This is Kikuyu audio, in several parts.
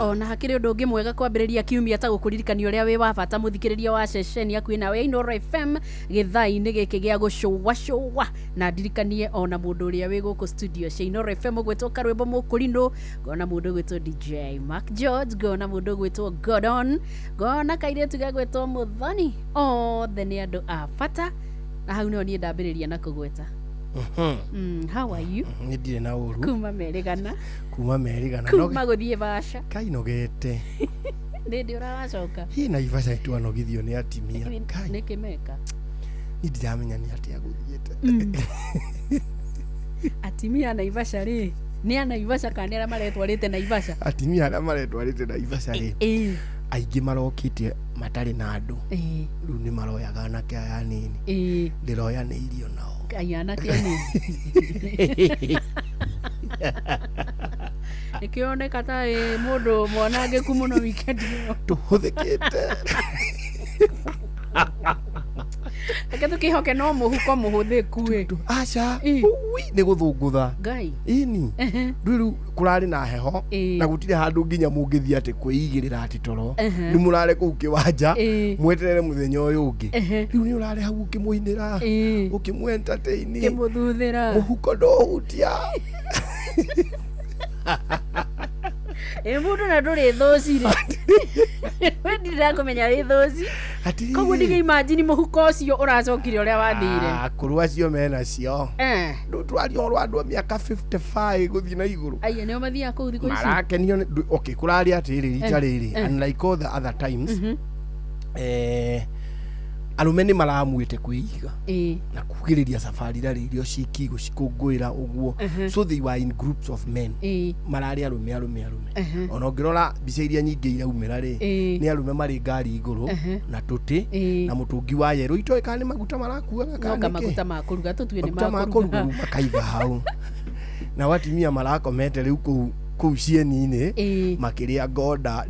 Ona hakĩrĩ ũndũ ũngĩ mwega kwambĩrĩria kiumia ta gũkũririkania ũrĩa wĩ wa bata, mũthikĩrĩria wa ceceni yaku ĩnawe ya Inooro FM gĩthaa-inĩ gĩkĩ gĩa gũcũa cũa. Na ndirikanie ona mũndũ ũrĩa wĩ gũkũ studio cia Inooro FM ũgwĩtwo Karwĩmbo Mũkũrinũ, ngona mũndũ ũgwĩtwo DJ Mark George, ngona mũndũ ũgwĩtwo Gordon, ngona kairĩtu gegwĩtwo Mũthoni. Othe nĩ andũ a bata, na hau nĩho niĩ ndambĩrĩria na kũgweta. How are you? Nĩ ndirĩ na ũru. Kuma merĩgana. Kuma merĩgana. Kuma gũthiĩ baca. Kainogete. Nĩ ndĩ ũrawacoka. Hi, Naivasha nĩtwanogithio nĩ atimia. Kai. Nĩkĩ meka? Niĩ ndiramenya nĩ atĩa gũthiĩte. Atimia a Naivasha rĩ, nĩ a Naivasha kana nĩ arĩa maretwarĩte Naivasha? Atimia arĩa maretwarĩte Naivasha rĩ, aingĩ marokĩte matarĩ na andũ. Rĩu nĩ maroyaga anake aya anini. Ndĩroyanĩirio nao. Ai, anake anini. Nĩkĩoneka ta ĩ mũndũ mwanangĩku mũno weekend ĩyo. Tũhũthĩkĩte. Reke tũkĩhoke no mũhuko mũhũthĩku ĩ. Aca. Ĩ. Ui, nĩ gũthũngũtha. Ngai. Ĩni. Rĩu rĩu kũrarĩ na heho na gũtirĩ handũ nginya mũngĩthiĩ atĩ kwĩigĩrĩra atĩ toro. Nĩ mũrare kũu kĩwanja mweterere mũthenya ũyũ ũngĩ. Rĩu nĩ ũrare hau ũkĩmũinĩra, ũkĩmũ entertain. Kĩmũthuthĩra. Mũhuko ndũhutia. Ĩ mũndũ na ndũrĩ thũci rĩ. We ndirakũmenya wĩ thũci. Atĩrĩrĩ. Koguo ndige imagine mũhuko ũcio ũracokire ũrĩa wathire. Ah, akũrũ acio menacio. Rĩu twaria ũhoro wa andũ a mĩaka 55 gũthiĩ na igũrũ. Aya nĩo mathiaga kũu thikũ ici. Marakenio okay, kũrarĩ atĩrĩrĩ, rita rĩrĩ, unlike all the other times, arũme nĩ maramuĩte kwĩiga na kugĩrĩria safari rarĩ irio ciki gũcikũngũĩra ũguo. So they were in groups of men. Mararĩ arũme arũme arũme. Ona ũngĩrora mbica iria nyingĩ iraumĩra rĩ, nĩ arũme marĩ ngari igũrũ na tũtĩ na mũtũngi wa yerũ, itoĩ kana nĩ maguta marakuaga kana No nĩkĩ. maguta ma kũruga, tũtue nĩ maguta ma ma kũruga. kũruga makaiga hau, nao atumia marakomete rĩu kũu kũu cieni-inĩ makĩrĩa ngonda.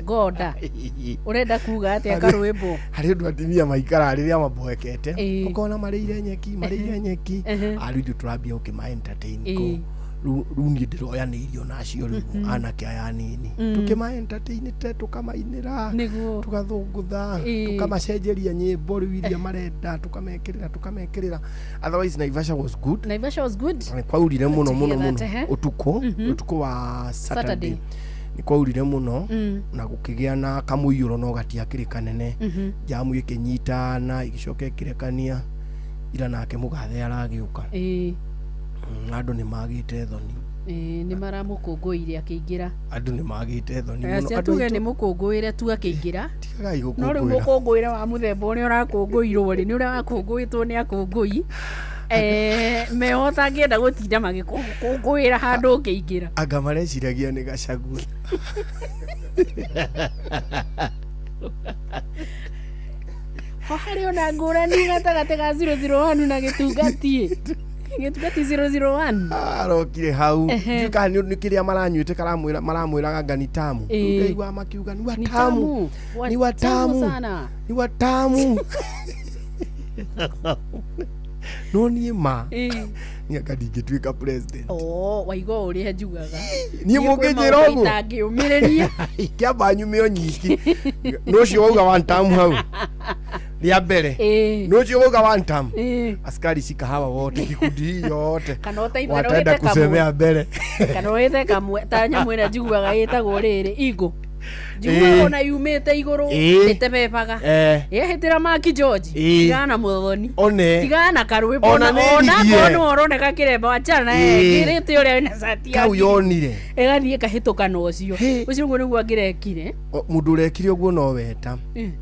Ngonda. Ũrenda kuga atĩa, Karwĩmbo? Harĩ ũndũ atumia maikaraga rĩrĩa maboekete, ũkona marĩire nyeki, marĩire nyeki. Arĩu ithuĩ tũrambia gũkĩma entertain kũu. Rĩu niĩ ndĩroyanĩirio nacio rĩu anake aya anini, tũkĩma entertain te tũkamainĩra, tũgathũngũtha, tũkamacenjeria nyĩmbo rĩu iria marenda, tũkamekĩrĩra tũkamekĩrĩra. Otherwise Naivasha was good. Naivasha was good. Nĩ kwaurire mũno mũno Together, mũno. tehe. Ũtukũ, ũtukũ wa Saturday Saturday. Nĩ kwaurire mũno na gũkĩgĩa na kamũiyũro, no gatiakĩrĩ kanene. Jamu ĩkĩnyitana, ĩgĩcoka ĩkĩrekania. Ira nake mũgathe aragĩũka. Andũ nĩ magĩte thoni. Ĩĩ, nĩ maramũkũngũĩire akĩingĩra. Andũ nĩ magĩte thoni mũno. Acia Andũ tuge aitũ nĩ mũkũngũĩre tu akĩingĩra. Tigagai No rĩu gũkũngũĩra. mũkũngũĩre wa mũthemba ũrĩa ũrakũngũirwo rĩ, nĩ ũrĩa wakũngũĩtwo nĩ akũngũi meho ũtangĩenda gũtinda magĩkũngũĩra handũ ũkĩingĩra. Anga mareciragia nĩ Gachagua. Ho harĩ ona ngũrani gatagatĩ ga 001 na gĩtungati. Gĩtungati 001. Arokire hau. Ndiũĩ kana nĩ kĩrĩa maranyuĩte karamwĩra, maramwĩraga anga ni tamu. Ndaigua makiuga ni Ni watamu. tamu. Ni watamu. Sana. Ni watamu. No niĩ ma niĩ anga ndingĩtuĩka president. Oh, waigua ũrĩa njugaga. Niĩ mũngĩnjĩra ũguo Itangĩũmĩrĩria. Kĩamba nyume o nyiki nĩ ũcio wauga one term hau rĩa mbere, nĩ ũcio wauga one term. Askari shika hawa wote, kikundi hii yote Kana ũteithĩre wataenda wĩte kamwe. kusemea mbele. Kana wĩte kamwe ta nyamũ ĩrĩa njiguaga ĩtagwo rĩrĩ igũ. Njiguaga ona yumĩte igũrũ ĩtebebaga. Yehĩtĩra Maki George. Tigana na Mũthoni. One. Tigana na Karwĩmbo. Ona nĩ Ona ndigie. akorwo nĩwe ũroneka kĩremba, wachana na kĩrĩte ũrĩa wĩna cati Kau ya yonire. Ĩgathiĩ ĩkahĩtũka na ũcio. Hĩ. Ũcio ũguo nĩguo angĩrekire. Mũndũ ũrekire ũguo no weta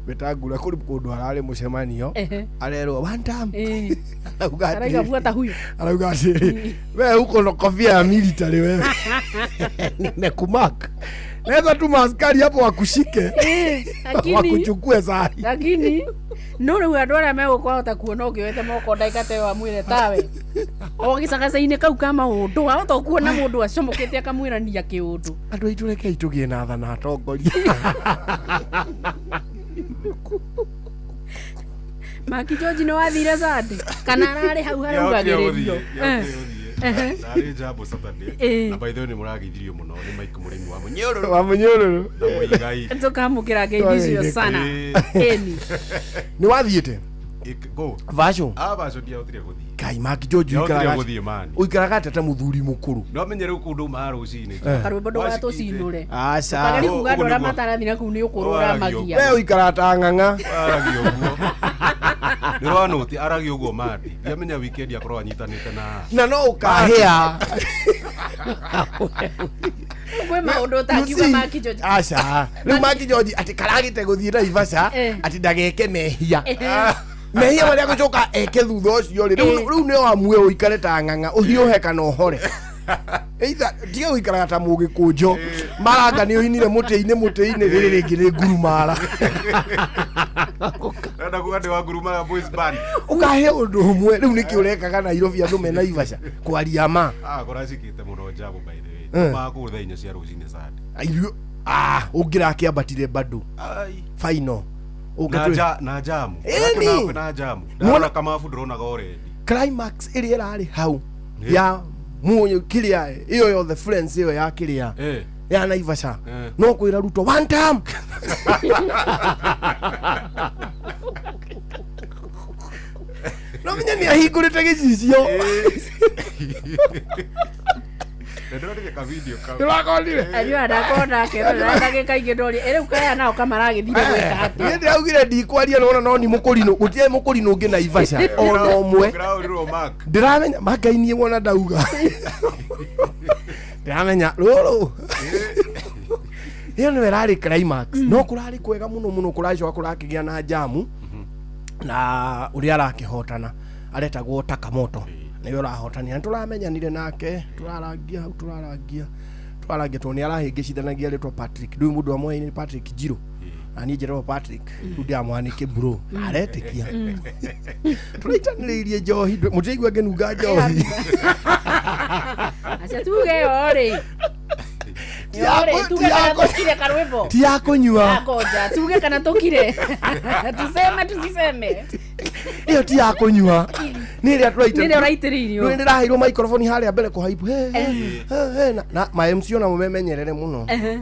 weta ngura kũrĩ kũndũ hararĩ mũcemanio, arerwo one time. Arauga Araiga atĩrĩrĩ, buata huyo. Arauga atĩrĩrĩ, we uko na kofia ya military, wewe nimekumark, naweza tuma askari hapo wakushike, Lakini wakuchukue sahi. Lakini no rĩu andũ arĩa megũkũhota kuona ũngĩoete moko ndagĩka ta ĩyo amwĩre tawe o gĩcagaca-inĩ kau ka maũndũ, wahota kuona mũndũ acomokete akamwĩrania kĩũndũ. Andũ aitũ, rekei tũgĩe na tha na atongoria. Maki George, nĩ wathire Sunday kana ararĩ hau Ndiahotire haraugagĩrĩrio? gũthiĩ, ndiahotire gũthiĩ. Ndarĩ Njambo Saturday. Ĩĩ. Na by the way nĩ mũrageithirio mũno nĩ Mike Mũrĩmi wa Mũnyũrũrũ Wa Mũnyũrũrũ. na Mũigai. Tũkamũkĩra ngeithi icio sana. Ĩĩ. Ĩni. Nĩ wathiĩte? Go. Vaco. Ah, vaco ndiahotire gũthiĩ. Kai Maki George Ndiahotire ũikaraga gũthiĩ mani. ũikaraga atĩa ta mũthuri mũkũrũ? No menye rĩu kũndũ umaga rũcinĩ. Eh. Karwĩmbo ndũgatũcinũre. Aca. Kageri kuga andũ Ũguo arĩa nĩguo. matarathiĩ na kũu nĩ ũkũrũ Waragia ũramagia. We ũikaraga ta ng'ang'a. Aragia ũguo. Nĩ rwanũti aragia ũguo mandi. Ndiamenya weekend akorwo anyitanĩte na Na no ũkahĩa. Kwĩ maũndũ ũtangiuga You see? Maki George. Aca. Rĩu Maki George atĩ karagĩte gũthiĩ Naivasha Eh. atĩ ndageke mehia. Eh. Mehia marĩa gũcoka eke thutha ũcio rĩ, rĩu Eh. rĩu nĩ wamue ũikare ta ng'ang'a ũhiũhe kana ũhore. Either tiga gũikaraga ta mũgĩkũnjo maranga nĩ ũinire mũtĩ-inĩ mũtĩ-inĩ rĩrĩ rĩngĩ nĩ ngurumara. Renda kuga ndĩ wa Ngurumara Boys Band. Ũkahe ũndũ ũmwe rĩu nĩkĩ ũrekaga Nairobi andũ me Naivasha kwaria ma. Ah, kũracikĩte mũno Njambo by the way. Eh. Tumaga kũu thaa inya cia rũcinĩ Sunday. Irio ah ũngĩrakĩambatire bado Ai. final. Na Ũngĩtwĩ- ja, na jamu. Ĩni. Na jamu. Muona- Ndarora kamabu ndĩronaga already. Climax ĩrĩa ĩrarĩ hau Eh. ya muonyo kĩrĩa ĩyo yothe friends ĩyo ya kĩrĩa Eh. ya Naivasha Eh. no kwĩra Ruto one time. No menya nĩ ahingũrĩte gĩcicio. Na ndĩronire ka video kau. Ndĩrakonire. Anyua ndakona akĩrora ndagĩka ingĩ ndoria ĩ rĩu kaya nao kamaragĩthire gwĩka atĩa. Niĩ ndĩraugire ndikwaria nona no ni mũkũrinũ gũtirĩ mũkũrinũ ũngĩ Naivasha ona ũmwe. Ndĩrahũrirwo Mark. Ndĩramenya makainie wona ndauga. Ndĩramenya rũrũ. Ĩyo nĩyo ĩrarĩ climax. No kũrarĩ kwega mũno mũno kũracoka kũrakĩgĩa na jamu na ũrĩa arakĩhotana aretagwo Takamoto nĩwe ũrahotanire. Nĩ tũramenyanire nake tũrarangia hau tũrarangia tũrarangia tondũ nĩ arahĩngĩcithanagia rĩtwa Patrick. Ndũĩ mũndũ amwe nĩ Patrick Njirũ na niĩ njĩragwo Patrick rĩu ndĩramwanĩke bro aretĩkia tũraitanĩrĩirie njohi mũtiraigua ngĩnunga njohi. Aca tuge yo rĩ. Ti ya Yo rĩ, kũ- tuge ti ya kana kũ- tũkire karwĩmbo. ti ya kũnyua. Akonja tuge kana tũkire. Tuseme tusiseme. Ĩyo ti ya kũnyua nĩ ĩrĩa Nĩ ĩrĩa ũraitĩrĩirio. Rĩu ndĩraheirwo microphone harĩa mbere kũhaipu he he he na ma MC onamo memenyerere mũno. Ehe. Eh.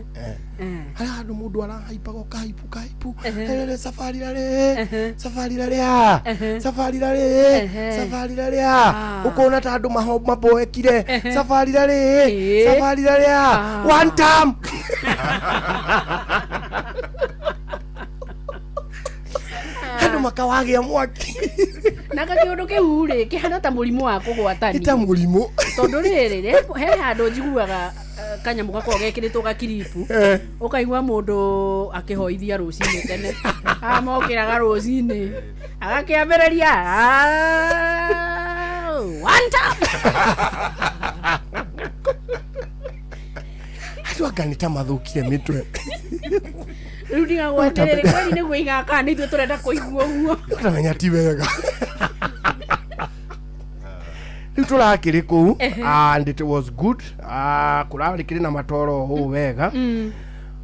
Eh. Harĩa handũ mũndũ arahaipaga ũkahaipu kahaipu rere safari rarĩ safari rarĩa safari rarĩ Ehe. safari rarĩa Ah. ũkona ta andũ maboekire safari rarĩ Ĩĩ. safari rarĩa Ah. one time. Andũ makawagĩa mwaki. Na kakiũndũ kĩu rĩ kĩhana ta mũrimũ wa kũgwatania. Ita mũrimũ. Tondũ rĩrĩ he handũ njiguaga kanyamũ gakoragwo gekĩrĩtwo gakiribu Eh. ũkaigua mũndũ akĩhoithia rũcinĩ tene amokĩraga rũcinĩ agakĩambĩrĩria "Ah, one time." Andũ anga nĩ ta mathũkire mĩtwe. Rĩu ndigagwo atĩrĩrĩ kweli nĩguo igaka nĩ ithuĩ tũrenda kũigua ũguo. Ũramenya ti wega. Rĩu tũrakĩrĩ kũu and it was good. Ah, kũrarĩ na matoro ũũ wega.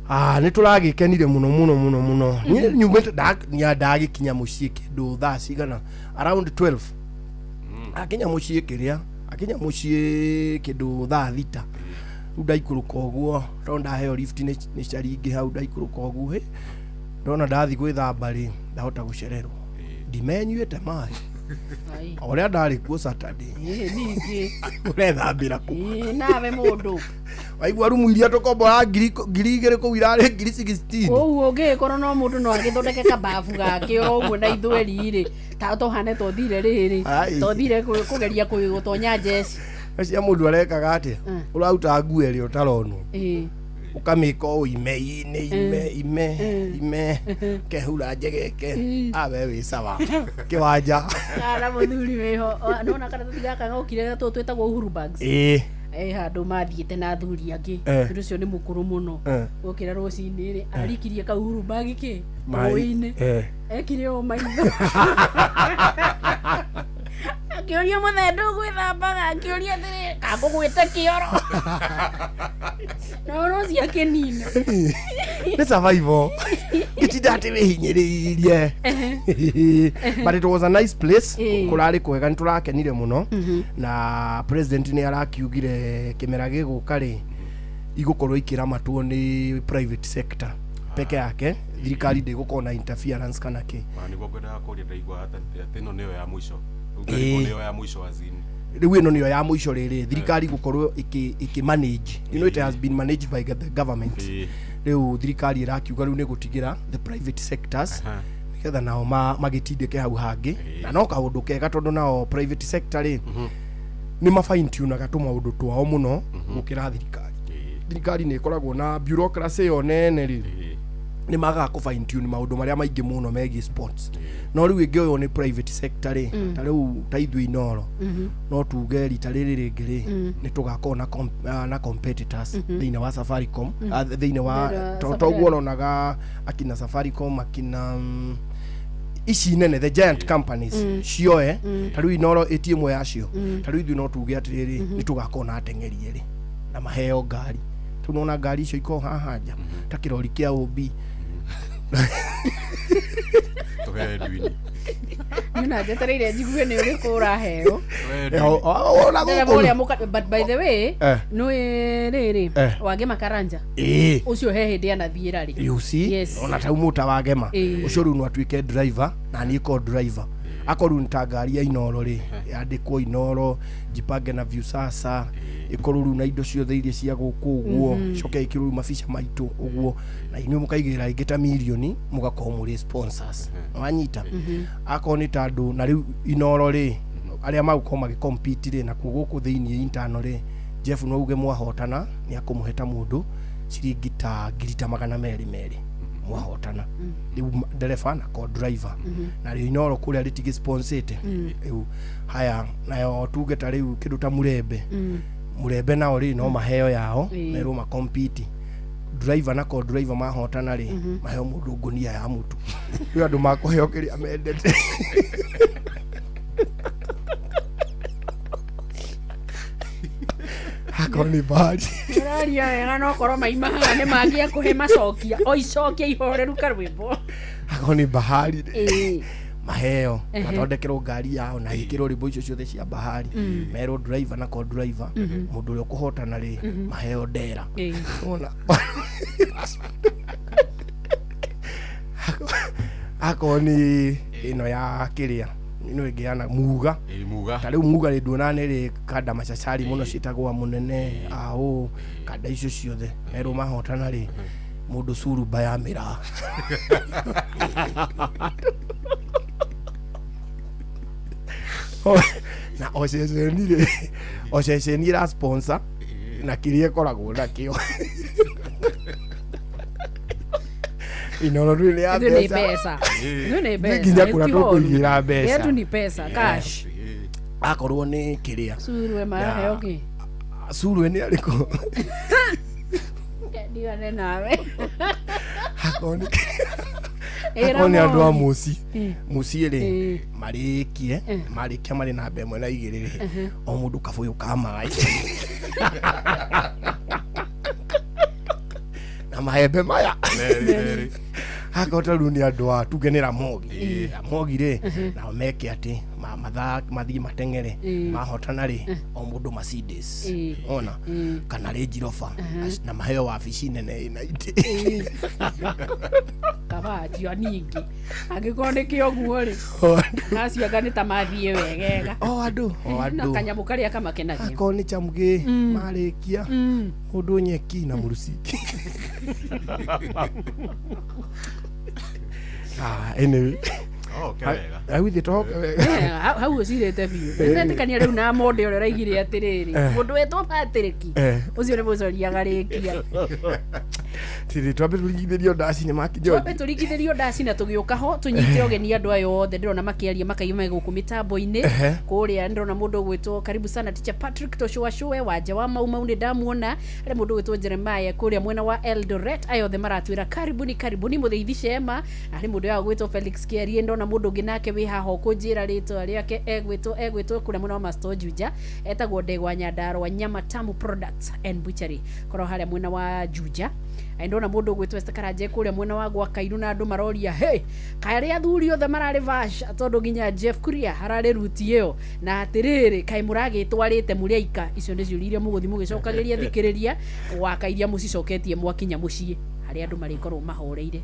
Ah, nĩ tũragĩkenire mũno mũno mũno mũno. Niĩ nyumĩte ndagĩkinya mũciĩ kĩndũ thaa cigana around 12. Akinya mũciĩ kĩrĩa akinya mũciĩ kĩndũ thaa thita. Rĩu ndaikũrũka ũguo tondũ ndaheo lift nĩ caringĩ hau ndaikũrũka ũguo hĩ ndona ndathi gwĩthamba rĩ ndahota gũcererwo ndimenyuĩte maĩ Ai, o ũrĩa ndarĩ kuo Saturday. ĩĩ, ningĩ Ũrethambĩra kũ Ĩĩ, nawe mũndũ waigua rumu iria tũkombora 2,000 kũu irarĩ 16,000. Ũguo ũngĩgĩkorwo no mũndũ no agĩthondeke kababu gake oro ũguo na ithweri rĩ ta tũhane tothire rĩrĩ Ai. tothire kũgeria gũtonya njeci. Cia mũndũ arekaga atĩa Mm. ũraruta nguo ĩrĩa ũtaronwo Ĩĩ. ũkamĩka ũũ ime-inĩ ime ime ime kehura njegeke awe wĩ sawa kĩwanja. Kana mũthuri wĩho nona karatathi gaka gokire gatũ twĩtagwo Uhuru Bags. Ĩĩ. Ĩ handũ mathiĩte na athuri angĩ. Eh. Mũthuri ũcio nĩ mũkũrũ mũno. Eh. Gokĩra rũcinĩ rĩ arikirie kau Uhuru Bag kĩ Maĩ. rũĩ-inĩ. Eh. Ekire ũũ maitho akĩũria mũthee ndũgwĩthambaga akĩũria atĩrĩ kangũgwĩte kĩoro na ũrĩa ũcio akĩnina. Nĩ survival. Ndũngĩtinda atĩ wĩhinyĩrĩirie. But it was a nice place. Kũrarĩ kwega, nĩ tũrakenire mũno, na president nĩ arakiugire kĩmera gĩgũka rĩ, igũkorwo ikĩramatwo nĩ private sector peke yake, thirikari ndĩgũkorwo na interference kana kĩ. Ona nĩguo ngwendaga kũria, ndaigua atĩ ĩno nĩyo ya mũico. Rĩu ngarigwo nĩyo ya mũico azini. Rĩu ĩno nĩyo ya mũico rĩrĩ thirikari gũkorwo ĩkĩ manage. You know, it has been managed by the government. Rĩu thirikari ĩrakiuga rĩu nĩ gũtigĩra the private sectors, nĩgetha nao magĩtindĩke hau hangĩ. Na no kaũndũ kega, tondũ nao private sector rĩ, nĩ ma fine tunaga tũmaũndũ twao mũno gũkĩra thirikari. Thirikari nĩ ĩkoragwo na bureaucracy ĩyo nene rĩ, nĩ magaga kũ fine tune maũndũ marĩa maingĩ mũno megiĩ sports. No rĩu ĩngĩoywo nĩ private sector rĩ, ta rĩu ta ithuĩ Inoro, no tuge rita rĩrĩ rĩngĩ rĩ, nĩ tũgakorwo na competitors thĩinĩ wa Safaricom, thĩinĩ wa Thĩinĩ wa toguo ũronaga akina Safaricom, akina ici nene, the giant companies cioe. Ta rĩu Inoro ĩti ĩmwe yacio. Ta rĩu ithuĩ no tuge atĩrĩrĩ, nĩ tũgakorwo na ateng'eri erĩ na maheo ngari. Rĩu nona ngari icio ikorwo haha nja ta kĩrori kĩa OB. Tũhee ndwini. Niĩ ona njetereire njigue nĩ ũrĩkũ ũraheo. Tũhee Eh, ndwini. ona Ndereba gũkũ ũrĩa but by the way, nĩ rĩrĩ, Wage Makaranja ũcio he hĩndĩ anathiĩra rĩ. You see? Ona tau mũta wagema ũcio rĩu no atuĩke driver na niĩ ko driver, akorwo rĩu nĩ ta ngari ya Inoro rĩ, yandĩkwo Inoro Jipange na Viusasa, ĩkorwo rĩu na indo ciothe iria cia gũkũ ũguo, coke ĩkĩrwo rĩu mabica maitũ ũguo, na inyuĩ mũkaigĩrĩra ĩngĩ ta mirioni, mũgakorwo mũrĩ sponsors. Wanyita? Akorwo nĩ ta andũ na rĩu Inoro rĩ, arĩa magũkorwo magĩcompete rĩ, nakuo gũkũ thĩinĩ intano rĩ, Jeff no uge mwahotana nĩ akũmũhe ta mũndũ ciringi ta ngiri ta 200 merĩ mwahotana. Rĩu ndereba na co driver, na rĩo Inoro kũrĩa rĩtigĩ sponsete rĩu. Haya, nayo tuge ta rĩu kĩndũ ta Mũrembe, Mũrembe nao rĩ, no maheo yao, merwo makompiti, driver na co driver mahotana rĩ, maheo mũndũ ngũnia ya mũtu. Rĩu andũ makũheo kĩrĩa mendete. Akorwo nĩ mbari. Ũraria wega, no korwo maima haha nĩ mangĩakũhe macokia o icokia ihoreru karwĩmbo. Akorwo nĩ bahari rĩ, maheo, mathondekerwo ngari yao na ĩkĩrwo rĩmbo icio ciothe cia bahari, merwo driver na co driver, mũndũ ũrĩa ũkũhotana rĩ, maheo ndera. Ona akorwo nĩ ĩno ya kĩrĩa, ĩno ĩngĩ yana muga. Ĩĩ, muga. Ta rĩu muga rĩ, nduona nĩ rĩ kanda macacari mũno ciĩtagwo mũnene aũ, kanda icio ciothe merwo mahotana rĩ, mũndũ curuba ya mĩraa. Na o ceceni rĩ, o ceceni ĩra sponsor na kĩrĩa ĩkoragwo nakĩo. Inoro rĩu nĩ ya Ithuĩ nĩ mbeca. mbeca. Ithuĩ nĩ mbeca. Nginya kũrĩa Ti horu. tũkũigĩra mbeca. Yetu ni pesa cash. Akorwo nĩ kĩrĩa Surwe maraheo kĩ? Surwe nĩ arĩkũ? Ndigane nawe. Akorwo nĩ Ĩra akorwo nĩ andũ a Mwangi. mũci mũciĩ rĩ, marĩkie marĩkia marĩ namba 1 na 2 rĩ, o mũndũ kabũyũ ka maĩ na maembe maya. Merĩ merĩ. Akorwo ta rĩu nĩ andũ a tuge nĩ Ramogi, Ramogi rĩ, nao meke atĩ mathiĩ mateng'ere, mahotana rĩ, o mũndũ Mercedes ona kana Range Rover, na maheo wabici nene ĩna itĩ. Kaba anjio ningĩ angĩkorwo nĩ kĩoguo rĩ, acio anga nĩ ta mathiĩ wegega. O andũ, o Na andũ kanyamũ karĩa kamakenagia. Akorwo nĩ chamgĩ, marĩkia mũndũ nyeki na mũruciki. Ah, anyway. Oke wega. Hau ithe tohoke wega. Eh, hau ũcirĩte biũ. Nĩndetĩkania rĩu na monde ũrĩa ũraigire atĩrĩrĩ, mũndũ wetwo Patrick ũcio nĩ mũcoria garĩkia. Tiri twambe tũringithĩrio ndaci nĩ makinyoji. Twambe tũringithĩrio ndaci na tũgĩũka ho tũnyite ũgeni andũ aya othe ndĩrona makĩaria makaima me gũkũ mĩtambo-inĩ. Kũrĩa ndĩrona mũndũ ũgwĩtwo karibu sana teacher Patrick Tũcũacũe wanja wa Mau Mau, nĩ ndamuona. Harĩ mũndũ ũgwĩtwo Jeremiah kũrĩa mwena wa Eldoret, aya othe maratwĩra karibuni karibuni. Mũthĩithi Shema, harĩ mũndũ ya ũgwĩtwo Felix Kĩarie, ndona mũndũ ũngĩ nake wĩ haha ũkũnjĩra rĩtwa rĩake, egwĩtwo kũrĩa mwena wa Masto Juja, etagwo Ndegwa Nyandarua Nyama Tamu Products and Butchery, korwo harĩa mwena wa Juja. Ndona mũndũ ũgwĩtwo Esther Karanja kũrĩa mwena wa gwa Kairu na andũ maroria hey, kaĩ arĩa athuri othe mararĩ vash tondũ nginya Jeff Kuria hararĩ ruti ĩyo na atĩrĩrĩ kaĩ mũragĩtwarĩte mũrĩ aika. Icio nĩ ciũria iria mũgũthiĩ mũgĩcokagĩria thikĩrĩria waka iria mũcicoketie mwakinya mũciĩ harĩa andũ marĩkorwo mahoreire.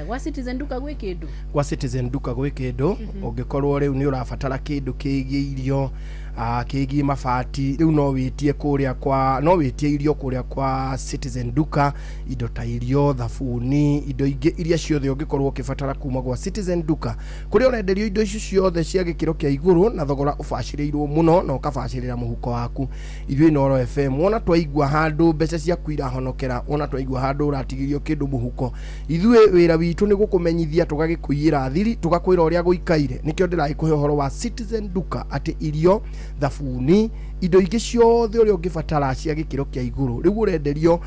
Gwa Citizen Duka gwĩ kĩndũ? Gwa Citizen Duka gwĩ kĩndũ. Ũngĩkorwo rĩu nĩ ũrabatara kĩndũ kĩgiĩ irio, kĩgiĩ mabati, rĩu no wĩtie kũrĩa kwa, no wĩtie irio kũrĩa kwa Citizen Duka, indo ta irio, thabuni, indo ingĩ iria ciothe ũngĩkorwo ũkĩbatara kuma gwa Citizen Duka, kũrĩa ũrenderio indo icio ciothe cia gĩkĩro kĩa igũrũ na thogora ũbacĩrĩirwo mũno na ũkabacĩrĩra mũhuko waku. Ithuĩ Inooro FM, wona twaigua handũ mbeca ciaku irahonokera, wona twaigua handũ ũratigĩrio kĩndũ mũhuko, ithuĩ wĩra witũ nĩ gũkũmenyithia, tũgagĩkũiyĩra thiri, tũgakwĩra ũrĩa gũikaire. Nĩkĩo ndĩragĩkũhe ũhoro wa Citizen Duka, atĩ irio, thabuni, indo ingĩ ciothe ũrĩa ũngĩbatara cia gĩkĩro kĩa igũrũ rĩu ũrenderio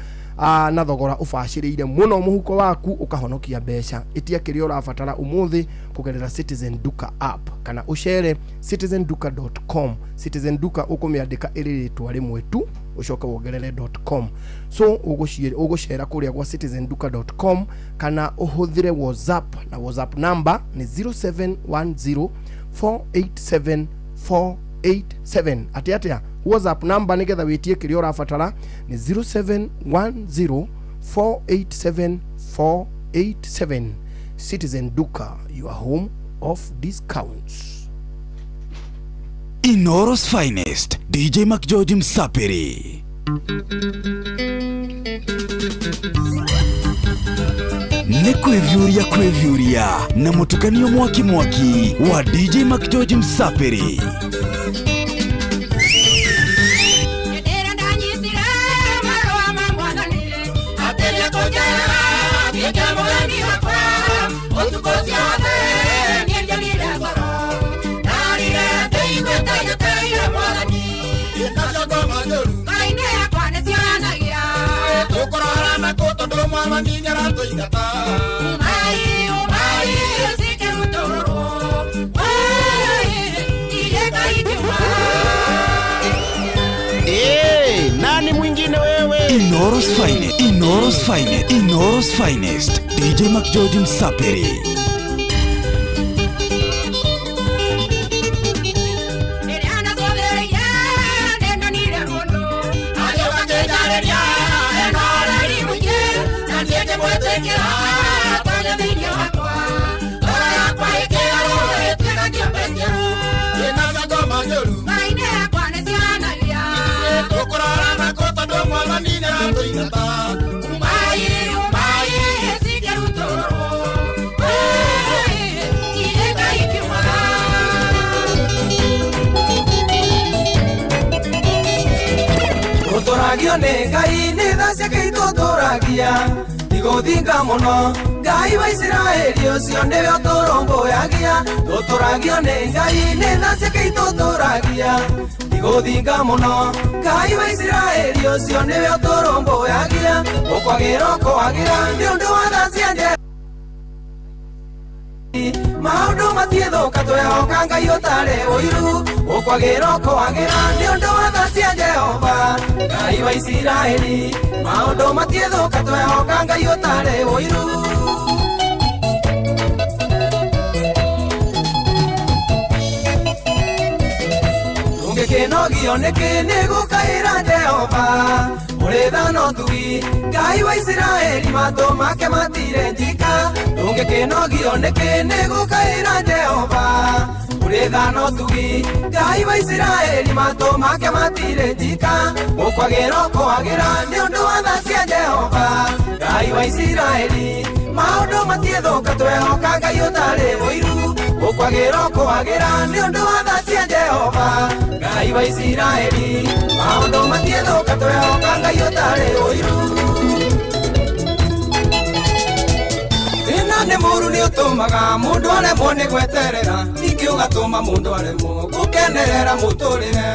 na thogora ũbacĩrĩire mũno mũhuko waku ũkahonokia mbeca. Ĩtia kĩrĩa ũrabatara ũmũthĩ kũgerera Citizen Duka app kana ũcere citizenduka.com. Citizen Duka ũkũmĩandĩka ĩrĩ rĩtwa rĩmwe tu, ũcoke wongerere .com. So ũgũcera kũrĩa gwa citizenduka.com kana ũhũthĩre WhatsApp, na WhatsApp number nĩ 0710 487 487. Atĩ atĩa? WhatsApp number nĩgetha wĩtie kĩrĩa ũrabatara nĩ 0710 487 487. Citizen Duka, your home of discounts. Inooro's finest, DJ McGeorge Msapiri. Nĩ kwĩviũria kwĩviũria na mũtukanio mwaki mwaki wa DJ McGeorge Msapiri. Hey, nani mwingine wewe? Inooro's finest, Inooro's finest, Inooro's finest, DJ McGeorge Msapiri. Tũtũragio nĩ Ngai nĩ tha ciake itũtũragia, tigũthinga mũno Ngai wa Isiraeli ũcio nĩwe ũtũrũmbũyagia. Tũtũragio nĩ Ngai nĩ tha ciake itũtũragia, tigũthinga mũno Ngai wa Isiraeli ũcio nĩwe ũtũrũmbũyagia. Ũkwagĩra ũkwagĩra nĩ ũndũ wa tha cia Jehova, maũndũ matiĩthũka twehoka Ngai ũtarĩ ũiru. Ũkwagĩra ũkwagĩra nĩ ũndũ wa tha cia Jehova Ngai wa Isiraeli, maũndũ matiĩthũka twehoka Ngai ũtarĩ ũiru. Tũngĩkĩnogio nĩkĩ nĩ gũkaĩra Jehova ũrĩ tha na ũtugi, Ngai wa Isiraeli matũ make matirĩ njika. Tũngĩkĩnogio nĩkĩ nĩ gũkaĩra Jehova ũrĩ tha na ũtugi, Ngai wa Isiraeli matũ make matirĩ njika. Ũkwagĩra ũkwagĩra nĩ ũndũ wa tha cia Jehova Ngai wa Isiraeli, maũndũ matiĩthũka twehoka Ngai ũtarĩ ũiru. Ũkwagĩra ũkwagĩra nĩ ũndũ wa tha cia Jehova Ngai wa Isiraeli, maũndũ matiĩthũka twehoka Ngai ũtarĩ ũiru. Thĩna nĩ mũũru nĩ ũtũmaga mũndũ aremwo nĩ gweterera, ningĩ ũgatũma mũndũ aremwo gũkenerera mũtũrĩre.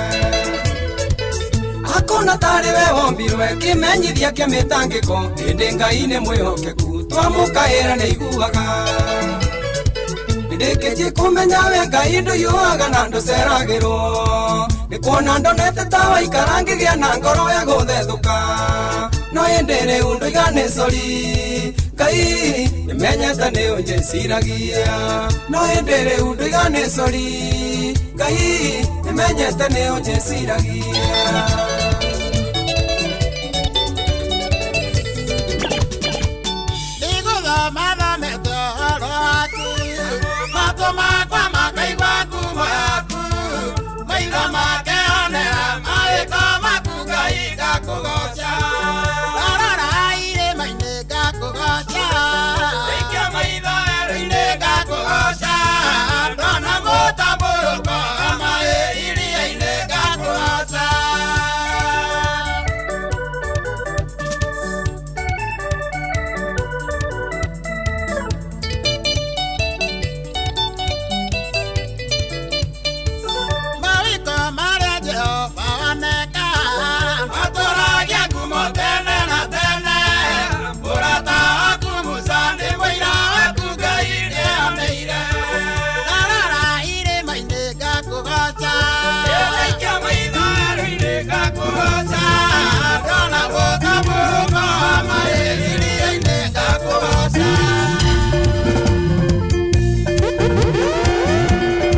Akona tarĩ we wombirwe kĩmenyithia kĩa mĩtangĩko, ĩndĩ Ngai nĩ mwĩhokeku twamũkaĩra nĩ aiguaga. Ndĩkĩtie kũmenya we Ngai ndũiyũaga na ndũceragĩrwo, Nĩkuona ndonete ta waikara ngĩgĩa na ngoro ya gũthethũka. No ĩndĩ rĩu ndoiga nĩ sorry, Ngai nĩmenyete nĩ ũnjĩciragia. No ĩndĩ rĩu ndoiga nĩ sorry, Ngai nĩmenyete nĩ ũnjĩciragia.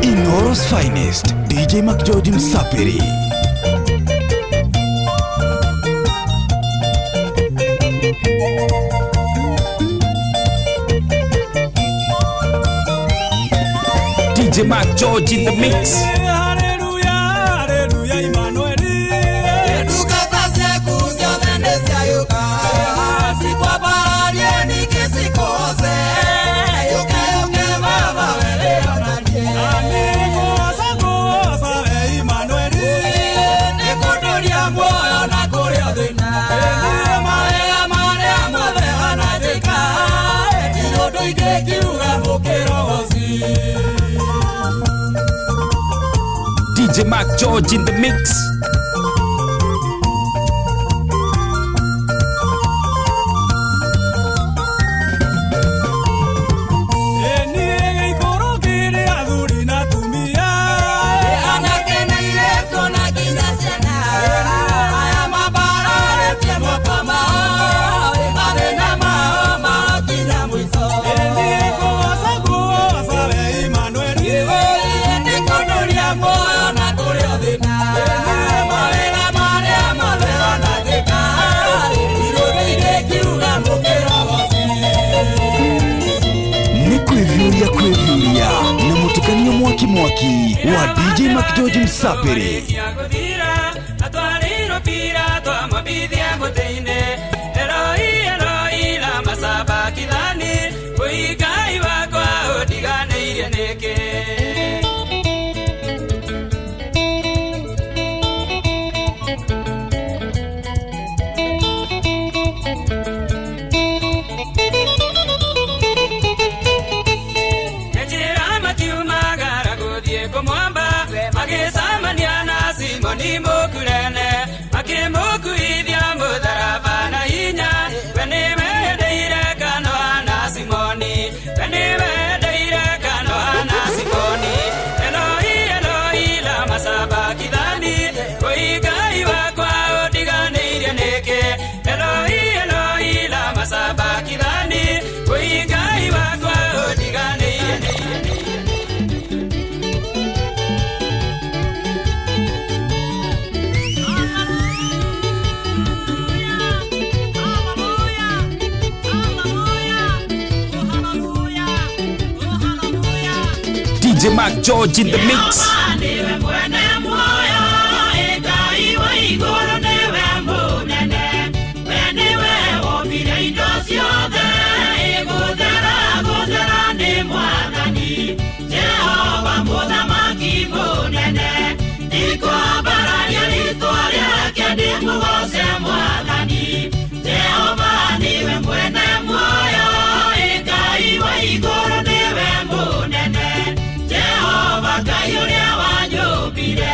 Inoro's finest, DJ McGeorge Msapiri. DJ McGeorge in the mix. Hallelujah, hallelujah, Emmanuel. DJ McGeorge in the mix. Kwĩvyuria na mũtukanio mwaki mwaki wa DJ McGeorge Msapiri. DJ McGeorge in the mix. Jehova Ngai ũrĩa wanyũmbire.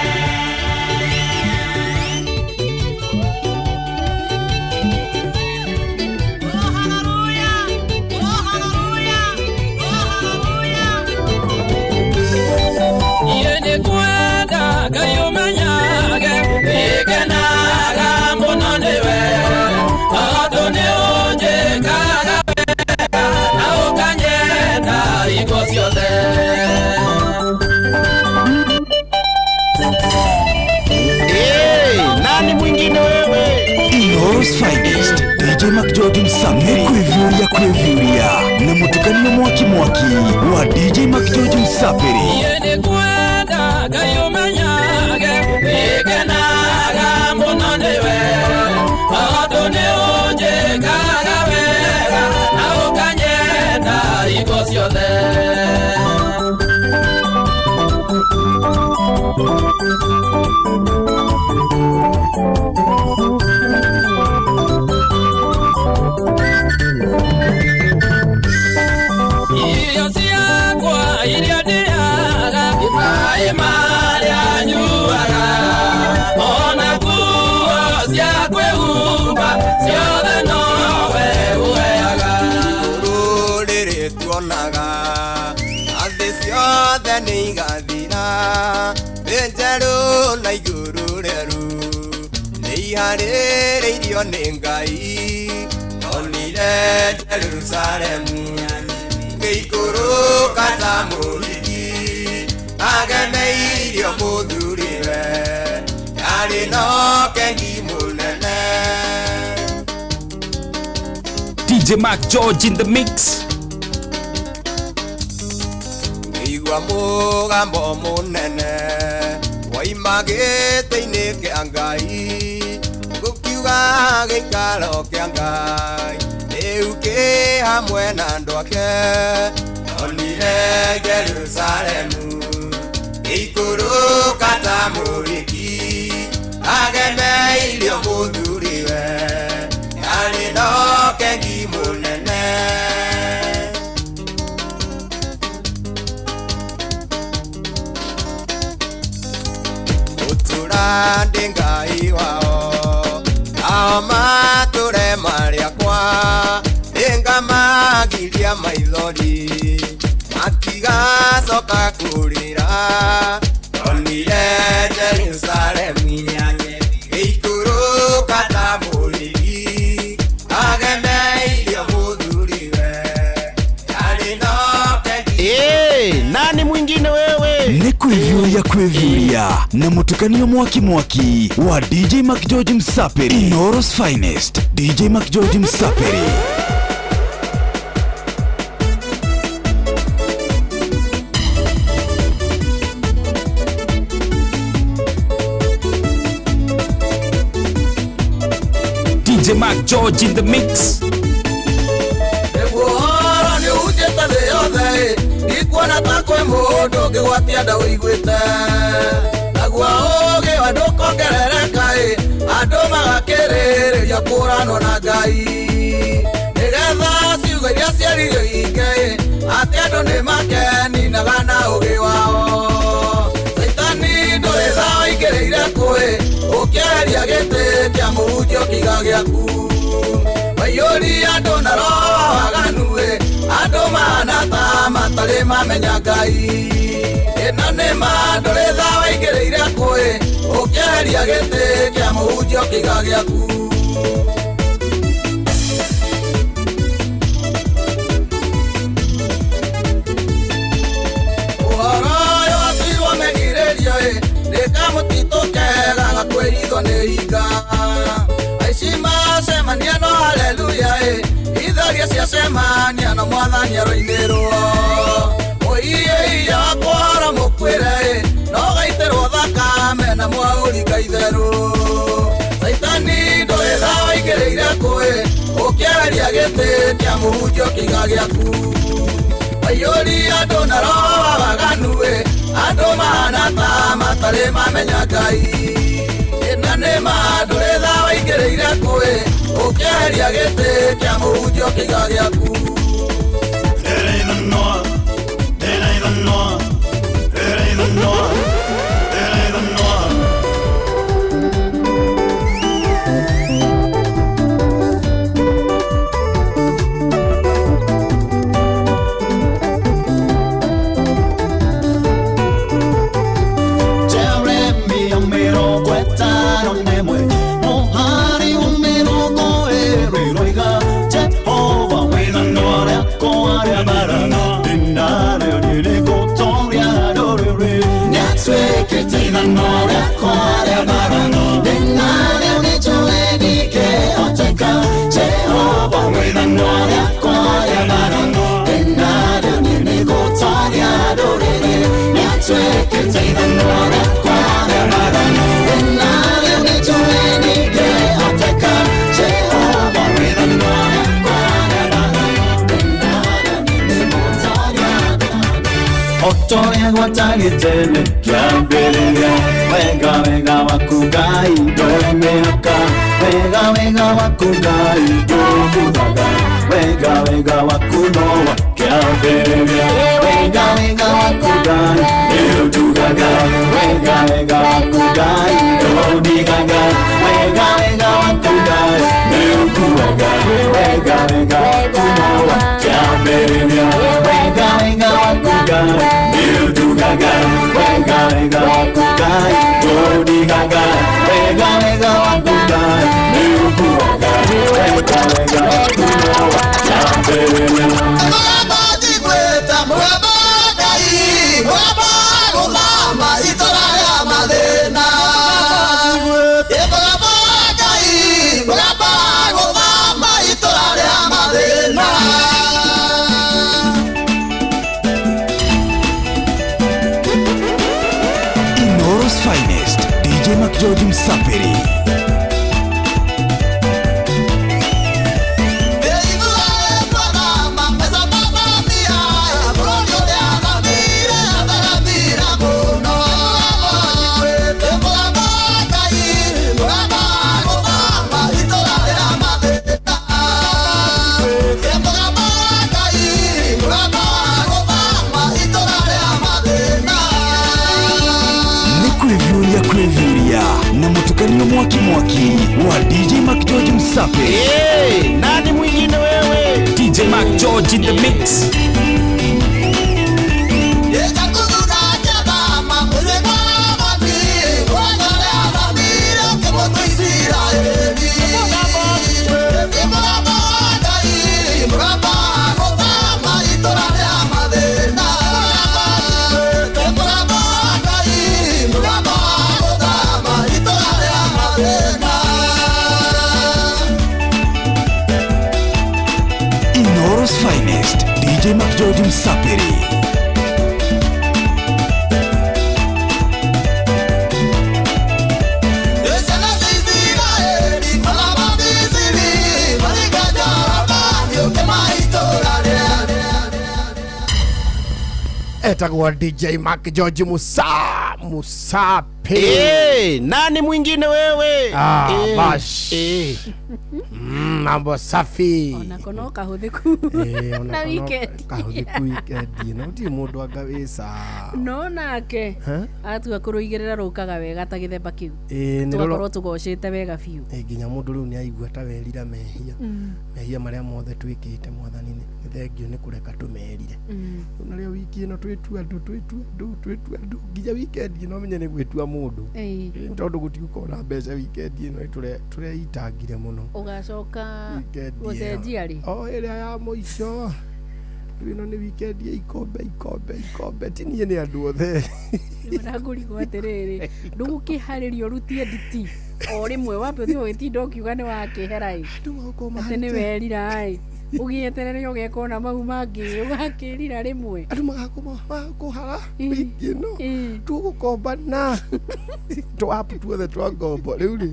Kwĩviũria na mũtukanio mwaki mwaki wa DJ McGeorge Msapiri. Nĩngwenda Ngai ũmenyage nĩngenaga mũno nĩwe tondũ nĩ ũnjĩkaga wega na ũkanyenda hingo ciothe. Irio ciakwa iria ndĩaga maĩ marĩa nyuaga ona nguo cia kwĩhumba ciothe nowe ũheaga. Rũrĩrĩ tuonaga thĩ ciothe nĩ igathira, thĩ njerũ na igũrũ rĩerũ nĩ iharĩrĩirio nĩ Ngai. Ndonire Jerusalemu ngĩikũrũka ta mũhiki agemeirio mũthuriwe, yarĩ na ũkengi mũnene. DJ Mark George in the mix. Ngĩigua mũgambo mũnene waima gĩtĩ-inĩ kĩa Ngai, gũkiuga gĩikaro kĩa Ngai rĩu kĩ hamwe na andũ ake. Ndonire Jerusalemu ngĩikũrũka ta mũhiki agemeirio mũthuriwe, yarĩ na ũkengi mũnene. Gũtũra ndĩ Ngai wao nao matũre marĩ akwa, nĩngamagiria maithori matigacoka kũrĩra. Ndonire Jerusalemu ngĩikũrũka ta mũhiki agemeirio mũthuriwe, yarĩ na ũkengi. Nani mwingine wewe? Nĩ kwĩviũria kwĩviũria na mũtukanio mwaki mwaki wa DJ McGeorge Msapiri. Inooro's finest DJ McGeorge Msapiri. DJ Mark George in the mix. Nĩguo nĩ ũhunjĩte thĩ yothe, ndikuona ta kwĩ mũndũ ũngĩgwatia ndaũiguĩte. Naguo ũũgĩ wa andũ ũkongerereka ĩ, andũ magakĩrĩrĩria kũũranwo na Ngai. Nĩgetha ciugo iria ciaririo ihinge ĩ, atĩ andũ nĩmakeninaga na ũũgĩ wao. Caitani ndũrĩ tha waingĩrĩire kũ ĩ, ũkĩeheria gĩtĩ kĩa mũhunjia ũkĩiga gĩaku. Waiyũria andũ na roho wa waganu ĩ, andũ mahana ta matarĩ mamenya Ngai. Ĩno nĩ ma ndũrĩ tha waingĩrĩire kũ ĩ, ũkĩeheria gĩtĩ kĩa mũhunjia ũkĩiga gĩaku. Ũhoro ũyũ watuirwo megirĩrio ĩ, nĩ kamũtitũ kega gakwĩrithwo nĩ hinga. Aici macemania no haleluya ĩ, itharia ciacemania no mwathani aroinĩrwo. Mũiye wakwa ũhoro mũkwĩre ĩ, no gaitĩrwo thakame na mwaũri itherũ. Caitani ndũrĩ tha waingĩrĩire kũ ĩ, ũkĩeheria gĩtĩ kĩa mũhunjia ũkĩiga gĩaku. Waiyũria andũ na roho wa waganu ĩ, andũ mahana ta matarĩ mamenya Ngai. Ĩno nĩ ma ndũrĩ tha waingĩrĩire kũ ĩ, ũkĩeheria gĩtĩ kĩa mũhunjia ũkĩiga gĩaku. Jeremia 51 mohari 22 Jehova wĩna no Otoria gwatagĩtene kĩambĩrĩria wega wega waku Ngai ndũrĩ mĩhaka wega wega waku Ngai ndũbuthaga wega wega waku no wa kĩambĩrĩria wega wega waku Ngai nĩũndugaga wega wega waku Ngai ndũndigaga wega wega waku Ngai nĩũnguaga wega wega waku no wa kĩambĩrĩria wega wega waku Ngai nĩũndugaga wega wega waku Ngai ndũndigaga wega wega waku Ngai nĩũnguaga wega wega waku no wa kĩambĩrĩria. Inoro's finest, DJ McGeorge Msapiri. Nĩ kwĩviũria kwĩviũria na mũtukanio mwaki mwaki wa DJ McGeorge Msapiri. Hey, nani mwingine wewe? DJ Mac George in the mix. Inoro's finest, DJ McGeorge Msapiri. Etagwo DJ Mark George Musa Musapi. Hey, nani mwingine wewe? Ah, Eh, bash. eh. Mambo safi. Onako no kahũthĩku Eh, na onako no weekend. kahũthĩku weekend ĩno gũtirĩ mũndũ anga wĩ sawa. No nake Huh? atua kũrũigĩrĩra rũkaga wega ta gĩthemba kĩu Ĩĩ, nĩ tũgakorwo rũro- tũgocĩte wega biũ. Ĩ, nginya mũndũ rĩu nĩ aigua ta werira mehia mehia marĩa mothe twĩkĩte mwathani nĩ thengio nĩ kũreka tũmerire. Rĩu narĩo wiki ĩno twĩtua andũ twĩtua andũ twĩtua andũ nginya weekend ĩno menye nĩ gwĩtua mũndũ. Ĩĩ. Ĩ, tondũ gũtigũkorwo na mbeca weekend ĩno tũreitangire mũno. Ũgacoka Weekend ĩyo. gũcenjia rĩ? O ĩrĩa ya mũico. Rĩu ĩno nĩ weekend ya ikombe ikombe ikombe ti niĩ nĩ andũ othe. Ndagũrigwo atĩrĩrĩ, ndũgũkĩharĩria ũrutie nditi o rĩmwe wambe ũthiĩ ũgĩtinda ũkiuga nĩ wakĩhera ĩ Andũ magũkorwo atĩ nĩ maharĩte. werira ĩ ũgĩeterere ũgeka ona mau mangĩ ũgakĩrira rĩmwe. Andũ magakorwo makũhara wiki ĩno tũgũkombana twapu tuothe twa ngombo rĩu rĩ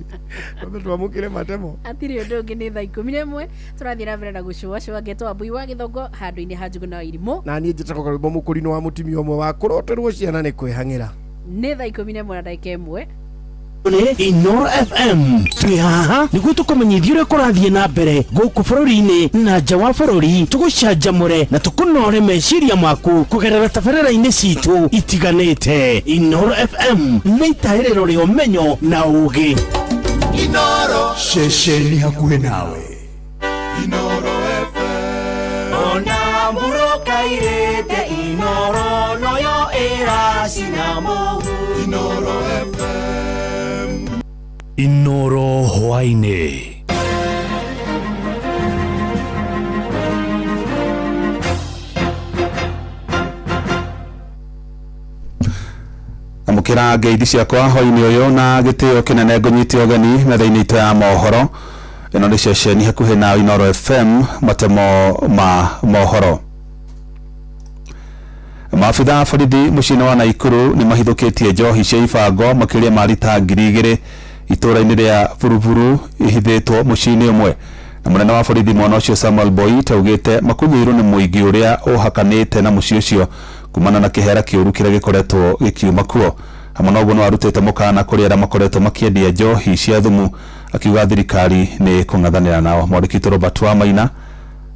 twambe twamũkĩre matemo. Hatirĩ ũndũ ũngĩ nĩ thaa 11 tũrathiĩ na mbere na gũcũacũa ngetwo Wambui wa Gĩthongo handũ-inĩ ha Njũgũna wa Irimũ. Na niĩ njĩtagwo Karwĩmbo mũkũrinũ wa mũtumia ũmwe wa kũroterwo ciana nĩ kwĩhang'ĩra. Nĩ thaa 11 na ndagĩka 1. Nĩ Inoro FM twĩ haha nĩguo tũkũmenyithia ũrĩa kũrathiĩ na mbere gũkũ bũrũri-inĩ na nja wa bũrũri, tũgũcanjamũre na tũkũnore meciria maku kũgerera tabarĩra-inĩ citũ itiganĩte. Inoro FM nĩ itahĩrĩro rĩa ũmenyo na ũũgĩ. Inoro Ceceni hakuhĩ nawe. Ona mburoka irĩte Inoro noyo ĩracina mũhu. Inoro FM. Inoro hwaĩ-inĩ. Amũkĩra ngeithi ciakwa hwainĩ ũyũ na gĩtĩo kĩnene ngũnyite ũgeni metha-inĩ itũ ya mohoro. Ĩno nĩ ceceni hakuhĩ na Inoro FM, matemo ma mohoro. Maabitha a borithi mũciĩ-inĩ wa Naikuru nĩ mahithũkĩtie njohi cia ibango makĩria ma rita 2000 itũũra-inĩ rĩa Buruburu ihithĩtwo mũciĩ-inĩ ũmwe. Na mũnene wa borithi mwena ũcio Samuel Boit augĩte makunyĩirwo nĩ mũingĩ ũrĩa ũhakanĩte na mũciĩ ũcio kumana na kĩhera kĩũru kĩrĩa gĩkoretwo gĩkiuma kuo. Hamwe na ũguo no arutĩte mũkana kũrĩ arĩa makoretwo makĩendia njohi cia thumu, akiuga thirikari nĩ kũng'ethanĩra nao. Mwandĩki witũ Robert Wamaina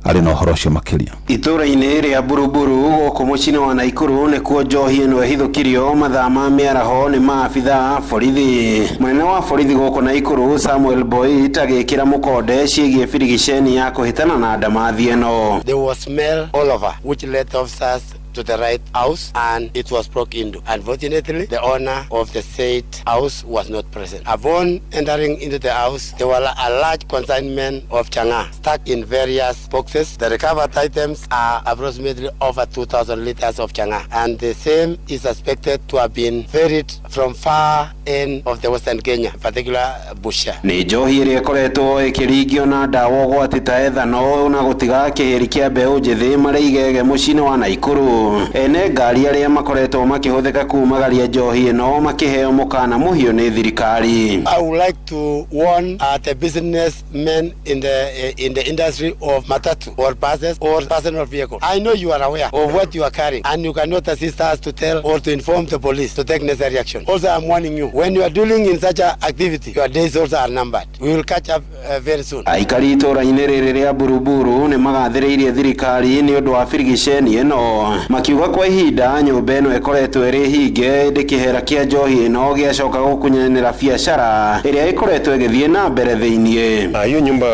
arĩ na ũhoro ũcio makĩria. Itũũra-inĩ rĩa Buruburu gũkũ mũciĩ-inĩ wa Naikuru nĩkuo njohi ĩno ĩhithũkirio mathaa ma mĩaraho nĩ maabitha a borithi. Mũnene wa borithi gũkũ Naikuru Samuel Boit agĩkĩra mũkonde ciĩgiĩ birigiceni ya kũhĩtana na ndamathi ĩno. There was smell all over, which led officers to the right house, and it was broke into. Unfortunately, the owner of the said house was not present. Upon entering into the house, there were a large consignment of chang'aa stuck in various boxes. The recovered items are approximately over 2,000 liters of chang'aa, and the same is suspected to have been ferried from far end of the Western Kenya, in particular Busia. Nĩ njohi ĩrĩa ĩkoretwo ĩkĩringio na ndawa ũgwati ta ethanol na gũtiga kĩhĩri kĩa mbeũ njĩthĩ marĩ igege mũciĩ-inĩ wa Naikuru. Ene ngari arĩa makoretwo makĩhũthĩka kumagaria njohi ĩno makĩheo mũkana mũhiũ nĩ thirikari. I would like to warn the businessmen in the industry of matatu or buses or personal vehicle. I know you are aware of what you are carrying, and you cannot assist us to tell or to inform the police to take necessary action. Also, I'm warning you, when you are dealing in such an activity, your days also are numbered. We will catch up very soon. Aikari itũũra-inĩ rĩrĩ rĩa Buruburu nĩ magathĩrĩirie thirikari nĩ ũndũ wa birigiceni ĩno, makiuga kwa ihinda nyũmba ĩno ĩkoretwo ĩrĩ hinge ĩndĩ kĩhera kĩa njohi ĩno gĩacoka gũkunyanĩra biacara ĩrĩa ĩkoretwo ĩgĩthiĩ na mbere thĩiniĩ. Hiyo nyumba,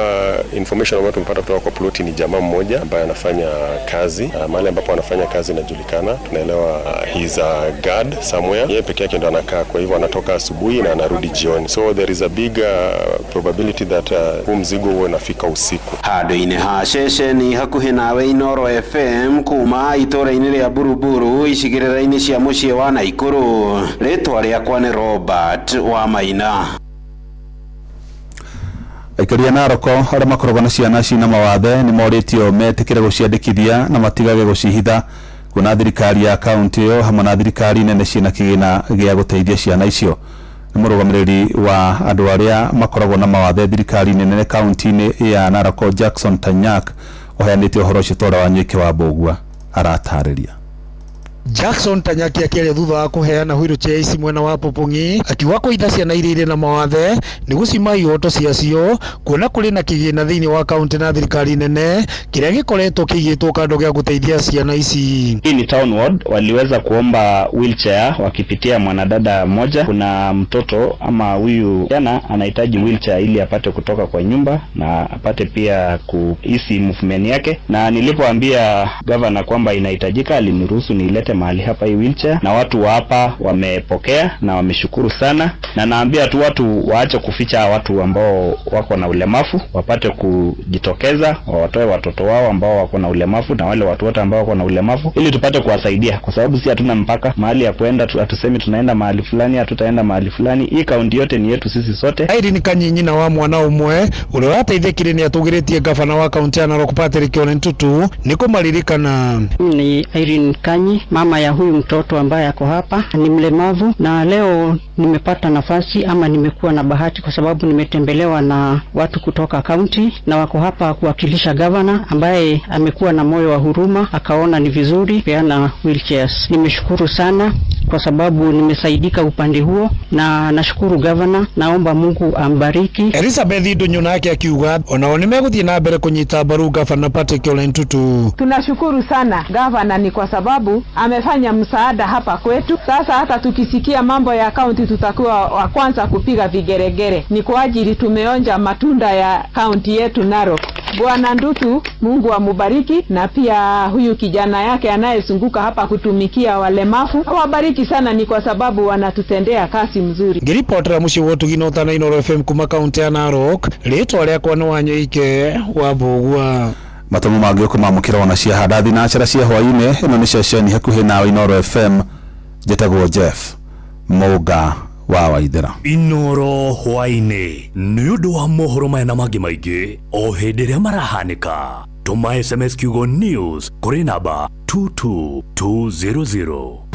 information ambayo tumepata kutoka kwa ploti ni jamaa mmoja ambaye anafanya kazi mahali ambapo anafanya kazi inajulikana, tunaelewa he's a guard somewhere. Yeye peke yake ndo anakaa, kwa hivyo anatoka asubuhi na anarudi jioni, so there is a big probability that huu mzigo huo unafika usiku. Handũ-inĩ ha ceceni hakuhĩ nawe Inoro FM kuma itũũra-inĩ rĩa Buruburu icigĩrĩra-inĩ cia mũciĩ wa Naikuru, rĩtwa rĩakwa nĩ Robert Wamaina. Aikari a Naroko arĩa makoragwo na ciana cina mawathe nĩ morĩtio metĩkĩre gũciandĩkithia na matigage gũcihitha, kuona thirikari ya kaunti ĩyo hamwe na thirikari nene ciĩna kĩgĩna gĩa gũteithia ciana icio. Nĩ mũrũgamĩrĩri wa andũ arĩa makoragwo na mawathe thirikari-inĩ nene kaunti-inĩ ya Naroko Jackson Tanyak ũheanĩte ũhoro ũcio Tora wa Nyuike wa Mbũgua aratarĩria. Jackson Tanyaki akĩaria thutha wa kũheana wheelchair ici mwena wa Pũpũng'i akiuga kũitha ciana iria irĩ na mawathe nĩ gũcima ihoto ciacio, kuona kũrĩ na kĩgĩna thĩinĩ wa kaunti na thirikari nene kĩrĩa gĩkoretwo kĩigĩtwo kando gĩa gũteithia ciana ici. Hii ni town ward, waliweza kuomba wheelchair wakipitia mwanadada mmoja. Kuna mtoto ama huyu jana anahitaji wheelchair ili apate kutoka kwa nyumba na apate pia kuhisi movement yake, na nilipoambia governor kwamba inahitajika aliniruhusu niilete mahali hapa hii wheelchair, na watu wa hapa wamepokea na wameshukuru sana, na naambia tu watu waache kuficha watu ambao wako na ulemavu, wapate kujitokeza, wawatoe watoto wao ambao wako na ulemavu na wale watu wote ambao wako na ulemavu ili tupate kuwasaidia, kwa sababu si hatuna mpaka mahali ya kwenda, hatusemi tunaenda mahali fulani, hatutaenda mahali fulani. Hii kaunti yote ni yetu sisi sote. Irene Kanyinyi na wa mwana ũmwe ũrĩa wateithĩkire nĩ atũgĩrĩtie gavana wa kaunti ya Narok Patrick Ole Ntutu nĩ kũmaririkana. Ni Irene Kanyi, mama ya huyu mtoto ambaye ako hapa, ni mlemavu, na leo nimepata nafasi ama nimekuwa na bahati kwa sababu nimetembelewa na watu kutoka kaunti na wako hapa kuwakilisha gavana ambaye amekuwa na moyo wa huruma, akaona ni vizuri peana wheelchairs. Nimeshukuru sana kwa sababu nimesaidika upande huo na nashukuru gavana, naomba Mungu ambariki. Elizabeth Ndunyu nake akiuga onao nimegũthiĩ na mbere kũnyita mbaru gavana Patrick Ole Ntutu. Tunashukuru sana gavana ni kwa sababu amefanya msaada hapa kwetu. Sasa hata tukisikia mambo ya kaunti tutakuwa wa kwanza kupiga vigeregere. Ni kwa ajili tumeonja matunda ya kaunti yetu Narok. Bwana Ndutu, Mungu amubariki, na pia huyu kijana yake anayezunguka hapa kutumikia walemavu awabariki sana, ni kwa sababu wanatutendea kazi mzuri. Ngiripotera muciĩ wa ũtugi na ũtana Inoro FM kuma kaunti ya Narok, rĩtwa rĩakwa nĩ Wanyoike wa Mbũgua. Matomo mangĩ ũkũmamũkĩra ona cia handathi na acera cia hwaĩ-inĩ. Ĩno nĩ ceceni hakuhĩ nawe Inoro FM. Njĩtagwo Jeff Mũnga wa Waithera. Inoro hwaĩ-inĩ nĩ ũndũ wa mohoro maya na mangĩ maingĩ o hĩndĩ ĩrĩa marahanĩka. Tũma SMS kiugo news kũrĩ namba 2 22 200.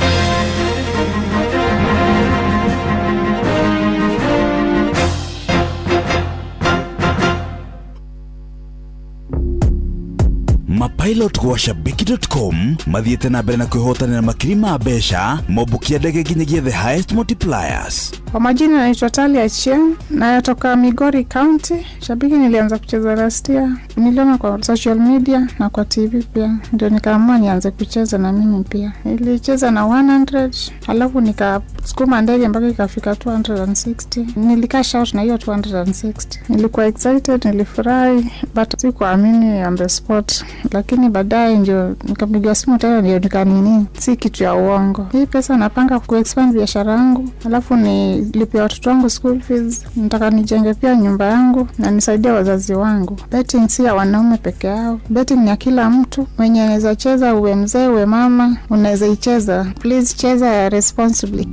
Mapilot gwa shabiki.com mathiĩte na mbere na kwĩhotanĩra makiri ma mbeca mombũkia ndege nginyagia the highest multipliers. Kwa majina naitwa Talia Chieng, natoka Migori County. Shabiki nilianza kucheza last year, niliona kwa social media na kwa TV pia, ndio nikaamua nianze kucheza na mimi pia. Nilicheza na 100, alafu nikasukuma ndege mpaka ikafika 260. Nilicash out na hiyo 260. Nilikuwa excited, nilifurahi, but sikuamini on the spot, lakini baadaye ndio nikapiga simu tena, ndio nikanini, si kitu ya uongo. Hii pesa napanga kuexpand biashara yangu, alafu nilipia watoto wangu school fees, nataka nijenge pia nyumba yangu na nisaidie wazazi wangu. Betting si ya wanaume peke yao, betting ni ya kila mtu mwenye anaweza cheza, uwe mzee uwe mama, unaweza icheza. Please cheza responsibly.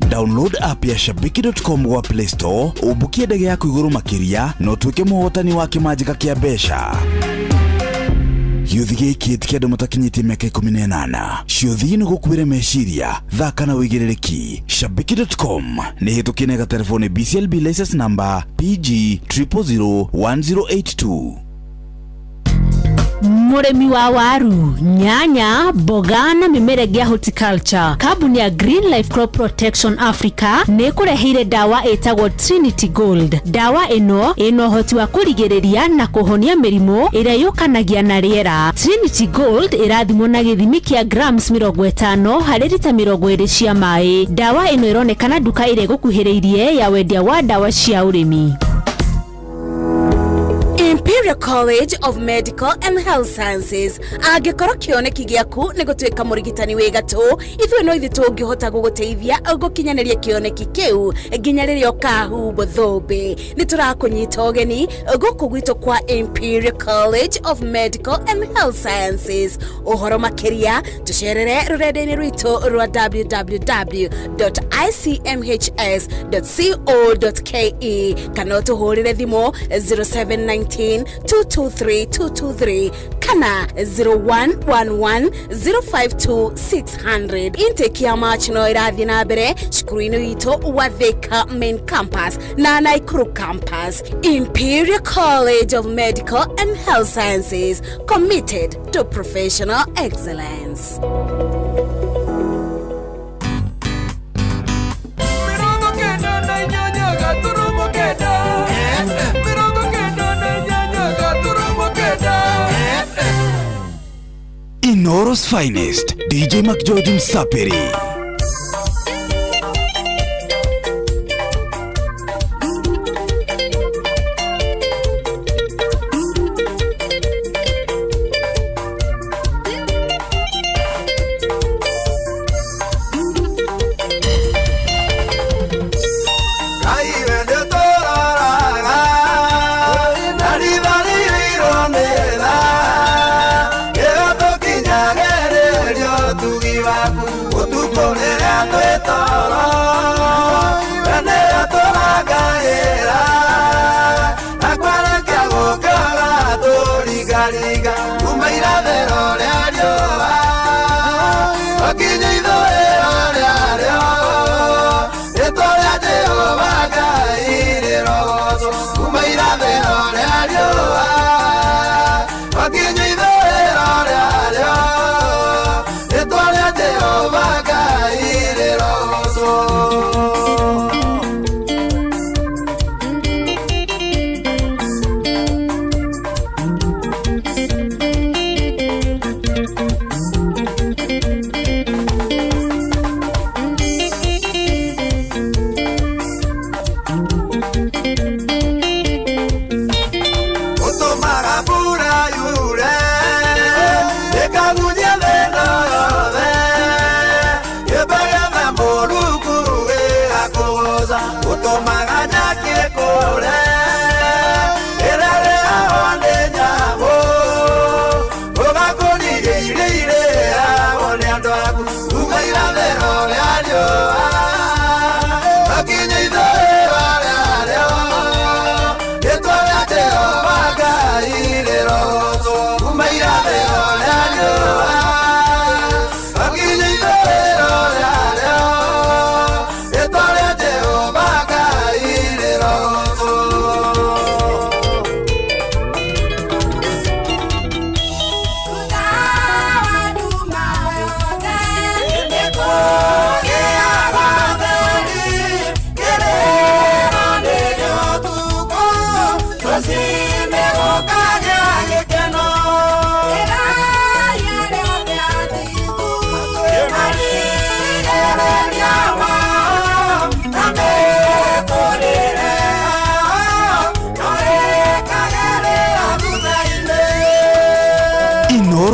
Download app ya shabiki.com gwa Play Store umbukie ndege yaku igũrũ makĩria na ũtuĩke mũhotani wa kĩmanjĩka kĩa mbeca. Gĩũthi gĩkĩ ti kĩa andũ matakinyĩtie mĩaka 18. Ciũthi nĩ gũkuĩre meciria, thaka na wĩigĩrĩrĩki. Shabiki.com nĩ hĩtũkie na ĩgaterefo nĩ BCLB license number PG 0001082. Mũrĩmi wa waru, nyanya, mboga na mĩmera ĩngĩ ya horticulture, kambuni ya Green Life Crop Protection Africa nĩ ĩkũreheire ndawa ĩtagwo Trinity Gold. Ndawa ĩno ĩna ũhoti wa kũrigĩrĩria na kũhonia mĩrimũ ĩrĩa yũkanagia na rĩera. Trinity Gold ĩrathimwo na gĩthimi kĩa grams 50 harĩ rita 20 cia maĩ. Ndawa ĩno ĩronekana nduka ĩrĩa ĩgũkuhĩrĩirie ya wendia wa ndawa cia ũrĩmi. Imperial College of Medical and Health Sciences, angĩkorwo kĩoneki gĩaku nĩ gũtuĩka mũrigitani wĩ gatũ, ithuĩ no ithuĩ tũngĩhota gũgũteithia gũkinyanĩria kĩoneki kĩu nginya rĩrĩa ũkahumbwo thũmbĩ. Nĩ tũrakũnyita ũgeni gũkũ gwitũ kwa Imperial College of Medical and Health Sciences. Ũhoro makĩria tũcerere rũrenda-inĩ rwitũ rwa www.icmhs.co.ke kana ũtũhũrĩre thimũ 0719 223 223 kana 0111 052 600. Intake ya March no ĩrathiĩ na mbere cukuru-inĩ witũ wa Thika main campus na Nakuru campus. Imperial College of Medical and Health Sciences, committed to professional excellence. Inoro's finest, DJ McGeorge Msapiri.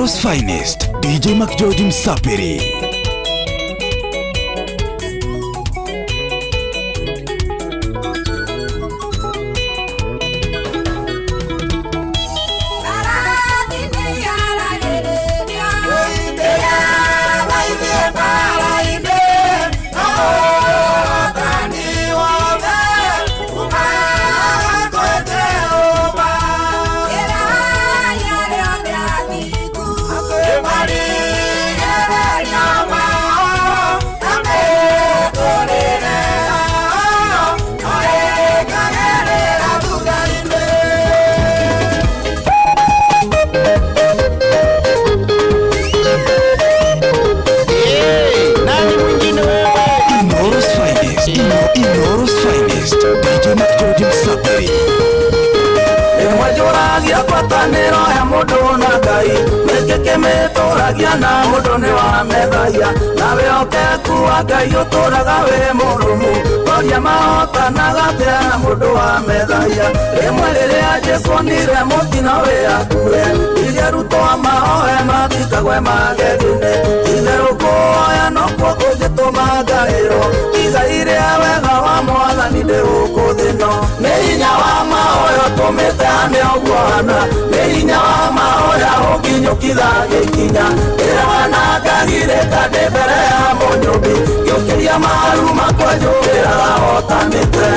Inooro's finest DJ McGeorge Msapiri. Inooro's finest, Inooro's finest, DJ McGeorge Msapiri. Ĩmwe njũragia ngwatanĩro ya mũndũ na Ngai nĩkĩ kĩmĩtũragia na mũndũ nĩ wamethagia na wĩhokeku wa Ngai ũtũraga wĩ mũrũmu toria mahotanaga atĩa na mũndũ wamethagia rĩmwe rĩrĩa Jesũ onire mũtino wĩ hakuhĩ iria arutwo mahoe matikagwe magerio-inĩ itherũ kũhoya nokuo kũngĩtũma ngaĩrwo igai rĩa wega wa Mwathani ndĩ gũkũ thĩ ĩno nĩ hinya wa mahoya ũtũmĩte hane ũguo hana nĩ hinya wa mahoya ũnginyũkithagia ikinya ndĩrawana ngagirĩka ndĩ mbere ya Mũnyũmbi ngĩũkĩria maru makwa njũkĩraga hotanĩte.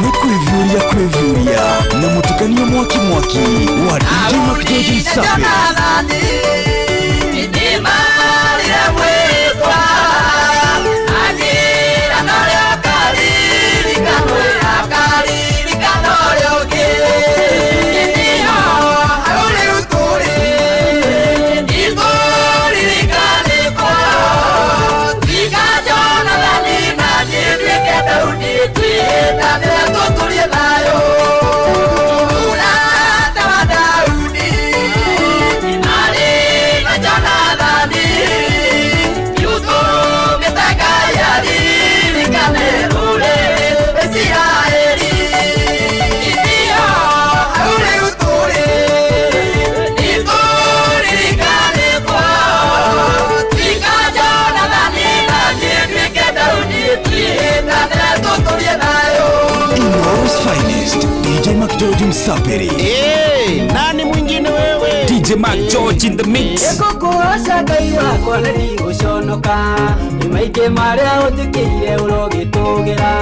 Nĩ kwĩviũria kwĩviũria na mũtukanio mwaki mwaki wa DJ McGeorge Msapiri. Daudi, Msapiri. Hey, nani mwingine wewe? DJ Mark George in the mix. Ekukuoca Ngai wakwa na ndigũconoka nĩ maingĩ marĩa ũnjĩkĩire ũrogĩtũgĩra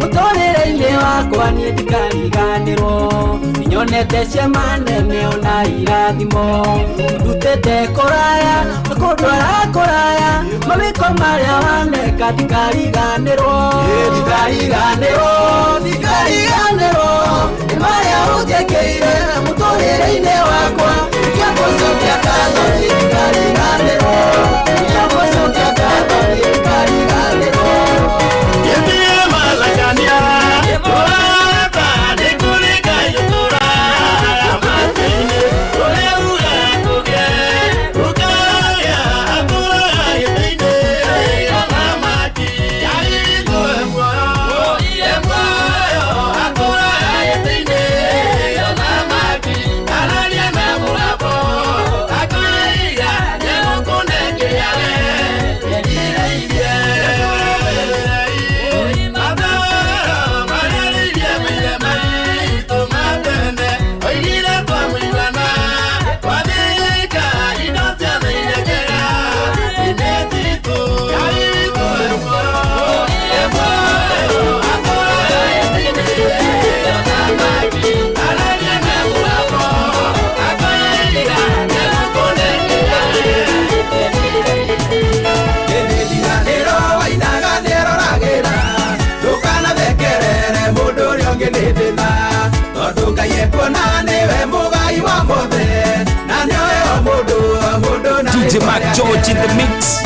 mũtũrĩre-inĩ wakwa niĩ ndikariganĩrwo nĩnyonete ciama nene ona irathimo ndutĩte kũraya na kũndwara kũraya mawĩko marĩa waneka ndikariganĩrwo ndikariganĩrwo ndikariganĩrwo nĩ marĩa ũnjĩkĩire mũtũrĩre-inĩ wakwa nĩkĩo ngatho ndikariganĩrwo nĩkĩo ngatho ndikariganĩrwo Gĩthiĩ mathakania tũrata nĩ kũrĩ Ngai ũtũraga matu-inĩ ũrĩa ugaga kũgĩe ũkagĩa atũraga gĩtĩ-inĩ kĩa ũthamaki Ngai muoyo iye muoyo atũraga gĩtĩ-inĩ kĩa ũthamaki araria na mũgambo akoiga nĩgũkũnengera we wĩrirĩirie DJ Mark George in the mix.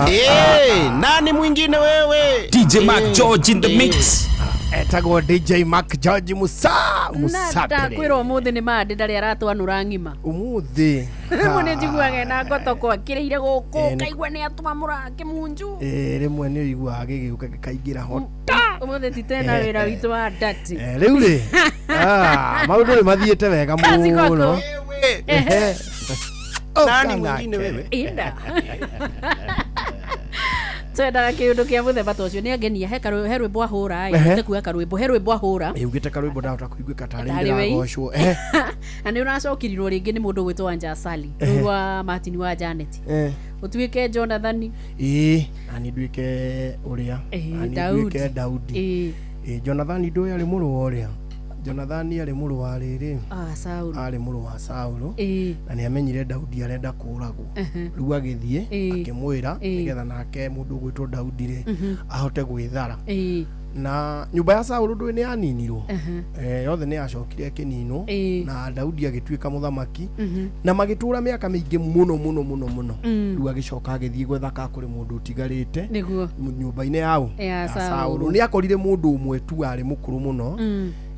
Hey, nani mwingine wewe? DJ Mark George in the mix. Etagwo DJ Mark George Musa Musapere. Ndakwirwo umuthi ni mande ndari aratwanura ng'ima. Umuthi. Rimwe ni njiguaga na ngotoko akiriire guku kaigua ni atwamura kimunju. Rimwe ni uiguaga gĩgĩũka gĩkaingĩra ho. Umuthi ti tena wira witu wa ndati. Rĩu rĩ. Maũndũ nĩ mathiĩte wega mũno. Nani mwingine wewe? Inda. Twendaga kiundu kia muthemba ta ucio ni angenia he rwimbo ahura ĩ kuga karwimbo he rwimbo ahura ugite karwimbo ndahota kuiguika tarĩ ndĩragocwo na nĩ ũracokirirwo rĩngĩ nĩ mũndũ ũgwĩtwo Wanja Sali rũu wa Martin wa Janet ũtuĩke Jonathan ĩĩ na nĩ nduĩke ũrĩa na nĩ nduĩke Daudi ĩĩ Jonathan ndũĩ arĩ mũrũ wa ũrĩa Jonathan arĩ mũrũ wa rĩrĩ Saulu arĩ mũrũ wa Saulu na nĩ amenyire Daudi arenda kũragwo rĩu agĩthiĩ akĩmwĩra nĩgetha nake mũndũ ũgwĩtwo Daudi rĩ ahote gwĩthara na nyũmba ya Saulu ndũĩ nĩ yaninirwo yothe nĩ yacokire ĩkĩninwo na Daudi agĩtuĩka mũthamaki na magĩtũra mĩaka mĩingĩ mũno mũno mũno mũno rĩu agĩcoka agĩthiĩ gwetha ka kũrĩ mũndũ ũtigarĩte nyũmba-inĩ yao ya Saulu nĩ akorire mũndũ ũmwe tu arĩ mũkũrũ mũno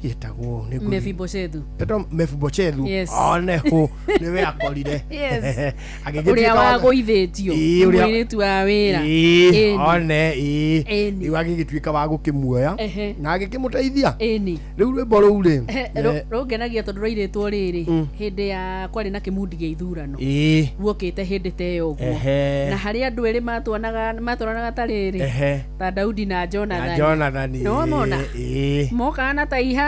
yetagwo nĩ Mefiboshethu etwo Mefiboshethu one ho niwe akorire yes ũrĩa wagũithĩtio mũirĩtu wa wĩra one rĩu agĩgĩtuĩka wa gũkĩmuoya na agĩkĩmũteithia rĩu rwĩmbo rũu rĩ rũngenagia tondũ rwairĩtwo rĩrĩ hĩndĩ ya kwarĩ na kĩmundi gĩa ithurano guokĩte hĩndĩ ta ĩyo ũguo na harĩ andũ erĩ matwaranaga ta rĩrĩ ta Daudi na Jonathan nĩwamona mokaga na ta ihanaine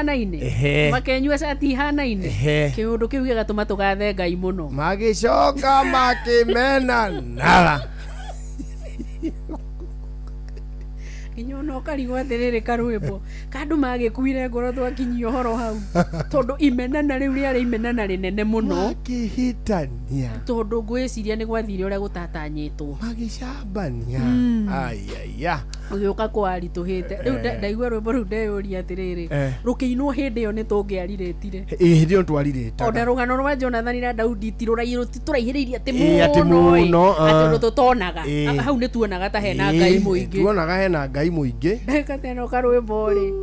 makenyua cati ihanaine kiundu kiu gĩgatũma tũgathe Ngai mũno magĩcoka makĩmena nara nginya ona ũkarigwo atĩrĩrĩ karwĩmbo kandũ magĩkuire ngoro twakinyia ũhoro hau tondũ imenana rĩu rĩarĩ imenana rĩnene mũno makĩhĩtania tondũ ngwĩciria nĩ gwathire ũrĩa gũtatanyĩtwo magĩcambania aiya ũgĩũka kwaritũhĩte rĩu ndaigua rwĩmbo rũu ndeyũria atĩrĩrĩ rũkĩinwo hĩndĩ ĩyo nĩ tũngĩarirĩtire hĩndĩ ĩyo twarirĩtaga ona rũgano rwa Jonathan na Daudi tũraihĩrĩirie atĩ mũno atĩ ũndũ tũtonaga hau nĩ tuonaga ta hena Ngai mũingĩ tuonaga hena Ngai mũingĩ ndagĩka ta ĩno karwĩmbo rĩ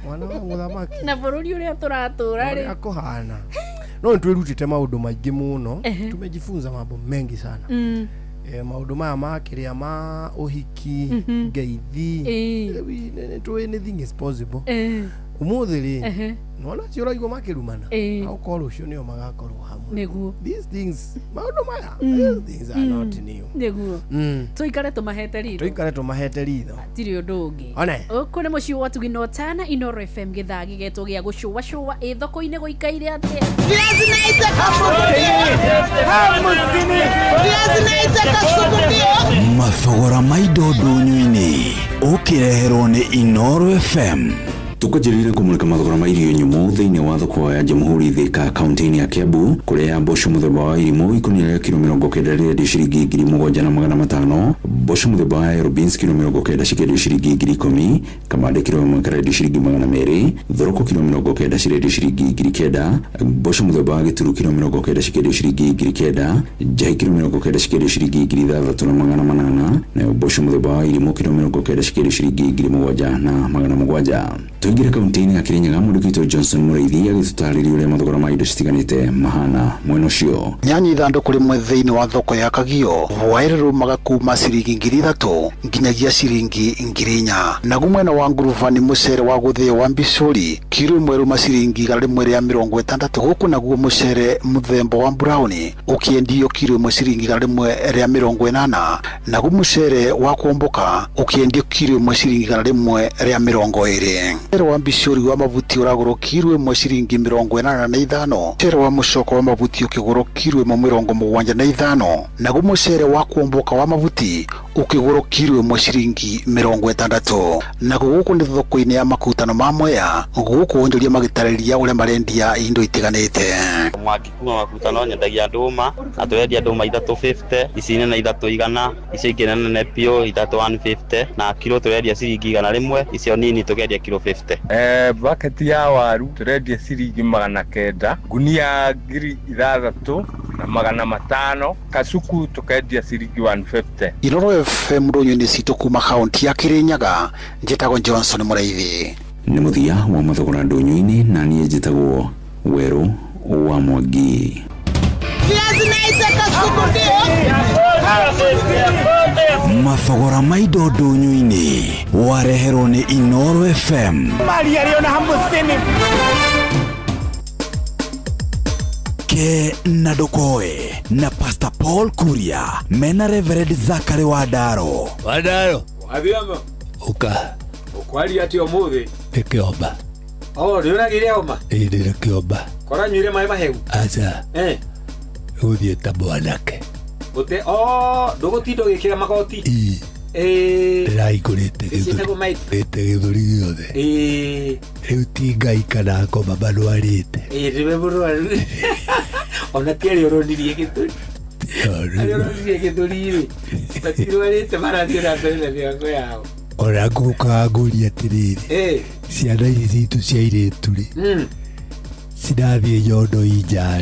mwana wa mũthamaki na bũrũri ũrĩa tũratũra rĩ ũrĩa kũhana no nĩ twĩrutĩte maũndũ maingĩ mũno tumejifunza mambo mengi sana Maũndũ maya ma kĩrĩa ma ũhiki, ngeithi. Rĩu nĩ tũĩ anything is possible. Ũmũthĩ rĩ, nona acio ũraigua makĩrumana, gũkorwo rũciũ nĩo magakorwo hamwe. These things, maũndũ maya, these things are not new. Nĩguo. Tũikare tũmahete ritho. Tũikare tũmahete ritho. Tirĩ ũndũ ũngĩ. One. Ũkũ nĩ mũciĩ wa Tugino Tana Inoro FM, gĩthaa gĩgetwo gĩa gũcũacũa. Ĩ thoko-inĩ gũikaire atĩa? Mathogora ma indo ndũnyũ-inĩ ũkĩreherwo nĩ Inoro FM. Tukwanjĩrĩire kũmũrĩka mathogora ma irio nyũmũ thĩinĩ wa thoko ya Jamhuri Thika kaunti-inĩ ya Kiambu, kũrĩa mboco mũthemba wa irimũ ikũnia rĩa kiro 90 rĩrendio ciringi 7,500, mboco mũthemba wa Yellow beans kiro 90 cikĩendio ciringi 10,000, kamande kiro 1 karendio ciringi 200, thoroko kiro 90 cirendio ciringi 9,000, mboco mũthemba wa gĩturu kiro 90 cikĩendio ciringi 9,000, njahi kiro 90 cikĩendio ciringi 6,800, nayo mboco mũthemba wa irimũ kiro 90 cikĩendio ciringi 7,700. Tũingĩre kaunti-inĩ ya Kirinyaga, mwandĩki witũ Johnson Mũrĩithi agĩtũtarĩria ũrĩa mathogora ma indo citiganĩte mahana mwena ũcio. Nyanya ithandũkũ rĩmwe thĩinĩ wa thoko ya Kagio hwaĩrĩ kuma ciringi 3,000 nginyagia ciringi 4,000. Naguo mwena wa ngurubani mũcere wa gũthĩo wa mbicũri kiro ĩmwe ruma ciringi 160, gũkũ naguo mũcere mũthemba wa burauni ũkĩendio kiro ĩmwe ciringi 180, naguo mũcere wa kuomboka ũkĩendio kiro ĩmwe ciringi 120. Mũcere wa mbicũri wa mabuti ũragũrwo kiro ĩmwe ciringi 85, mũcere wa mũcoko wa mabuti ũkĩgũrwo kiro ĩmwe 75, naguo mũcere wa kuomboka wa mabuti ũkĩgũrwo kiro ĩmwe ciringi 60. Naguo gũkũ nĩ thoko-inĩ ya makutano ma Mwea, gũkũ onjoria magĩtarĩria ũrĩa marendia indo itiganĩte. Mwangi kuma makutano nyendagia ndũma na tũrendia ndũma 350, ici nene 300, icio ingĩ nene biũ 3150, na kiro tũrendia ciringi 100, icio nini tũkendia kiro 50. Bucket ya waru tũrendia ciringi 900, ngunia 6,500, kasuku tũkendia ciringi 150. Inoro FM ndũnyũ-inĩ citũ kuma kaunti ya Kirinyaga, njĩtagwo Johnson Mũrĩithi. Nĩ mũthia wa mathogora ndũnyũ-inĩ, na niĩ njĩtagwo Werũ wa Mwangi. Mathogora ma indo ndũnyũ-inĩ wareherwo nĩ Inoro FM. Ke na Ndũkoe na Pastor Paul Kuria mena Reverend Zachary Wandaro. Wandaro. Wathiamo. Ũka. Ũkwaria atĩa ũmũthĩ? Nĩ kĩomba. Oh, nĩ ũragĩire homa? Ĩĩ ndĩna kĩomba. Koranyuire maĩ mahehu? Aca. Gũthiĩ ta mwanake. Ũte, oh, ndũgũtinda ũgĩkĩra magoti? Ĩĩ. Ndĩrahingũrĩte gĩthũri. Gĩthũri gĩothe. Ĩĩ. Rĩu ti Ngai kana ngoma marwarĩte. Ĩĩ nĩwe mũrwaru. Ona ti arĩa ũronirie gĩthũri. Arĩa ũronirie gĩthũri rĩ, matirwarĩte, marathiĩ na mbere na mĩhango yao. Ona ngũkaga ngũria atĩrĩrĩ, ciana ici citũ cia airĩtu rĩ, cirathiĩ nyondo inja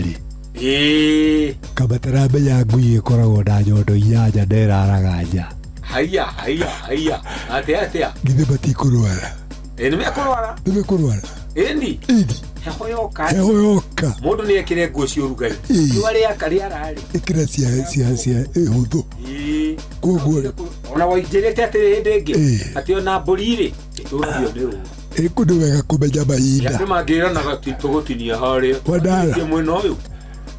rĩ, kamataramenya ngui ĩkoragwo na nyondo 8 na ĩraraga nja. Haiya haiya haiya, atĩa atĩa? Githĩ matikũrwara? Ĩ nĩ mekũrwara. Nĩ mekũrwara. Ĩni. Ĩni. Heho yoka. Heho yoka. Mũndũ nĩ ekĩre nguo cia ũrugarĩ. Riũa rĩaka rĩara rĩ. Ĩkĩra cia hũthũ. Koguo ona wainjĩrĩte atĩrĩ hĩndĩ ĩngĩ atĩ ona mbũri rĩ ĩtũragio nĩ rũũa. Ĩkũ nĩ wega kũmenya mahinda. Andũ mangĩranaga tũgũtinia harĩa. Wandara. Mwena ũyũ.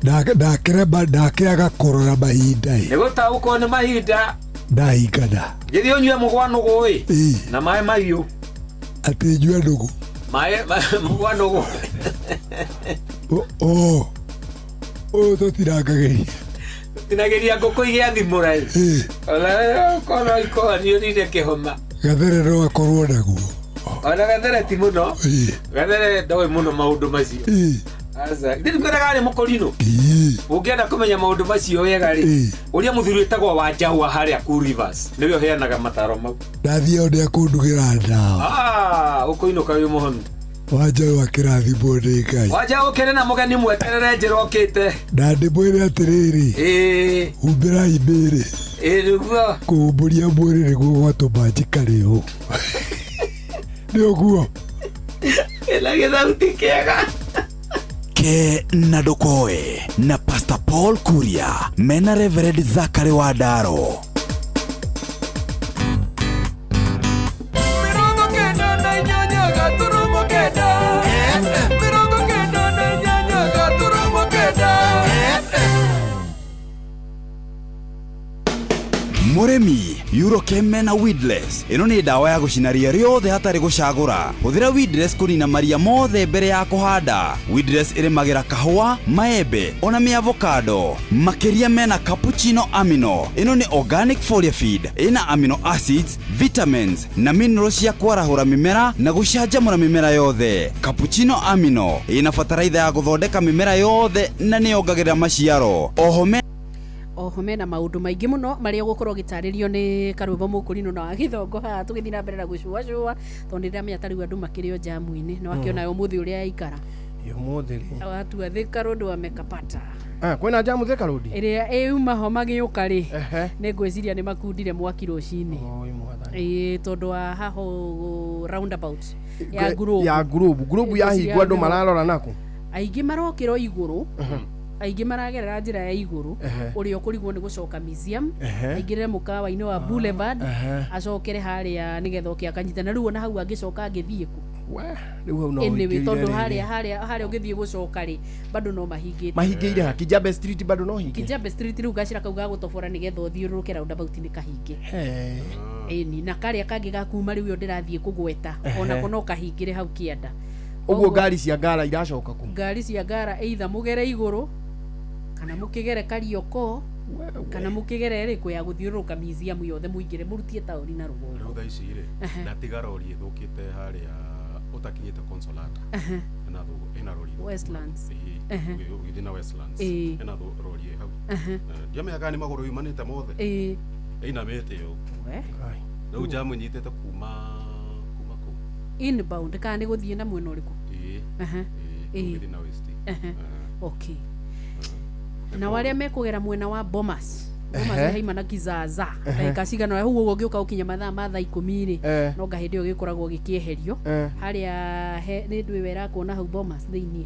Ndakĩrema ndakĩaga kũrora mahinda ĩ. Nĩ gũtaũkwo nĩ mahinda. Ndahingana. Gĩthiĩ ũnyue mũgwanũgũ ĩ. Na maĩ mahiũ. Atĩ nyue nũgũ. Maĩ mũgwanũgũ. Oh. Ũyũ tũtinangagĩria. Tũtinagĩria ngũkũ igĩa thimũra ĩ. Ona korwo ikoaniũrire kĩhoma. Gathere no akorwo naguo. Ona gathere ti mũno. Gathere ndoĩ mũno maũndũ macio. Aca, ndĩ kwĩraga nĩ mũkorino. Ũngĩenda kũmenya maũndũ macio wega rĩ, ũrĩa mũthuri wĩtagwo Wanjaũ wa harĩa Cool Rivers nĩwe ũheanaga mataro mau. Ndathiĩ o nĩakũndugĩra ndawa. Ah, ũkũinũka wĩ mũhonu. Wanjaũ akĩrathimwo nĩ Ngai. Wanjaũ ũkĩrĩ na mũgeni mweterere njĩra ũkĩte. Na ndĩmwĩre atĩrĩrĩ, humbĩrai mĩĩrĩ. Ĩĩ nĩguo. Kũhumbũria mwĩrĩ nĩguo gwatũma njikare ũũ. Nĩ ũguo. Ĩna gĩthauti kĩega. Ke na Ndũkoe na Pastor Pastor Paul Kuria mena Reverend Zachary Wandaro. 98 gaturumo 9 98 gaturumo 9 FM. Mũrĩmi Eurochem mena weedless. Ĩno nĩ ndawa ya gũcina ria rĩothe hatarĩ gũcagũra. Hũthĩra weedless kũnina maria mothe mbere ya kũhanda. Weedless ĩrĩmagĩra kahũa, maembe ona mĩavocado. Makĩria mena cappuccino amino. Ĩno nĩ organic foliar feed ĩna amino acids, vitamins na minerals cia kwarahũra mĩmera na gũcanjamũra mĩmera yothe. Cappuccino amino ĩna bataraitha ya gũthondeka mĩmera yothe na nĩyongagĩrĩra maciaro. Oho me Oho mena maũndũ maingĩ mũno marĩa ũgũkorwo ũgĩtarĩrio nĩ Karwĩmbo Mũkũrinũ na wa Gĩthongo haha tũgĩthiĩ na mbere na gũcuacua, tondũ nĩ ndĩramenya ta rĩu andũ makĩrĩ o njamu-inĩ na wakĩona ũmũthĩ ũrĩa yaikara. Ũmũthĩ rĩ Watua Thika Road wamekapata. Ah, kwĩna jamu Thika Road? Ĩrĩa ĩuma ho magĩũka rĩ, nĩ ngwĩciria nĩ makundire mwaki rũcinĩ, ĩĩ, tondũ wa haho roundabout ya Ngurubu. Ya Ngurubu. Ngurubu yahingwo andũ mararora nakũ? Aingĩ marokĩra o igũrũ, aingĩ maragerera njĩra ya igũrũ, ũrĩa ũkũrigwo nĩ gũcoka museum, aingĩrĩre mũkawa-inĩ wa Boulevard, acokere harĩa nĩgetha oke akanyita na rĩu ona hau angĩcoka angĩthiĩ kũ? Rĩu hau no Anyway, ũingĩrire tondũ rĩrĩ. harĩa harĩa harĩa ũngĩthiĩ gũcoka rĩ, bado no mahingĩte. Mahingĩire ha? Kijabe Street bado no hinge? Kijabe Street rĩu gacĩra kau ga gũtobora nĩgetha ũthiũrũrũke roundabout nĩ kahinge. Ĩni, na karĩa kangĩ ga kuma rĩu ĩyo ndĩrathiĩ kũgweta, onako no kahingĩre hau kĩanda. Ũguo ngari cia ngara iracoka kũ? Ngari cia ngara either mũgere igũrũ kana mũkĩgere Karioko kana mũkĩgere ĩrĩkũ ya gũthiũrũrũka museum yothe mũingĩre mũrutie taũni na rũgongo. Rĩu thaa ici rĩ, ndatiga rori ĩthũkĩte harĩa ũtakinyĩte Consolata. Ĩna rori ĩthũku. Westlands. Ĩĩ, ũgĩthiĩ na Westlands. Ĩna rori ĩ hau. Ndiamenyaga kana nĩ magũrũ yumanĩte mothe. Ĩinamĩte ũũ. Rĩu jamu ĩnyitĩte kuma kũu. Inbound kana nĩ gũthiĩ na mwena ũrĩkũ? Ĩĩ. Ĩĩ, ũgĩthiĩ na West. Okay. Nao arĩa mekũgera mwena wa Bomas, Bomas nĩ haima na Kizaza, ndagĩka cigana ũrĩa hau ũguo ũngĩũka gũkinya mathaa ma thaa 10 rĩ, no nga hĩndĩ ĩyo gĩkoragwo gĩkĩeherio harĩa he nĩ ndwĩ wera kuona hau Bomas thĩiniĩ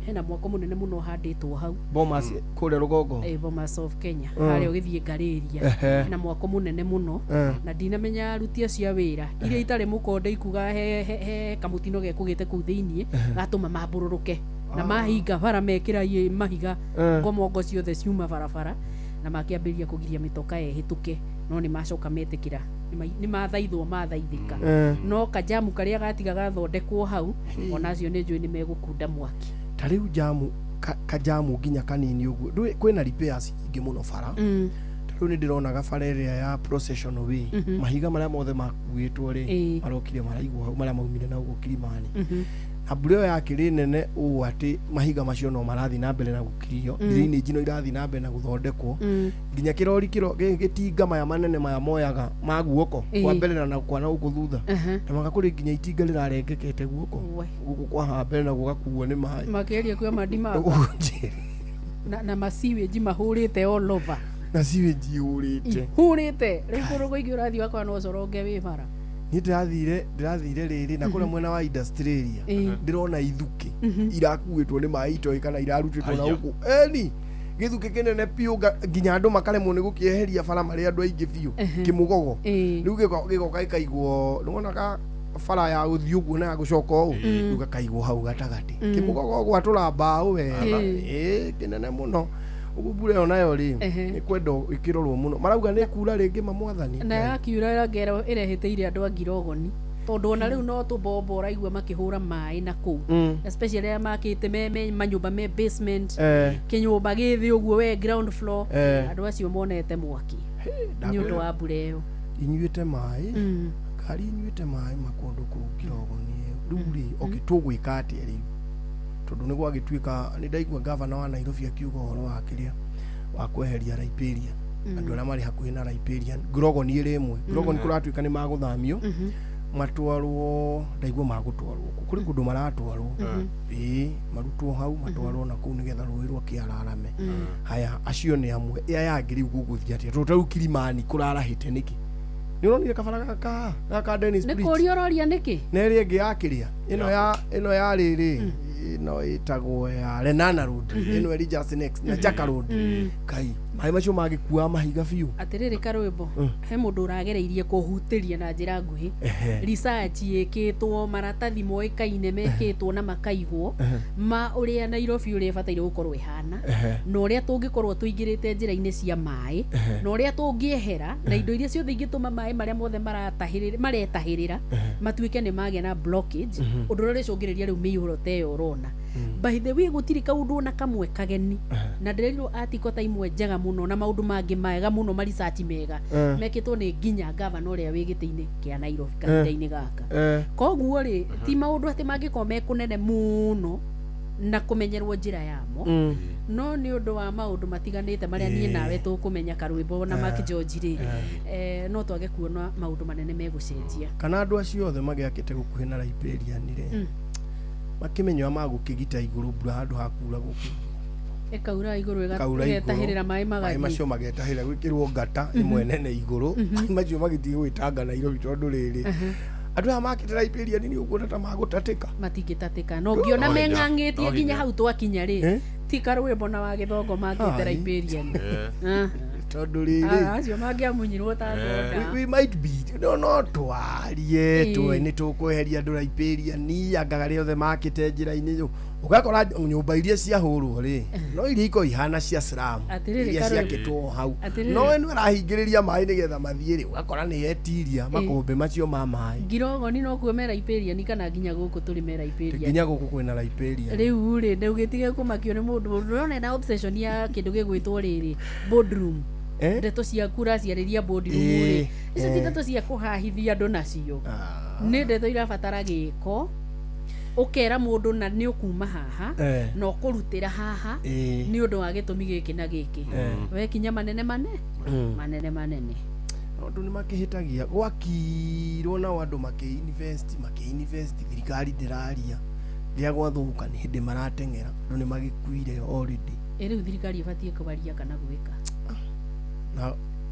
hena mwako mũnene mũno ũhandĩtwo hau. Bomas kũrĩa rũgongo? Bomas of Kenya, harĩa ũgĩthiĩ Ngarĩria, hena mwako mũnene mũno, na ndinamenya aruti acio a wĩra iria itarĩ mũkonde ikuga he kamũtino gekũgĩte kũu thĩiniĩ gatũma mambũrũrũke na mahinga bara mekĩra mahiga, ngomongo ciothe ciuma barabara na makĩambĩrĩria kũgiria mĩtoka ĩhĩtũke, no nĩ macoka metĩkĩra, nĩ mathaithwo mathaithĩka, no kajamu karĩa gatiga gathondekwo hau onacio nĩ njũĩ nĩ megũkunda mwaki. Ta rĩu jamu kajamu nginya kanini ũguo ndũĩ kwĩna repairs nyingĩ mũno bara. Ta rĩu nĩ ndĩronaga bara ĩrĩa ya Procession Way, mahiga marĩa mothe makuĩtwo rĩ, marokire maraigwo hau marĩa maumire na gũkũ Kilimani, na mbura ĩyo yakĩrĩ nene ũũ atĩ mahiga macio no marathiĩ na mbere na gũkirio, drainage no irathiĩ na mbere na gũthondekwo, nginya kĩrori gĩtinga maya manene maya moyaga ma guoko kwa mbere na kwa na gũkũ thutha, na maka kũrĩ nginya itinga rĩrarengekete guoko gũkũ kwa haha mbere na gũgakuo nĩ maĩ. Makĩgeria kuoya mandima na masiwĩnji mahũrĩte all over. Na siwĩnji ihũrĩte. Ihũrĩte rĩu kũndũ kũingĩ ũrathiĩ ũgakora no ũcoronge wĩ bara. Niĩ ndĩrathire rĩrĩ na kũrĩa mwena wa industrial area ndĩrona ithukĩ irakuĩtwo nĩ maĩ itoĩ kana irarutĩtwo na gũkũ, eni gĩthukĩ kĩnene biũ nginya andũ makaremwo nĩ gũkĩeheria bara marĩ andũ aingĩ biũ, kĩmũgogo rĩu gĩgoka gĩkaigwo, nĩwona bara ya gũthiĩ ũguo na ya gũcoka ũũ, rĩu gakaigwo hau gatagatĩ, kĩmũgogo gwatũra mbaũ wega, kĩnene mũno. Ũguo mbura ĩyo nayo rĩ, nĩ kwenda ĩkĩrorwo mũno, marauga nĩ kura rĩngĩ mamwathani. Na yakiura ĩrangera ĩrehĩtĩire andũ a Ngirogoni, tondũ ona rĩu no tũmbombo ũraigua makĩhũra maĩ na kũu, especially arĩa makĩte me manyũmba me basement, kĩnyũmba gĩ thĩ ũguo we ground floor, andũ acio monete mwaki nĩ ũndũ wa mbura ĩyo. Inyuĩte maĩ, ngari inyuĩte maĩ makũndũ kũu Ngirogoni ĩyo. Rĩu rĩ, okay, tũgwĩka atĩa rĩu? Tondũ nĩ gwagĩtuĩka nĩ ndaigua gavana wa Nairobi akiuga ũhoro wa kĩrĩa wa kweheria Riparian, andũ arĩa marĩ hakuhĩ na Riparian, Ngirogoni ĩrĩ ĩmwe, Ngirogoni kũratuĩka nĩ magũthamio matwarwo, ndaigua magũtwarwo kũ kũrĩ kũndũ maratwarwo, ĩĩ, marutwo hau matwarwo na kũu nĩgetha rũĩ rwa kĩararame. Haya, acio nĩ amwe. Aya angĩ rĩu gũgũthiĩ atĩa? Tondũ ta rĩu Kilimani kũrarahĩte nĩkĩ? Nĩ ũronire kabara gaka Dennis Nĩ Bridge? kũria ũroria nĩkĩ? Na ĩrĩa ĩngĩ ya kĩrĩa ĩno ya ĩno ya rĩrĩ Ĩno ĩtagwo ya Lenana Road, ĩno ĩrĩ just next na Jaka Road. Kai maĩ macio magĩkua mahiga biũ. Atĩrĩrĩ karwĩmbo, he mũndũ ũragereirie kũhutĩria na njĩra nguhĩ. Research ĩkĩtwo, maratathi moĩkaine mekĩtwo na makaigwo ma ũrĩa Nairobi ũrĩa ĩbataire gũkorwo ĩhana, na ũrĩa tũngĩkorwo tũingĩrĩte njĩra-inĩ cia maĩ, na ũrĩa tũngĩehera na indo iria ciothe ingĩtũma maĩ marĩa mothe maratahĩrĩra maretahĩrĩra matuĩke nĩ magĩa na blockage, ũndũ ũrĩa ũrĩcũngĩrĩria rĩu mĩihũro ta ĩyo ũrona. By the way, gũtirĩ kaũndũ ona kamwe kageni, na ndĩrerirwo article ta imwe njega mũno na maũndũ mangĩ mega mũno, ma research mega mekĩtwo nĩ nginya gavana ũrĩa wĩ gĩtĩ-inĩ kĩa Nairobi kahinda-inĩ gaka. Koguo rĩ, ti maũndũ atĩ mangĩkorwo me kũnene mũno na kũmenyerwo njĩra yamo, no nĩ ũndũ wa maũndũ matiganĩte marĩa niĩ nawe tũkũmenya, karwĩmbo na Mark George rĩ, no twage kuona maũndũ manene megũcenjia. Kana andũ acio othe magĩakĩte gũkuhĩ na Riparian rĩ, makĩmenya magũkĩgita igũrũ mbura handũ ha kura gũkũ ĩkaura igũrũ, kaura ĩgetahĩrĩra maĩ maĩ magathiĩ. Macio magetahĩrĩra, gwĩkĩrwo ngata ĩmwe nene igũrũ, maĩ macio magĩtige gwĩtanga Nairobi, tondũ rĩrĩ, andũ aya makĩte Riparian nĩ ũkuona ta magũtatĩka. Matingĩtatĩka, no ngĩona No hinya, meng'ang'ĩtie no nginya hinya. hau twakinya rĩ, Eh? ti karwĩmbo na wa gĩthongo makĩte Ai. Riparian. Tondũ rĩrĩ, acio mangĩamunyirwo ta thonda. We might be no twarie, twe nĩ tũkweheria andũ Riparian, angaga rĩothe makĩte njĩra-inĩ ĩyo, ũgakora nyũmba iria ciahũrwo rĩ, no iria ikorwo ihana cia slum, Atĩrĩrĩ, iria Karoli. ciakĩtwo hau, Atĩrĩrĩ. no ĩno ĩrahingĩrĩria maĩ nĩgetha mathiĩ rĩ, ũgakora nĩ yetiria makũmbĩ macio ma maĩ. Ngirogoni no kuo me Riparian, kana nginya gũkũ tũrĩ me Riparian? Nginya gũkũ kwĩna Riparian. Rĩu rĩ, ndũgĩtige kũmakio nĩ mũndũ ũrona na obsession ya kĩndũ gĩgwĩtwo rĩrĩ boardroom. Eh? Ndeto ciaku ũraciarĩria boardroom rĩ, icio ti ndeto cia kũhahithia andũ nacio, nĩ ndeto irabatara gĩko, ũkera mũndũ na nĩ ũkuma haha na ũkũrutĩra haha nĩ ũndũ wa gĩtũmi gĩkĩ na gĩkĩ. Wekinya manene mane manene manene. Tondũ nĩ makĩhĩtagia, gwakirwo nao andũ makĩ-invest, makĩ-invest, thirikari ndĩraria. Rĩrĩa gwathũka nĩ hĩndĩ marateng'era, andũ nĩ magĩkuire already. Ĩ rĩu thirikari ĩbatiĩ kwaria kana gwĩka?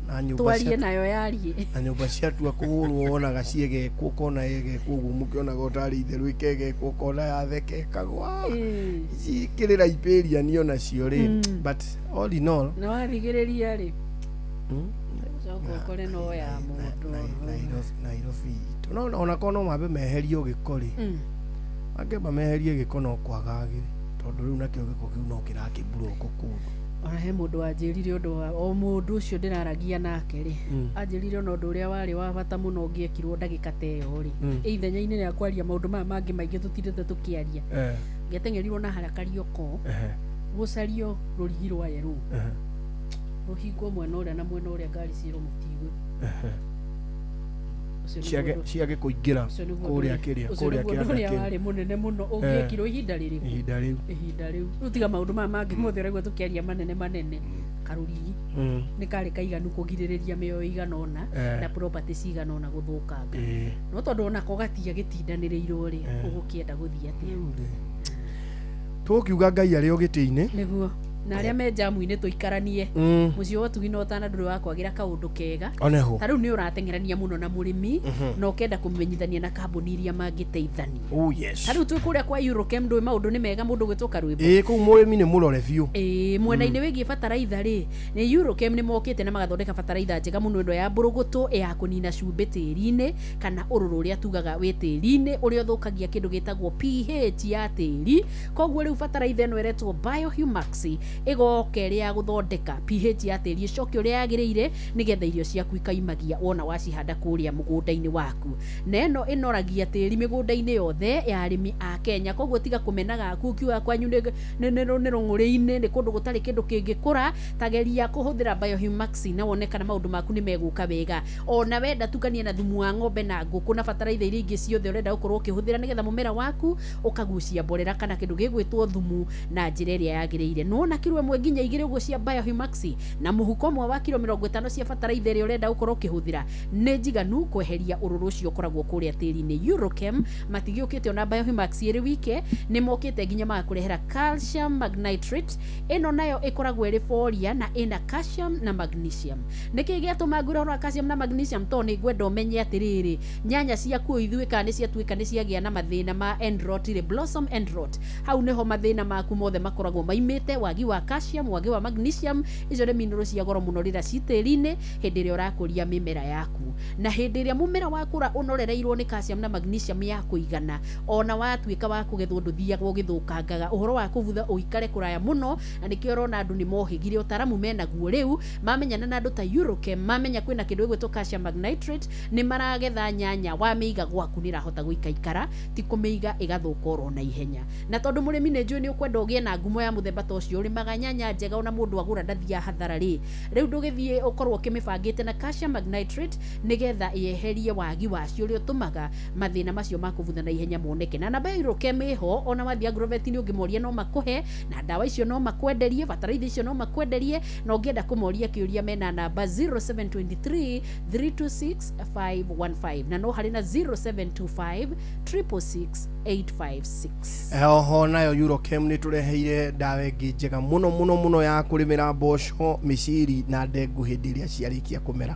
Na nyũmba Twarie nayo yarie. Na nyũmba ciatua kũhũrwo, wonaga ciegekwo, ũkona yegekwo ũguo, mũkĩonaga ũtarĩ itherũ, ĩkegekwo ũkona yathekekagwa ici ikĩrĩ Riparian onacio rĩ. But all in all, Na wathigĩrĩria rĩ, ũcoka ũkore no ya mũndũ. Nairobi itũ, no onakorwo no mambe meherio gĩko rĩ, mangĩamba meherie gĩko no kwagagĩre, tondũ rĩu nakĩo gĩko kĩu no kĩrakĩmburoko kũndũ. Ona he mũndũ wanjĩrire ũndũ wa o mũndũ ũcio ndĩraragia nake rĩ, anjĩrire ona ũndũ ũrĩa warĩ wa bata mũno ũngĩekirwo ndagĩka ta ĩyo rĩ, ithenya-inĩ rĩa kwaria maũndũ maya mangĩ maingĩ tũtindĩte tũkĩaria, ngĩateng'erirwo na harĩa Karioko, gũcario rũrigi rwa yerũ, rũhingwo mwena ũrĩa na mwena ũrĩa ngari ciĩrwo mũtigũ. Ũcio nĩguo Ciage kũingĩra ũcio nĩguo kũrĩa ũndũ kĩrĩa ũcio kũrĩa nĩguo ũndũ kĩanda ũrĩa kĩu. warĩ mũnene mũno ũngĩekirwo ihinda rĩrĩkũ? Ihinda rĩu. Ihinda rĩu. Rĩu tiga maũndũ maya mangĩ mothe ũraigua tũkĩaria manene manene, karũrigi nĩ karĩ kaiganu kũgirĩrĩria mĩoyo ĩigana ũna na property cigana ũna gũthũkanga, no tondũ onako gatia gĩtindanĩrĩirwo rĩ, ũgũkĩenda gũthiĩ atĩa? Tũkiuga Ngai arĩ o gĩtĩ-inĩ. Nĩguo, na arĩa me jamu-inĩ tũikaranie. Mũciĩ wa ũtugi na ũtana ndũrĩ wa kwagĩra kaũndũ kega. Oneho. Ta rĩu nĩ ũrateng'erania mũno na mũrĩmi, na ũkenda kũmenyithania na kambuni iria mangĩteithania. Oh yes. Ta rĩu twĩ kũrĩa kwa Eurochem, ndũĩ maũndũ nĩ mega, mũndũ gwĩtwo karwĩmbo. Ĩĩ, kũu mũrĩmi nĩ mũrore biũ. Ĩĩ, mwena-inĩ wĩgiĩ bataraitha rĩ, nĩ Eurochem nĩ mokĩte na magathondeka bataraitha njega mũno, ĩno ya mbũrũgũtũ ya kũnina cumbĩ tĩri-inĩ, kana ũrũrũ ũrĩa tugaga wĩ tĩri-inĩ, ũrĩa ũthũkagia kĩndũ gĩtagwo pH ya tĩri. Koguo rĩu bataraitha ĩno ĩretwo Biohumax, ĩgoka ĩrĩ ya gũthondeka pH ya tĩri ĩcoke ũrĩa yagĩrĩire, nĩgetha irio ciaku ikaimagia wona wacihanda kũrĩa mũgũnda-inĩ waku. Na ĩno ĩnoragia tĩri mĩgũnda-inĩ yothe ya arĩmi a Kenya. Koguo tiga kũmena gaku ũkiuga kwanyu nĩ rũng'ũrĩ-inĩ, nĩ kũndũ gũtarĩ kĩndũ kĩngĩkũra. Tageria kũhũthĩra Biohumax na wone kana maũndũ maku nĩ megũka wega. Ona wenda tukania na thumu wa ng'ombe na ngũkũ na bataraitha iria ingĩ ciothe ũrenda gũkorwo ũkĩhũthĩra, nĩgetha mũmera waku ũkagucia mborera kana kĩndũ gĩgwĩtwo thumu na njĩra ĩrĩa yagĩrĩire. Nĩwona kiro ĩmwe nginya igĩrĩ ũguo cia Biohumax na mũhuko ũmwe wa kiro 50 cia bataraitha ĩrĩa ũrenda gũkorwo ũkĩhũthĩra nĩ njiganu kweheria ũrũrũ ũcio ũkoragwo kũrĩa tĩri-inĩ. Eurochem matigĩũkĩte ona Biohumax ĩrĩ wike, nĩ mokĩte nginya magakũrehera calcium magnitrate. Ĩno nayo ĩkoragwo ĩrĩ folia na ĩna calcium na magnesium. Nĩkĩ gĩatũma ngwĩre ũhoro wa calcium na magnesium? Tondũ nĩ ngwenda ũmenye atĩrĩrĩ, nyanya ciaku ithuĩ kana nĩ ciatuĩka nĩ ciagĩa na mathĩna ma end rot rĩ, blossom end rot, hau nĩho mathĩna maku mothe makoragwo maimĩte, wagi wa calcium, wagi wa magnesium. Icio nĩ minerals cia goro mũno rĩrĩa ci tĩri-inĩ hĩndĩ ĩrĩa ũrakũria mĩmera yaku. Na hĩndĩ ĩrĩa mũmera wakũra ũnorereirwo nĩ calcium na magnesium ya kũigana, ona watuĩka wa kũgethwo ndũthiaga ũgĩthũkangaga. Ũhoro wa kũbutha ũikare kũraya mũno, na nĩkĩo ũrona andũ nĩ mohĩgire ũtaramu menaguo rĩu, mamenyana na andũ ta Eurochem, mamenya kwĩna kĩndũ gĩgwĩtwo calcium magnitrate, nĩ maragetha nyanya wamĩiga gwaku nĩ ĩrahota gũikaikara, ti kũmĩiga ĩgathũka oro na ihenya. Na tondũ mũrĩmi nĩ njũĩ nĩ ũkwenda ũgĩe na ngumo ya mũthemba ta ũcio, ũrĩmaga nyanya njega ona mũndũ agũra ndathiaga hathara rĩ, rĩu ndũgĩthiĩ ũkorwo ũkĩmĩbangĩte na calcium magnitrate nĩgetha yeherie wagi wacio ũrĩa ũtũmaga mathĩna macio ma kũbutha na ihenya moneke. Na namba ya Eurochem ĩho, ona wathiĩ agrovet nĩ ũngĩmoria no makũhe, na ndawa icio no makwenderie, bataraitha icio no makwenderie, na ũngĩenda kũmoria kĩũria mena namba 0723 326 515 na no harĩ na 0725 666 856. Oho nayo Eurochem nĩ tũreheire ndawa ĩngĩ njega mũno mũno mũno ya kũrĩmĩra mboco, mĩciri na ndengũ hĩndĩ ĩrĩa ciarĩkia kũmera.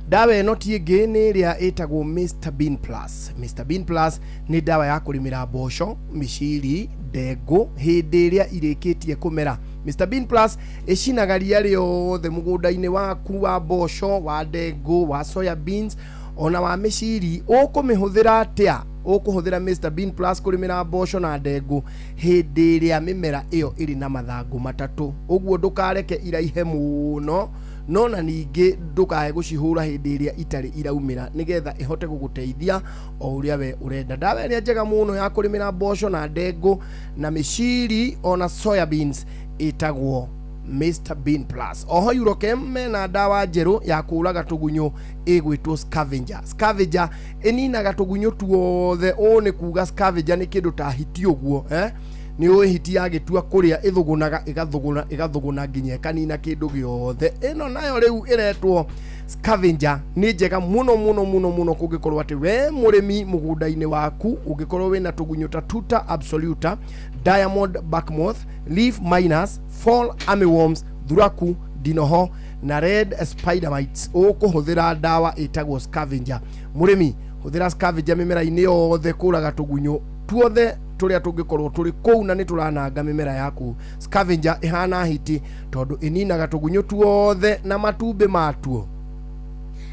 Ndawa ĩno ti ĩngĩ nĩ ĩrĩa ĩtagwo Mr Bean Plus. Mr Bean Plus nĩ ndawa ya kũrĩmĩra mboco, mĩciri, ndengũ hĩndĩ ĩrĩa irĩkĩtie kũmera. Mr Bean Plus ĩcinaga ria rĩothe mũgũnda-inĩ waku wa mboco, wa ndengũ, wa soya beans ona wa mĩciri. Ũkũmĩhũthĩra atĩa? Ũkũhũthĩra Mr Bean Plus kũrĩmĩra mboco na ndengũ hĩndĩ ĩrĩa mĩmera ĩyo ĩrĩ na mathangũ matatũ. Ũguo ndũkareke iraihe mũno, no na ningĩ ndũkae gũcihũra hĩndĩ ĩrĩa itarĩ iraumĩra, nĩgetha ĩhote gũgũteithia o ũrĩa we ũrenda. Ndawa ĩrĩa njega mũno ya kũrĩmĩra mboco na ndengũ na mĩciri ona soya beans ĩtagwo Mr Bean Plus. Oho Eurochem mena ndawa njerũ ya kũraga tũgunyũ ĩgwĩtwo Scavenger. Scavenger ĩninaga tũgunyũ tuothe. Ũũ nĩ kuga scavenger nĩ kĩndũ ta hiti ũguo, nĩ ũĩ hiti yagĩtua kũrĩa ĩthũgũnaga ĩgathũgũna ĩgathũgũna nginya ĩkanina kĩndũ gĩothe. Ĩno nayo rĩu ĩretwo scavenger, nĩ njega mũno mũno mũno mũno kũngĩkorwo atĩ we mũrĩmi mũgũnda-inĩ waku ũngĩkorwo wĩna tũgunyũ ta Tuta absoluta, diamond backmoth, leaf miners, fall armyworms, thuraku, ndinoho na red spider mites. Ũkũhũthĩra ndawa ĩtagwo scavenger. Mũrĩmi, hũthĩra scavenger mĩmera-inĩ yothe kũraga tũgunyũ tuothe tũrĩa tũngĩkorwo tũrĩ kũu na nĩ tũrananga mĩmera yaku. Scavenger ĩhana hiti tondũ ĩninaga tũgunyũ tuothe na matumbĩ matuo.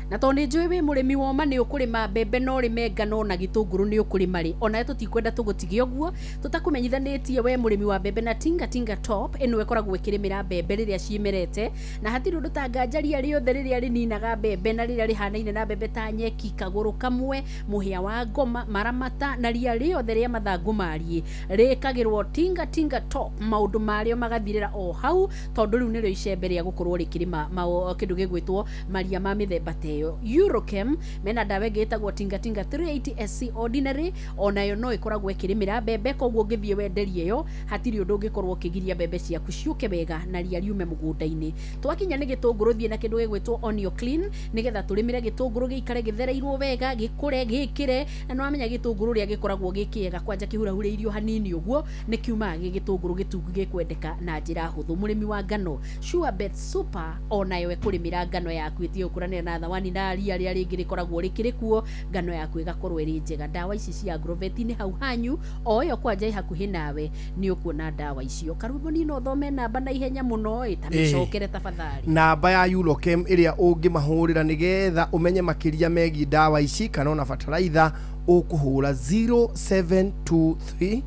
Na tondũ nĩ njũĩ wĩ mũrĩmi woma nĩ ũkũrĩma mbembe no ũrĩme ngano na gĩtũngũrũ nĩ ũkũrĩma rĩ, onawe tũtikwenda tũgũtige ũguo tũtakũmenyithanĩtie we mũrĩmi wa mbembe na Tinga Tinga Top ĩno ĩkoragwo ĩkĩrĩmĩra mbembe rĩrĩa ciĩmerete, na hatirĩ ũndũ ta nganjaria rĩothe rĩrĩa rĩninaga mbembe na rĩrĩa rĩhanaine na mbembe ta nyeki, kagũrũ kamwe, mũhĩa wa ngoma, maramata na ria rĩothe rĩa mathangũ mariĩ rĩkagĩrwo Tinga Tinga Top, maũndũ marĩo magathirĩra o hau, tondũ rĩu nĩrĩo icembe rĩa gũkorwo rĩkĩrĩma kĩndũ gĩgwĩtwo maria ma mĩthemba ta ĩyo. Eurochem mena ndawa ĩngĩ ĩtagwo Tinga Tinga 380 SC Ordinary, onayo no ĩkoragwo ĩkĩrĩmĩra mbembe, koguo ũngĩthiĩ wenderie ĩyo hatirĩ ũndũ ũngĩkorwo ũkĩgiria mbembe ciaku ciũke wega na ria riume mũgũnda-inĩ. Twakinya nĩ gĩtũngũrũ, thiĩ na kĩndũ gĩgwĩtwo Onion Clean nĩgetha tũrĩmĩre gĩtũngũrũ gĩikare gĩthereirwo wega, gĩkũre gĩkĩre, na nĩwamenya gĩtũngũrũ ũrĩa gĩkoragwo gĩ kĩega, kwanja kĩhurahurĩirio hanini ũguo nĩ kiumaga gĩ gĩtũngũrũ gĩtungu gĩkwendeka na njĩra hũthũ. Mũrĩmi wa ngano, Sure Bet Super onayo ĩkũrĩmĩra ngano yaku ĩtige gũkũranĩra na thawani na ria rĩrĩa rĩngĩ rĩkoragwo rĩkĩrĩ kuo, ngano yaku ĩgakorwo ĩrĩ njega. Ndawa ici cia Agrovet nĩ hau hanyu, o ĩyo kwanja ĩ hakuhĩ nawe nĩ ũkuona ndawa icio. Karwĩmbo niĩ no thome namba na ihenya mũno ĩ, ta mĩcokere tafadhali. Namba ya Eurochem ĩrĩa ũngĩmahũrĩra nĩgetha ũmenye makĩria megiĩ ndawa ici kana ona bataraitha, ũkũhũra 0723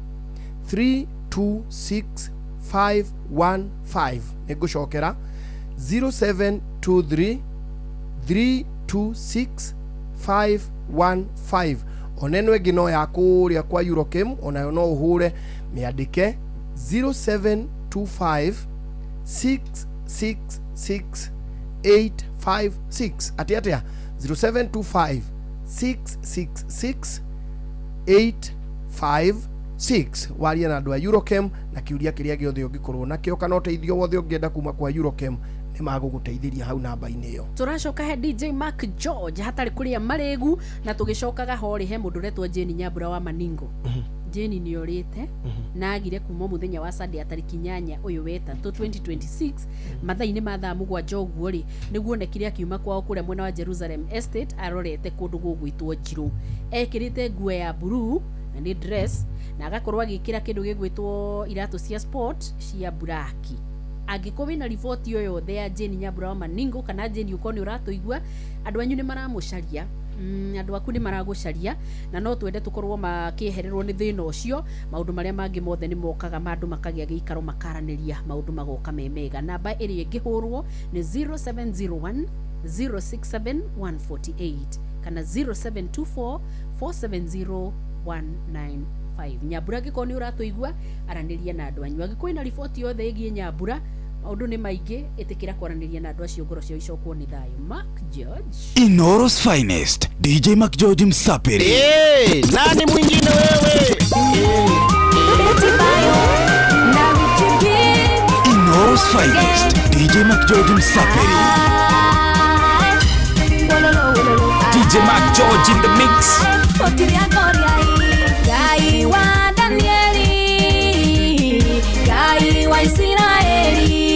326 515. Nĩ ngũcokera 0723 326 515. Ona ĩno ĩngĩ no ya kũrĩa kwa Eurochem, onayo no ũhũre mĩandĩke 0725 666 856. Atĩ atĩa? 0725 666 856. 6 warie na andũ a Eurochem na kĩũria kĩrĩa gĩothe ũngĩkorwo nakĩo kana ũteithio wothe ũngĩenda kuma kwa Eurochem nĩ magũgũteithĩria hau namba-inĩ ĩyo. Tũracoka he DJ Mark George hatarĩ kũrĩa marĩgu, na tũgĩcokaga horĩ he mũndũ ũretwo Jane Nyambura wa Maningo. Jane nĩ orĩte na agire kuma mũthenya wa Sunday ya tarĩki 8 ũyũ wetatũ 2026 mathaa-inĩ ma thaa 7 ũguo rĩ, nĩguo onekire akiuma kwao kũrĩa mwena wa Jerusalem Estate arorete kũndũ gũgwĩtwo Njirũ. Ekĩrĩte nguo ya blue na nĩ dress, na agakorwo agĩkĩra kĩndũ gĩgwĩtwo iratũ cia sport cia buraki. Angĩkorwo wĩna riboti o yothe ya Jane Nyambura wa Maningo kana Jane ũkorwo nĩ ũratũigua, andũ anyu nĩ maramũcaria, andũ aku nĩ maragũcaria, na no twende tũkorwo makĩehererwo nĩ thĩna ũcio. Maũndũ marĩa mangĩ mothe nĩ mokaga ma andũ makagĩa gĩikaro makaranĩria, maũndũ magoka me mega. Namba ĩrĩa ĩngĩhũrwo nĩ 0701 067 148 kana 0724 470 195. Nyambura angĩkorwo nĩ ũratũigua, aranĩria na andũ anyu. Angĩkorwo wĩna riboti yothe ĩgiĩ Nyambura, maũndũ nĩ maingĩ, ĩtĩkĩra kwaranĩria na andũ acio, ngoro ciao icokwo nĩ thayũ. Mark George. Inooro's finest DJ Mark George Msapiri. Hey, nani mwingine wewe? Inooro's finest DJ Mark George Msapiri. DJ Mark George in the mix. Ngai wa Danieli, Ngai wa Isiraeli,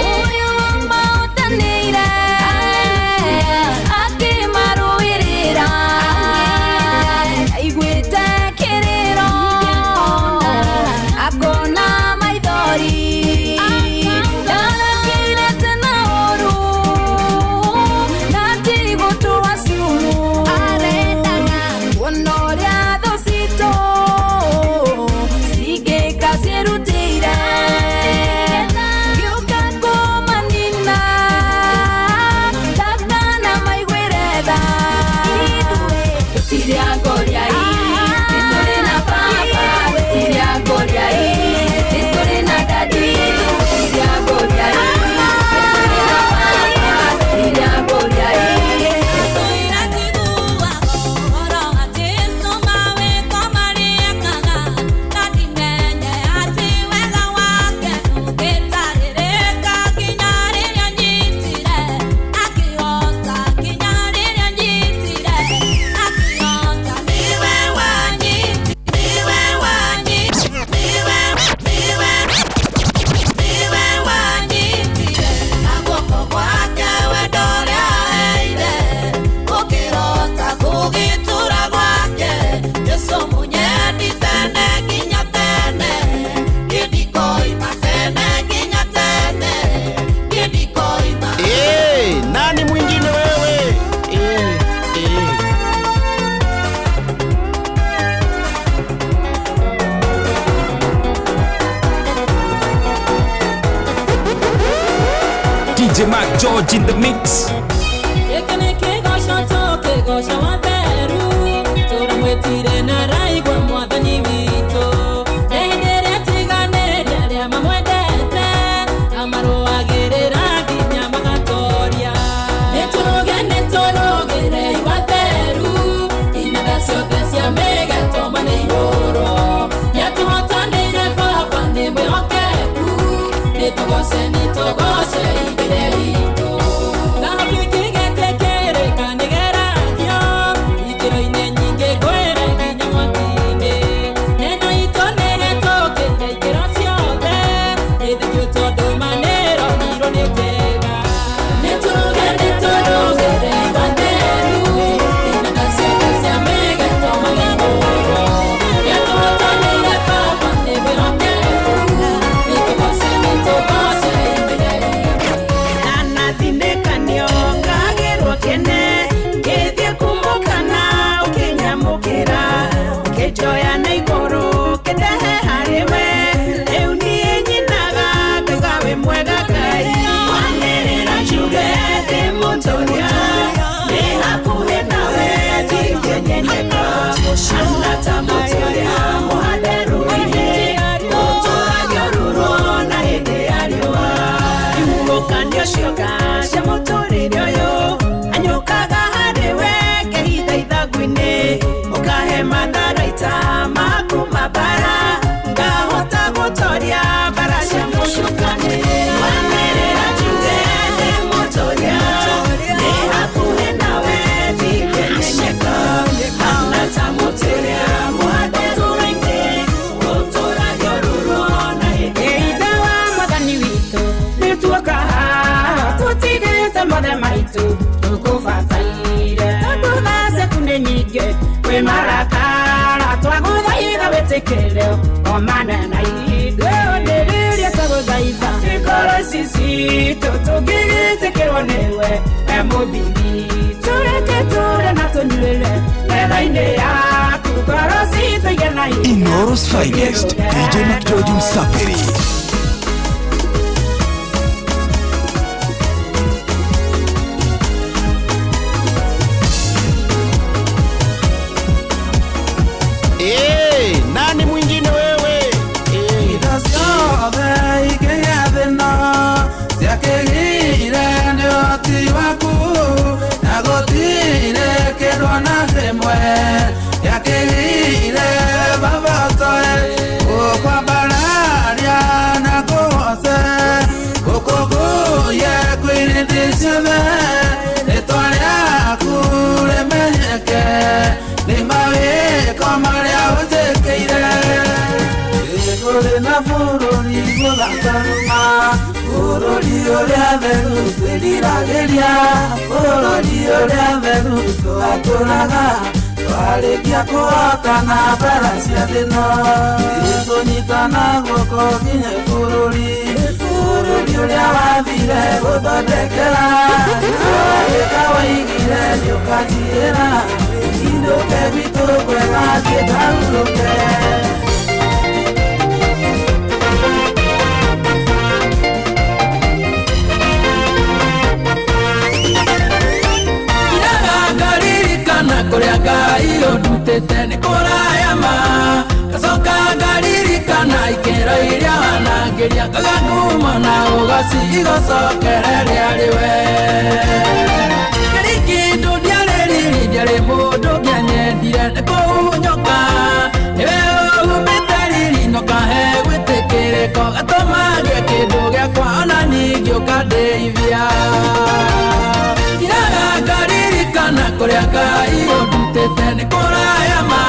uyu maũtanĩire akĩmarũĩrĩra, aiguĩte kĩrĩro akona maithori, ndarakirĩte na ũru na ti gũtũa ciumu, arendaga kuona ũrĩa thũ citũ cingĩka ciĩrutĩire, gĩũka kũmanina ndakana maiguĩre tha. Tũtirĩ a Goliathi, nĩ tũrĩ na baba, tũtirĩ a Goliathi, nĩ tũrĩ na dadi, tũtirĩ a Goliathi, nĩ tũrĩ na baba, tũtirĩ a Goliathi. Hey, nani mwingine wewe? DJ Mark George in the mix. Gĩkĩ nĩ kĩgoco tũkĩgoca watheru, tũramwĩtire na araigua mwathani witũ. Nĩ hĩndĩ ĩrĩa atiganĩria arĩa mamwendete, amarũagĩrĩra nginya magatoria. Nĩtũrũge, nĩtũrũgĩrei watheru, inanda ciothe cia mĩgeto manĩihũrwo. Nĩatũhotanĩire baba nĩ mwĩhokeku, nĩtũgoce, nĩtũgoce Ithe witũ. Thahabu ingĩgetĩkĩrĩka nĩgeragio, ikĩro-inĩ nyingĩ ngwĩre nginya mwaki-inĩ. Neno itũ nĩhetũkĩire ikĩro ciothe, ĩthikio tondũ ma nĩronirwo nĩ njega. Nĩtũrũge, nĩtũrũgĩrei watheru, inanda ciothe cia mĩgeto manĩihũrwo. Nĩatũhotanĩire baba nĩ mwĩhokeku, nĩtũgoce, nĩtũgoce Ithe witũ. gwĩtĩkĩrwo omana na ithuĩ onĩrĩria tũgũthaitha ngoro ici citũ tũngĩgĩtĩkĩrwo nĩwe we Mũmbi witũ reke tũrĩe na tũnyuĩre metha-inĩ yaku ngoro citũ igĩe na hinya. Inooro's finest, DJ McGeorge Msafiri. Eh, nani mwingine wewe? Indo ciothe ikĩgĩa thĩna ciakĩgĩire nĩ ũhoti waku na gũtirĩ kĩndũ ona kĩmwe gĩakĩgĩire baba ũtoe gũkwambararia na kũgoce gũkũngũiye kwĩ hĩndĩ ciothe rĩtwa rĩaku rĩmenyeke nĩ mawĩko marĩa ũnjĩkĩire. Tũrĩ na bũrũri mũthakarũma bũrũri ũrĩa theru twĩriragĩria bũrũri ũrĩa theru twatũraga twarĩkia kũhotana mbara cia thĩno Jesũ nyitana guoko nginya bũrũri bũrũri ũrĩa wathire gũthondekera wĩka waigire nĩũkanjĩra indũke gwitũ kwega thiĩ ngarurũke. Kuria Ngai ũndutĩte nĩ kũraya ma ngacoka ngaririkana ikĩro iria wanangĩria ngaga ngumo na ũgoci igũcokereria rĩwe kĩrĩ kĩndũ ndiarĩ riri ndiarĩ mũndũ ngĩanyendire nĩ kũhunyũka nĩwe ũhumbĩte riri na ũkahe gwĩtĩkĩrĩka ũgatũma ngĩe kĩndũ gĩakwa ona ningĩ ũkandeithia Iraga ngaririkana kũrĩa Ngai ũndutĩte nĩ kũraya ma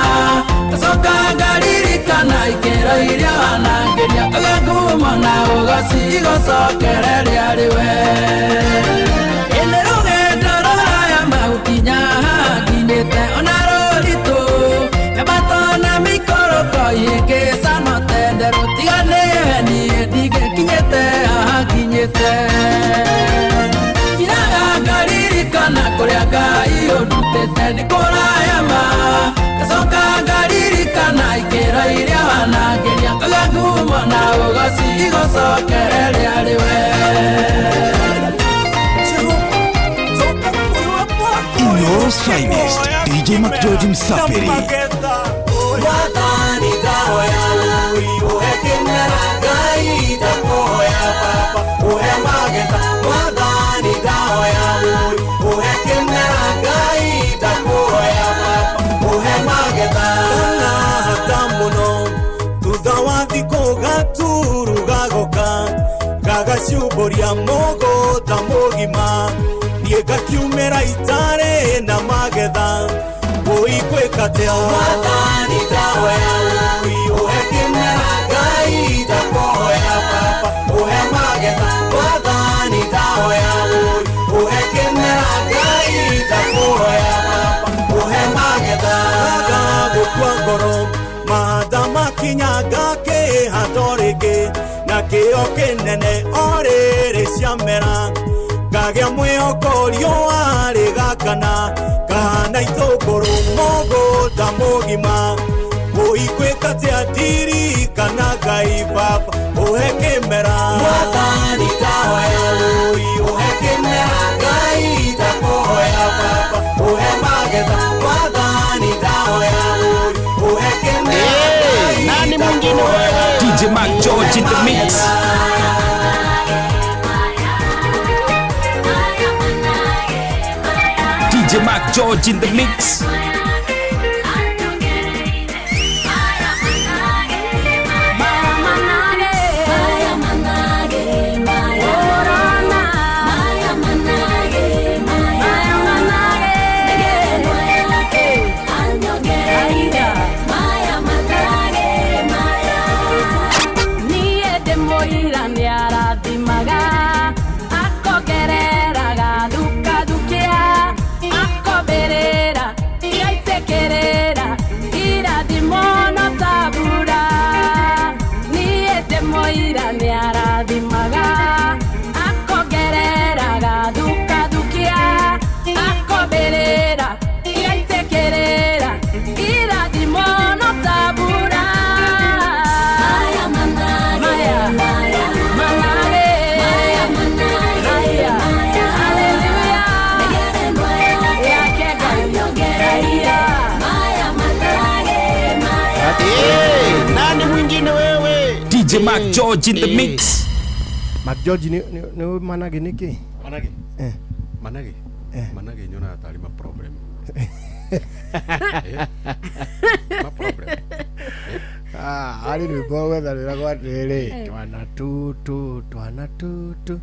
ngacoka ngaririkana ikĩro iria wanangĩria ngaga ngumo na ũgoci igũcokereria rĩwe ĩnĩ rũgendo rũraya ma gũkinya haha nginyĩte ona rũritũ mĩambato na mĩikũrũko ihĩngĩcano tenderũ tiga nĩwe niĩ ndingĩkinyĩte haha nginyĩte. Iraga ngaririkana kũrĩa Ngai ũndutĩte nĩ kũraya ma ngacoka ngaririkana ikĩro iria wanangĩria ngaga ngumo na ũgoci igũcokereria rĩwe. Inooro's finest, DJ McGeorge Msafiri. Mwathani ndahoya ũhe kĩmera Ngai ndakũhoya baba ũhe magetha Mwathani ndahoya ũhe kĩmera Ngai ndakũhoya baba ũhe magetha Kana hata mũno thutha wa thikũ gaturu gagoka gagaciũmbũria mũgũnda mũgima niĩ ngakiumĩra itarĩ na magetha ũikwĩka atĩa Mwathani ndahoya ũhe kĩmera Ngai ndakũhoya baba ũhe magetha Mwathani ndahoya ũhe kĩmera Ngai ndakũhoya baba ũhe magetha Ngaga gũkua ngoro mahatha makinya ngakĩhanda o rĩngĩ na kĩo kĩnene o rĩrĩ ciamera ngagĩa mwĩhoko riũa rĩgakana kana itũngũrũ mũgũnda mũgima ũikwĩka atĩa ndirikana Ngai baba ũhe kĩmera Mwathani ndahoya ũhe kĩmera Ngai ndakũhoya baba ũhe magetha Mwathani ndahoya ũhe kĩmera Ngai nani mwingine wewe? DJ McGeorge in the mix. DJ McGeorge in the mix. Akogerera gathuka thukia akoberera. DJ Mark George in the mix. Mark George nĩ nĩ managĩ nĩkĩ? Managĩ. Eh. Managĩ. Eh. Managĩ nyonaga tarĩ ma problem. Ma problem. Ah, harĩ rwĩmbo gwetha rwĩragwo atĩrĩrĩ, Eh. twana tũtũ twana tũtũ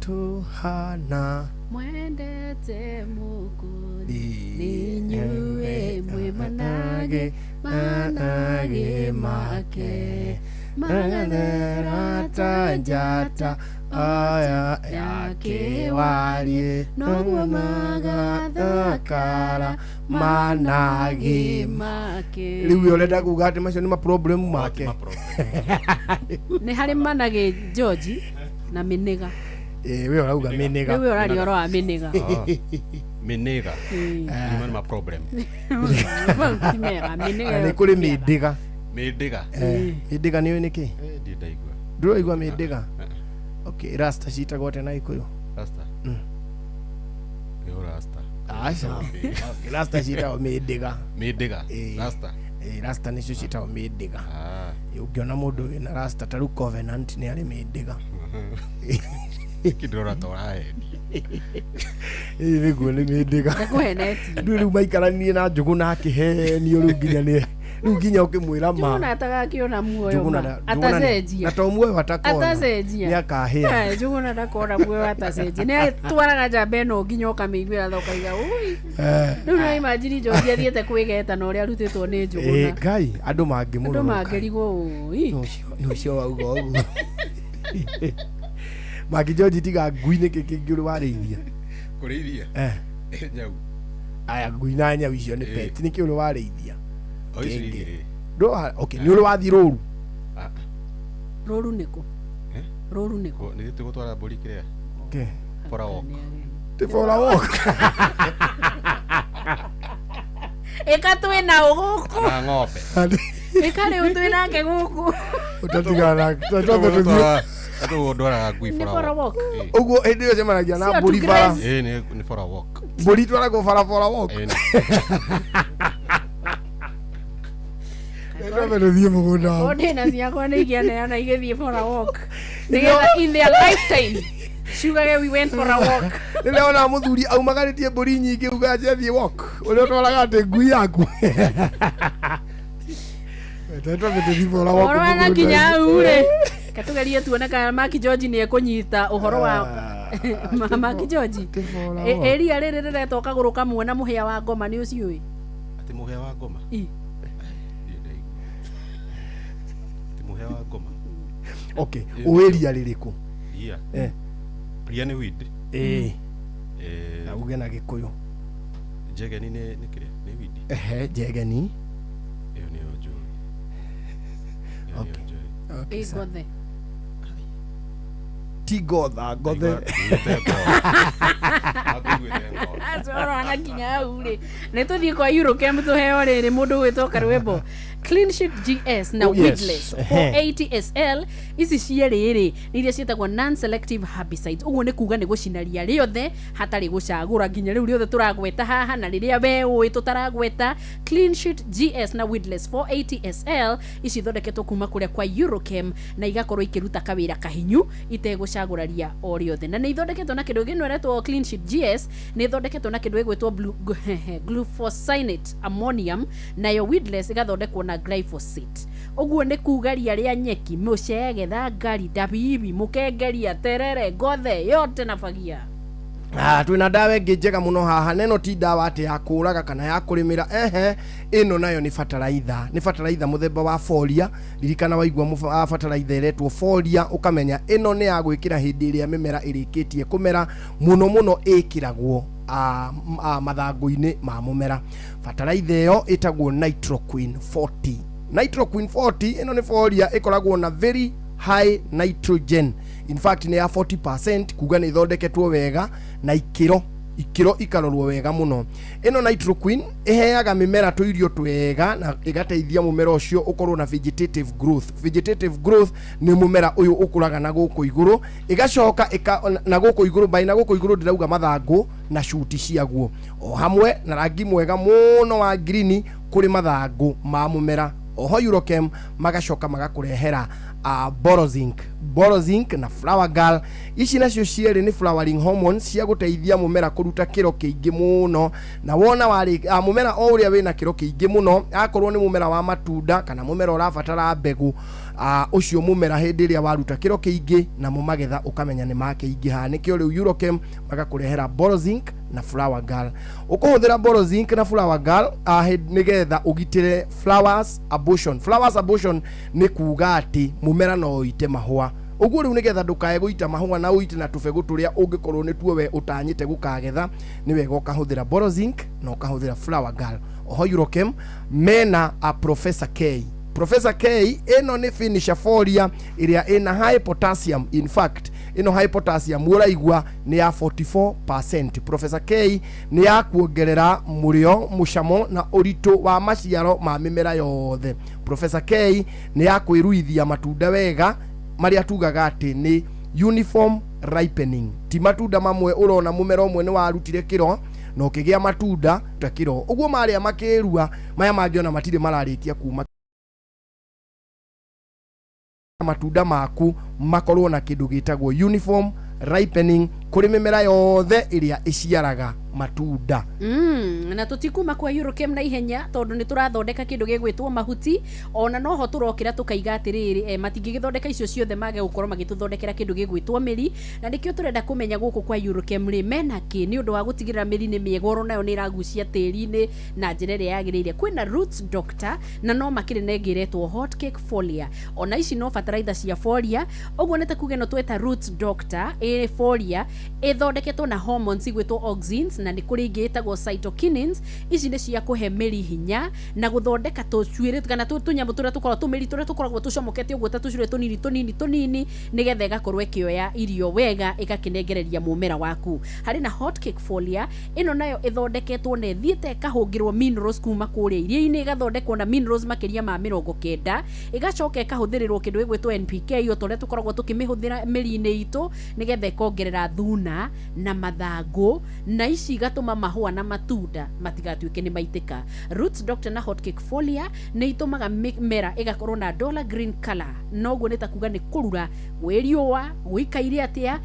tũhana mwendete mũkũri nĩnyuĩ mwĩ managĩ managĩ make magathera ta njata aya ya kĩwariĩ noguo magathakara managĩ make rĩu we ũrenda kuga atĩ macio nĩ maproblem make nĩ harĩ managĩ George na mĩnĩga Ĩ, we ũrauga mĩnĩga rĩu we ũraria ũhoro wa mĩnĩga Mĩnĩga. Ĩ. Nĩ ma problem. Mau ti mega mĩnĩga Na nĩ kũrĩ mĩndĩga Mĩndĩga. Eh, mĩndĩga nĩ ũĩ nĩkĩ Eh, ndirĩ ndaigua. ndũraigua mĩndĩga okay rasta citagwo atĩa na gĩkũyũ Rasta. Mm. Nĩ rasta. aca Okay, rasta citagwo mĩndĩga Mĩndĩga. Ĩ. Rasta. Ĩ, rasta nĩcio citagwo mĩndĩga Ah. Ĩ, ũngĩona mũndũ wĩna rasta ta rĩu covenant nĩ arĩ mĩndĩga Kĩndĩrora ta ũrahendia. Ĩ, nĩguo nĩ mĩndĩga Ndakũhenetie. rĩu rĩu maikaranie na njũgũ na akĩhenio rĩu nginya nĩ rĩu nginya ũkĩmwĩra ma Njũgũna atagakĩona muoyo Njũgũna ma Njũgũna nĩ- atacenjia na to muoyo atakona atacenjia nĩ akahĩa Eh, Njũgũna ndakona muoyo atacenjia nĩ atwaraga njamba ĩno nginya ũkamĩiguĩra tha ũkaiga ui Eh. rĩu no imagine Njoki athiĩte kwĩgeta na ũrĩa arutĩtwo nĩ Ĩ, Njũgũna ngai andũ andũ mangĩmũrora mangĩrigwo ui nĩ ũcio wauga ũguo mangĩ George tiga ngui nĩkĩ kĩngĩ ũrĩ warĩithia Kũrĩithia. Eh. Nyau. aya ngui na nyau icio nĩ Ĩ. pet nĩkĩ ũrĩ warĩithia O icio Kĩngĩ. igĩrĩ. Ndũ- okay nĩ ũrĩ wathiĩ rũru Ah. rũru nĩkũ Eh? rũru nĩkũ Nĩ tũgũtwara mbũri kĩrĩa? Okay. For a walk. Ti for a walk. ĩka twĩ na ũ gũkũ Na ng'ombe. ĩka rĩu twĩ nake gũkũ Ũtatigana twambe tũthiĩ Tũguo ndwaraga ngui Nĩ for for a a walk. walk. ũguo hĩndĩ ĩyo cemanagia na Sio mbũri to bara graze. Ĩ, nĩ nĩ for a walk. mbũri itwaragwo bara for a walk Ĩ, twambe tũthiĩ mũgũnda O ndĩna ciakwa nĩ ingĩaneana igĩthiĩ for a walk nĩgetha in their lifetime ciugage we went for a walk rĩrĩa ona mũthuri aumagarĩtie mbũri nyingĩ uga athiĩ walk ũrĩa ũtwaraga atĩ ngui yaku twambe tũthiĩ for a walk ũhoro wa mũgũnda. nakinya hau rĩ katugerie tuone kana Maki George nĩ ekũnyita ũhoro wa Maki George walk. ĩria rĩrĩ rĩretwo kagũrũ kamwe na mũhĩa wa ngoma nĩ ũciũĩ Atĩ mũhĩa wa ngoma. Ĩ. Ndirĩ ndaigua. Atĩ mũhĩa wa ngoma. okay ũĩ ria rĩrĩkũ Ria. Eh. Ria nĩ weed. Ĩ. Eh, na uge na gĩkũyũ njegeni nĩ nĩ kĩrĩa? Nĩ weed. ehe njegeni Ĩyo nĩyo njũĩ. Ĩyo nĩyo njũĩ. Okay, ĩ sawa. ngothe ti ngotha ngothe Acio anakinya hau rĩ nĩ tũthiĩ kwa Eurocamp tũheo rĩrĩ mũndũ gwĩtwo karwĩmbo Clean Sheet GS na Oh, yes. Weedless 480 SL ici cierĩ rĩ nĩ iria ciĩtagwo non selective herbicides ũguo nĩ kuga nĩ gũcina ria rĩothe hatarĩ gũcagũra nginya rĩu rĩothe tũragweta haha na rĩrĩa we ũĩ tũtaragweta Clean Sheet GS na Weedless 480 SL ici ithondeketwo kuma kũrĩa kwa Eurochem na igakorwo ikĩruta kawĩra kahinyu itegũcagũra ria o rĩothe na nĩ ithondeketwo na kĩndũ gĩno ĩretwo Clean Sheet GS nĩ ĩthondeketwo na kĩndũ gĩgwĩtwo glufosinate ammonium nayo weedless ĩgathondekwo na glyphosate ũguo nĩ kuga ria rĩa nyeki mũcege thangari ndabibi mũkengeria terere ngothe yote na bagia Ah, twina ndawa ĩngĩ njega mũno haha na ĩno ti ndawa atĩ ya kũraga kana ya kũrĩmĩra ehe ĩno nayo nĩ bataraitha nĩ bataraitha mũthemba wa folia ririkana waigua bataraitha ĩretwo folia ũkamenya ĩno nĩ ya gwĩkĩra hĩndĩ ĩrĩa mĩmera ĩrĩkĩtie kũmera mũno mũno ĩkĩragwo mathangũ-inĩ ma mũmera bataraitha ĩyo ĩtagwo nitroquin 40 nitroquin 40 ĩno nĩ folia ĩkoragwo na very high nitrogen in fact nĩ ya 40% kuga nĩ ĩthondeketwo wega na ikĩro ikĩro ikarorwo wega mũno ĩno nitroquin ĩheaga mĩmera tũirio twega na ĩgateithia mũmera ũcio ũkorwo na vegetative growth vegetative growth nĩ mũmera ũyũ ũkũraga na gũkũ igũrũ ĩgacoka ĩka, na gũkũ igũrũ mbaĩ na gũkũ igũrũ ndĩrauga mathangũ na cuti ciaguo o hamwe na rangi mwega mũno wa ngirini kũrĩ mathangũ ma mũmera Oho Eurochem magacoka magakũrehera Borozinc, Borozinc na Flower Girl. Ici nacio cierĩ nĩ flowering hormones cia gũteithia mũmera kũruta kĩro kĩingĩ mũno, na wona warĩ mũmera o ũrĩa wĩna kĩro kĩingĩ mũno, akorwo nĩ mũmera wa matunda kana mũmera ũrabatara mbegũ, ũcio mũmera hĩndĩ ĩrĩa waruta kĩro kĩingĩ namo magetha ũkamenya nĩ makĩingĩha. Nĩkĩo rĩu Eurochem magakũrehera Borozinc na Flower Girl. Ũkũhũthĩra Borozinc na Flower Girl nĩgetha ũgitĩre flowers abortion. Flowers abortion nĩ kuga atĩ mũmera no ũite mahũa. Ũguo rĩu nĩgetha ndũkae gũita mahũa na ũite na tũbegũ tũrĩa ũngĩkorwo nĩtuo we ũtanyĩte gũkagetha, nĩ wega ũkahũthĩra Borozinc na ũkahũthĩra Flower Girl. Oho Eurochem mena a Professor K. Professor K ĩno nĩ finisher folia ĩrĩa ĩna high potassium. In fact ĩno high potassium ũraigua nĩ ya 44%. Professor K nĩ ya kuongerera mũrĩo, mũcamo na ũritũ wa maciaro ma mĩmera yothe. Professor K nĩ ya kwĩruithia matunda wega, marĩa tugaga atĩ nĩ uniform ripening. Ti matunda mamwe ũrona mũmera ũmwe nĩ warutire kĩro na ũkĩgĩa matunda ta kĩro, ũguo marĩa makĩrua maya mangĩ ona matirĩ mararĩkia kuma. Matunda maku makorwo na kĩndũ gĩtagwo uniform ripening kũrĩ mĩmera yothe ĩrĩa ĩciaraga matunda. Na tũtikuma kwa Eurochem na ihenya tondũ nĩ tũrathondeka kĩndũ gĩgwĩtwo mahuti, ona noho tũrokĩra tũkaiga atĩrĩrĩ, matingĩgĩthondeka icio ciothe mage gũkorwo magĩtũthondekera kĩndũ gĩgwĩtwo mĩri, na nĩkĩo tũrenda kũmenya gũkũ kwa Eurochem rĩ mena kĩ nĩ ũndũ wa gũtigĩrĩra mĩri nĩ mĩega oro nayo nĩ ĩragucia tĩri-inĩ na njĩra ĩrĩa yagĩrĩire. Kwĩna Roots Doctor na no makĩrĩ na ĩngĩ ĩretwo Hot Cake Folia, ona ici no fertilizer cia folia, ũguo nĩ ta kuga ĩno tweta Roots Doctor ĩ folia ĩthondeketwo na hormones igwĩtwo auxins, na nĩ kũrĩ ingĩ ĩtagwo cytokinins. Ici nĩ cia kũhe mĩri hinya na gũthondeka tũcuĩrĩ kana tũnyamũ tũrĩa tũkoragwo tũmĩri tũrĩa tũkoragwo tũcomokete ũguo ta tũcuĩrĩ tũnini tũnini tũnini, nĩgetha ĩgakorwo ĩkĩoya irio wega ĩgakĩnengereria mũmera waku. Harĩ na Hot Cake Folia, ĩno nayo ĩthondeketwo na ĩthiĩte ĩkahũngĩrwo minerals kuma kũrĩa iria-inĩ, ĩgathondekwo na minerals makĩria ma 90, ĩgacoka ĩkahũthĩrĩrwo kĩndũ gĩgwĩtwo NPK o ta ũrĩa tũkoragwo tũkĩmĩhũthĩra mĩri-inĩ itũ, nĩgetha ĩkongerera thuna na mathangũ, na ici igatũma mahũa na matunda matigatuĩke nĩ maitĩka. Roots Doctor na Hot Cake Folia nĩ itũmaga mĩmera ĩgakorwo na dollar green color, noguo nĩ ta kuga nĩ kũrura gwĩ riũa gũikaire atĩa,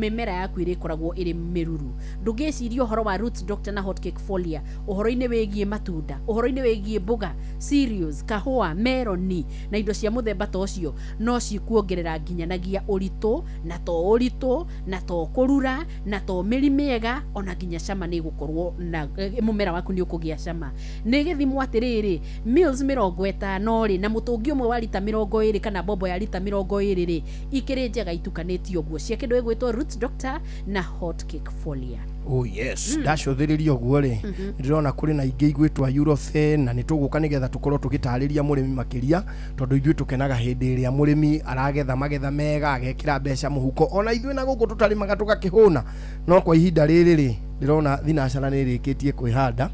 mĩmera yaku ĩrĩkoragwo ĩrĩ mĩruru. Ndũngĩciria ũhoro wa Roots Doctor na Hot Cake Folia ũhoro-inĩ wĩgiĩ matunda, ũhoro-inĩ wĩgiĩ mboga, cereals, kahũa, meroni na indo cia mũthemba ta ũcio, no cikuongerera nginyanagia ũritũ, na to ũritũ na to kũrura na to mĩri mĩega, ona nginya cama nĩ ĩgũkorwo na mũmera waku nĩ ũkũgĩa cama. Nĩ gĩthimwo atĩrĩrĩ, mils 50 rĩ, na mũtũngi ũmwe wa rita 20 kana mbombo ya rita 20 rĩ, ikĩrĩ njega itukanĩtio ũguo cia kĩndũ gĩgwĩtwo Roots Doctor na Hot Cake Folia. Oh yes, ndacũthĩrĩria ũguo rĩ, ndĩrona kũrĩ na ingĩ igwĩtwo Eurofen, na nĩ tũgũka nĩgetha tũkorwo tũgĩtarĩria mũrĩmi makĩria, tondũ ithuĩ tũkenaga hĩndĩ ĩrĩa mũrĩmi aragetha magetha mega, agekĩra mbeca mũhuko, ona ithuĩ na gũkũ tũtarĩmaga tũgakĩhũna. No kwa ihinda rĩrĩ rĩ, ndĩrona thinacara nĩ ĩrĩkĩtie kwĩhanda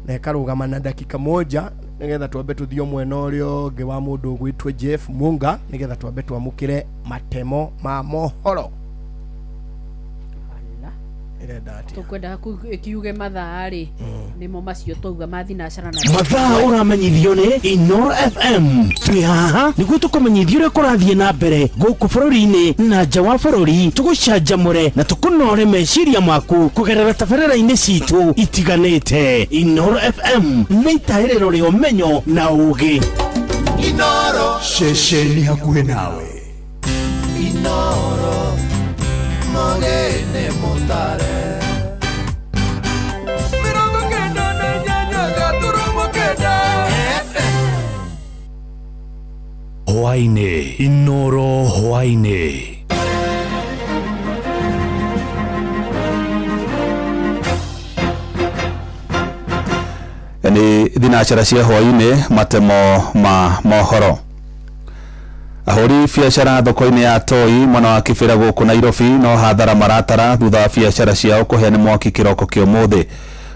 na ĩkarũgama na dakika moja, nĩgetha twambe tũthiĩ mwena ũrĩa ũngĩ wa mũndũ ũgwĩtwo Jeff Munga, nĩgetha twambe twamũkĩre matemo ma mohoro. Ĩrenda atĩa? Tũkwenda kiuge mathaa rĩ, nĩmo macio twauga ma thinacara na Mathaa ũramenyithio nĩ Inoro FM. Twĩ haha nĩguo tũkũmenyithie ũrĩa kũrathiĩ na mbere gũkũ bũrũri-inĩ na nja wa bũrũri, tũgũcanjamũre na tũkũnore meciria maku kũgerera tabarĩra-inĩ citũ itiganĩte. Inoro FM nĩ itaĩrĩro rĩa ũmenyo na ũũgĩ. Inoro ceceni hakuhĩ nawe. Inoro Mogene Mutare 98.9 FM. Hwaĩ-inĩ, Inoro hwaĩ-inĩ. Nĩ thinacara cia hwaĩ-inĩ, matemo ma mohoro. Ahũri biacara thoko-inĩ ya Toi mwena wa Kibera gũkũ Nairobi no hathara maratara thutha wa biacara ciao kũhĩa nĩ mwaki kĩroko kĩa ũmũthĩ.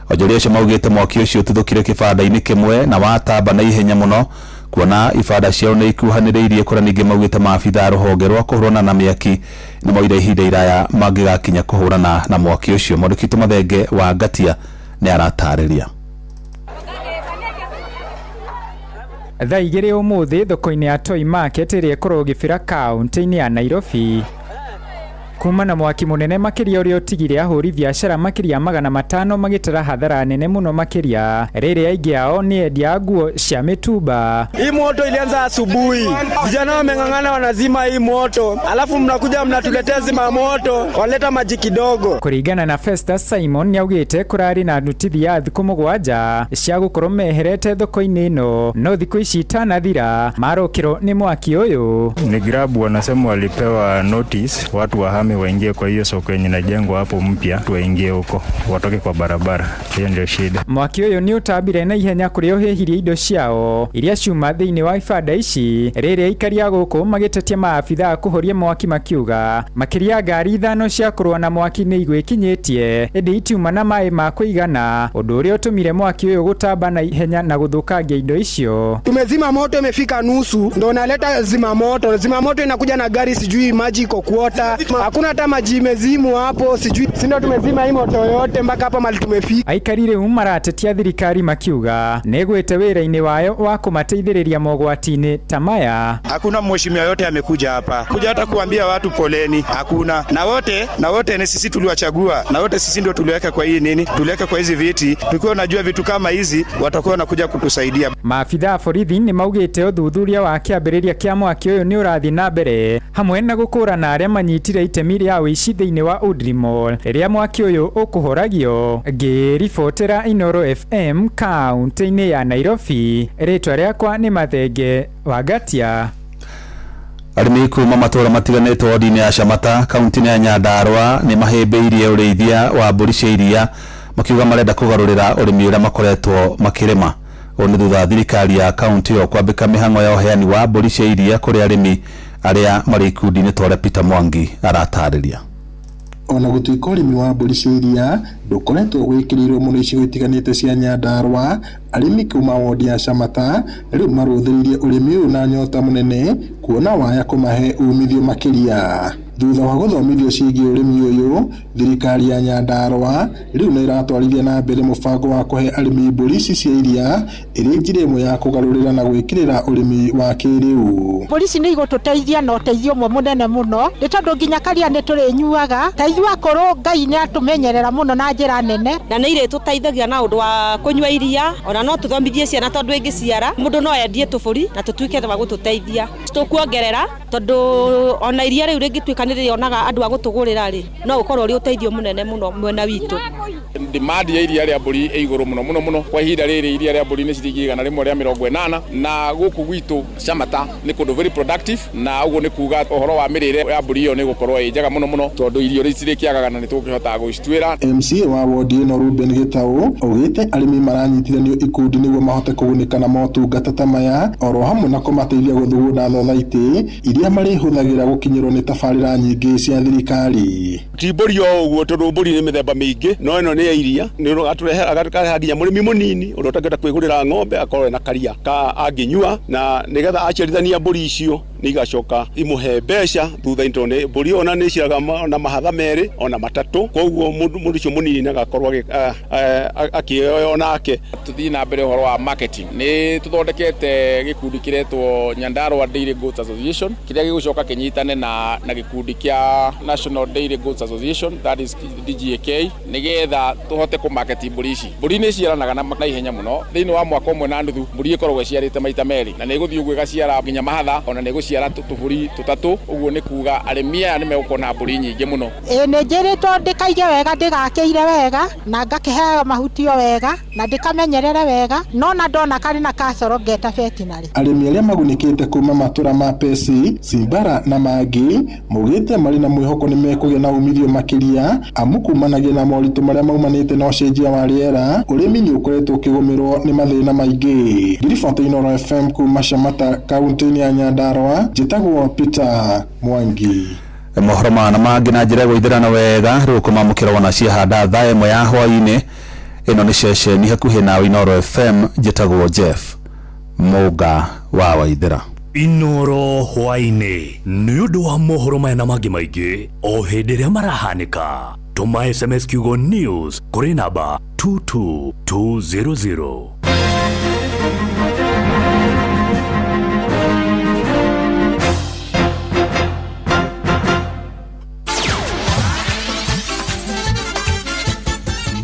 Onjoria acio maugĩte mwaki ũcio ũtuthũkire kĩbanda-inĩ kĩmwe na watamba na ihenya mũno, kuona ibanda ciao nĩ ikuhanĩrĩirie, kũrĩa ningĩ maugĩte maabitha a rũhonge rwa kũhũrana na mĩaki nĩ moire ihinda iraya mangĩgakinya kũhũrana na mwaki ũcio. Mwandĩki witũ Mathenge wa Ngatia nĩ aratarĩria. Thaa 2 ũmũthĩ thoko-inĩ ya Toi Market ĩrĩa ĩkoragwo Gĩbĩra kaunti-inĩ ya Nairobi. Kuma na mwaki mũnene makĩria ũrĩa ũtigire ahũri biacara makĩria 500 magĩtara hathara nene mũno makĩria rĩrĩa aingĩ ao nĩ endia a nguo cia mĩtumba. Hii moto ilianza asubuhi, vijana wameng'ang'ana wanazima hii moto, alafu mnakuja mnatuletea zima moto, waleta maji kidogo. Kũringana na Festus Simon nĩaugĩte kũrarĩ na nutithi ya thikũ 7 cia gũkorwo meherete thoko-inĩ ĩno, no thikũ ici itanathira marokĩrwo nĩ mwaki ũyũ. Ni grabu wanasema walipewa notice watu wahame waingie kwa hiyo soko yenye inajengwa hapo mpya, waingie huko watoke kwa barabara. Hiyo ndio shida. Mwaki ũyũ nĩ ũtambire na ihenya kũrĩa ũhĩhirie indo ciao iria ciuma thĩinĩ wa ibanda ici, rĩrĩa aikari a gũkũ magĩtetia maabithaa kũhoria mwaki makiuga makĩria ngari 5 cia kũrũa na mwaki nĩ igwĩkinyĩtie ĩndĩ itiuma na maĩ ma kũigana, ũndũ ũrĩa ũtũmire mwaki ũyũ gũtamba na ihenya na gũthũkangia indo icio. Tumezima moto imefika nusu, ndo naleta zima moto. Zima moto inakuja na gari, sijui maji iko kuota, hakuna hata maji imezimwa hapo, sijui si ndo tumezima hii moto yote mpaka hapa mali tumefika. Aikari rĩu maratetia thirikari makiuga nĩgwĩte wĩra-inĩ wayo wa kũmateithĩrĩria mogwati-inĩ ta maya. Hakuna mheshimiwa yote amekuja hapa kuja hata kuambia watu poleni, hakuna. Na wote ni sisi tuliwachagua, na wote sisi ndio tuliweka kwa hii nini, tuliweka kwa hizi viti, tukiwa najua vitu kama hizi watakuwa wanakuja kutusaidia. Maabithaa borithi nĩ maugĩte ũthuthuria wa kĩambĩrĩria kĩa mwaki ũyũ nĩ ũrathiĩ na mbere hamwe na gũkũrana arĩa manyitire itemi rĩa ũici thĩinĩ wa Woodley Mall rĩrĩa mwaki ũyũ ũkũhoragio. Ngĩribotera Inooro FM kaunti-inĩ ya Nairobi, rĩtwa rĩakwa nĩ Mathenge Wangatia. Arĩmi kuma matũũra matiganĩte wodi-inĩ ya Shamata kaunti-inĩ ya Nyandarua nĩ mahĩmbĩirie ũrĩithia wa mbũri cia iria makiuga marenda kũgarũrĩra ũrĩmi ũrĩa makoretwo makĩrĩma. Ũũ nĩ thutha wa thirikari ya kaunti ĩyo kwambĩka mĩhang'o ya ũheani wa mbũri cia iria kũrĩ arĩmi arĩa marĩ ikundi-inĩ ta ũrĩa Peter Mwangi aratarĩria. Ona gũtuĩka ũrĩmi wa mbũri cia iria ndũkoretwo wĩkĩrĩirwo mũno icigo itiganĩte cia Nyandarua, arĩmi kuma wodi ya Shamata rĩu marũthĩrĩirie ũrĩmi ũyũ na nyota mũnene kuona waya kũmahe umithio makĩria. Thutha wa gũthomithio ciĩgiĩ ũrĩmi ũyũ, thirikari ya Nyandarua rĩu nĩ ĩratwarithia na mbere mũbango wa kũhe arĩmi mbũri ici cia iria ĩrĩ njĩra ĩmwe ya kũgarũrĩra na gwĩkĩrĩra ũrĩmi wa kĩrĩu. Mbũri ici nĩ igũtũteithia na ũteithio ũmwe mũnene mũno nĩ tondũ nginya karia nĩ tũrĩnyuaga ta ithuĩ akũrũ Ngai nĩ atũmenyerera mũno na njĩra nene, na nĩ irĩtũteithagia na ũndũ wa kũnyua iria, ona no tũthomithie ciana tondũ ĩngĩciara mũndũ no endie tũbũri na tũtuĩke wa gũtũteithia. Tũkuongerera tondũ ona iria rĩu rĩngĩtuĩka nĩ rĩonaga andũ a gũtũgũrĩra rĩ, no ũkorwo ũrĩ ũteithio mũnene mũno mwena witũ. Demand ya iria rĩa mbũri ĩ igũrũ mũno mũno mũno kwa ihinda rĩrĩ iria rĩa mbũri nĩ ciringi 180 na gũkũ gwitũ Shamata nĩ kũndũ very productive, na ũguo nĩ kuga ũhoro wa mĩrĩre ya mbũri ĩyo nĩ gũkorwo ĩ njega mũno mũno tondũ irio rĩu cirĩkĩagaga na nĩ tũkũhota gũcituĩra. MCA wa wodi ĩno Ruben Gĩtaũ augĩte arĩmi maranyitithanio ikundi nĩguo mahote kũgunĩka na motungata ta maya oro hamwe na kũmateithia gũthugunda thothaitĩ iria marĩhũthagĩra gũkinyĩrwo nĩ tabarĩra nyingĩ cia thirikari. Ti mbũri o ũguo tondũ mbũri nĩ mĩthemba mĩingĩ, no ĩno nĩ ya iria nĩ atũrehe nginya mũrĩmi mũnini ũrĩa ũtangĩhota kwĩgũrĩra ng'ombe akorwo ena karia ka angĩnyua, na nĩgetha aciarithania mbũri icio nĩ igacoka imũhe mbeca thutha-inĩ tondũ nĩ mbũri ona nĩ iciraga na mahatha 2 ona 3, koguo mũndũ ũcio mũnini nĩ agakorwo akĩoya onake. Tũthiĩ na mbere ũhoro wa marketing, nĩ tũthondekete gĩkundi kĩretwo Nyandarua Dairy Goats Association kĩrĩa gĩgũcoka kĩnyitane na gĩkundi kĩa National Dairy Goats Association, that is DGAK, nĩgetha tũhote kũmarket mbũri ici. Mbũri nĩ iciaranaga na ihenya mũno, thĩinĩ wa mwaka 1.5 mbũri ĩkoragwo ĩciarĩte maita 2 na nĩ ĩgũthiĩ ũguo ĩgaciara nginya mahatha, ona nĩ ĩgũciara tũbũri 3, ũguo nĩ kuga arĩmi aya nĩ megũkorwo na mbũri nyingĩ mũno. Ĩ nĩ njĩrĩtwo ndĩkaige wega, ndĩgakĩire wega na ngakĩheaga mahutio wega na ndĩkamenyerere wega, no na ndona karĩ na kacoro ngeta veterinary. Arĩmi arĩa magunĩkĩte kuma matũra ma Pesi, Simbara na mangĩ maugĩte marĩ na mwĩhoko nĩ mekũgĩa na umithio makĩria amu kumanagia na moritũ marĩa maumanĩte na ũcenjia wa rĩera, ũrĩmi nĩ ũkoretwo ũkĩgũmĩrwo nĩ mathĩna maingĩ. Ngiribota Inooro FM kuma Shamata kaunti-inĩ ya Nyandarua, njĩtagwo Peter Mwangi. Mohoro mana mangĩ na njĩra ya gũithĩrana wega rĩu kũmamũkĩra wona ciahanda thaa 1 ya hwaĩ-inĩ. Ĩno nĩ ceceni hakuhĩ nawe Inooro FM, njĩtagwo Jeff Mũnga wa Waithĩra. Inooro hwaĩ-inĩ nĩ ũndũ wa mohoro maya na mangĩ maingĩ o hĩndĩ ĩrĩa marahanĩka. Tũma SMS kiugo news kũrĩ namba 22200.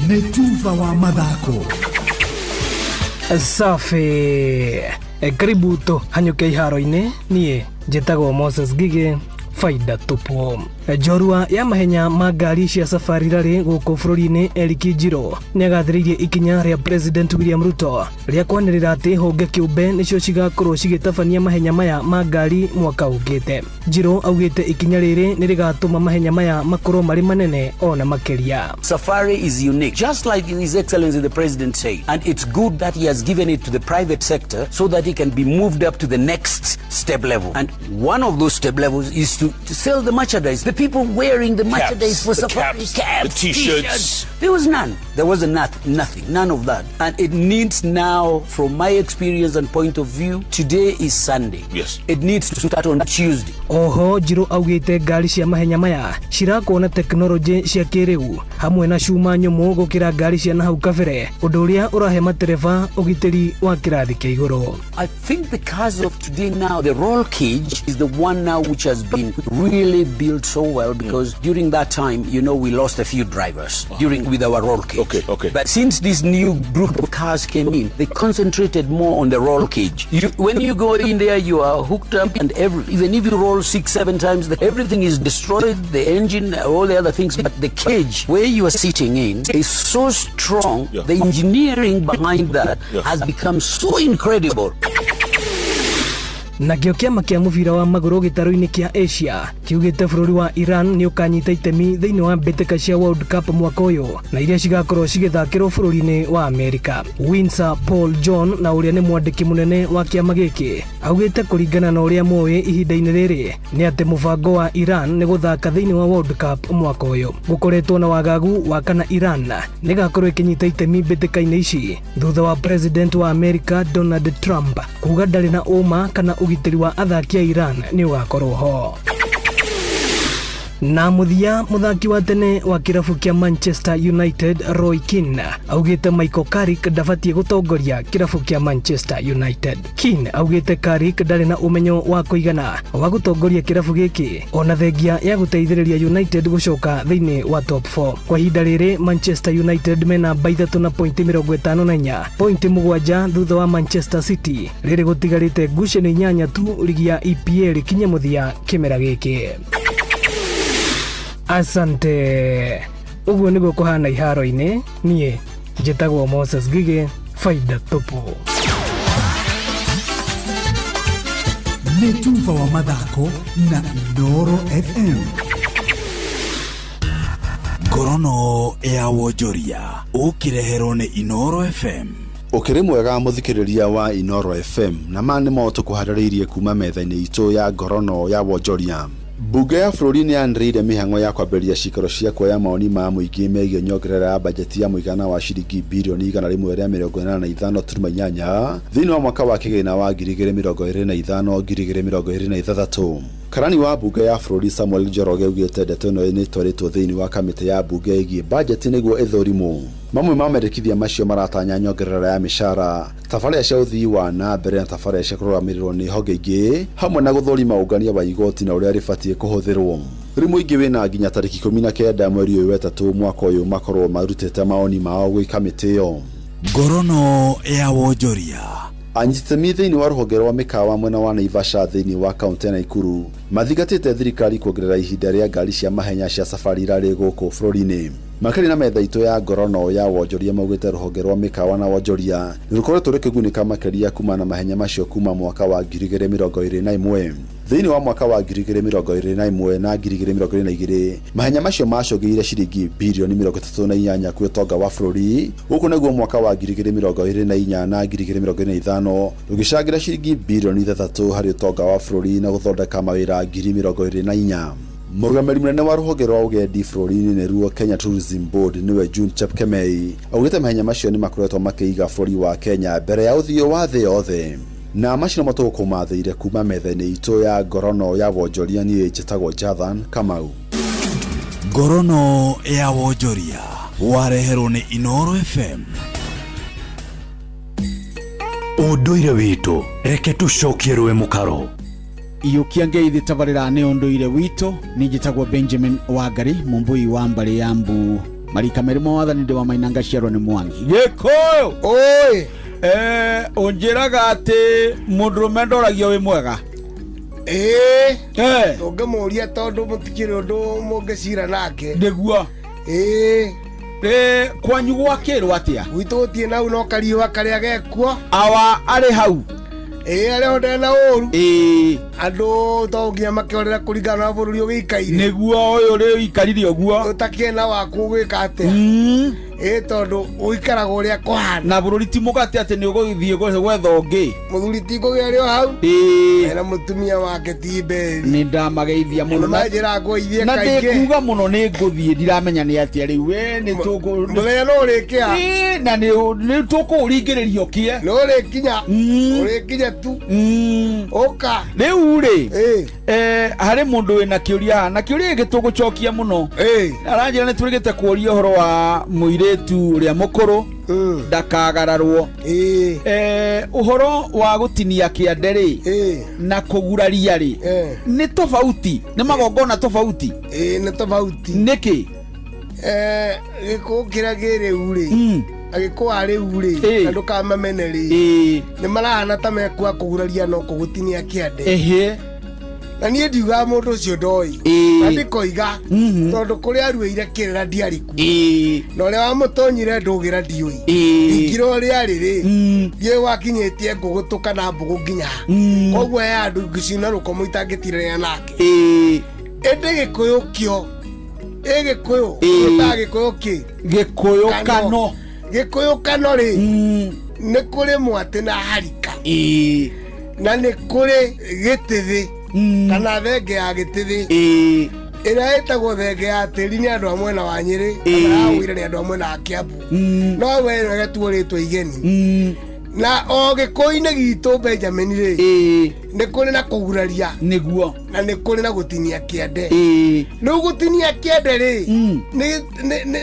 Nĩ tuba wa mathako. Safi. Karibu tũhanyũke iharo-inĩ. Niĩ njĩtagwo Moses Ngigĩ, faida tupu. Njorua ya mahenya ma ngari cia Safari Rally gũkũ bũrũri-inĩ Eric Njiro nĩagathĩrĩirie ikinya rĩa President William Ruto rĩa kwanĩrĩra atĩ honge kĩũmbe nĩcio cigakorwo cigĩtabania mahenya maya ma ngari mwaka ũkĩte. Njiro augĩte ikinya rĩrĩ nĩrĩgatũma mahenya maya makorwo marĩ manene ona makĩria. Safari is unique, just like His Excellency the President said. And it's good that he has given it to the private sector so that it can be moved up to the next step level. And one of those step levels is to sell the merchandise. The people wearing the merchandise for the Safari, caps, caps, the t-shirts. t-shirts. There was none. There was nothing, none of that. And it needs now, from my experience and point of view, today is Sunday. Yes. It needs to start on Tuesday. Oho Njiro augĩte ngari cia mahenya maya cirakwo na tekinoronjĩ cia kĩrĩu hamwe na cuma nyũmũ gũkĩra ngari cia nahau kabere, ũndũ ũrĩa ũrahe matereba ũgitĩri wa kĩrathi kĩa igũrũ. I think the cars of today now, the roll cage is the one now which has been really built so well, because during that time, we lost a few drivers during with our roll cage. Okay. But since this new group of cars came in, they concentrated more on the roll cage. When you go in there, you are hooked up, and even if you roll 6-7 times, everything is destroyed, the engine, all the other things, but the cage where you are sitting in is so strong. The engineering behind that has become so incredible. Nakĩo kĩama kĩa mũbira wa magũrũ gĩtarũ-inĩ kĩa Asia kiugĩte bũrũri wa Iran nĩ ũkanyita itemi thĩinĩ wa mbĩtĩka cia World Cup mwaka ũyũ na iria cigakorwo cigĩthakĩrwo bũrũri-inĩ wa Amerika. Windsor Paul John na ũrĩa nĩ mwandĩki mũnene wa kĩama gĩkĩ augĩte kũringana na ũrĩa moĩ ihinda-inĩ rĩrĩ nĩ atĩ mũbango wa Iran nĩ gũthaka thĩinĩ wa World Cup mwaka ũyũ. Gũkoretwo na wagagu wa kana Iran nĩgakorwo ĩkĩnyita itemi mbĩtĩka-inĩ ici thutha wa President wa Amerika Donald Trump kuga ndarĩ na ũma kana ũgitĩri wa athaki a Iran nĩ ũgakorwo ho. Na mũthia, mũthaki wa tene wa kĩrabu kĩa Manchester United Roy Keane augĩte Michael Carrick ndabatiĩ gũtongoria kĩrabu kĩa Manchester United. Keane augĩte Carrick ndarĩ na ũmenyo wa kũigana wa gũtongoria kĩrabu gĩkĩ ona thengia ya gũteithĩrĩria United gũcoka thĩinĩ wa top 4. Kwa ihinda rĩrĩ Manchester United mena namba 3 na pointi 54, pointi 7 thutha wa Manchester City rĩrĩ gũtigarĩte ngucanio 8 tu ligi ya EPL ĩkinye mũthia kĩmera gĩkĩ. Asante. Ũguo nĩguo kũhana iharo-inĩ. Niĩ njĩtagwo Moses Ngigĩ, faida tupu. Nĩ tuba wa mathako na Inooro FM. Ngorono ya wonjoria ũkĩreherwo nĩ Inooro FM. Ũkĩrĩ mwega mũthikĩrĩria wa Inooro FM, na ma nĩmo tũkũharĩrĩirie kuma metha-inĩ itũ ya ngorono ya wonjoria. Bunge ya bũrũri nĩ yanĩrĩire mĩhang'o ya kwambĩrĩria ciikaro cia kuoya maoni ma mũingĩ megiĩ nyongerera ya bajeti ya mũigana wa ciringi birioni 185.8 thĩinĩ wa mwaka wa kĩgĩna wa 2025 2026. Karani wa bunge ya bũrũri Samuel Njoroge augĩte ndeto ĩno nĩ ĩtwarĩtwo thĩinĩ wa kamĩtĩ ya bunge ĩgiĩ bajeti nĩguo ĩthũrimwo. Mamwe ma mendekithia macio maratanya nyongerera ya mĩcara, tabarĩra cia ũthii wa na mbere na tabarĩra cia kũrũgamĩrĩrwo nĩ honge ingĩ, hamwe na gũthũrima ũngania wa igoti na ũrĩa rĩbatiĩ kũhũthĩrwo. Rĩu mũingĩ wĩna nginya tarĩki 19 mweri ũyũ wetatũ mwaka ũyũ makorwo marutĩte maoni mao gwĩ kamĩtĩ ĩyo. Ngorono ya wonjoria. Anyititemi thĩinĩ wa rũhonge rwa mĩkawa mwena wa Naivasha thĩinĩ wa kaũntĩ ya Nakuru mathingatĩte thirikari kuongerera ihinda rĩa ngari cia mahenya cia Safari Rally gũkũ bũrũri-inĩ. Makĩria na metha itũ ya ngorono ya wonjoria maugĩte rũhonge rwa mĩkawa na wonjoria nĩ rũkoretwo rũkĩgunĩka makĩria kuma na mahenya macio kuma mwaka wa 2021. Thĩinĩ wa mwaka wa 2021 na 2022 mahenya macio macũngĩrĩire ciringi birioni 38 kwĩ ũtonga wa bũrũri, gũkũ naguo mwaka wa 2024 na 2025 rũgĩcangĩra ciringi birioni 6 harĩ ũtonga wa bũrũri na gũthondeka mawĩra 24,000. Mũrũgamĩrĩri mũnene wa rũhonge rwa ũgendi bũrũri-inĩ nĩruo Kenya Tourism Board nĩwe June Chepkemei augĩte mahenya macio nĩ makoretwo makĩiga bũrũri wa Kenya mbere ya ũthiũ wa thĩ yothe. Na macio nĩmo tũgũkũmathĩire kuma metha-inĩ itũ ya ngorono ya wonjoria. Niĩ njĩtagwo Jathan Kamau. Ngorono ya wonjoria wareherwo nĩ Inooro FM. Ũndũire witũ reke tũcokie rũĩ mũkaro. Iyũkia ngeithi tabarĩra nĩ ũndũire witũ. Niĩ njĩtagwo Benjamin Wangari, mũmbũi wa mbarĩ ya mbu. Marika merĩ ma wathani ndĩ wa Maina ngaciarwo nĩ Mwangi. Gĩkũyũ! Oi! Eh, ũnjĩraga atĩ mũndũrũme ndoragio wĩ mwega? Ĩĩ. Eh. Ũngĩmũria tondũ mũtikĩrĩ ũndũ mũngĩcira nake. Nĩguo. Ĩĩ. Ĩ, kwanyu gwakĩrwo atĩa? Gwitũ gũtirĩ nau no kariũa karĩa gekuo. Awa arĩ hau? Ĩĩ arĩ ho ndarĩ na ũru. Ĩĩ. Andũ to nginya makĩorĩra kũringana na bũrũri ũgĩikaire. Nĩguo ũyũ rĩu ikarire ũguo. Ũtakĩrĩ na waku ũgwĩka atĩa? Ĩĩ tondũ ũikaraga ũrĩa kũhana. Na bũrũri ti mũgate atĩ nĩ ũgũthiĩ gwetha ũngĩ. Mũthuri ti ngũgĩ arĩ o hau. Ĩĩ. Ena mũtumia wake ti mberi. Nĩ ndamageithia mũno. Andũ manjĩraga ngũgeithie Na kaingĩ. ndĩkuga mũno nĩ ngũthiĩ ndiramenya nĩ atĩa rĩu we nĩ tũkũ Mũthenya no ũrĩkĩa. Ĩĩ, na nĩ nĩ tũkũũringĩrĩria ũkĩe. Nĩ ũrĩkinya. Ũrĩkinya tu. Ũka. Rĩu rĩ eh, harĩ mũndũ wĩna kĩũria haha na kĩũria gĩkĩ tũgũcokia mũno aranjĩra nĩ tũrĩgĩte kũũria ũhoro wa mũirĩtu ũrĩa mũkũrũ ndakagararwo. Eh, ũhoro wa gũtinia kĩande rĩ na kũguraria rĩ nĩ tofauti nĩ magongona tofauti. Ĩĩ nĩ tofauti. Nĩkĩ? Eh, gĩkũyũ kĩrĩa kĩ rĩu rĩ agĩkũyũ a rĩu rĩ na ndũkamamene rĩ nĩ marahana ta mekua kũguraria no kũgũtinia kĩande. Ehe. Na niĩ ndiugaga mũndũ ũcio ndoĩ Ĩĩ. na ndikoiga tondũ kũrĩa aruĩire kĩrĩra ndiarĩ kuo na ũrĩa wamũtonyire ndũgĩra ndiũĩ ingĩra ũrĩa arĩ rĩ ndiũĩ wakinyĩtie ngũgũtũ kana mbũgũ nginya ha. Koguo he andũ ingĩcina rũkomo itangĩtirania nake ĩndĩ gĩkũyũ kĩo ĩ gĩkũyũ gĩtaga gĩkũyũ kĩ Gĩkũyũ kano. Gĩkũyũ kano rĩ nĩ kũrĩ mwatĩ na harika na nĩ kũrĩ gĩtĩthĩ kana thenge ya gĩtĩthĩ ĩrĩa ĩtagwo thenge ya tĩri nĩ andũ a mwena wa Nyĩrĩ kana ya Ũira nĩ andũ a mwena wa Kĩambu no we ĩno ĩgatuo rĩtwa igeni na o gĩkũyũ-inĩ gitũ Benjamin rĩ nĩ kũrĩ na kũguraria nĩguo na nĩ kũrĩ na gũtinia kĩande rĩu gũtinia kĩande rĩ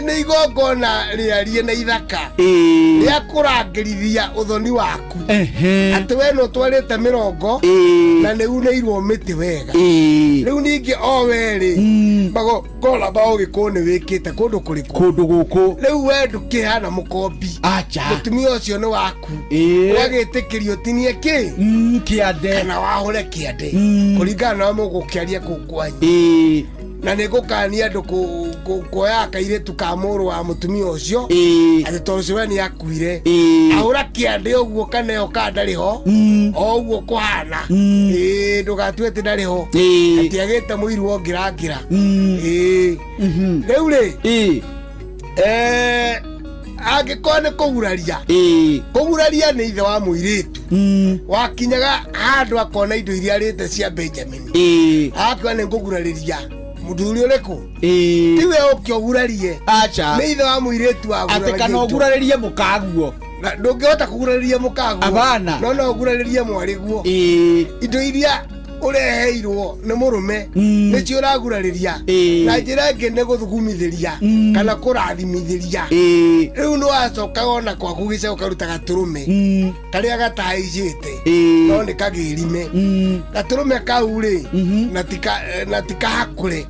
nĩ igongona rĩarie na ithaka rĩa kũrangĩrithia ũthoni waku atĩ we nĩ ũtwarĩte mĩrongo na nĩ unĩirwo mĩtĩ wega rĩu ningĩ o we rĩ magongona ma ũgĩkũyũ nĩ wĩkĩte kũndũ kũrĩkũ kũndũ gũkũ rĩu we ndũkĩhana mũkombi acha mũtumia ũcio nĩ waku ũgagĩtĩkĩrio ũtinie kĩ kĩande kana wahũre kĩande kũringana na mũgũkĩaria kũu kwanyu na nĩ ngũkania andũ kuoya kairĩtu ka mũrũ wa mũtumia ũcio atĩ tondũ ũcio we nĩ akuire ahũra kĩande ũguo kana ĩyo ka ndarĩ ho o ũguo kũhana ĩĩ ndũgatue atĩ ndarĩ ho atĩ agĩte mũiru wongĩrangĩra ĩĩ rĩu rĩ eh, angĩkorwo nĩ kũguraria kũguraria nĩ ithe wa mũirĩtu wakinyaga handũ akona indo iria arĩte cia Benjamin akiuga nĩ ngũgurarĩria mũthuri ũrĩkũ tiwe ũke ũgurarie acha nĩ ithe wa mũirĩtu atĩ kana ũgurarĩrie mũkaguo ndũngĩhota kũgurarĩria mũkaguo Abana. no no ũgurarĩrie mwarĩguo indo iria ũreheirwo nĩ mũrũme nĩcio ũragurarĩria na njĩra ĩngĩ nĩ gũthugumithĩria kana kũrathimithĩria rĩu nĩ wacokaga ona kwaku gĩcego ũkaruta gatũrũme karĩa gatahaicĩte no nĩ kagĩrime gatũrũme kau rĩ na tikahakũre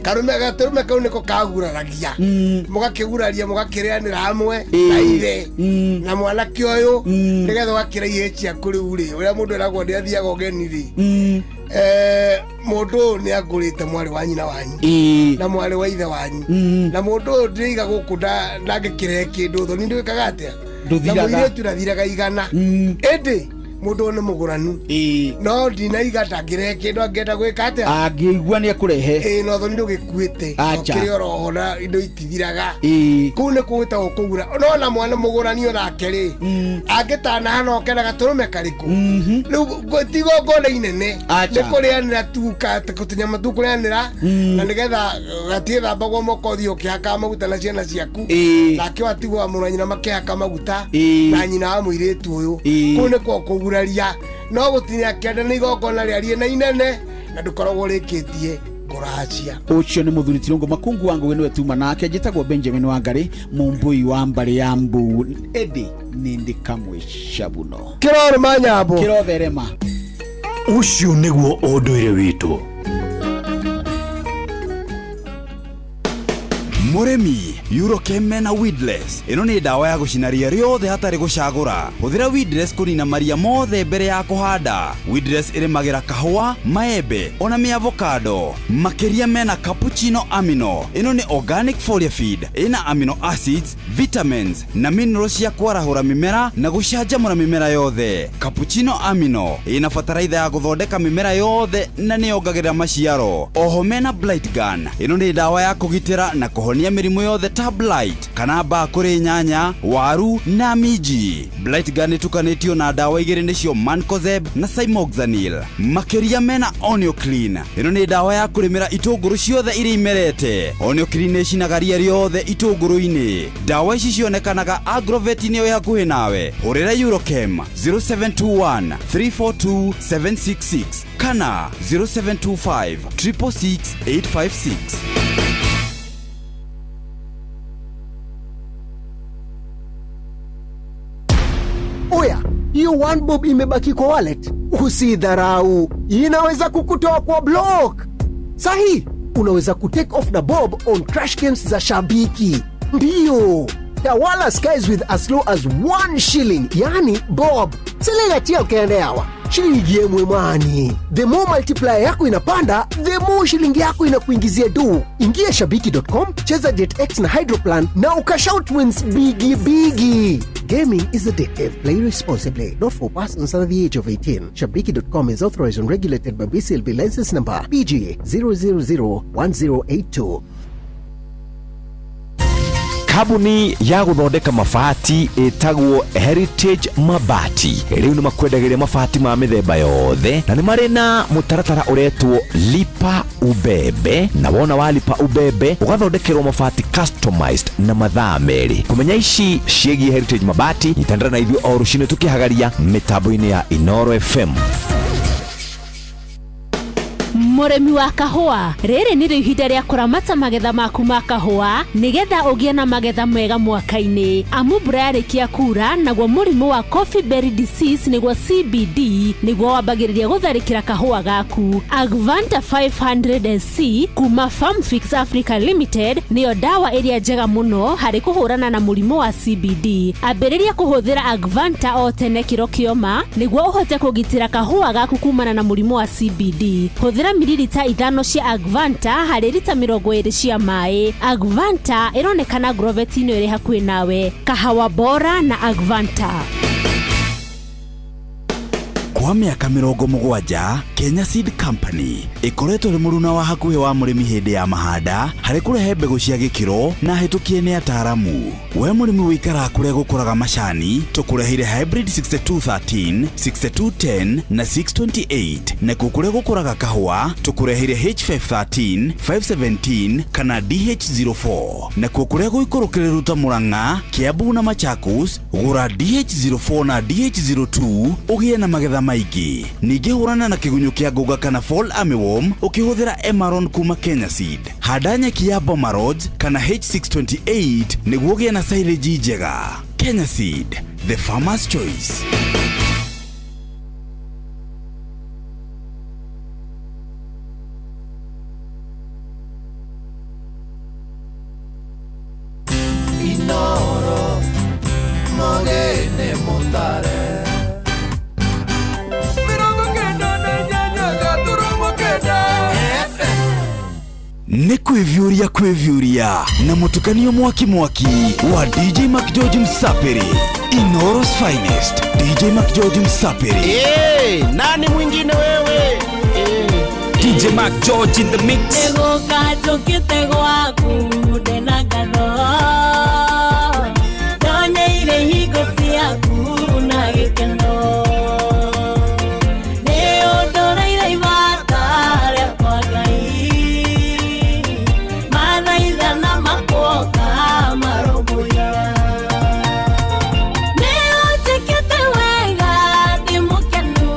karũme gatũrũme kau nĩko kaguraragia mũgakĩguraria mũgakĩrĩanĩra hamwe na ithe na mwanake ũyũ nĩgetha ũgakĩra ihĩĩ ciaku rĩu rĩ ũrĩa mũndũ eragwo nĩ athiaga ũgeni rĩ eh, mũndũ ũyũ nĩ angũrĩte mwarĩ wa nyina wanyu na mwarĩ wa ithe wanyu na mũndũ ũyũ ndĩiga gũkũ ndangĩkĩrehe kĩndũ thoni ndwĩkaga atĩa na Ndũthiraga. mũirĩtu ndathiraga igana ĩndĩ mũndũ ũyũ nĩ mũgũranu no ndinaiga ndangĩrehe kĩndũ angĩenda gwĩka atĩa angĩigua nĩ ekũrehe ĩĩ no thoni ndũgĩkuĩte Acha. kĩrĩ oroho na indo itithiraga Ĩĩ. kũu nĩ kũgĩtagwo kũgura no na mwana mũgũrani onake rĩ angĩtanaha no kena gatũrũme karĩkũ rĩu ti igongona inene Acha. nĩ kũrĩanĩra tu tũnyama tu kũrĩanĩra na nĩgetha gatiĩthambagwo moko ũthiĩ ũkĩhakaga maguta na ciana ciaku nake watigwo wa mũrũ wa nyina makĩhaka maguta na nyina wa mũirĩtu ũyũ kũu nĩkuo kũguraria no gũtinia kĩanda nĩ igongona rĩarie na inene na ndũkoragwo ũrĩkĩtie kũracia ũcio nĩ mũthuri tirũngũ makungu wa ngũgĩ nĩwe tuma nake njĩtagwo Benjamin Wangari mũmbũi wa mbarĩ ya mbu ĩndĩ nĩ ndĩ kamwe cabuno kĩrorũma nyambo kĩrotherema Ũcio nĩguo ũndũire witũ. Mũrĩmi Eurochem mena weedless. Ĩno nĩ ndawa ya gũcina ria rĩothe hatarĩ gũcagũra. Hũthĩra weedless kũnina maria mothe mbere ya kũhanda. Weedless ĩrĩmagĩra kahũa, maembe ona mĩavocado. Makĩria mena cappuccino amino. Ĩno nĩ organic foliar feed ĩna amino acids, vitamins na minerals cia kwarahũra mĩmera na gũcanjamũra mĩmera yothe. Cappuccino amino ĩna bataraitha ya gũthondeka mĩmera yothe na nĩyongagĩrĩra maciaro. Oho mena blight gun. Ĩno nĩ ndawa ya kũgitĩra na kũhonia mĩrimũ yothe ta blight kana mbaa kũrĩ nyanya, waru na minji. Blight gun ĩtukanĩtio na ndawa igĩrĩ nĩcio mancozeb na cymoxanil. Makĩria mena Onioclean. Ĩno nĩ ndawa ya kũrĩmĩra itũngũrũ ciothe iria imerete. Onioclean ĩcinaga ria rĩothe itũngũrũ-inĩ. Ndawa ici cionekanaga agrovet-inĩ ĩ hakuhĩ nawe. Hũrĩra Eurochem 0721 342 766 kana 0725 666 856. Oya, hiyo one bob imebaki kwa wallet, usidharau, inaweza kukutoa kwa block. Sahi, unaweza kutake off na bob on crash games za Shabiki. Ndiyo, tawala skies with as low as 1 shilling, yani bob. Silingatia ukaendeawa shilingi yemwe mwani. The more multiplier yako inapanda, the more shilingi yako inakuingizia do. Ingia shabiki.com, cheza JetX na Hydroplan na ukashout wins bigi bigi. Gaming is addictive. Play responsibly. Not for persons under the age of 18. Shabiki.com is authorized and regulated by BCLB license number PG 0001082. Kambuni ya gũthondeka mabati ĩtagwo Heritage Mabati rĩu nĩ makwendagĩria mabati ma mĩthemba yothe na nĩ marĩ na mũtaratara ũretwo lipa ubebe, na wona walipa ubebe ũgathondekerwo mabati customized na mathaa merĩ. Kũmenya ici ciĩgiĩ Heritage Mabati, nyitanĩra na ithuĩ o rũcinĩ tũkĩhagaria mĩtambo-inĩ ya Inoro FM. Mũrĩmi wa kahũa, rĩrĩ nĩrĩo ihinda rĩa kũramata magetha maku ma kahũa nĩgetha ũgĩe na magetha mega mwaka-inĩ. Amu mbura yarĩkia kura, naguo mũrimũ wa coffee berry disease nĩguo CBD nĩguo wambagĩrĩria gũtharĩkĩra kahũa gaku. Agvanta 500 SC kuma Farmfix Africa Limited nĩyo ndawa ĩrĩa njega mũno harĩ kũhũrana na mũrimũ wa CBD. Ambĩrĩria kũhũthĩra Agvanta o tene kĩro kĩoma nĩguo ũhote kũgitĩra kahũa gaku kumana na mũrimũ wa CBD. Hũthĩra mililita 5 cia Agvanta harĩ rita 20 cia maĩ. Agvanta ĩronekana Grovet-inĩ ĩrĩ hakuhĩ nawe. Kahawa bora na Agvanta. Kwa mĩaka 70 Kenya Seed Company ĩkoretwo ĩrĩ mũruna wa hakuhĩ wa mũrĩmi hĩndĩ ya mahanda harĩ kũrehe mbegũ cia gĩkĩro na hĩtũkie nĩ ataaramu. We mũrĩmi wĩikaraga kũrĩa gũkũraga macani, tũkũreheire hybrid 6213, 6210 na 628, nakuo kũrĩa gũkũraga kahũa tũkũreheire H513, 517 kana DH04, nakuo kũrĩa gũikũrũkĩrĩru ta Murang'a, Kiambu na Machakos, gũra DH04 na DH02 ũgĩe na magetha maingĩ. Ningĩ hũrana na kĩgunyũ kĩa ngũnga kana fall armyworm ũkĩhũthĩra Emaron kuma Kenya Seed. Handa nyeki ya Boma Rhodes kana H628 nĩguo ũgĩe na silage njega. Kenya Seed, the farmer's choice. Inoro mogene montare Nĩ kwĩviũria kwĩviũria na mũtukanio mwaki mwaki wa DJ McGeorge Msapiri. Inoro's finest DJ McGeorge Msapiri. Hey, nani mwingine wewe? DJ McGeorge in the mix. Egoka njũkĩte gwaku ndĩna ngatho ndonyeire hingo ciaku na gĩkeno nĩ ũndoreire ibata rĩakwa Ngai mathaithana makuoka marũmbũiya nĩ ũnjĩkĩte wega ndĩ mũkenu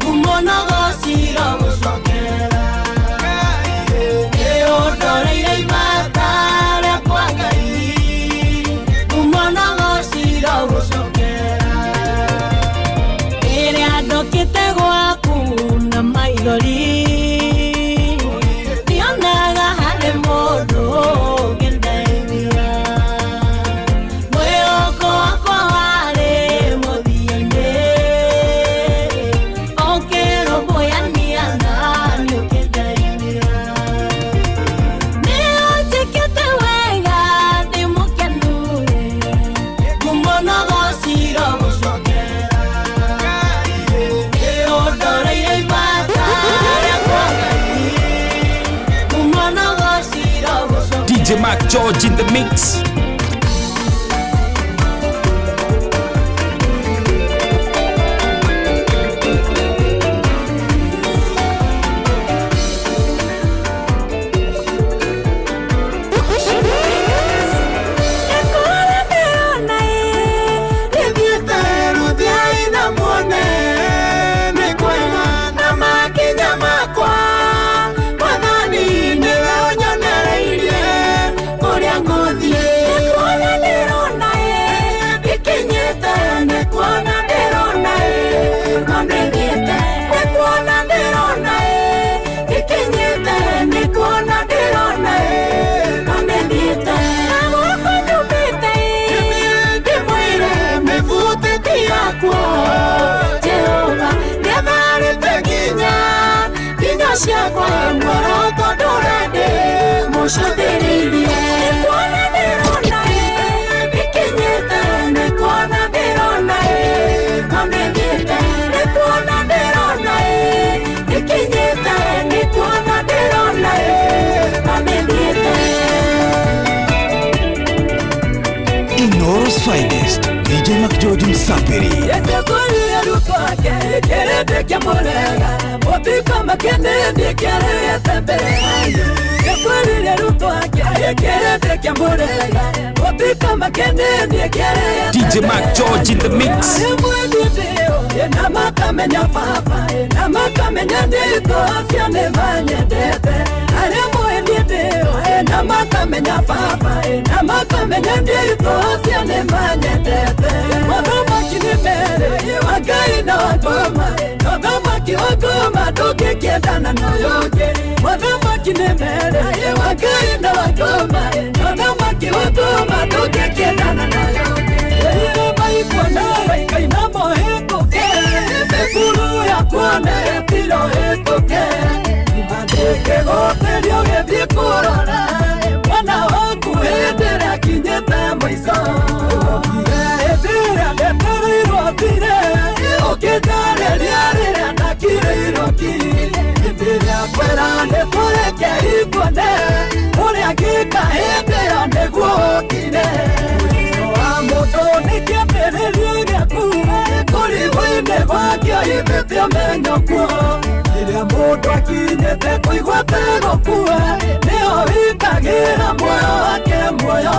ngumo na gũcira gũcokera nĩ ũndoreire ibata rĩakwa DJ Mark George in the mix. Ciakwa muoroto ndũrende mũcũthĩrĩirie nĩkuona ndĩrona ĩ ndikinyĩte nĩkuona ndĩrona ĩ mamĩthiĩte nĩkuona ndĩrona ĩ ndikinyĩte nĩkuona ndĩrona ĩ mamĩthiĩte. Inoro's finest DJ McGeorge Msapiri. DJ Mark George in the mix. Mwana waku hĩndĩ ĩrĩa akinyĩte mũico ũkire hĩndĩ ĩrĩa ndetereirwo thire ũkĩnjarĩria rĩrĩa ndakirĩirwo ki hĩndĩ ĩrĩa kwĩra nĩtũrĩke ikuone ũrĩa ngĩka hĩndĩ ĩyo nĩguo ũkire mũico wa mũndũ nĩ kĩambĩrĩria gĩaku kũrigwo-inĩ gwakĩo ithĩte ũmenyo kuo rĩrĩa mũndũ akinyĩte kũigua tegũkua nĩho wikagĩra muoyo wake muoyo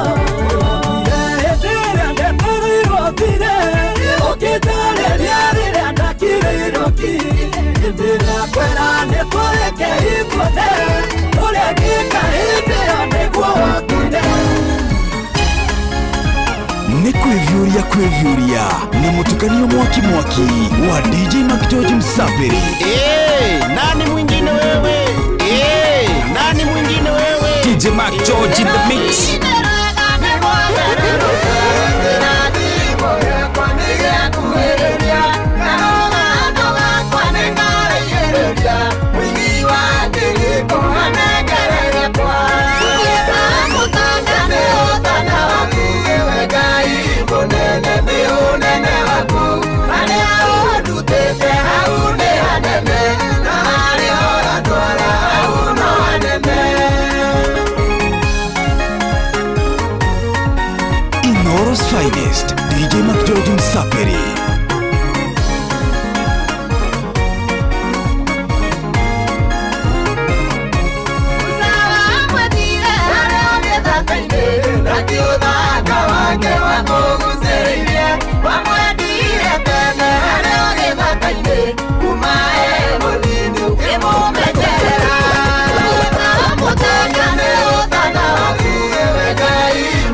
ũkire hĩndĩ ĩrĩa ndetereirwo thire ũkĩnjarĩria rĩrĩa ndakirĩirwo ki hĩndĩ ĩrĩa kwĩra nĩtũrĩke ikuone ũrĩa ngĩka hĩndĩ ĩyo nĩguo ũkire. Nĩ kwĩviũria kwĩviũria na mũtukanio mwaki mwaki wa DJ McGeorge Msapiri. Nani mwingine wewe? Nani mwingine wewe? DJ Mark George in the mix. Inoro's finest DJ McGeorge Msapiri.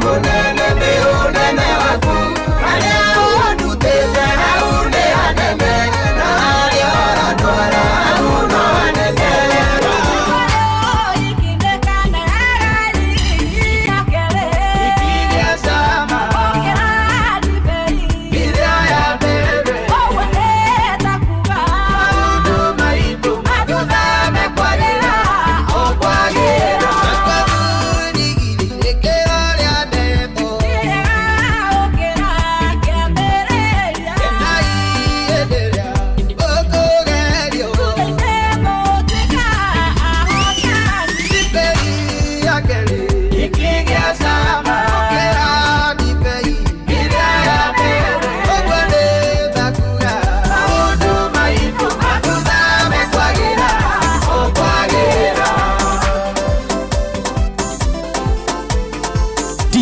Munene ni unene waku, arĩa ũndutĩte.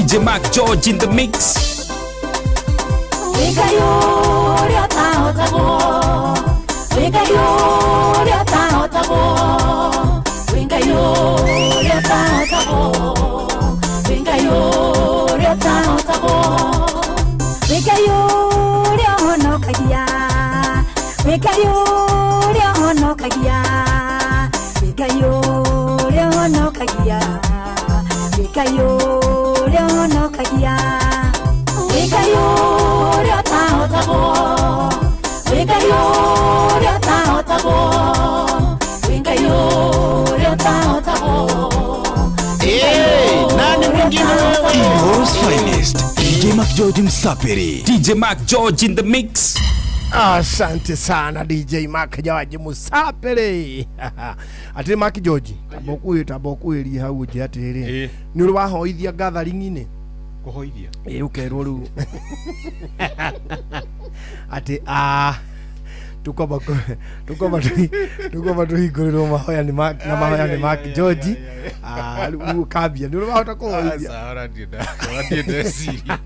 DJ Mark George in the mix. Wĩ Ngai ũrĩa ũtahotagwo, wĩ Ngai ũrĩa ũtahotagwo, wĩ Ngai ũrĩa ũtahotagwo, wĩ Ngai ũrĩa ũtahotagwo, wĩ Ngai ũrĩa ũhonokagia, wĩ Ngai ũrĩa ũhonokagia, wĩ Ngai ũrĩa ũhonokagia, wĩ Ngai ũrĩa ũhonokagia. Wĩ Ngai ũrĩa ũtahotagwo, wĩ Ngai ũrĩa ũtahotagwo, wĩ Ngai ũrĩa ũtahotagwo. Hey, nani mwingine wewe? Inooro's finest. DJ Mark George Msapiri. DJ Mark George in the mix. Asante sana DJ Mark George Musapere. Atĩ Mark George, tambokwĩrie hau nje atĩrĩrĩ. Nĩ ũrĩ wahoithia gathering-inĩ? Kũhoithia? Ĩ ũkerwo rĩu. Atĩ a tukwamba tukwamba tukwamba tũhingũrĩrwo mahoya nĩ Mark na mahoya nĩ Mark George. Ah, rĩu ũkambia nĩ ũrĩ wahota kũhoithia? Aca, ona ndirĩ ndeciria.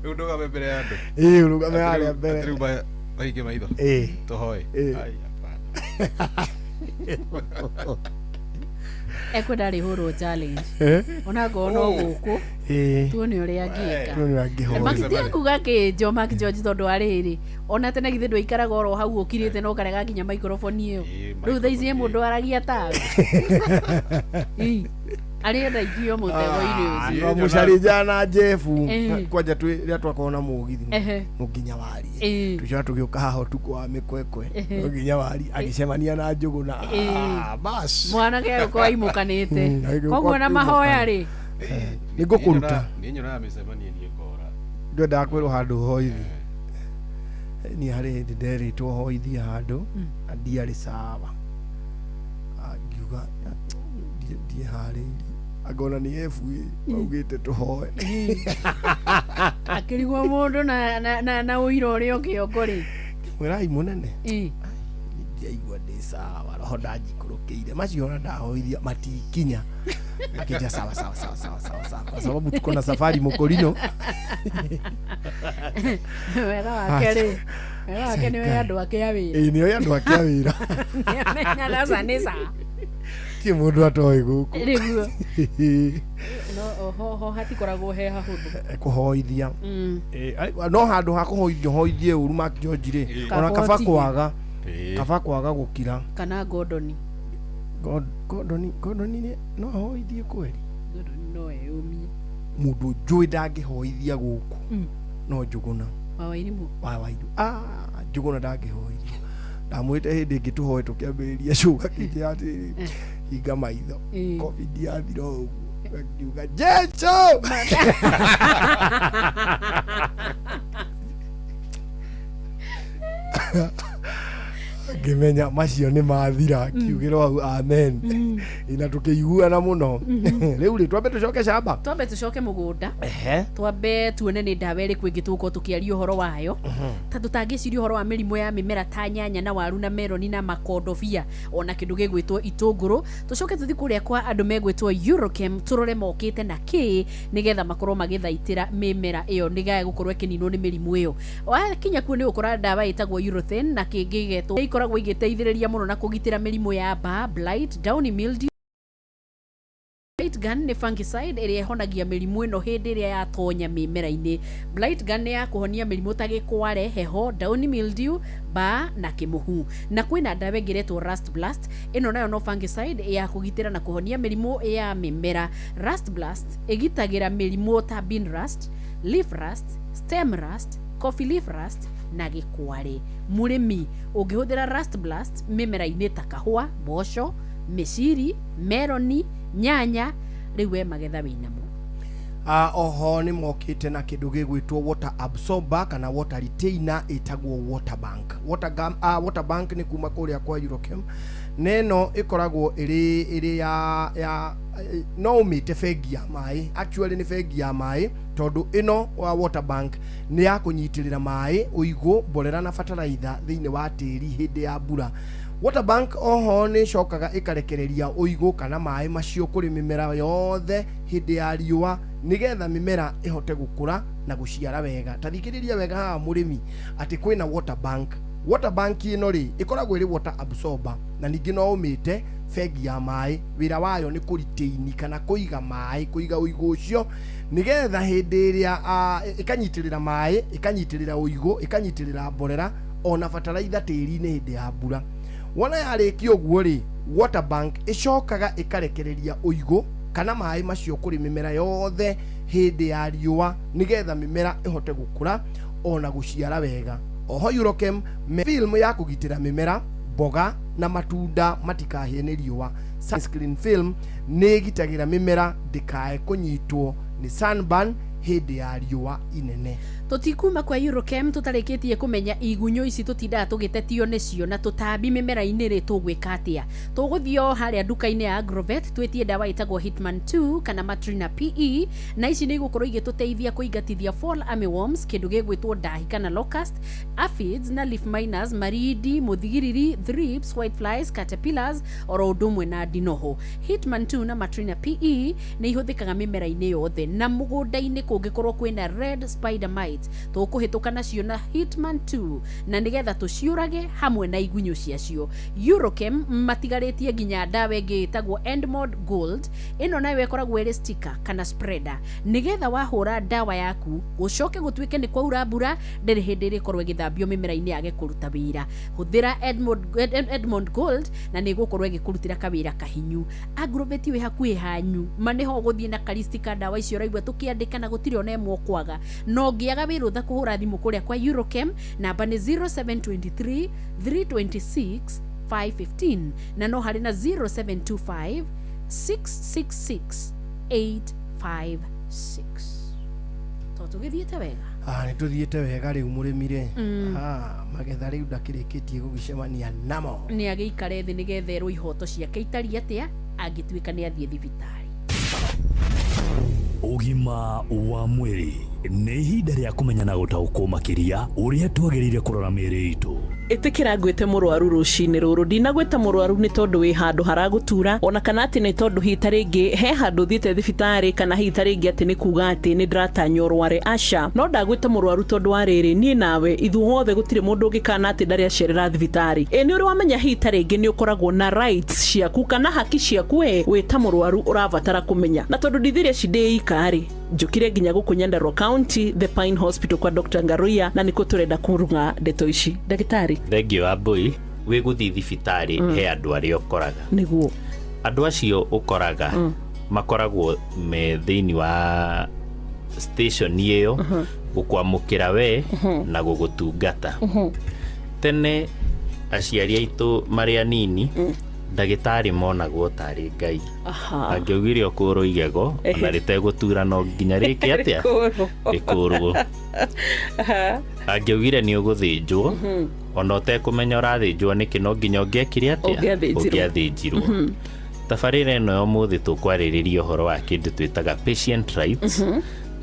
Rĩu ndũgame mbere ya andũ. Ĩ, ũrũgame Atĩ harĩa rĩu- mbere. atĩ rĩu mahinge maitho. Ĩ. Tũhoe. Ĩ. Ai, hapana. Ekwenda rĩhũrwo challenge. Eh? Ona ngorwo no gũkũ Ĩ. tuone ũrĩa angĩka. Tuone ũrĩa angĩhoya. Makĩtiga kuga kĩnjo Mark George tondũ arĩrĩ ona tene githĩ ndwaikaraga oro hau ũkirĩte na ũkarega nginya microphone ĩyo. Rĩu thaa ici he mũndũ aragia tawe. Ĩ, arĩenda ikio mũtego-inĩ ũcio. Mũcarĩnjana na Jeff Eh. kwanja rĩrĩa twakorwo na mũgithi Ehe. no nginya warie Eh. tũcoka tũgĩũka haha ũtukũ wa mĩkwekwe Ehe. no nginya warie agĩcemania na njũgũ na Eh. bas Mwanake agĩkorwo aimũkanĩte. Agĩũka Koguo na mahoya rĩ. Nĩ ngũkũruta. Niĩ nyonaga mĩcemanio niĩ ngora. Ndwendaga kwĩrwo handũ hoithi. Niĩ harĩ hĩndĩ nderĩtwo hoithie handũ na ndiarĩ sawa, ngiuga ndiĩharĩirie, angona nĩ FA maugĩte tũhoe. Akĩrigwo mũndũ na ũira ũrĩa ũkĩongo rĩ. Mwĩrai mũnene Ĩ. Ndiaigua ndĩ sawa, roho ndanjikũrũkĩire macio ona ndahoithia matikinya. Akija sawa sawa sawa sawa sawa sawa, kwa sababu tuko na safari mokorino. Wega wake rĩ. Wega wake nĩ we andũ ake a wĩra. Ĩ, nĩ oĩ andũ ake a wĩra. Nĩamenya na nĩ sa. Ti mũndũ atoĩ gũkũ. Nĩguo. No ho hatikoragwo he hahũthũ. Kũhoithia. Ĩ, no handũ ha kũhoithia hoithie ũru Mark George rĩ, ona Kaba kaba ũtige. kwaga, kaba kwaga gũkira. Kana Gordon. Gordon no ahoithie kweri? Gordon no eyũmie. Mũndũ njũĩ ndangĩhoithia gũkũ no Njũgũna. Wa Wairimũ. Wa Wairu, ah, Njũgũna ndangĩhoithia. Ndamwĩte hĩndĩ ĩngĩ tũhoe tũkĩambĩrĩria show, akĩnjĩra atĩrĩ, hinga maitho, COVID yathira o ũguo, akiuga Jesu. Ngĩmenya macio nĩ mathira, kiugĩrwo hau amen na tũkĩiguana mũno. Rĩu rĩ, twambe tũcoke camba. Twambe tũcoke mũgũnda. Ehe. Twambe tuone nĩ ndawa ĩrĩkũ ĩngĩ tũgũkorwo tũkĩaria ũhoro wayo. Ta tũtangĩciria ũhoro wa mĩrimũ ya mĩmera ta nyanya na waru na meroni na makondobia ona kĩndũ gĩgwĩtwo itũngũrũ. Tũcoke tũthiĩ kũrĩa kwa andũ megwĩtwo Eurochem tũrore mokĩte na kĩ nĩgetha makorwo magĩthaitĩra mĩmera ĩyo nĩgetha gũkorwo ĩkĩninwo nĩ mĩrimũ ĩyo. Wakinya kuo nĩ ũgũkora ndawa ĩtagwo Urethane na kĩngĩ gĩgetwo ikoragwo igĩteithĩrĩria mũno na kũgitĩra mĩrimũ ya mbaa, blight, downy mildew. Blight gun nĩ fungicide ĩrĩa ĩhonagia mĩrimũ ĩno hĩndĩ ĩrĩa yatonya mĩmera-inĩ. Blight gun nĩ ya kũhonia mĩrimũ ta gĩkware, heho, downy mildew, mbaa na kĩmũhu. Na kwĩna ndawa ĩngĩ ĩretwo Rust Blast, ĩno nayo no fungicide ya kũgitĩra na kũhonia mĩrimũ ya mĩmera. Rust Blast ĩgitagĩra mĩrimũ ta bean rust, leaf rust, stem rust, coffee leaf rust na gĩkware. Mũrĩmi ũngĩhũthĩra Rust Blast mĩmera-inĩ ta kahũa, mboco, mĩciri, meroni, nyanya, rĩu we magetha wĩnamo. Oho nĩ mokĩte na kĩndũ gĩgwĩtwo water absorber kana water retainer ĩtagwo water bank. Water bank nĩ kuma kũrĩa kwa Eurochem, na ĩno ĩkoragwo ĩrĩ ya no ũmĩte bengi ya maĩ. Actually nĩ bengi ya maĩ, tondũ ĩno wa water bank nĩ ya kũnyitĩrĩra maĩ, ũigũ, mborera na bataraitha thĩinĩ wa tĩri hĩndĩ ya mbura. Water bank oho nĩ ĩcokaga ĩkarekereria ũigũ kana maĩ macio kũrĩ mĩmera yothe hĩndĩ ya riũa nĩgetha mĩmera ĩhote gũkũra na gũciara wega. Ta thikĩrĩria wega haha mũrĩmi, atĩ kwĩna water bank. Water bank ĩno rĩ, ĩkoragwo ĩrĩ water absorber na ningĩ no ũmĩte bengi ya maĩ. Wĩra wayo nĩ kũritaini kana kũiga maĩ, kũiga ũigũ ũcio nĩgetha hĩndĩ ĩrĩa ĩkanyitĩrĩra maĩ, ĩkanyitĩrĩra ũigũ, ĩkanyitĩrĩra mborera ona bataraitha tĩri-inĩ hĩndĩ ya mbura. Wona yarĩkia ũguo rĩ, water bank ĩcokaga ĩkarekereria ũigũ kana maĩ macio kũrĩ mĩmera yothe hĩndĩ ya riũa nĩgetha mĩmera ĩhote gũkũra ona gũciara wega. Oho Eurochem me film ya kũgitĩra mĩmera, mboga na matunda matikahĩe nĩ riũa. Sunscreen film nĩ ĩgitagĩra mĩmera ndĩkae kũnyitwo nĩ sunburn hĩndĩ ya riũa inene. Tũtikuma kwa Eurochem tũtarĩkĩtie kũmenya igunyũ ici tũtindaga tũgĩtetio nĩcio na tũtambi mĩmera-inĩ rĩ, tũgwĩka atĩa? Tũgũthiĩ o harĩa nduka-inĩ ya Agrovet twĩtie ndawa ĩtagwo Hitman 2 kana Matrina PE, na ici nĩ igũkorwo igĩtũteithia kũingatithia fall armyworms, kĩndũ gĩgwĩtwo ndahi kana locust, aphids na leaf miners, maridi, mũthigiriri, thrips, white flies, caterpillars oro ũndũ ũmwe na ndinoho. Hitman 2 na Matrina PE nĩ ihũthĩkaga mĩmera-inĩ yothe na mũgũnda-inĩ kũngĩkorwo kwĩna red spider mite, tũkũhĩtũka nacio na Hitman 2 na nĩgetha tũciũrage hamwe na igunyũ ciacio. Eurochem matigarĩtie nginya ndawa ĩngĩ ĩtagwo Endmod Gold. Ĩno nayo ĩkoragwo ĩrĩ sticker kana spreader nĩgetha wahũra ndawa yaku gũcoke gũtuĩke nĩ kwaura mbura, ndĩrĩ hĩndĩ ĩrĩkorwo ĩgĩthambio mĩmera-inĩ yage kũruta wĩra. Hũthĩra Edmond Gold na nĩ ĩgũkorwo ĩgĩkũrutĩra kawĩra kahinyu. Agrovet wĩ hakuhĩ hanyu, ma nĩho ũgũthiĩ na karisti ka ndawa icio ũraigua tũkĩandĩka na gũtirĩ ona ĩmwe ũkwaga. Na ũngĩaga wĩ rũtha kũhũra thimũ kũrĩa kwa Eurochem, namba nĩ 0723 326 515 na no harĩ na 0725 666 856. To tũgĩthiĩte wega? Nĩ tũthiĩte wega rĩu mũrĩmi rĩ. Magetha rĩu ndakĩrĩkĩtie gũgĩcemania namo. Nĩ agĩikare thĩ nĩgetha erwo ihoto ciake itariĩ atĩa angĩtuĩka nĩ athiĩ thibitarĩ. Ũgima wa mwĩrĩ nĩ ihinda rĩa kũmenya na gũtaũkwo makĩria ũrĩa twagĩrĩire kũrora mĩĩrĩ itũ. Ĩtĩkĩra ngwĩte mũrwaru rũcinĩ rũrũ. Ndinagwĩta mũrwaru nĩ tondũ wĩ handũ haragũtura, ona kana atĩ nĩ tondũ hihi ta rĩngĩ he handũ ũthiĩte thibitarĩ, kana hihi ta rĩngĩ atĩ nĩ kuga atĩ nĩ ndĩratanya ũrware, aca. No ndagwĩta mũrwaru tondũ wa rĩrĩ, niĩ nawe ithuothe gũtirĩ mũndũ ũngĩkana atĩ ndarĩ acerera thibitarĩ. Ĩ nĩ ũrĩ wamenya hihi ta rĩngĩ nĩ ũkoragwo na rights ciaku kana haki ciaku we wĩ ta mũrwaru ũrabatara kũmenya. Na tondũ ndithire ici ndĩ ika rĩ, njũkire nginya gũkũ Nyandarua County, The Pine Hospital kwa Dr. Ngaruiya, na nĩkuo tũrenda kũrung'a ndeto ici. Ndagĩtarĩ. Thengiũ wa Mbui, wĩ gũthiĩ thibitarĩ he andũ arĩa ũkoraga. Nĩguo. Andũ acio ũkoraga makoragwo me thĩinĩ wa station ĩyo gũkwamũkĩra we na gũgũtungata. Tene aciari aitũ marĩ anini, ndagĩtarĩ monagwo tarĩ Ngai. Angĩaugire ũkũrwo igego ona rĩtegũtura no nginya rĩke atĩa? Rĩkũrwo. Angĩaugire nĩ ũgũthĩnjwo ona ũtekũmenya ũrathĩnjwo nĩkĩ, no nginya ũngĩekire atĩa? Ũngĩathĩnjirwo. Tabarĩra ĩno ya ũmũthĩ tũkwarĩrĩria ũhoro wa kĩndũ twĩtaga patient rights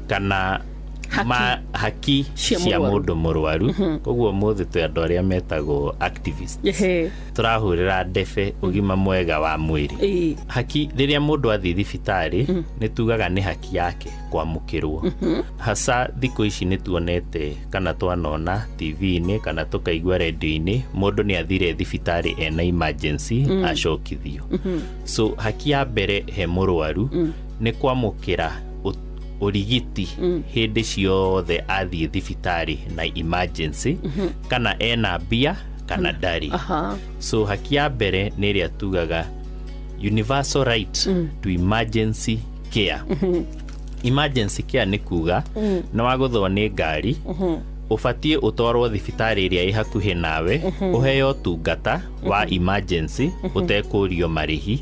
kana haki cia mũndũ mũrwaru. Koguo ũmũthĩ twĩ andũ arĩa metagwo activists. Tũrahũrĩra ndebe ũgima mwega wa mwĩrĩ. Haki rĩrĩa mũndũ athiĩ thibitarĩ nĩ tugaga nĩ haki yake kwamũkĩrwo. Hasa thikũ ici nĩ tuonete kana twanona TV-inĩ kana tũkaigua radio-inĩ mũndũ nĩ athire thibitarĩ ena emergency acokithio. So haki ya mbere he mũrwaru nĩ kwamũkĩra ũrigiti hĩndĩ ciothe athiĩ thibitarĩ na emergency kana ena mbia kana ndarĩ. So haki ya mbere nĩ ĩrĩa tugaga universal right to emergency care. Emergency care nĩ kuga nĩ wagũthwo nĩ ngari, ũbatiĩ ũtwarwo thibitarĩ ĩrĩa ĩ hakuhĩ nawe, ũheo ũtungata wa emergency ũtekũrio marĩhi.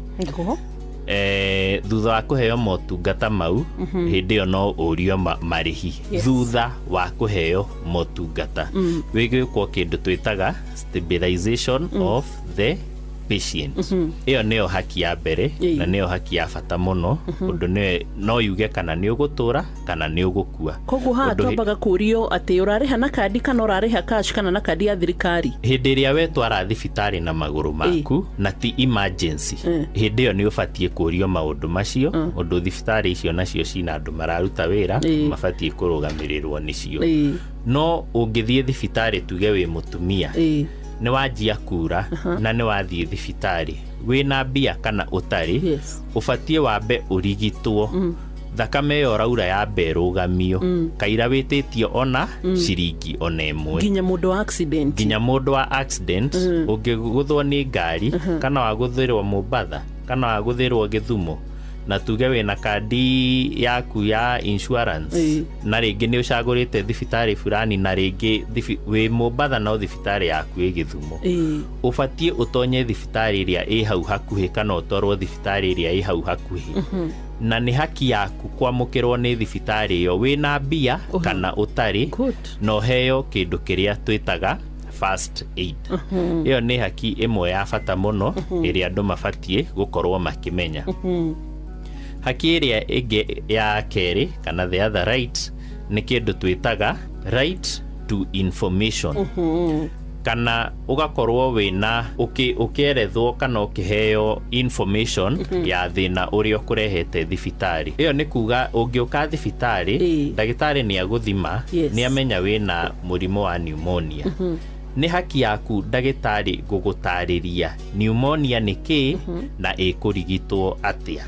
Thutha wa kũheo motungata mau hĩndĩ ĩyo no ũrio marĩhi. Thutha wa kũheo motungata wĩgwĩkwo kĩndũ twĩtaga stabilization of the patient. Ĩyo nĩyo haki ya mbere na nĩyo haki ya bata mũno, ũndũ nĩwe no yuge kana nĩ ũgũtũra kana nĩ ũgũkua. Koguo haha twambaga kũrio atĩ ũrarĩha na kandi kana ũrarĩha cash kana na kandi ya thirikari. Hĩndĩ ĩrĩa wetwara thibitarĩ na magũrũ maku na ti emergency, hĩndĩ ĩyo nĩ ũbatiĩ kũrio maũndũ macio, ũndũ thibitarĩ icio nacio cina andũ mararuta wĩra mabatiĩ kũrũgamĩrĩrwo nĩcio. No ũngĩthiĩ thibitarĩ tuge wĩ mũtumia, nĩ wanjia kura na nĩ wathiĩ thibitarĩ wĩna mbia kana ũtarĩ, ũbatiĩ wambe ũrigitwo, thakame ĩyo ũraura yambe ĩrũgamio, kaira wĩtĩtio ona ciringi ona ĩmwe. Nginya mũndũ wa accident. Nginya mũndũ wa accident, ũngĩgũthwo nĩ ngari kana wagũthĩrwo Mombatha kana wagũthĩrwo Gĩthumo, na tuge wĩna kandi yaku ya insurance na rĩngĩ nĩ ũcagũrĩte thibitarĩ fulani na rĩngĩ wĩ Mombatha no thibitarĩ yaku ĩ Gĩthumo, ũbatiĩ ũtonye thibitarĩ ĩrĩa ĩ hau hakuhĩ kana ũtwarwo thibitarĩ ĩrĩa ĩ hau hakuhĩ. Na nĩ haki yaku kwamũkĩrwo nĩ thibitarĩ ĩyo wĩna mbia kana ũtarĩ, na ũheo kĩndũ kĩrĩa twĩtaga first aid. Ĩyo nĩ haki ĩmwe ya bata mũno ĩrĩa andũ mabatiĩ gũkorwo makĩmenya. Haki ĩrĩa ĩngĩ ya kerĩ kana the other right nĩ kĩndũ twĩtaga right to information. Kana ũgakorwo wĩna ũkĩerethwo kana ũkĩheo information ya thĩna ũrĩa ũkũrehete thibitarĩ. Ĩyo nĩ kuga ũngĩũka thibitarĩ, ndagĩtarĩ nĩ agũthima, nĩ amenya wĩna mũrimũ wa pneumonia. Nĩ haki yaku ndagĩtarĩ gũgũtarĩria pneumonia nĩ kĩĩ na ĩkũrigitwo atĩa.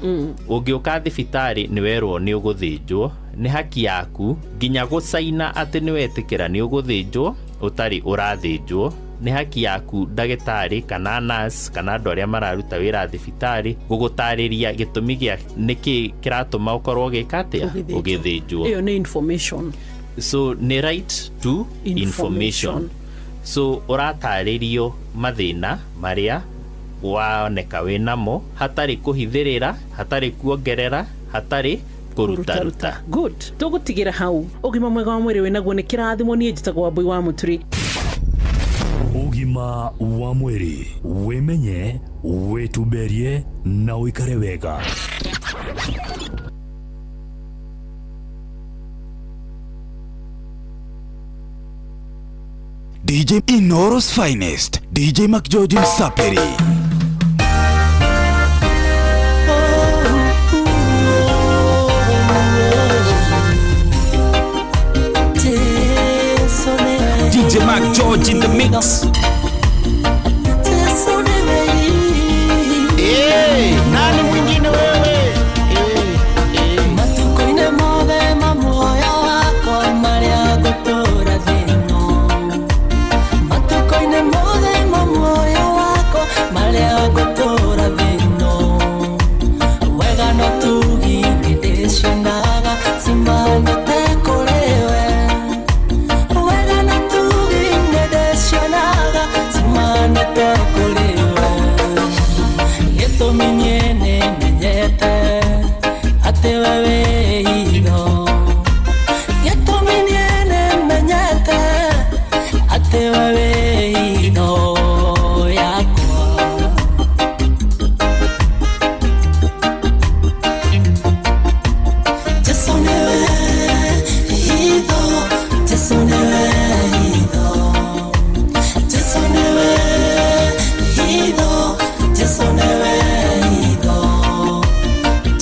Ũngĩũka thibitarĩ nĩ werwo nĩ ũgũthĩnjwo, nĩ haki yaku nginya gũcaina atĩ nĩ wetĩkĩra nĩ ũgũthĩnjwo ũtarĩ ũrathĩnjwo. Nĩ haki yaku ndagĩtarĩ kana nurse kana andũ arĩa mararuta wĩra thibitarĩ gũgũtarĩria gĩtũmi gĩa nĩkĩ kĩratũma ũkorwo ũgĩka atĩa, ũgĩthĩnjwo. Ĩyo nĩ information. So nĩ right to information. So ũratarĩrio mathĩna marĩa woneka wĩnamo hatarĩ kũhithĩrĩra, hatarĩ kuongerera, hatarĩ kũrutaruta. Good. Tũgũtigĩra hau. Ũgima mwega wa mwĩrĩ wĩnaguo nĩ kĩrathimo. Niĩ njĩtagwo Wambui wa Mũturi. Ũgima wa mwĩrĩ, wĩmenye, wĩtumberie na ũikare wega. DJ Inooro's finest, DJ McGeorge Msapiri. DJ McGeorge in the mix. Hey, nani mwingine wewe? Matuko-inĩ mothe ma muoyo wakwa marĩa ngũtũũra thĩ-ĩno. Matuko-inĩ mothe ma muoyo wakwa marĩa ngũtũũra thĩ-ĩno. Wega no tugi nĩndĩcionaga ciumanĩte kũrĩ we. Wega no tugi nĩndĩcionaga ciumanĩte kũrĩ we. Gĩtũmi niĩ nĩmenyete atĩ we wĩ hitho. Gĩtũmi niĩ nĩmenyete atĩ we wĩ hitho yakwa. Jesũ nĩwe hitho, Jesũ nĩwe hitho, Jesũ nĩwe hitho, Jesũ nĩwe hitho,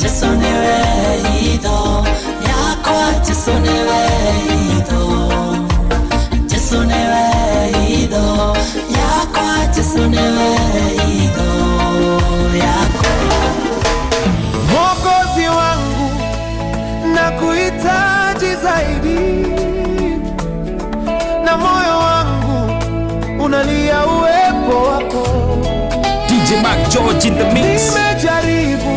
Jesũ nĩwe hitho yakwa, Jesũ nĩwe hitho, Jesũ nĩwe hitho yakwa, Jesũ nĩwe hitho yakwa. Mwokozi wangu nakuhitaji zaidi, na moyo wangu unalia uwepo wako. DJ McGeorge in the mix. Nimejaribu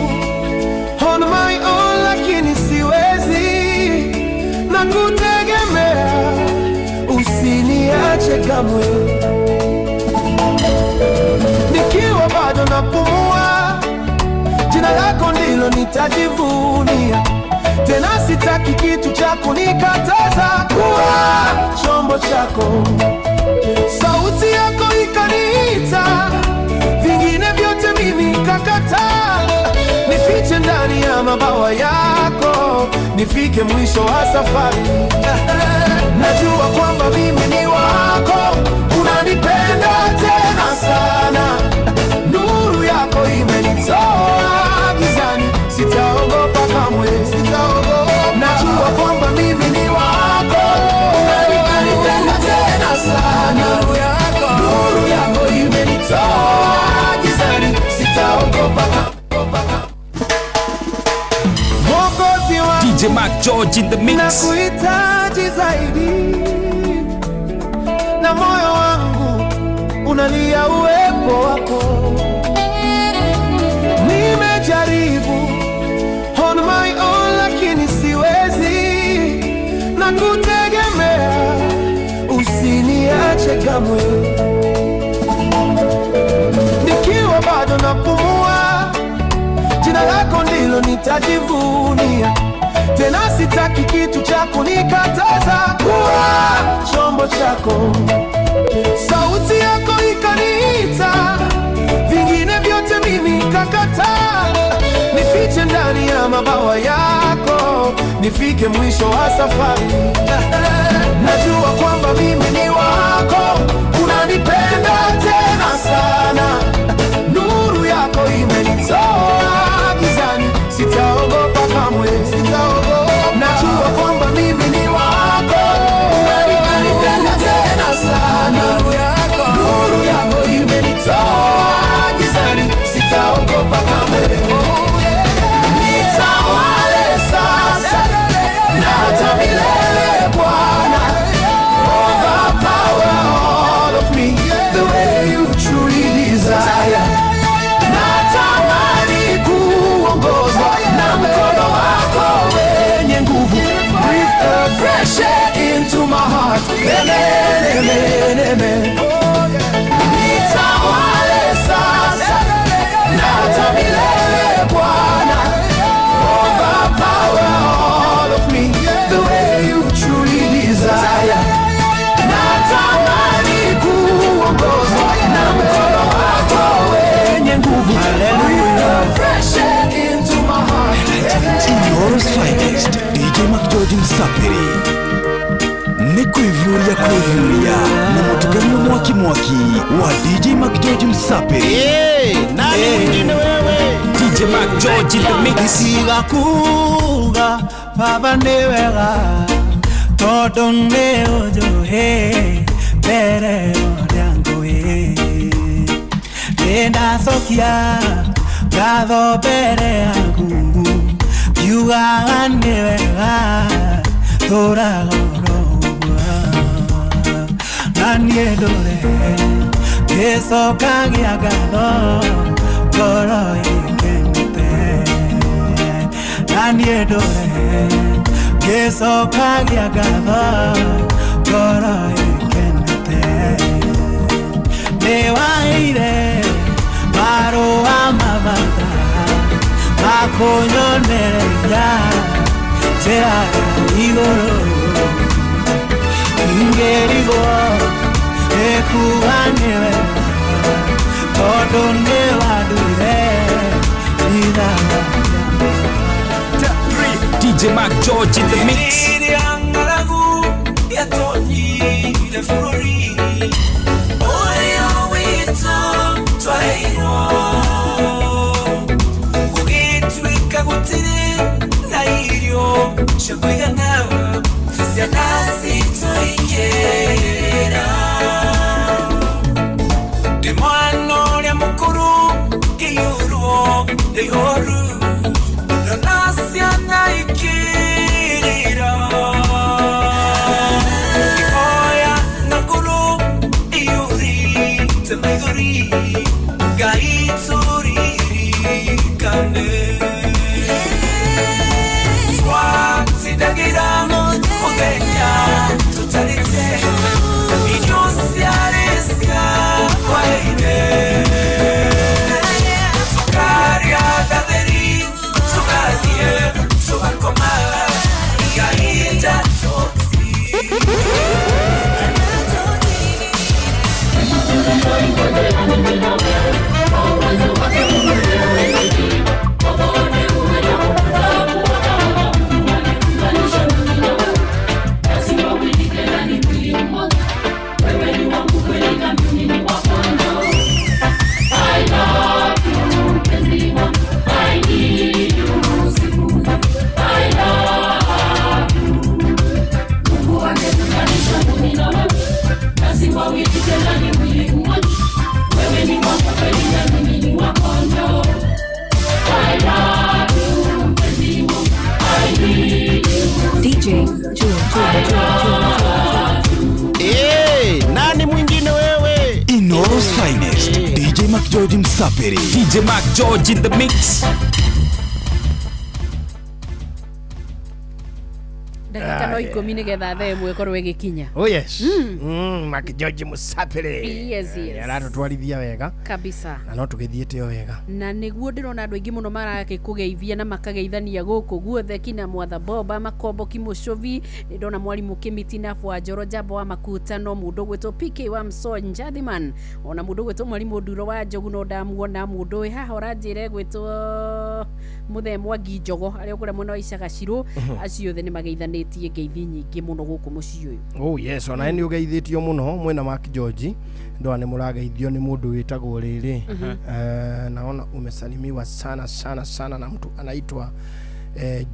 on my own lakini siwezi, na kutegemea, usiniache kamwe. Nikiwa bado napumua, jina lako ndilo nitajivunia. Tena sitaki kitu cha kunikataza kuwa chombo chako. Sauti yako ikaniita, vingine nifike mwisho wa safari. Najua kwamba mimi ni wako, unanipenda tena sana. Nuru yako imenitoa gizani, sitaogopa kamwe, sitaogopa. Najua kwamba mimi ni wako, unanipenda tena sana. Nuru yako imenitoa gizani, sitaogopa kamwe. Mwokozi wangu, DJ Mark George in the mix. Nakuhitaji zaidi, na moyo wangu unalia uwepo wako. Nimejaribu on my own lakini siwezi, na kutegemea, usiniache kamwe. Nikiwa bado napumua, jina lako ndilo nitajivunia. Tena sitaki kitu cha kunikataza kuwa chombo chako. Sauti yako ikaniita, vingine vyote mimi kakataa. Nifiche ndani ya mabawa yako, nifike mwisho wa safari. Najua kwamba mimi ni wako, unanipenda tena sana. Nuru yako imenitoa gizani, sitaogopa kamwe, sitaogopa. Najua kwamba mimi ni wako, unanipenda tena sana. Nuru yako imenitoa gizani, sitaogopa kamwe. Nitawale sasa na hata milele Bwana. Overpower all of me the way you truly desire. Natamani kuongozwa na mkono wako wenye nguvu. Breathe a fresh air into my heart. Amen, amen, amen. Nitawale sasa na hata milele Bwana. Overpower all of me the way you truly desire. Natamani kuongozwa na mkono wako wenye nguvu. Breathe a fresh air into my heart. Inooro's finest DJ Mark George Msapiri nĩ kwĩvuria kwĩvuria na mũtukanio mwaki mwaki wa DJ Mark George Msapiri. Nani mwingine wewe? DJ Mark George in the mix. Isiga kuga baba nĩ wega tondũ nĩ ũnjũĩ mbere ũrĩa ngũĩ nĩndacokia ngatho mbere yaku ngiugaga nĩ wega tũraga oro ũguo na niĩ ndũre ngĩcokagia ngatho ngoro ĩkenete na niĩ ndũre ngĩcokagia ngatho ngoro ĩkenete nĩwaheire marũa ma bata makũnyonereria njĩra ya igũrũ ingĩrigwo nĩkuga nĩ wega tondũ nĩwanduire ithaga. DJ Mark George in the mix. Ng'aragu yatonyire bũrũri ũrĩa witũ twaheirwo gũgĩtuĩka gũtirĩ na irio cia kũigana ciana citũ ikĩrĩra ndĩ mwana ũrĩa mũkũrũ ngĩiyũrwo nĩ ihoru ndona ciana ikĩrĩra ngĩhoya na ngoro iyũrĩte maithori Ngai tũririkane twatindagĩra mũthenya tũtarĩte irio ciarĩ cia hwaĩ-inĩ tũkarĩa gatheri George Msapiri. DJ Mark George in the mix. Ndagĩka no ikũmi nĩgetha thaa ĩmwe ĩkorwo ĩgĩkinya. Oh yes. Mark George Musapiri. Yes. Aratũtwarithia wega. Kabisa. Na no tũgĩthiĩte o wega. Na nĩguo ndĩrona andũ aingĩ mũno marakĩkũgeithia na makageithania gũkũ guothe, kina Mwatha Boba Makomboki Mũcũvi, nĩ ndona mwarimũ Kĩmiti na Bwanjoro Njambo wa Makutano, mũndũ ũgwĩtwo PK wa Msonja Thiman, ona mũndũ ũgwĩtwo mwarimũ Nduro wa Njogu no ndamuona, mũndũ wĩ haha ũranjĩra egwĩtwo Mũthee Mwangi Njogo arĩa ũkũrĩa mwena wa Icagacirũ. Acio othe nĩ mageithanĩtie ngeithi nyingĩ mũno gũkũ mũciĩ ũyũ. Oh yes, ona nĩ ũgeithĩtio mũno mwena Mark George. Ndoa nĩ mũrageithio nĩ mũndũ wĩtagwo rĩrĩ. Naona umesalimiwa sana sana sana na mtu anaitwa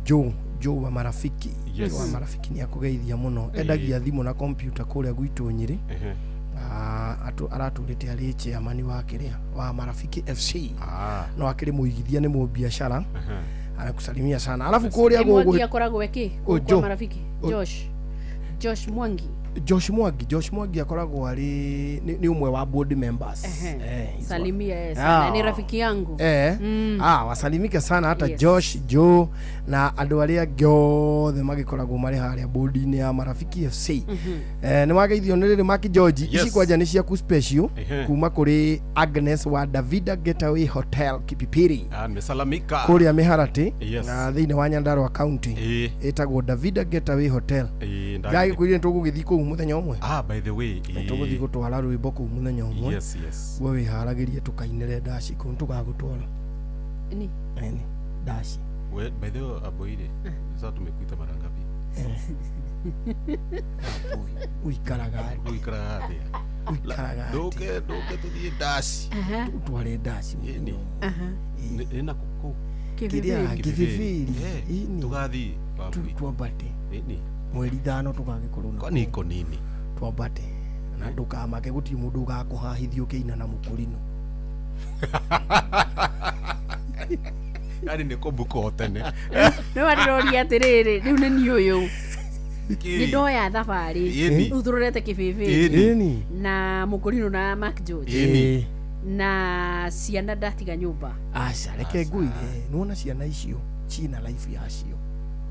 Joe, Joe wa marafiki. Joe wa marafiki nĩ akũgeithia mũno. Endagia thimũ na kompyuta kũrĩa gwitũ Nyĩrĩ. Aratũrĩte arĩ chairman wa kĩrĩa wa Marafiki FC. No akĩrĩ mũigithia, nĩ mũbiacara. Anakusalimia sana. Alafu kũrĩa Nĩ Mwangi gũgũ akoragwo eki Oh, kwa Joe. marafiki? Oh. Josh Mwangi. Josh Mwangi akoragwo arĩ nĩ ũmwe wa board members. He's Salimia sana, ni rafiki yangu. Wasalimike sana hata Josh, Joe na andũ arĩa angĩ othe magĩkoragwo marĩ harĩa board-inĩ ya Marafiki FC. Nĩ wageithio nĩ rĩrĩ Mark George. Ici kwanja nĩ ciaku special kuma kũrĩ Agnes wa Davida Getaway Hotel Kipipiri. Ah, nimesalamika. Kũrĩa Mĩharatĩ na thĩinĩ wa Nyandarua County. Ĩtagwo Davida Getaway Hotel. Ndagĩkwĩrire nĩ tũgũgĩthiĩ kũu mũthenya ũmwe. Ah, by the way, Nĩ tũgũthiĩ gũtwara rwĩmbo kũu mũthenya ũmwe. Yes. We wĩharagĩrie tũkainĩre ndaci kũu, nĩtũgagũtwara. Ni? Ĩni, ndaci. We, by the way, Aboire, sasa tumekuita mara ngapi? Ũikaraga atĩa? Ũikaraga atĩa? Ũikaraga atĩa? Ndũke tũthiĩ ndaci. Tũtware ndaci mũthenya ũmwe. Ĩna kũu. Kĩrĩa Kĩbĩbĩri. Ĩni. Tũgathiĩ. Twambate. Ĩni. Mweri ithano tũgagĩkorwo na Kwani iko nini? Twambate na ndũkamake, gũtirĩ mũndũ ũgakũhahithia ũkĩina na mũkũrinũ. Yaani nĩ kũmbuka tene. Nĩ wandiroria atĩrĩrĩ, rĩu nĩ niĩ ũyũ nĩ ndoya thabarĩ. Ĩni. Rĩu tũrorete Kĩbĩbĩ Ĩni. na mũkũrinũ na Mark George. Ĩni. Na ciana ndatiga nyũmba. Aca, reke ngwĩre, nĩwona ciana icio ciĩna life yacio,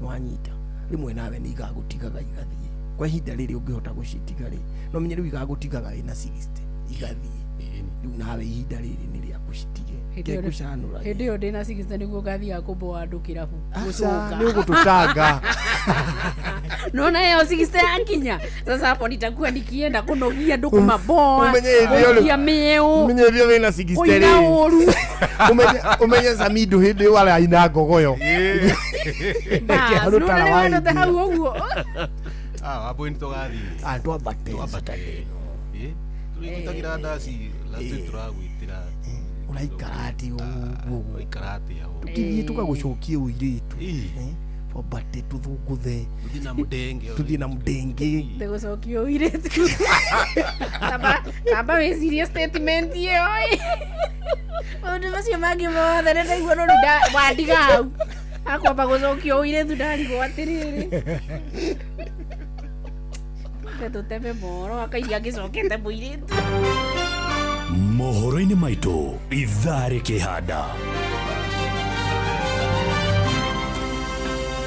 nĩwanyita? Rĩmwe nawe nĩ igagũtigaga igathiĩ kwa ihinda rĩrĩ ũngĩhota gũcitiga rĩ, no menye rĩu igagũtigaga wĩna 60 igathiĩ. Rĩu nawe ihinda rĩrĩ nĩ rĩa kũcitige. Ngegũcanũra. Hĩndĩ ĩyo ndĩna 60 nĩguo ngathiaga kũmboa andũ kĩrabu. Aca, Gũcũnga. nĩ ũgũtũtanga. Naona hiyo 60 yakinya sasa, hapo nitakuwa nikienda kunogia andũ, kũmaboa, Ũmenye hĩndĩ ĩyo rĩ- gũikia mĩeũ. Ũmenye hĩndĩ ĩyo wĩna 60 Kũina rĩ. ũru. Ũmenye Samidu hĩndĩ ĩyo araina ngogoyo. Bas, Rũtara nĩwona wa nĩwendete hau ũguo. Ah, Aboire, nĩ tũgathiĩ. Ah, twambate. Twambate. Tũrĩgwĩtagĩra ndaci last week tũragwĩtĩra. Ũraikara atĩ ũguo? Ũraikara atĩa ũguo? Tũkĩthiĩ tũgagũcokie ũirĩtu. Twambate tũthũngũthe. Tũthiĩ na mũndenge. Tũthiĩ na mũndenge. Ndĩgũcokia ũirĩtu. Tamba wĩcirie statement ĩyo ĩ. Maũndũ macio mangĩ mothe nĩ ndaigua, no rĩu wandiga hau akwamba gũcokia ũirĩtu, ndarigwo atĩrĩrĩ, Mbe tũteme mohoro akairia angĩcokete mũirĩtu. Mohoro-inĩ maitũ ithaa rĩkĩhanda.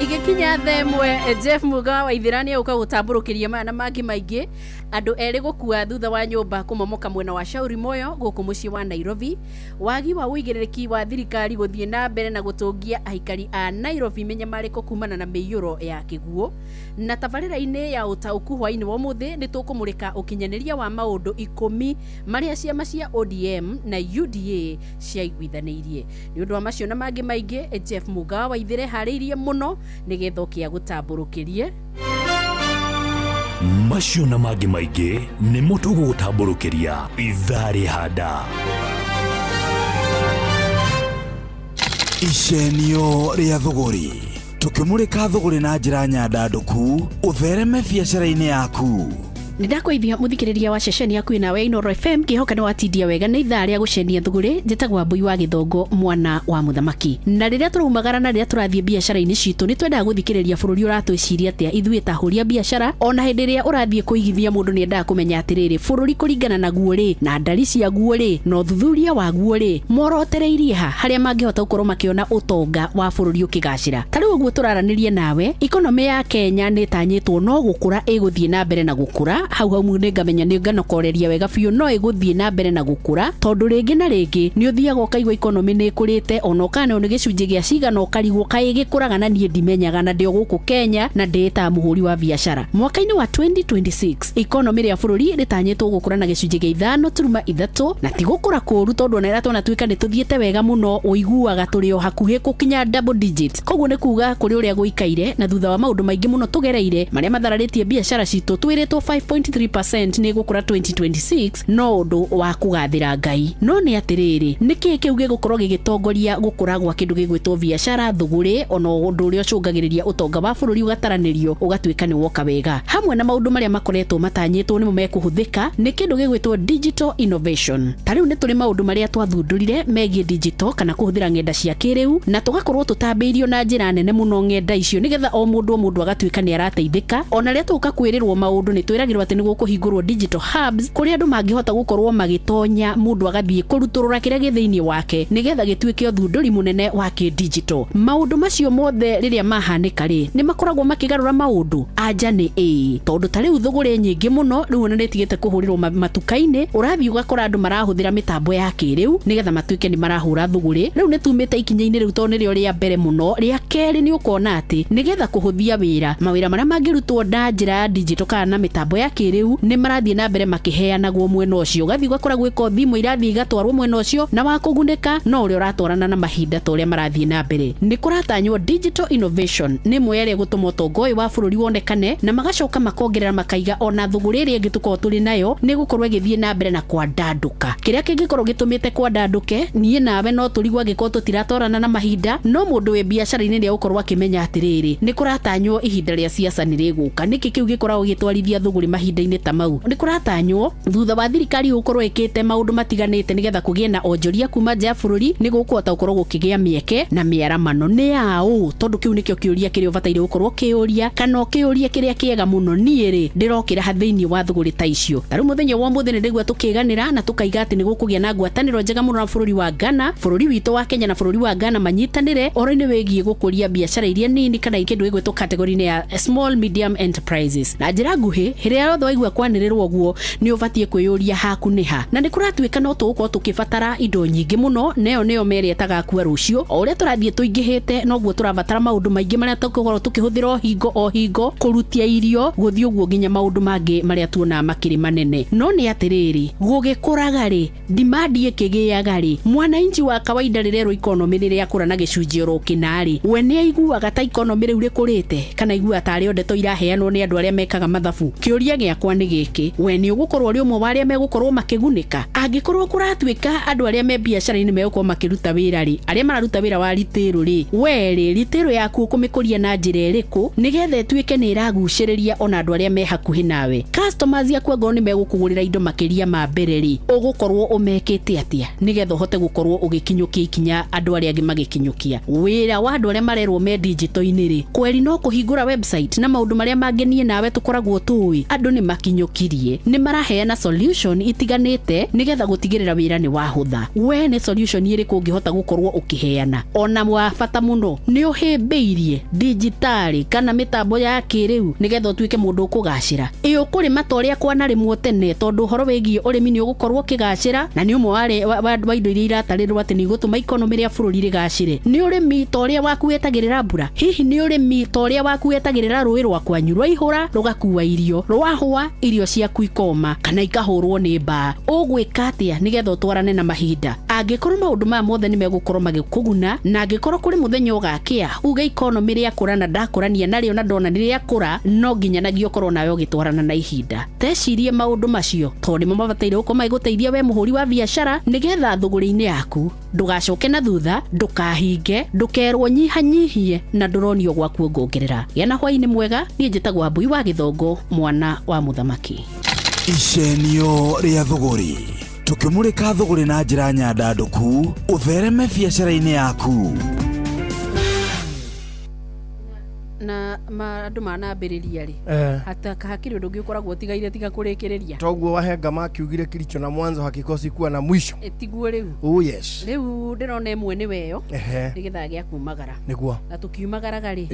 Igĩkinya thaa ĩmwe, Jeff Muga wa Ithĩra nĩ egũka gũtambũrũkĩria maya na mangĩ maingĩ. Andũ erĩ gũkua thutha wa nyũmba kũmomoka mwena wa Shauri Moyo gũkũ mũciĩ wa Nairobi. Wagi wa ũigĩrĩrĩki wa thirikari gũthiĩ na mbere na gũtũngia aikari a Nairobi mĩnyamarĩko kumana na mĩiyũro ya kĩguũ. Na tabarĩra-inĩ ya ũtaũku hwaĩ-inĩ wa ũmũthĩ nĩ tũkũmũrĩka ũkinyanĩria wa maũndũ 10 marĩa ciama cia ODM na UDA ciaiguithanĩirie. Nĩ ũndũ wa macio na mangĩ maingĩ, Jeff Muga wa Ithĩra harĩirie mũno nĩgetha ũkĩa gũtambũrũkĩrie Macio na mangĩ maingĩ nĩmo tũgũgũtambũrũkĩria ithaa rĩhanda. Icenio rĩa thũgũrĩ, tũkĩmũrĩka thũgũrĩ na njĩra nyandandũku ũthereme biacara-inĩ yaku. Nĩndakũithia mũthikĩrĩria wa ceceni yaku nawe Inooro FM, ngĩhoka nĩ watindia wega. Nĩ ithaa rĩa gũcenia thũgũrĩ. Njĩtagwo Mbui wa Gĩthongo, mwana wa mũthamaki. Na rĩrĩa tũraumagara na rĩrĩa tũrathiĩ biacara-inĩ citũ, nĩ twendaga gũthikĩrĩria bũrũri ũratwĩciria atĩa ithuĩ ta ahũri a biacara. Ona hĩndĩ ĩrĩa ũrathiĩ kũigithia, mũndũ nĩ endaga kũmenya atĩrĩrĩ, bũrũri kũringana naguo rĩ, na ndari ciaguo rĩ, na ũthuthuria waguo rĩ, morotereirie ha harĩa mangĩhota gũkorwo makĩona ũtonga wa bũrũri ũkĩgacĩra. Ta rĩu ũguo tũraranĩria nawe, ikonomĩ ya Kenya nĩ ĩtanyĩtwo no gũkũra ĩgũthiĩ na mbere na gũkũra. Hau hau nĩ ngamenya nĩ nganokoreria wega biũ, no ĩgũthiĩ na mbere na gũkũra, tondũ rĩngĩ na rĩngĩ nĩ ũthiaga ũkaigua ikonomĩ nĩ ĩkũrĩte, ona ũkana nĩ gĩcunjĩ gĩa cigana, ũkarigwo kaĩ gĩkũraga na niĩ ndimenyaga na ndĩ o gũkũ Kenya na ndĩĩtaga mũhũri wa biacara. Mwaka-inĩ wa 2026 ikonomĩ rĩa bũrũri rĩtanyĩtwo gũkũra na gĩcunjĩ gĩa 5.3, na ti gũkũra kũũru, tondũ ona ĩrĩa twanatuĩka nĩ tũthiĩte wega mũno, ũiguaga tũrĩ o hakuhĩ gũkinya double digit. Koguo nĩ kuga kũrĩ ũrĩa gũikaire, na thutha wa maũndũ maingĩ mũno tũgereire marĩa mathararĩtie biacara citũ, twĩrĩtwo 5.3% nĩ gũkũra 2026, no ũndũ wa kũgathĩra Ngai. No nĩ atĩrĩrĩ, nĩ kĩĩ kĩu gĩgũkorwo gĩgĩtongoria gũkũra gwa kĩndũ gĩgwĩtwo biacara, thũgũrĩ, ona ũndũ ũrĩa ũcũngagĩrĩria ũtonga wa bũrũri ũgataranĩrio ũgatuĩka nĩ woka wega, hamwe na maũndũ marĩa makoretwo matanyĩtwo nĩmo mekũhũthĩka, nĩ kĩndũ gĩgwĩtwo digital innovation. Ta rĩu nĩ tũrĩ maũndũ marĩa twathundũrire megiĩ digital kana kũhũthĩra ng'enda cia kĩrĩu, na tũgakorwo tũtambĩirio na njĩra nene mũno ng'enda icio, nĩgetha o mũndũ o mũndũ agatuĩka nĩ arateithĩka. Ona rĩrĩa tũka kwĩrĩrwo maũndũ, nĩ twĩragĩrwo atĩ nĩ gũkũhingũrwo digital hubs kũrĩa andũ mangĩhota gũkorwo magĩtonya, mũndũ agathiĩ kũrutũrũra kĩrĩa gĩ thĩinĩ wake nĩgetha gĩtuĩke ũthundũri mũnene wa kĩ-digital. Maũndũ macio mothe rĩrĩa mahanĩka rĩ, nĩ makoragwo makĩgarũra maũndũ? Anja nĩ ĩĩ, tondũ ta rĩu thũgũrĩ nyingĩ mũno rĩu ona nĩ ĩtigĩte kũhũrĩrwo matuka-inĩ. Ũrathiĩ ũgakora andũ marahũthĩra mĩtambo ya kĩrĩu nĩgetha matuĩke nĩ marahũra thũgũrĩ. Rĩu nĩ tumĩte ikinya-inĩ rĩu, tondũ nĩrĩo rĩa mbere mũno. Rĩa kerĩ, nĩ ũkona atĩ nĩgetha kũhũthia wĩra, mawĩra marĩa mangĩrutwo na njĩra ya digital kana na mĩtambo ya kĩrĩu nĩ marathiĩ na mbere makĩheanagwo mwena ũcio. Ũgathiĩ ũgakora gwĩ thimũ irathiĩ igatwarwo mwena ũcio, na wa kũgunĩka no ũrĩa ũratwarana na mahinda ta ũrĩa marathiĩ na mbere. Nĩ kũratanywo digital innovation nĩ ĩmwe ĩrĩa ĩgũtũma ũtonga ũyũ wa bũrũri wonekane, na magacoka makongerera makaiga ona thũgũrĩ ĩrĩa ĩngĩ tũkoragwo tũrĩ nayo nĩ ĩgũkorwo ĩgĩthiĩ na mbere na kwandandũka. Kĩrĩa kĩngĩkorwo gĩtũmĩte kwandandũke, niĩ nawe no tũrigwo angĩkorwo tũtiratwarana na mahinda, no mũndũ wĩ biacara-inĩ nĩ egũkorwo akĩmenya atĩrĩrĩ, nĩ kũratanywo ihinda rĩa siasa nĩ rĩgũka. Nĩkĩ kĩu gĩkoragwo gĩtwarithia thũgũrĩ mahinda-inĩ ta mau? Nĩ kũratanywo thutha wa thirikari gũkorwo ĩkĩte maũndũ matiganĩte nĩgetha kũgĩe na onjoria kuma nja ya bũrũri, nĩ gũkũhota gũkorwo gũkĩgĩa mĩeke na mĩaramano nĩ yaũ, tondũ kĩu nĩkĩo kĩũria kĩrĩa ũbataire gũkorwo ũkĩũria, kana ũkĩũria kĩrĩa kĩega mũno, niĩ rĩ, ndĩrokĩra ha thĩinĩ wa thũgũrĩ ta icio? Ta rĩu mũthenya wa ũmũthĩ nĩ ndĩgua tũkĩganĩra na tũkaiga atĩ nĩ gũkũgĩa na ngwatanĩro njega mũno na bũrũri wa Ghana. Bũrũri witũ wa Kenya na bũrũri wa Ghana manyitanĩre ũhoro-inĩ wĩgiĩ gũkũria biacara iria nini kana kĩndũ gĩgwĩtwo category-inĩ ya small medium enterprises. Na njĩra nguhĩ, hĩrĩa yothe waigua kwanĩrĩrwo ũguo, nĩ ũbatiĩ kwĩyũria haku nĩ ha. Na nĩ kũratuĩka no tũgũkorwo tũkĩbatara indo nyingĩ mũno, na ĩyo nĩyo merĩa ĩtagakua rũciũ. O ũrĩa tũrathiĩ tũingĩhĩte, noguo tũrabatara maũndũ maingĩ marĩa tũgũkorwo tũkĩhũthĩra o hingo o hingo, kũrutia irio, gũthiĩ ũguo nginya maũndũ mangĩ marĩa tuonaga makĩrĩ manene. No nĩ atĩrĩrĩ, gũgĩkũraga rĩ, demand ĩkĩgĩaga rĩ, mwananchi wa kawaida rĩrerwo ikonomĩ nĩ rĩakũra na gĩcunjĩ oro kĩna rĩ, we nĩ aiguaga ta ikonomĩ rĩu rĩkũrĩte, kana aiguaga tarĩ o ndeto iraheanwo nĩ andũ arĩa mekaga mathabu? Kĩũria gĩakwa nĩ gĩkĩ: we nĩ ũgũkorwo ũrĩ ũmwe wa arĩa megũkorwo makĩgunĩka angĩkorwo kũratuĩka andũ arĩa me biacara-inĩ megũkorwo makĩruta wĩra rĩ, arĩa mararuta wĩra wa retail rĩ, we rĩ, retail yaku ũkũmĩkũria na njĩra ĩrĩkũ nĩgetha ĩtuĩke nĩ ĩragucĩrĩria ona andũ arĩa me hakuhĩ nawe? Customers aku angorwo nĩ megũkũgũrĩra indo makĩria ma mbere rĩ, ũgũkorwo ũmekĩte atĩa nĩgetha ũhote gũkorwo ũgĩkinyũkia ikinya andũ arĩa angĩ magĩkinyũkia? Wĩra wa andũ arĩa marerwo me digital-inĩ rĩ, kweri no kũhingũra website na maũndũ marĩa mangĩ niĩ nawe tũkoragwo tũĩ? Andũ nĩ makinyũkirie, nĩ maraheana solution itiganĩte nĩgetha gũtigĩrĩra wĩra nĩ wahũtha. We nĩ solution ĩrĩkũ ũngĩhota gũkorwo ũkĩheana? Ona wa bata mũno, nĩ ũhĩmbĩirie dijitali kana mĩtambo ya kĩrĩu nĩgetha ũtuĩke mũndũ ũkũgacĩra? Ĩ ũkũrĩma ta ũrĩa kwanarĩmwo tene, tondũ ũhoro wĩgiĩ ũrĩmi nĩ ũgũkorwo ũkĩgacĩra, na nĩ ũmwe wa indo iria iratarĩrwo atĩ nĩ igũtũma ikonomĩ rĩa bũrũri rĩgacĩre. Nĩ ũrĩmi ta ũrĩa waku wetagĩrĩra mbura? Hihi nĩ ũrĩmi ta ũrĩa waku wetagĩrĩra rũĩ rwa kwanyu rwaihũra rũgakua irio, rwahũa irio ciaku ikoma kana ikahũrwo nĩ mbaa? Ũgwĩka atĩa nĩgetha ũtwarane na mahinda angĩkorwo maũndũ maya mothe nĩ megũkorwo magĩkũguna, na angĩkorwo kũrĩ mũthenya ũgakĩa uge ikonomĩ rĩakũra na ndakũrania narĩo na ndona nĩ rĩakũra, no nginya nagia ũkorwo nawe ũgĩtwarana na ihinda? Tecirie maũndũ macio, tondũ nĩmo mabataire gũkorwo magĩgũteithia we mũhũri wa biacara, nĩgetha thũgũrĩ-inĩ yaku ndũgacoke na thutha, ndũkahinge, ndũkerwo nyihanyihie na ndũronio gwaku ongongerera. Gĩa na hwainĩ mwega. Niĩ njĩtagwo Wambui wa Gĩthongo, mwana wa mũthamaki. Icenio rĩa thũgũrĩ tũkĩmũrĩka thũgũrĩ na njĩra nyandandũku ũthereme biacara-inĩ yaku. Na andũ manambĩrĩria rĩ, hakĩrĩ ũndũ ũngĩ ũkoragwo ũtigaire tiga kũrĩkĩrĩria? Toguo wahenga makiugire kilicho na mwanzo hakikosi kuwa na mwisho. Tiguo rĩu. Oh yes. Rĩu ndĩrona ĩmwe nĩ weyo. Nĩ gĩthaa gĩa kumagara. Nĩguo. Na tũkiumagaraga rĩ,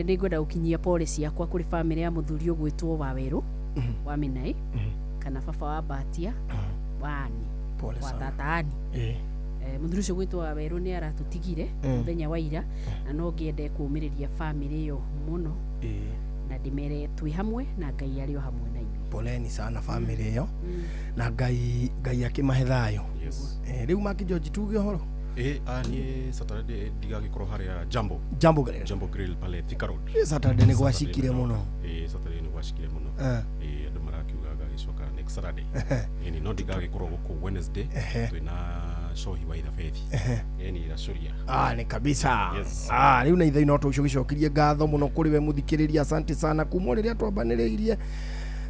nĩ ngwenda gũkinyia pole ciakwa kũrĩ bamĩrĩ ya mũthuri ũgwĩtwo Wawerũ wa Mĩnaĩ, kana baba wa Mbatia wa Ani, Pole wa sana. tata Ani. Mũthuri ũcio gwĩtwo Wawerũ nĩ aratũtigire mũthenya wa ira, na no ngĩende kũũmĩrĩria bamĩrĩ ĩyo mũno, na ndĩmere twĩ hamwe na Ngai arĩ o hamwe na inyuĩ. Poleni sana bamĩrĩ ĩyo, na Ngai Ngai akĩmahe thayũ. Yes. Rĩu Maki George, tuge ũhoro. Niĩ Saturday ndigagĩkorwo harĩa Jambo. Jambo Grill. Jambo Grill pale Thika Road. Saturday nĩ Saturday gwacikire nĩ mũno. Saturday nĩ gwacikire mũno. Andũ marakiuga ngagĩcoka next Saturday. Ni no ndigagĩkorwo gũkũ Wednesday twĩna cohi wa Ithabethi. Ni Racuria. Nĩ kabisa. Yes. Rĩu na ithuĩ no tũcũgĩcokirie ngatho mũno kũrĩ we mũthikĩrĩria, asante sana kuma o rĩrĩa twambanĩrĩirie.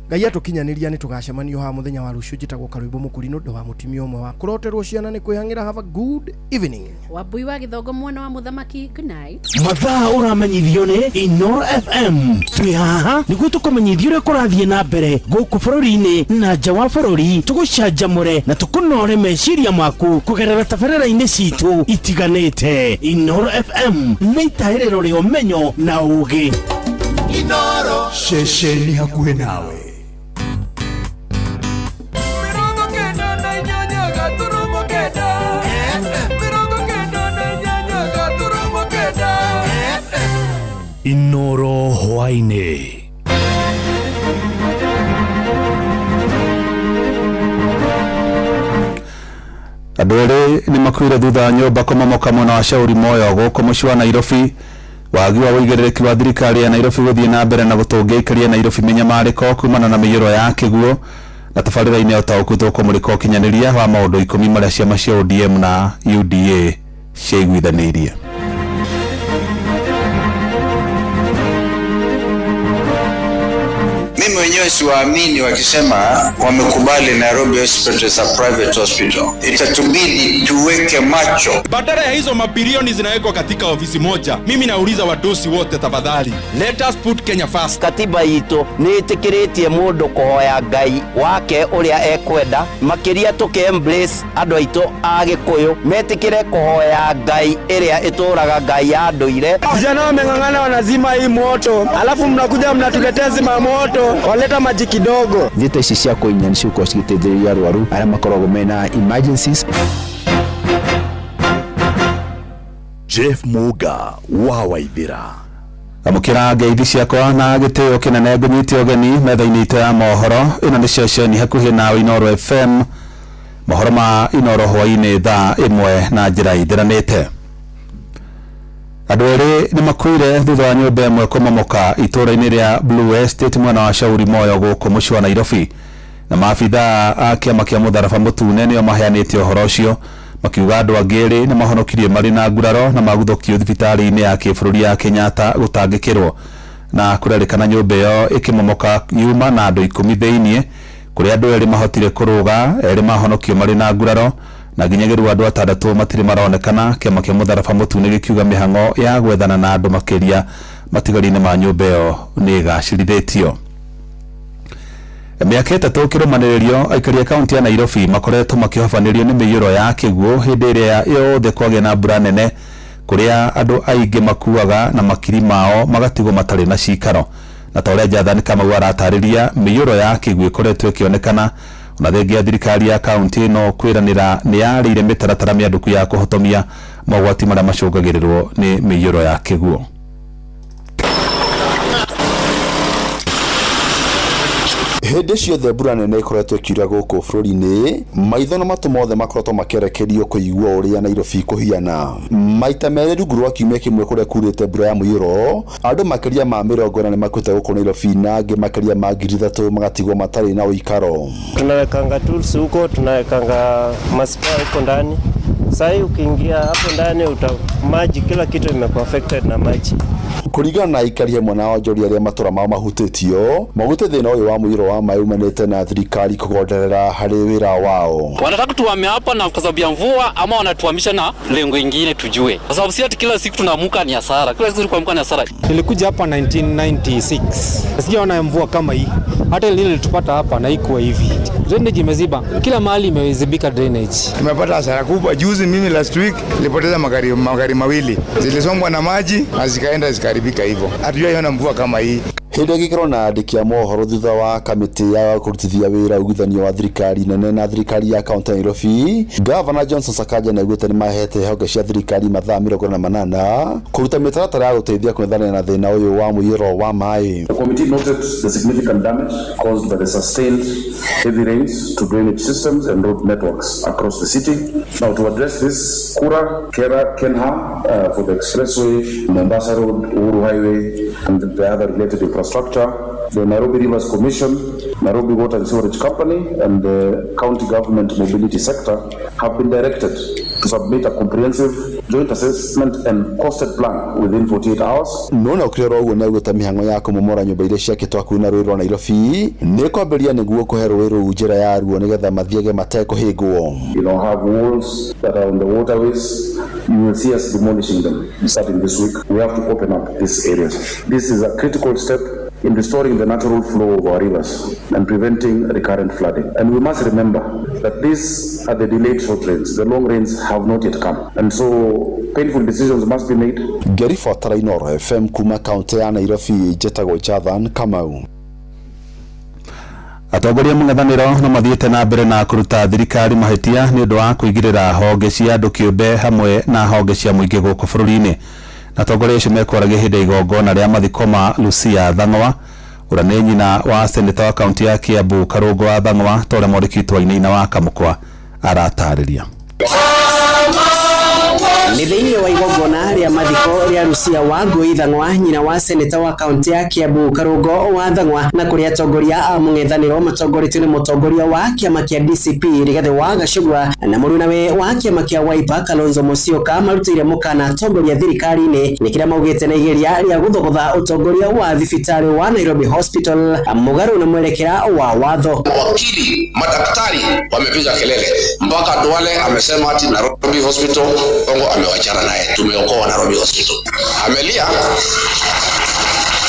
Ngai atũkinyanĩria nĩ tũgacemanio haha mũthenya wa rũciũ. Njĩtagwo Karwĩmbo Mũkũrinũ, ndĩ wa mũtumia ũmwe wa kũroterwo ciana nĩ kwĩhang'ĩra. Have a good evening. Wambui wa Gĩthongo mwena wa mũthamaki, good night. Mathaa ũramenyithio nĩ Inoro FM. Twĩ haha nĩguo tũkũmenyithia ũrĩa kũrathiĩ na mbere gũkũ bũrũri-inĩ na nja wa bũrũri, tũgũcanjamũre na tũkũnore meciria maku kũgerera tabarĩra-inĩ citũ itiganĩte. Inoro FM nĩ itahĩrĩro rĩa ũmenyo na ũgĩ. Inoro ceceni hakuhĩ nawe. 98.9 FM, 98.9 FM. Inoro hwaĩ-inĩ. Andũ erĩ nĩ makuire thutha wa nyũmba kũmomoka mwena wa Shauri Moyo gũkũ mũciĩ wa Nairobi. Wagi wa ũigĩrĩrĩki wa thirikari ya Nairobi gũthiĩ na mbere na gũtũngia aikari a Nairobi mĩnyamarĩko kumana na mĩiyũro ya kĩguũ. Na tabarĩra-inĩ ya ũtaũku tũkũmũrĩka ũkinyanĩria wa maũndũ 10 marĩa ciama cia ODM na UDA ciaiguithanĩirie. Mimi mwenyewe siwaamini wakisema wamekubali Nairobi Hospital is a private hospital. Itatubidi tuweke macho. Badala ya hizo mabilioni zinawekwa katika ofisi moja, mimi nauliza wadosi wote, tafadhali, let us put Kenya first. Katiba itũ nĩ ĩtĩkĩrĩtie mũndũ kũhoya Ngai wake ũrĩa ekwenda, makĩria tũkĩ embrace andũ aitũ a Gĩkũyũ metĩkĩre kũhoya Ngai ĩrĩa ĩtũraga, Ngai ya ndũire. Vijana wameng'ang'ana wanazima hii moto, alafu mnakuja mnatuletea zima moto, waleta maji kidogo. Theatre ici cia kũinya nĩ cigũkorwo cigĩteithĩrĩria arwaru arĩa makoragwo mena emergencies. Jeff Muga wa Waithira. Amũkĩra ngeithi ciakwa na gĩtĩo kĩnene, ngũnyite ũgeni metha-inĩ itũ ya mohoro. Ĩno nĩ ceceni hakuhĩ nawe, Inoro FM. Mohoro ma Inoro hwaĩ-inĩ thaa 1 na njĩra ithiranĩte. Andũ erĩ nĩ makuire thutha wa nyũmba ĩmwe kũmomoka itũũra-inĩ rĩa Blue Estate mwena wa Shauri Moyo gũkũ mũciĩ wa Nairobi. Na maabithaa a kĩama kĩa mũtharaba mũtune nĩo maheanĩte ũhoro ũcio, makiuga andũ angĩ erĩ nĩ mahonokirie marĩ na nguraro na maguthũkio thibitarĩ-inĩ ya kĩbũrũri ya Kenyatta gũtangĩkĩrwo. Na kũrerĩkana nyũmba ĩyo ĩkĩmomoka yuma na andũ 10 thĩiniĩ, kũrĩa andũ erĩ mahotire kũrũga, erĩ mahonokio marĩ na nguraro, na nginyagĩrĩru andũ 6 matirĩ maronekana. Kĩama kĩa mũtharaba mũtune gĩkiuga mĩhang'o ya gwethana na andũ makĩria matigari-inĩ ma nyũmba ĩyo nĩ ĩgacĩrithĩtio. Mĩaka 3 kĩrũmanĩrĩrio aikari a kaunti ya Nairobi makoretwo makĩhobanĩrio nĩ mĩiyũro ya kĩguũ hĩndĩ ĩrĩa yothe kwagĩa na mbura nene, kũrĩa andũ aingĩ makuaga na makiri mao magatigwo matarĩ na cikaro. Na ta ũrĩa Jathani Kamau aratarĩria, mĩiyũro ya kĩguũ ĩkoretwo ĩkĩonekana ona thengia thirikari ya kaunti ĩno kwĩranĩra nĩ yarĩire mĩtaratara mĩandũku ya kũhotomia mogwati marĩa macũngagĩrĩrwo nĩ mĩiyũro ya kĩguũ. Hĩndĩ ciothe mbura nene ĩkoretwo ĩkiura gũkũ bũrũri-inĩ, maitho na matũ mothe makoretwo makĩerekerio kũigua ũrĩa Nairobi kũhiana. Maita merĩ rungu rwa kiumia kĩmwe kũrĩa kurĩte mbura ya mũiyũro, andũ makĩria ma 40 nĩ makuĩte gũkũ Nairobi na angĩ makĩria ma 3,000 magatigwo matarĩ na ũikaro. Tunawekanga tools huko, tunawekanga maspare huko ndani. Sahii ukiingia hapo ndani uta maji, kila kitu imekuwa affected na maji. Kũringana na aikari hamwe na onjoria arĩa matũra mao mahutĩtio, maugĩte thĩna ũyũ wa mũiyũro wa maĩ umanĩte na thirikari kũgonderera harĩ wĩra wao. Wanataka tuame hapa na kwa sababu ya mvua ama wanatuhamisha na lengo ingine tujue, kwa sababu si ati kila siku tunaamuka ni hasara, kila siku tunaamka ni hasara. Nilikuja hapa 1996, sijaona mvua kama hii. Hata ile ilitupata hapa na ikuwa hivi. Drainage imeziba kila mahali, imezibika drainage. Tumepata hasara kubwa. Juzi mimi last week nilipoteza magari mawili, zilisombwa na maji na zikaenda zikaharibika hivyo. Hatujaiona mvua kama hii. Hĩndĩ ĩgĩkorwo na andĩki a mohoro thutha wa kamĩtĩ ya kũrutithia wĩra ũiguithanio wa thirikari nene na thirikari ya kaunti ya Nairobi, Gavana Johnson Sakaja nĩaugĩte nĩmahete honge cia thirikari mathaa 48 kũruta mĩtaratara ya gũteithia kũng'ethanĩra na thĩna ũyũ wa mũiyũro wa maĩ. The committee noted the significant damage caused by the sustained heavy rains to drainage systems and road networks across the city. Now, to address this, Kura, Kera, Kenha for the expressway, Mombasa Road, Uhuru Highway, and the other related infrastructure, the Nairobi Rivers Commission, Nairobi Water and Sewerage Company, and the county government mobility sector have been directed to submit a comprehensive joint assessment and costed plan within 48 hours. No na ũkĩrora ũguo nĩaugĩte mĩhang'o ya kũmomora nyũmba iria ciakĩtwo hakuhĩ na rũĩ rwa Nairobi nĩ kwambĩrĩria nĩguo kũhe rũĩ rũu njĩra yaruo nĩgetha mathiage matekũhĩngwo. Have walls that are on the waterways. You will see us demolishing them starting this week. We have to open up these areas. This is a critical step in restoring the natural flow of our rivers and preventing recurrent flooding. And we must remember that these are the delayed short rains. The long rains have not yet come. And so painful decisions must be made. Ngĩribotera Inooro FM kuma kaunti ya Nairobi, njĩtagwo Jathan Kamau. Atongoria mũng'ethanĩro no mathiĩte na mbere na kũruta thirikari mahĩtia nĩ ũndũ wa kũigĩrĩra honge cia andũ kĩũmbe hamwe na honge cia mũingĩ gũkũ bũrũri-inĩ. Atongoria acio mekwaragia hĩndĩ ya igongona rĩa mathiko ma Lucia Thang'wa, ũrĩa nĩ nyina wa seneta wa kaunti ya Kiambu Karũngũ wa Thang'wa, ta ũrĩa mwandĩki witũ Wainaina wa Kamũkwa aratarĩria. Nĩ thĩinĩ wa igongona rĩa mathiko rĩa Lucia Wangui Thang'wa, nyina wa seneta wa kaunti ya Kiambu Karũngo wa Thang'wa, na kũrĩa atongoria a mũng'ethanĩro matongoretio nĩ mũtongoria wa kĩama kĩa DCP Rigathĩ wa Gachagua na mũrunawe wa kĩama kĩa Wiper Kalonzo Musyoka marutĩire mũkana atongoria thirikari-inĩ nĩ kĩrĩa maugĩte na igeria rĩa gũthogotha ũtongoria wa thibitarĩ wa Nairobi Hospital mũgarũ na mwerekera wa watho. Wakili, madaktari wamepiga kelele mpaka Duale amesema ati Nairobi Hospital Kongo amewachana naye, tumeokoa Nairobi Hospital. Amelia.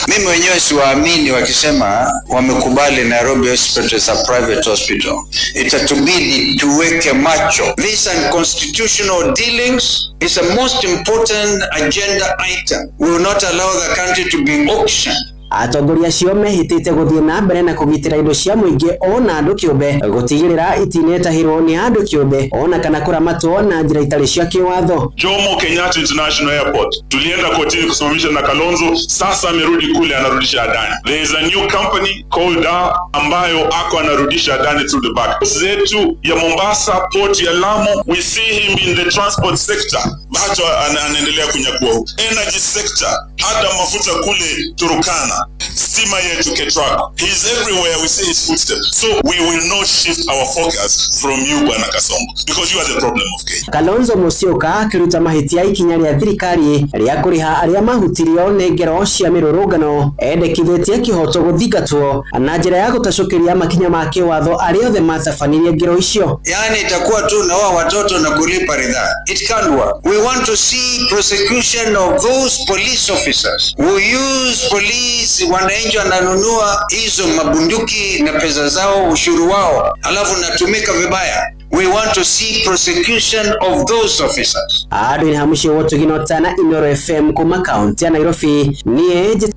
Mimi mwenyewe siwaamini wakisema wamekubali Nairobi Hospital is a private hospital. Itatubidi tuweke macho. These unconstitutional dealings is a most important agenda item. We will not allow the country to be auctioned. Atongoria acio mehĩtĩte gũthiĩ na mbere na kũgitĩra indo cia mũingĩ ona andũ kĩũmbe, gũtigĩrĩra itinetahĩrwo nĩ andũ kĩũmbe ona kana kũramatwo na njĩra itarĩ cia kĩwatho. Jomo Kenyatta International Airport tulienda kotini kusimamisha na Kalonzo, sasa amerudi kule anarudisha Adani. There is a new company called Da ambayo ako anarudisha Adani through the back. Zetu ya Mombasa, port ya Lamu, we see him in the transport sector, bado anaendelea kunyakua huko. Energy sector, hata mafuta kule Turukana, stima yetu Ketraco. He is everywhere, we see his footsteps. So we will not shift our focus from you, Bwana Kasongo, because you are the problem of Kenya. Kalonzo Musyoka akĩruta mahĩtia ikinya rĩa thirikari rĩa kũrĩha arĩa mahutirio nĩ ngero cia mĩrũrũngano, endekithĩtie kĩhoto gũthingatwo na njĩra ya gũtacũkĩria makinya ma kĩwatho arĩa othe matabanirie ngero icio. Yani itakuwa tu na wao watoto na kulipa ridhaa. It can't work. We want to see prosecution of those police officers who use police. Wananchi wananunua hizo mabunduki na pesa zao, ushuru wao, alafu natumika vibaya. We want to see prosecution of those officers. Andũ nĩ hamuciĩ wotugino na Inooro FM kuma kaunti ya Nairobi. Niĩ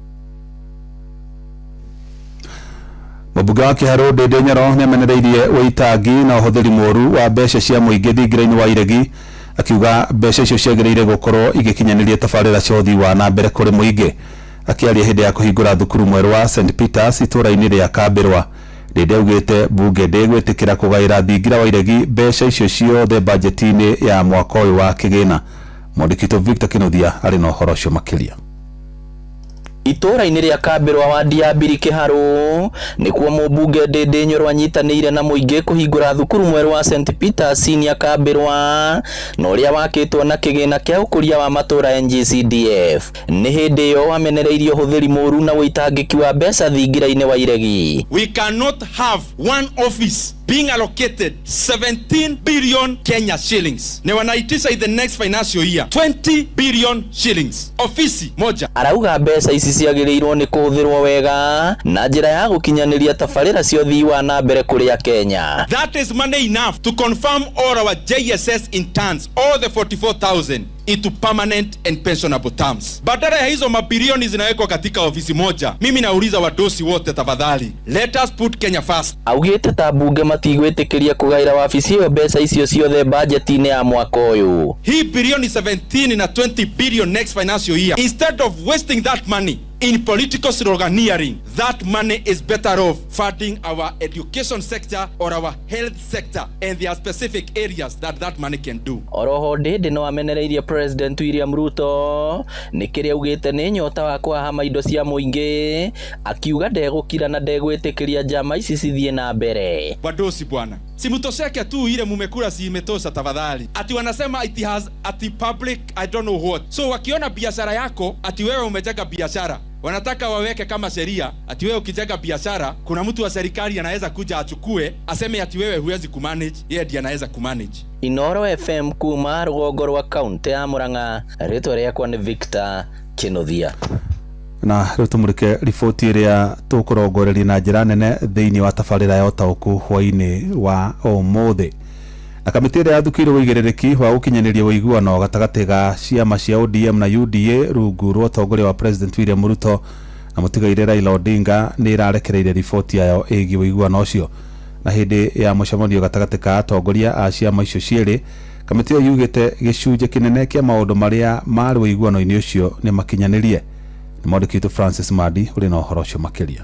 Mũmbunge wa Kĩharũ Ndĩndĩ Nyoro nĩamenereirie ũitangi na ũhũthĩri mũũru wa mbeca cia mũingĩ thingira-inĩ wa Iregi, akiuga mbeca icio ciagĩrĩire gũkorwo igĩkinyanĩria tabarĩra cia ũthii wa na mbere kũrĩ mũingĩ. Akĩaria hĩndĩ ya kũhingũra thukuru mwerũ wa St Peters itũũra-inĩ rĩa Kambĩrwa, Ndĩndĩ augĩte mbunge ndĩgwĩtĩkĩra kũgaĩra thingira wa Iregi mbeca icio ciothe bajeti-inĩ ya mwaka ũyũ wa kĩgĩna. Mwandĩki witũ Victor Kinuthia arĩ na ũhoro ũcio makĩria. Itũũra-inĩ rĩa Kambĩrwa wandi ya Mbiri Kĩharũ nĩkuo mũmbunge Ndĩndĩ Nyoro anyitanĩire na mũingĩ kũhingũra thukuru mwerũ wa St Peter Senior Kambĩrwa na ũrĩa wakĩtwo na kĩgĩna kĩa ũkũria wa matũũra NGCDF. Nĩ hĩndĩ ĩyo wamenereirie ũhũthĩri mũru na ũitangĩki wa mbeca thingira-inĩ wa iregi. We cannot have one office being allocated 17 billion Kenya shillings. Na wanaitisha in the next financial year 20 billion shillings. Ofisi moja. Arauga mbeca ici ciagĩrĩirwo nĩ kũhũthĩrwo wega na njĩra ya gũkinyanĩria tabarĩra cia ũthii wa na mbere kũrĩ Akenya. That is money enough to confirm all our JSS interns, all the 44,000 into permanent and pensionable terms. Badala ya hizo mabilioni zinawekwa katika ofisi moja, mimi nauliza wadosi wote, tafadhali, let us put Kenya first. Augĩte ta mbunge matigwĩtĩkĩria kũgaĩra wabici ĩyo mbeca icio ciothe bajeti-inĩ ya mwaka ũyũ. Hii bilioni 17 na 20 billion next financial year, instead of wasting that money in political sloganeering, that money is better off funding our education sector or our health sector, and there are specific areas that that money can do. Oroho Ndĩndĩ no amenereirie President William Ruto nĩ kĩrĩa augĩte nĩ nyota wa kũhahama indo cia mũingĩ, akiuga ndegũkira na ndegwĩtĩkĩria njama ici cithiĩ na mbere. Wadosi bwana, simutosheke tu ile mumekula, si imetosha tafadhali. Ati wanasema it has ati public I don't know what. So wakiona biashara yako ati wewe umejenga biashara, wanataka waweke kama sheria ati wewe ukijenga biashara kuna mtu wa serikali anaweza kuja achukue aseme ati wewe huwezi kumanage, yeye ndiye anaweza kumanage. Inoro FM kuma rũgongo rwa kaunti ya Murang'a, rĩtwa rĩakwa nĩ Victor Kĩnuthia. Na rĩu tũmũrĩke riboti ĩrĩa tũkũrongoreria na njĩra nene thĩinĩ wa tabarĩra ya ũtaũku hwainĩ wa ũmũthĩ. Na kamĩtĩ ĩrĩa yathukĩirwo ũigĩrĩrĩki wa gũkinyanĩria ũiguano gatagatĩ ga ciama cia ODM na UDA rungu rwa ũtongoria wa President William Ruto na mũtigairĩ Raila Odinga nĩ ĩrarekereirie riboti yayo ĩgiĩ ũiguano ũcio. Na hĩndĩ ya mũcemanio gatagatĩ ka atongoria a ciama icio cierĩ, kamĩtĩ ĩyo yugĩte gĩcunjĩ kĩnene kĩa maũndũ marĩa marĩ ũiguano-inĩ ũcio nĩ makinyanĩrie. Nĩ mwandĩki witũ Francis Madi ũrĩ na ũhoro ũcio makĩria.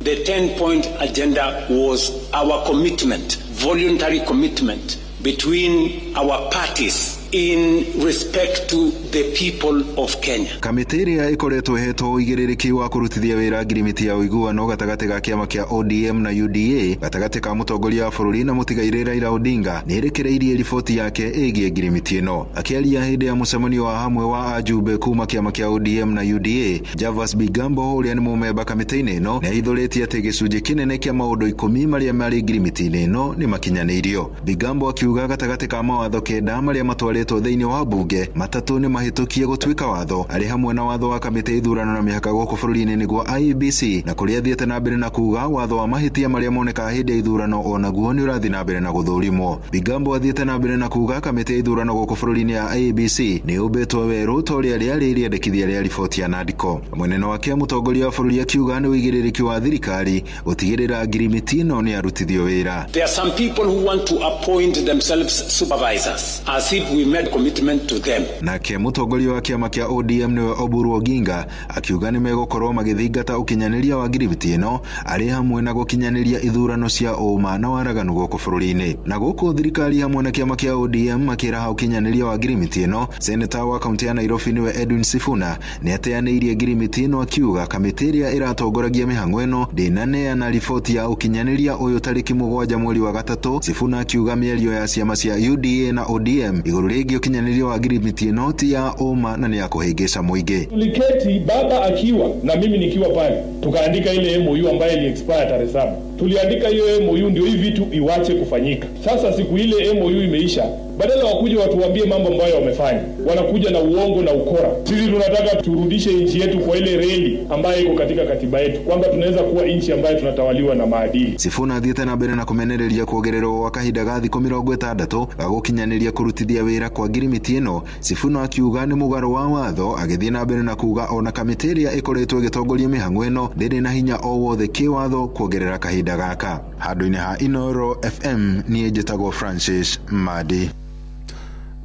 The 10-point agenda was our commitment, voluntary commitment between our parties in respect to the people of Kenya. Kamĩtĩ ĩrĩa ĩkoretwo ĩhetwo ũigĩrĩrĩki wa kũrutithia wĩra ngirimiti ya ũiguano gatagatĩ ga kĩama kĩa ODM na UDA gatagatĩ ka mũtongoria wa bũrũri na mũtigairĩ Raila Odinga nĩ ĩrekereirie riboti yake ĩgiĩ ngirimiti ĩno. Akĩaria hĩndĩ ya mũcemanio wa hamwe wa ajumbe kuma kĩama kĩa ODM na UDA, Javas Bigambo ũrĩa nĩ mũmemba kamĩtĩ-inĩ ĩno nĩ ahithũrĩtie atĩ gĩcunjĩ kĩnene kĩa maũndũ 10 marĩa marĩ ngirimiti-inĩ ĩno nĩ makinyanĩirio. Bigambo akiuga gatagatĩ ka mawatho 9 marĩa matwarĩtwo thĩinĩ wa bunge, 3 nĩ mahĩtũkie gũtuĩka watho, arĩ hamwe na watho wa kamĩtĩ ya ithurano na mĩhaka gũkũ bũrũri-inĩ nĩguo IEBC, na kũrĩa athiĩte na mbere na kuga watho wa mahĩtia marĩa monekaga hĩndĩ ya ithurano onaguo nĩ ũrathiĩ na mbere na gũthũrimwo. Bigambo athiĩte na mbere na kuga kamĩtĩ ya ithurano gũkũ bũrũri-inĩ ya IEBC nĩ yũmbĩtwo werũ ta ũrĩa rĩarĩ rĩendekithia rĩa riboti ya Nandiko. Mweneno wake mũtongoria wa bũrũri akiuga nĩ ũigĩrĩrĩki wa thirikari gũtigĩrĩra ngirimiti ĩno nĩ yarutithio wĩra. There are some people who want to appoint themselves supervisors as if we made commitment to them. Nake mũtongoria wa kĩama kĩa ODM nĩwe Oburu Oginga akiuga nĩ megũkorwo magĩthingata ũkinyanĩria wa ngirimiti ĩno arĩ hamwe na gũkinyanĩria ithurano cia ũma na waraganu gũkũ bũrũri-inĩ. Na gũkũ thirikari hamwe na kĩama kĩa ODM makĩraha ũkinyanĩria wa ngirimiti ĩno, seneta wa kaunti ya Nairobi nĩwe Edwin Sifuna nĩ ateanĩirie ngirimiti ĩno akiuga kamĩtĩ ĩrĩa ĩratongoragia mĩhang'o ĩno ndĩnaneana riboti ya ũkinyanĩria ũyũ tarĩki 7 mweri wa 3. Sifuna akiuga mĩario ya ciama cia UDA na ODM igũrũ rĩgiĩ ũkinyanĩria wa ngirimiti ĩno ti ya ũma na nĩ ya kũhĩngĩca mũingĩ. Tuliketi baba akiwa na mimi nikiwa pale, tukaandika ile MOU ambayo ili expire tarehe 7. Tuliandika hiyo MOU ndio hii vitu iwache kufanyika. Sasa siku ile MOU imeisha, badala wakuja watuambie mambo ambayo wamefanya, wanakuja na uongo na ukora. Sisi tunataka turudishe nchi yetu kwa ile reli ambayo iko katika katiba yetu, kwamba tunaweza kuwa nchi ambayo tunatawaliwa na maadili. Sifuna athiĩte na mbere na kũmenereria kuongererwo gwa kahinda ga thikũ 60 ga gũkinyanĩria kũrutithia wĩra kwa ngirimiti ĩno. Sifuna akiuga nĩ mũgarũ wa watho, agĩthiĩ na mbere na kuga ona kamĩtĩ ĩrĩa ĩkoretwo ĩgĩtongoria mĩhang'o ĩno ndĩrĩ na hinya o wothe kĩwatho kuongerera kahinda gaka. Handũ-inĩ ha Inoro FM niĩ njĩtagwo Francis Madi.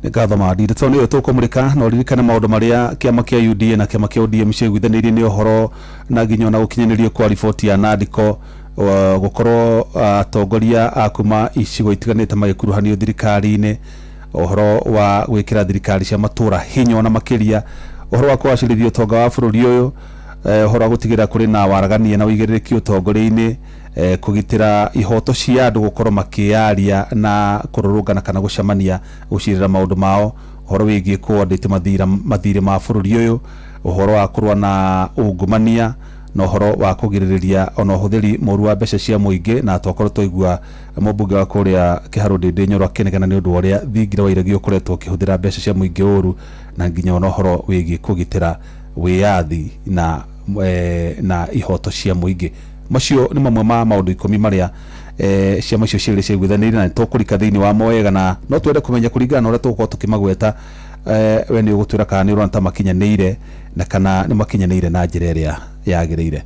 Nĩ ngatho Madi. Ndeto nĩyo tũkũmũrĩka na ũririkane maũndũ marĩa kĩama kĩa UDA na kĩama kĩa ODM ciaiguithanĩirie nĩ ũhoro na nginya ona gũkinyanĩrio kwa riboti ya Nandiko, gũkorwo atongoria a kuma icigo itiganĩte magĩkuruhanio thirikari-inĩ, ũhoro wa gwĩkĩra thirikari cia matũũra hinya ona makĩria, ũhoro wa kũgacĩrithia ũtonga wa bũrũri ũyũ, Ũhoro wa gũtigĩrĩra kũrĩ na waragania na ũigĩrĩrĩki ũtongoria-inĩ, kũgitĩra ihoto cia andũ gũkorwo makĩyaria na kũrũrũngana kana gũcemania gũcirĩra maũndũ mao, ũhoro wĩgiĩ kũandĩte mathirĩ ma bũrũri ũyũ, ũhoro wa kũrũa na ungumania na ũhoro wa kũgirĩrĩria ona ũhũthĩri mũru wa mbeca cia mũingĩ. Na twakorwo twaigua mũmbunge wa kũrĩa Kĩharũ Ndĩndĩ Nyoro akĩnegena nĩ ũndũ wa ũrĩa thingira wa iregi ũkoretwo ũkĩhũthĩra mbeca cia mũingĩ ũru, na nginya ona ũhoro wĩgiĩ kũgitĩra wĩyathi na ihoto cia mũingĩ. Macio nĩ mamwe ma maũndũ 10 marĩa ciama icio cierĩ ciaiguithanĩirie, na nĩtũkũrika thĩinĩ wamo wega, na no twende kũmenya kũringana na ũrĩa tũgũkorwo tũkĩmagweta, we nĩ ũgũtwĩra kana nĩ ũrona ta makinyanĩire na kana nĩ makinyanĩire na njĩra ĩrĩa yagĩrĩire.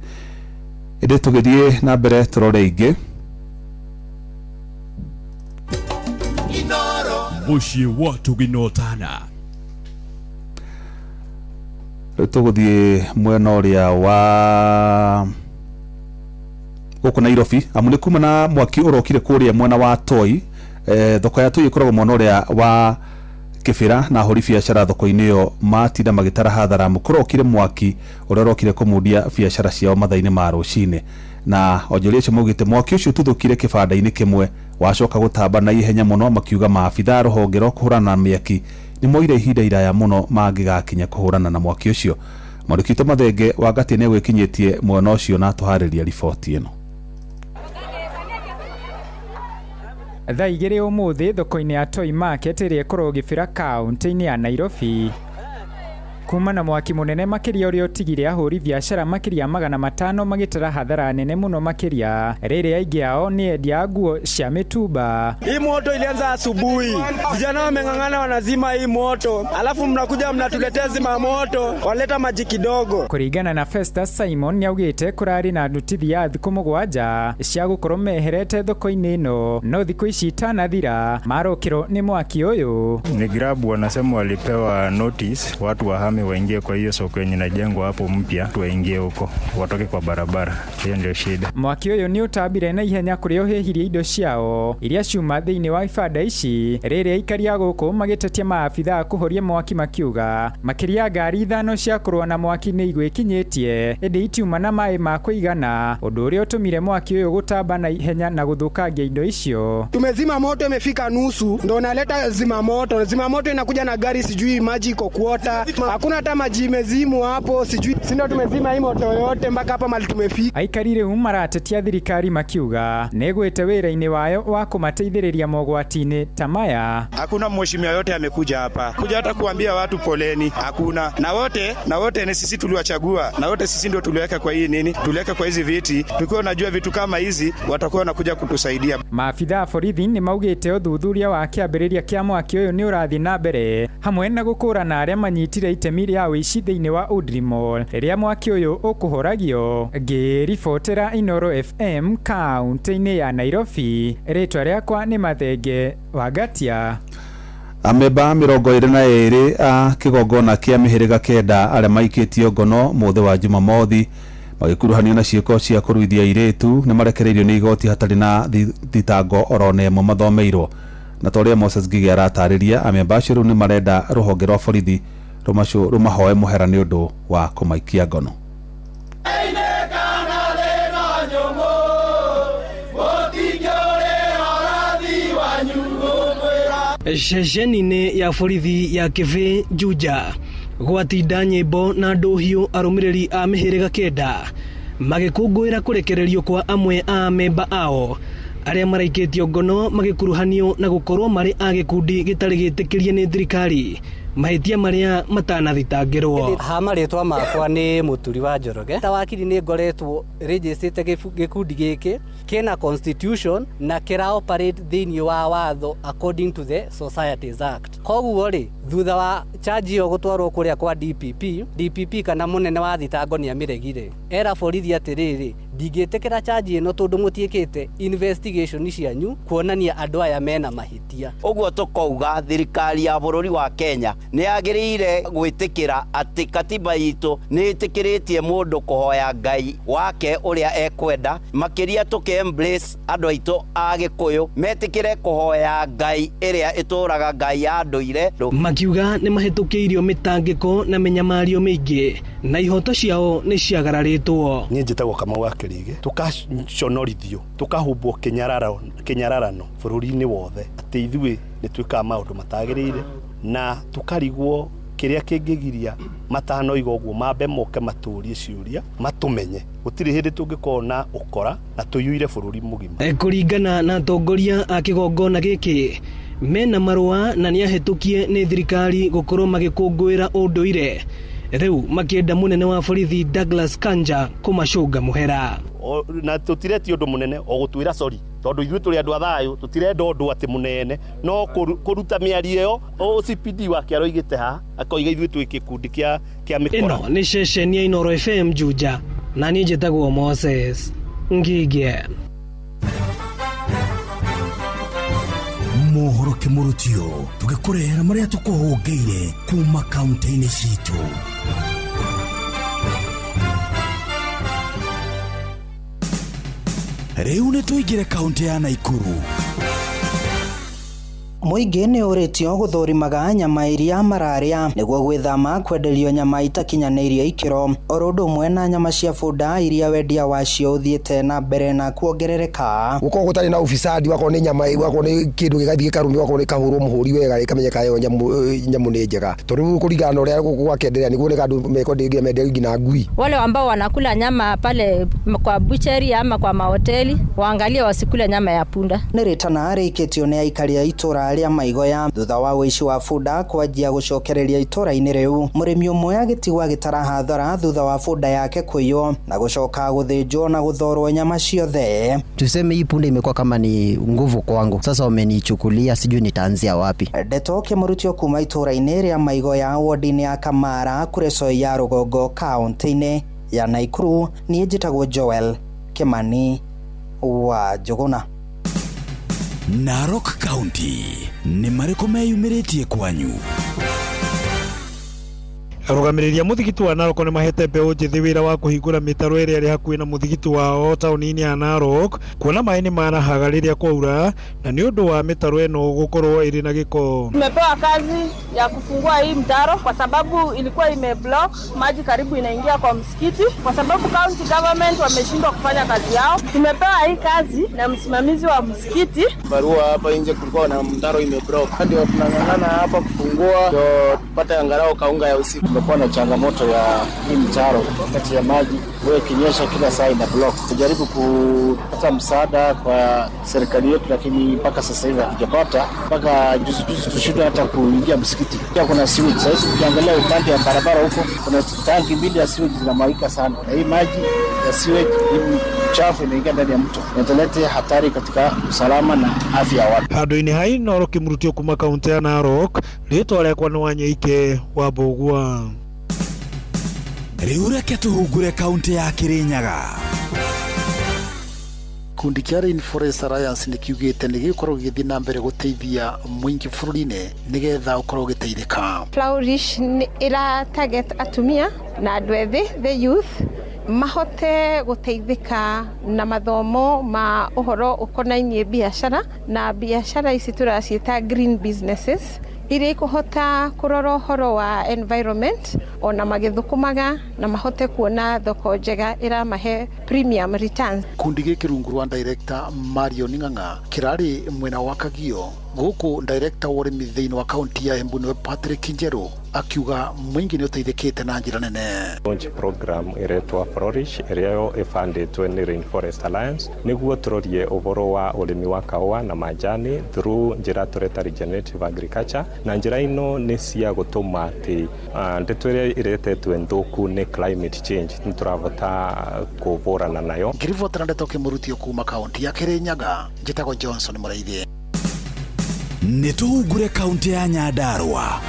Ĩndĩ tũgĩthiĩ na mbere tũrore ingĩ. Mũciĩ wa Tũginotana. Rĩu tũgũthiĩ mwena ũrĩa wa gũkũ Nairobi, amu nĩ kuma na mwaki ũrokire kũrĩa mwena wa Toi. Thoko ya Toi ĩkoragwo mwena ũrĩa wa Kĩbĩra, na ahũri biacara thoko-inĩ ĩyo matinda magĩtara hathara amu kũrokire mwaki ũrĩa ũrokire kũmundia biacara ciao mathaa-inĩ ma rũcinĩ. Na onjoria acio maugĩte mwaki ũcio ũtuthũkire kĩbanda-inĩ kĩmwe wacoka gũtamba na ihenya mũno, makiuga maabithaa rũhonge rwa kũhũrana na mĩaki nĩ moire ihinda iraya mũno mangĩgakinya kũhũrana na mwaki ũcio. Mwandĩki witũ Mathenge Wangatia nĩ egwĩkinyĩtie mwena ũcio na atũharĩria riboti ĩno. Thaa 2 ũmũthĩ thoko-inĩ ya Toi Market ĩrĩa ĩkoragwo Gĩbĩra kaũntĩ-inĩ ya Nairobi, kuma na mwaki mũnene makĩria ũrĩa ũtigire ahũri biacara makĩria 500 magĩtara hathara nene mũno makĩria, rĩrĩa aingĩ ao nĩ endia a nguo cia mĩtumba. Hii moto ilianza asubuhi, vijana wameng'ang'ana wanazima hii moto, alafu mnakuja mnatuletea zima moto, waleta maji kidogo. Kũringana na Festus Simon nĩaugĩte kũrarĩ na nduti ya thikũ 7 cia gũkorwo meherete thoko-inĩ ĩno, no thikũ ici itanathira marokĩrwo nĩ mwaki ũyũ. Ni grabu wanasema walipewa notice watu wahame waingie kwa hiyo soko yenye inajengwa hapo mpya, waingie huko watoke kwa barabara. Hiyo ndio shida. Mwaki ũyũ nĩ ũtambire na ihenya kũrĩa ũhĩhirie indo ciao iria ciuma thĩinĩ wa ibanda ici, rĩrĩa aikari a gũkũ magĩtetia maabithaa kũhoria mwaki makiuga makĩria ngari 5 cia kũrũa na mwaki nĩ igwĩkinyĩtie ĩndĩ itiuma na maĩ ma kũigana, ũndũ ũrĩa ũtũmire mwaki ũyũ gũtamba na ihenya na gũthũkangia indo icio. Tumezima moto imefika nusu, ndo naleta zima moto. Zima moto inakuja na gari, sijui maji iko kuota, hakuna hata maji imezimwa hapo, sijui si ndio tumezima hii moto yote mpaka hapa mali tumefika. Aikari rĩu maratetia thirikari makiuga nĩgwĩte wĩra-inĩ wayo wa kũmateithĩrĩria mogwati-inĩ ta maya. Hakuna mheshimiwa yote amekuja hapa kuja hata kuambia watu poleni, hakuna. Na wote ni sisi tuliwachagua, na wote sisi ndio tuliweka kwa hii nini, tuliweka kwa hizi viti, tukiwa unajua vitu kama hizi watakuwa wanakuja kutusaidia. Maabithaa a borithi nĩ maugĩte ũthuthuria wa kĩambĩrĩria kĩa mwaki ũyũ nĩ ũrathiĩ na mbere hamwe na gũkũrana arĩa manyitire itemi rĩa ũici thĩinĩ wa Woodley Mall rĩrĩa mwaki ũyũ ũkũhoragio. Ngĩribotera Inooro FM kaũntĩ-inĩ ya Nairobi, rĩtwa rĩakwa nĩ Mathenge Wangatia. Amemba 22 a kĩgongona kĩa mĩhĩrĩga 9 arĩa maikĩtio ngono mũthĩ wa Jumamothi magĩkuruhanio na ciĩko cia kũruithia airĩtu nĩ marekereirio nĩ igoti hatarĩ na thitango orona ĩmwe mathomeirwo. Na ta ũrĩa Moses Ngigĩ aratarĩria, amemba acio rĩu nĩ marenda rũhonge rwa borithi rũmahoe mũhera nĩ ũndũ wa kũmaikia ngono. Ceceni-inĩ ya borithi ya Kĩbĩ Juja gwatinda nyĩmbo na ndũhiũ arũmĩrĩri a mĩhĩrĩga 9 magĩkũngũĩra kũrekererio kwa amwe a memba ao arĩa maraikĩtio ngono magĩkuruhanio na gũkorwo marĩ a gĩkundi gĩtarĩ gĩtĩkĩrie nĩ thirikari mahĩtia marĩa matanathitangĩrwo. Ha marĩtwa makwa nĩ Mũturi wa Njoroge. Ta wakiri nĩ ngoretwo registrĩte gĩkundi gĩkĩ kĩna constitution na kĩra operate thĩinĩ wa watho according to the Societies Act. Koguo rĩ, thutha wa charge ĩyo gũtwarwo kũrĩa kwa DPP kana mũnene wa thitango nĩ amĩregire. Era borithi atĩrĩrĩ, ndingĩtĩkĩra charge ĩno tondũ mũtiĩkĩte investigation cianyu kuonania andũ aya mena mahĩtia. Ũguo tũkauga thirikari ya bũrũri wa Kenya Nĩ yagĩrĩire gwĩtĩkĩra atĩ katiba itũ nĩ ĩtĩkĩrĩtie mũndũ kũhoya Ngai wake ũrĩa ekwenda, makĩria tũkĩ embrace andũ aitũ a Gĩkũyũ metĩkĩre kũhoya Ngai ĩrĩa ĩtũraga Ngai ya ndũire. Makiuga nĩ mahĩtũkĩirio mĩtangĩko na mĩnyamario mĩingĩ na ihoto ciao nĩ ciagararĩtwo. Niĩ njĩtagwo Kamau wa Kĩrĩgĩ. Tũkaconorithio, tũkahumbwo kĩnyararano bũrũri-inĩ wothe atĩ ithuĩ nĩ twĩkaga maũndũ matagĩrĩire, na tũkarigwo kĩrĩa kĩngĩgiria matanoiga ũguo mambe moke matũrie ciũria matũmenye. Gũtirĩ hĩndĩ tũngĩkorwo na ũkora na tũiyũire bũrũri mũgima. Kũringana na atongoria a kĩgongona gĩkĩ, mena marũa na nĩahĩtũkie nĩ thirikari gũkorwo magĩkũngũĩra ũndũire, rĩu makĩenda mũnene wa borithi Douglas Kanja kũmacũnga mũhera. Na tũtiretia ũndũ mũnene o gũtwĩra sorry, tondũ ithuĩ tũrĩ andũ a thayũ, tũtirenda ũndũ atĩ mũnene, no kũruta mĩario ĩyo OCPD wake aroigĩte haha akoiga ithuĩ twĩ gĩkundi kĩa mĩkora. Ĩno nĩ ceceni ya Inooro FM Juja, na niĩ njĩtagwo Moses Ngige. Mohoro kĩmũrutio tũgĩkũrehera marĩa tũkũhũngĩire kuma kaunti-inĩ citũ. Rĩu nĩ tũingĩre kaunti ya Naikuru. Mũingĩ nĩ ũrĩtio gũthũrimaga nyama iria mararĩa nĩguo gwĩthama kwenderio nyama itakinyanĩirie ikĩro, oro ũndũ ũmwe na nyama cia bunda iria wendia wacio ũthiĩte na mbere na kuongerereka. Gũkorwo gũtarĩ na ufisadi, wakorwo nĩ nyama, wakorwo nĩ kĩndũ gĩgathiĩ gĩkarũmio, wakorwo nĩ kahũrwo mũhũri wega gĩkamenyeka ĩyo nyamũ nĩ njega, tondũ rĩu kũringana na ũrĩa gwakĩenderea nĩguo nĩ andũ mekwenderia menderio nginya ngui. Wale ambao wanakula nyama pale kwa bucheri ama kwa mahoteli waangalie wasikule nyama ya punda. Nĩ rĩtana rĩikĩtio nĩ aikari a itũra rĩa Maigoya thutha wa ũici wa bunda kwanjia gũcokereria itũra-inĩ rĩu, mũrĩmi ũmwe agĩtigwo agĩtara hathara thutha wa bunda yake kũiywo na gũcoka gũthĩnjwo na gũthorwo nyama ciothe. Tuseme hii punda imekuwa kama ni nguvu kwangu, sasa wamenichukulia, sijui nitaanzia wapi. Ndeto kĩmũrutio kuma itũra-inĩ rĩa Maigoya wodi-inĩ ya Kamara Kuresoi ya Rũgongo kaunti-inĩ ya Naikuru, niĩ njĩtagwo Joel Kimani wa Njũgũna. Narok County nĩ marĩkũ meyumĩrĩtie kwanyu? Arũgamĩrĩri a mũthigiti wa Narok nĩ mahete mbeũ njĩthĩ wĩra wa kũhingũra mĩtaro ĩrĩa ĩrĩ hakuhĩ na mũthigiti wao taũni-inĩ ya Narok, kuona maĩ nĩ marahaga rĩrĩa kwaura na nĩ ũndũ wa mĩtaro ĩno gũkorwo ĩrĩ na gĩko. Tumepewa kazi ya kufungua hii mtaro kwa sababu ilikuwa imeblock maji karibu inaingia kwa msikiti, kwa sababu county government wameshindwa kufanya kazi yao. Tumepewa hii kazi na msimamizi wa msikiti. Barua hapa nje kulikuwa na mtaro imeblock, ndio tunang'ang'ana hapa kufungua ndio tupate angalau kaunga ya usiku. Kumekuwa na changamoto ya hii mtaro kati ya maji, mvua ikinyesha kila saa ina block. Tujaribu kupata msaada kwa serikali yetu, lakini mpaka sasa hivi hatujapata. Mpaka juzi juzi tushindwa hata kuingia msikiti. Pia kuna sewage. Sasa ukiangalia upande wa barabara huko kuna tanki mbili ya sewage zinamwagika sana, na hii maji ya sewage hii chafu inaingia ndani ya mto, inaleta hatari katika usalama na afya ya watu. Handũ-inĩ ha Inooro kĩmũrutio kuma kaunti ya Narok, rĩtwa rĩakwa nĩ Wanyoike wa Mbũgua. Rĩu reke tũhungure kaunti ya Kirinyaga. Gĩkundi kĩa Rainforest Alliance nĩ kiugĩte nĩ gĩgũkorwo gĩgĩthiĩ na mbere gũteithia mũingĩ bũrũri-inĩ nĩgetha ũkorwo ũgĩteithĩka. Flourish nĩ ĩra target atumia na andũ ethĩ, the youth, mahote gũteithĩka na mathomo ma ũhoro ũkonainie biacara, na biacara ici tũraciĩta green businesses iria ikũhota kũrora ũhoro wa environment ona magĩthũkũmaga, na mahote kuona thoko njega ĩramahe premium returns. Kundi gĩkĩ rungu rwa director Mario Ng'ang'a kĩrarĩ mwena wa Kagio, gũkũ director wa ũrĩmi thĩinĩ wa kaunti ya Embu nĩwe Patrick Njeru akiuga mũingĩ nĩ ũteithĩkĩte na njĩra nene. Launch program ĩretwa Flourish ĩrĩa yo ĩbandĩtwe nĩ Rainforest Alliance nĩguo tũrorie ũhoro wa ũrĩmi wa kahũa na majani through njĩra tũreta regenerative agriculture, na njĩra ino nĩ cia gũtũma atĩ ndeto ĩrĩa ĩretetwe nthũku nĩ climate change nĩ tũrahota kũhũrana nayo. Ngĩribotera ndeto kĩmũrutio kuma kaunti ya Kirinyaga, njĩtagwo Johnson Mũraithi. Nĩ tũhungure kaunti ya Nyandarua.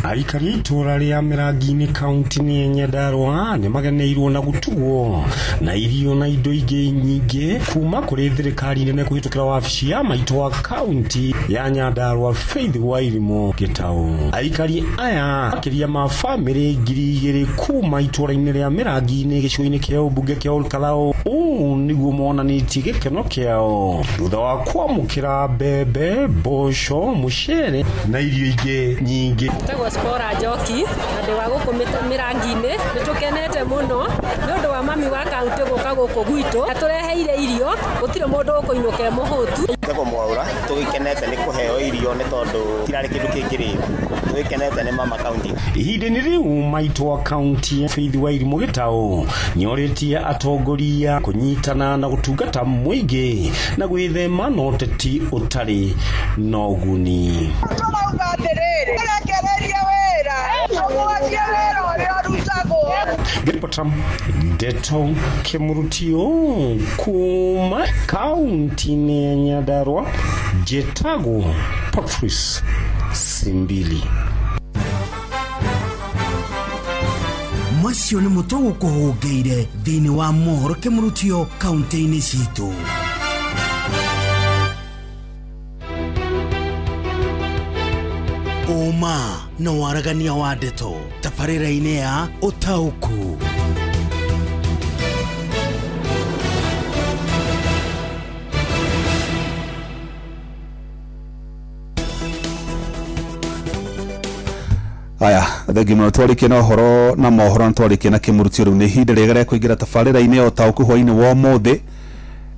Aikari a itũra rĩa Mĩrangi-inĩ kaunti-inĩ ya Nyandarua nĩ mageneirwo na gũtugwo na irio na indo ingĩ nyingĩ kuma kũrĩ thirikari nene kũhĩtũkĩra wabici ya maitũ wa kaunti ya Nyandarua Faith Wairimu Gĩtaũ. Aikari aya makĩria ma bamĩrĩ 2000 kuma itũra-inĩ rĩa Mĩrangi-inĩ gĩcigo-inĩ kĩa ũmbunge kĩa Olkalau ũũ nĩguo monanĩtie gĩkeno kĩao thutha wa kwamũkĩra mbembe, mboco, mũcere na irio ingĩ nyingĩ. Njĩtagwo Spora Njoki na ndĩ wa gũkũ Mĩrangi-inĩ. Nĩ tũkenete mũno nĩ ũndũ wa mami wa kaũntĩ gũka gũkũ gwitũ. Atũreheire irio, gũtirĩ mũndũ ũkũinũka e mũhũtu. Njĩtagwo Mwaura, tũgĩkenete nĩ kũheo irio nĩ tondũ tirarĩ kĩndũ kĩngĩrĩo. Tũgĩkenete nĩ mama kaunti. Ihinda-inĩ rĩu maitũ wa kaunti Faith Wairimu Gĩtaũ nĩorĩtie atongoria kũnyitana na gũtungata mũingĩ na gwĩthema na ũteti ũtarĩ na ũguni. Tũrauga atĩrĩrĩ, rekereria wĩra, ũgwatie wĩra ũrĩa ũrutagwo. Ngĩribota Ndeto Kĩmurutio kuma kaunti-inĩ ya Nyandarua, njĩtagwo Patrice Simbili. Macio nĩ mũtũ gũkũhũngĩire thĩinĩ wa mohoro kĩmurutio kaunti-inĩ citũ. Ũma na waragania wa ndeto tabarĩra-inĩ ya ũtaũku. Aya, thengi mũno. Twarĩkia na ũhoro na mohoro na twarĩkia na kĩmurutio, rĩu nĩ ihinda rĩega rĩa kũingĩra tabarĩra-inĩ ya ũtaũku hwainĩ wa ũmũthĩ,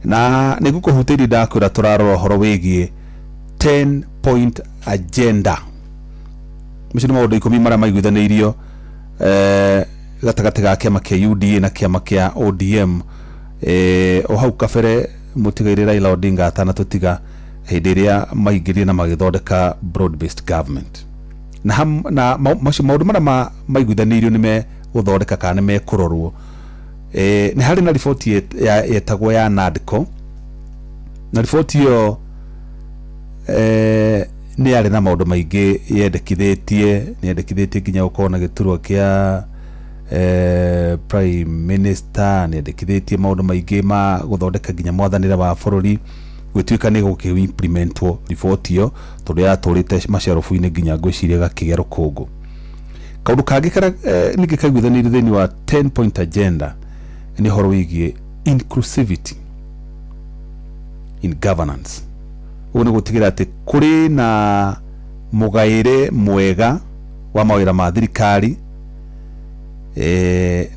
na nĩ ngũkũhutĩria ndakwĩra tũrarora ũhoro wĩgiĩ 10 point agenda. Macio nĩ maũndũ 10 marĩa maiguithanĩirio gatagatĩ ga kĩama kĩa UDA na kĩama kĩa ODM o hau kabere mũtigairĩ Raila Odinga atanatũtiga, hĩndĩ ĩrĩa maingĩrire na magĩthondeka broad based government. Na na macio maũndũ marĩa maiguithanĩirio nĩ megũthondeka kana nĩ mekũrorwo. Nĩ harĩ na riboti yetagwo ya NADCO, na riboti ĩyo nĩ yarĩ na maũndũ maingĩ yendekithĩtie. Nĩ yendekithĩtie nginya gũkorwo na gĩturwa kĩa prime minister, nĩ yendekithĩtie maũndũ maingĩ ma gũthondeka nginya mwathanĩre wa bũrũri. Gwĩtuĩka nĩ gũkĩ implementwo riboti ĩyo, tondũ yatũrĩte macerobu-inĩ nginya ngwĩciria gakĩgĩa rũkũngũ. Kaũndũ kangĩ karĩa ningĩ kaiguithanĩirio thĩinĩ wa 10 point agenda nĩ ũhoro wĩgiĩ inclusivity in governance. Ũguo nĩ gũtigĩrĩra atĩ kũrĩ na mũgaĩre mwega wa mawĩra ma thirikari,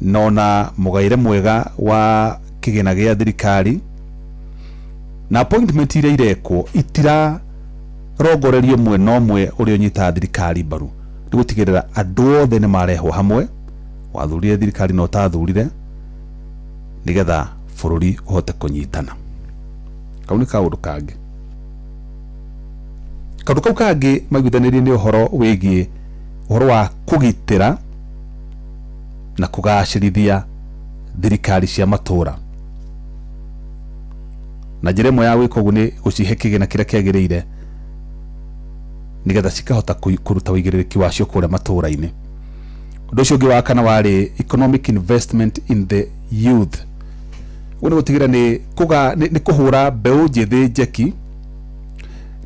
na ona mũgaĩre mwega wa kĩgĩna gĩa thirikari, na appointment iria irekwo itirarongorerio mwena ũmwe ũrĩa ũnyitaga thirikari mbaru. Nĩ gũtigĩrĩra andũ othe nĩ marehwo hamwe, wathurire thirikari na ũtathurire, nĩgetha bũrũri ũhote kũnyitana. Kau nĩ kaũndũ kangĩ. Kaũndũ kau kangĩ maiguithanĩirie nĩ ũhoro wĩgiĩ ũhoro wa kũgitĩra na kũgacĩrithia thirikari cia matũra, na njĩra ĩmwe ya gwĩka ũguo nĩ gũcihe kĩgĩna kĩrĩa kĩagĩrĩire nĩgetha cikahota kũruta ũigĩrĩrĩki wacio kũrĩa matũra-inĩ. Ũndũ ũcio ũngĩ wa kana warĩ economic investment in the youth. Ũguo nĩ gũtigĩrĩra nĩ kũhũra mbeũ njĩthĩ njeki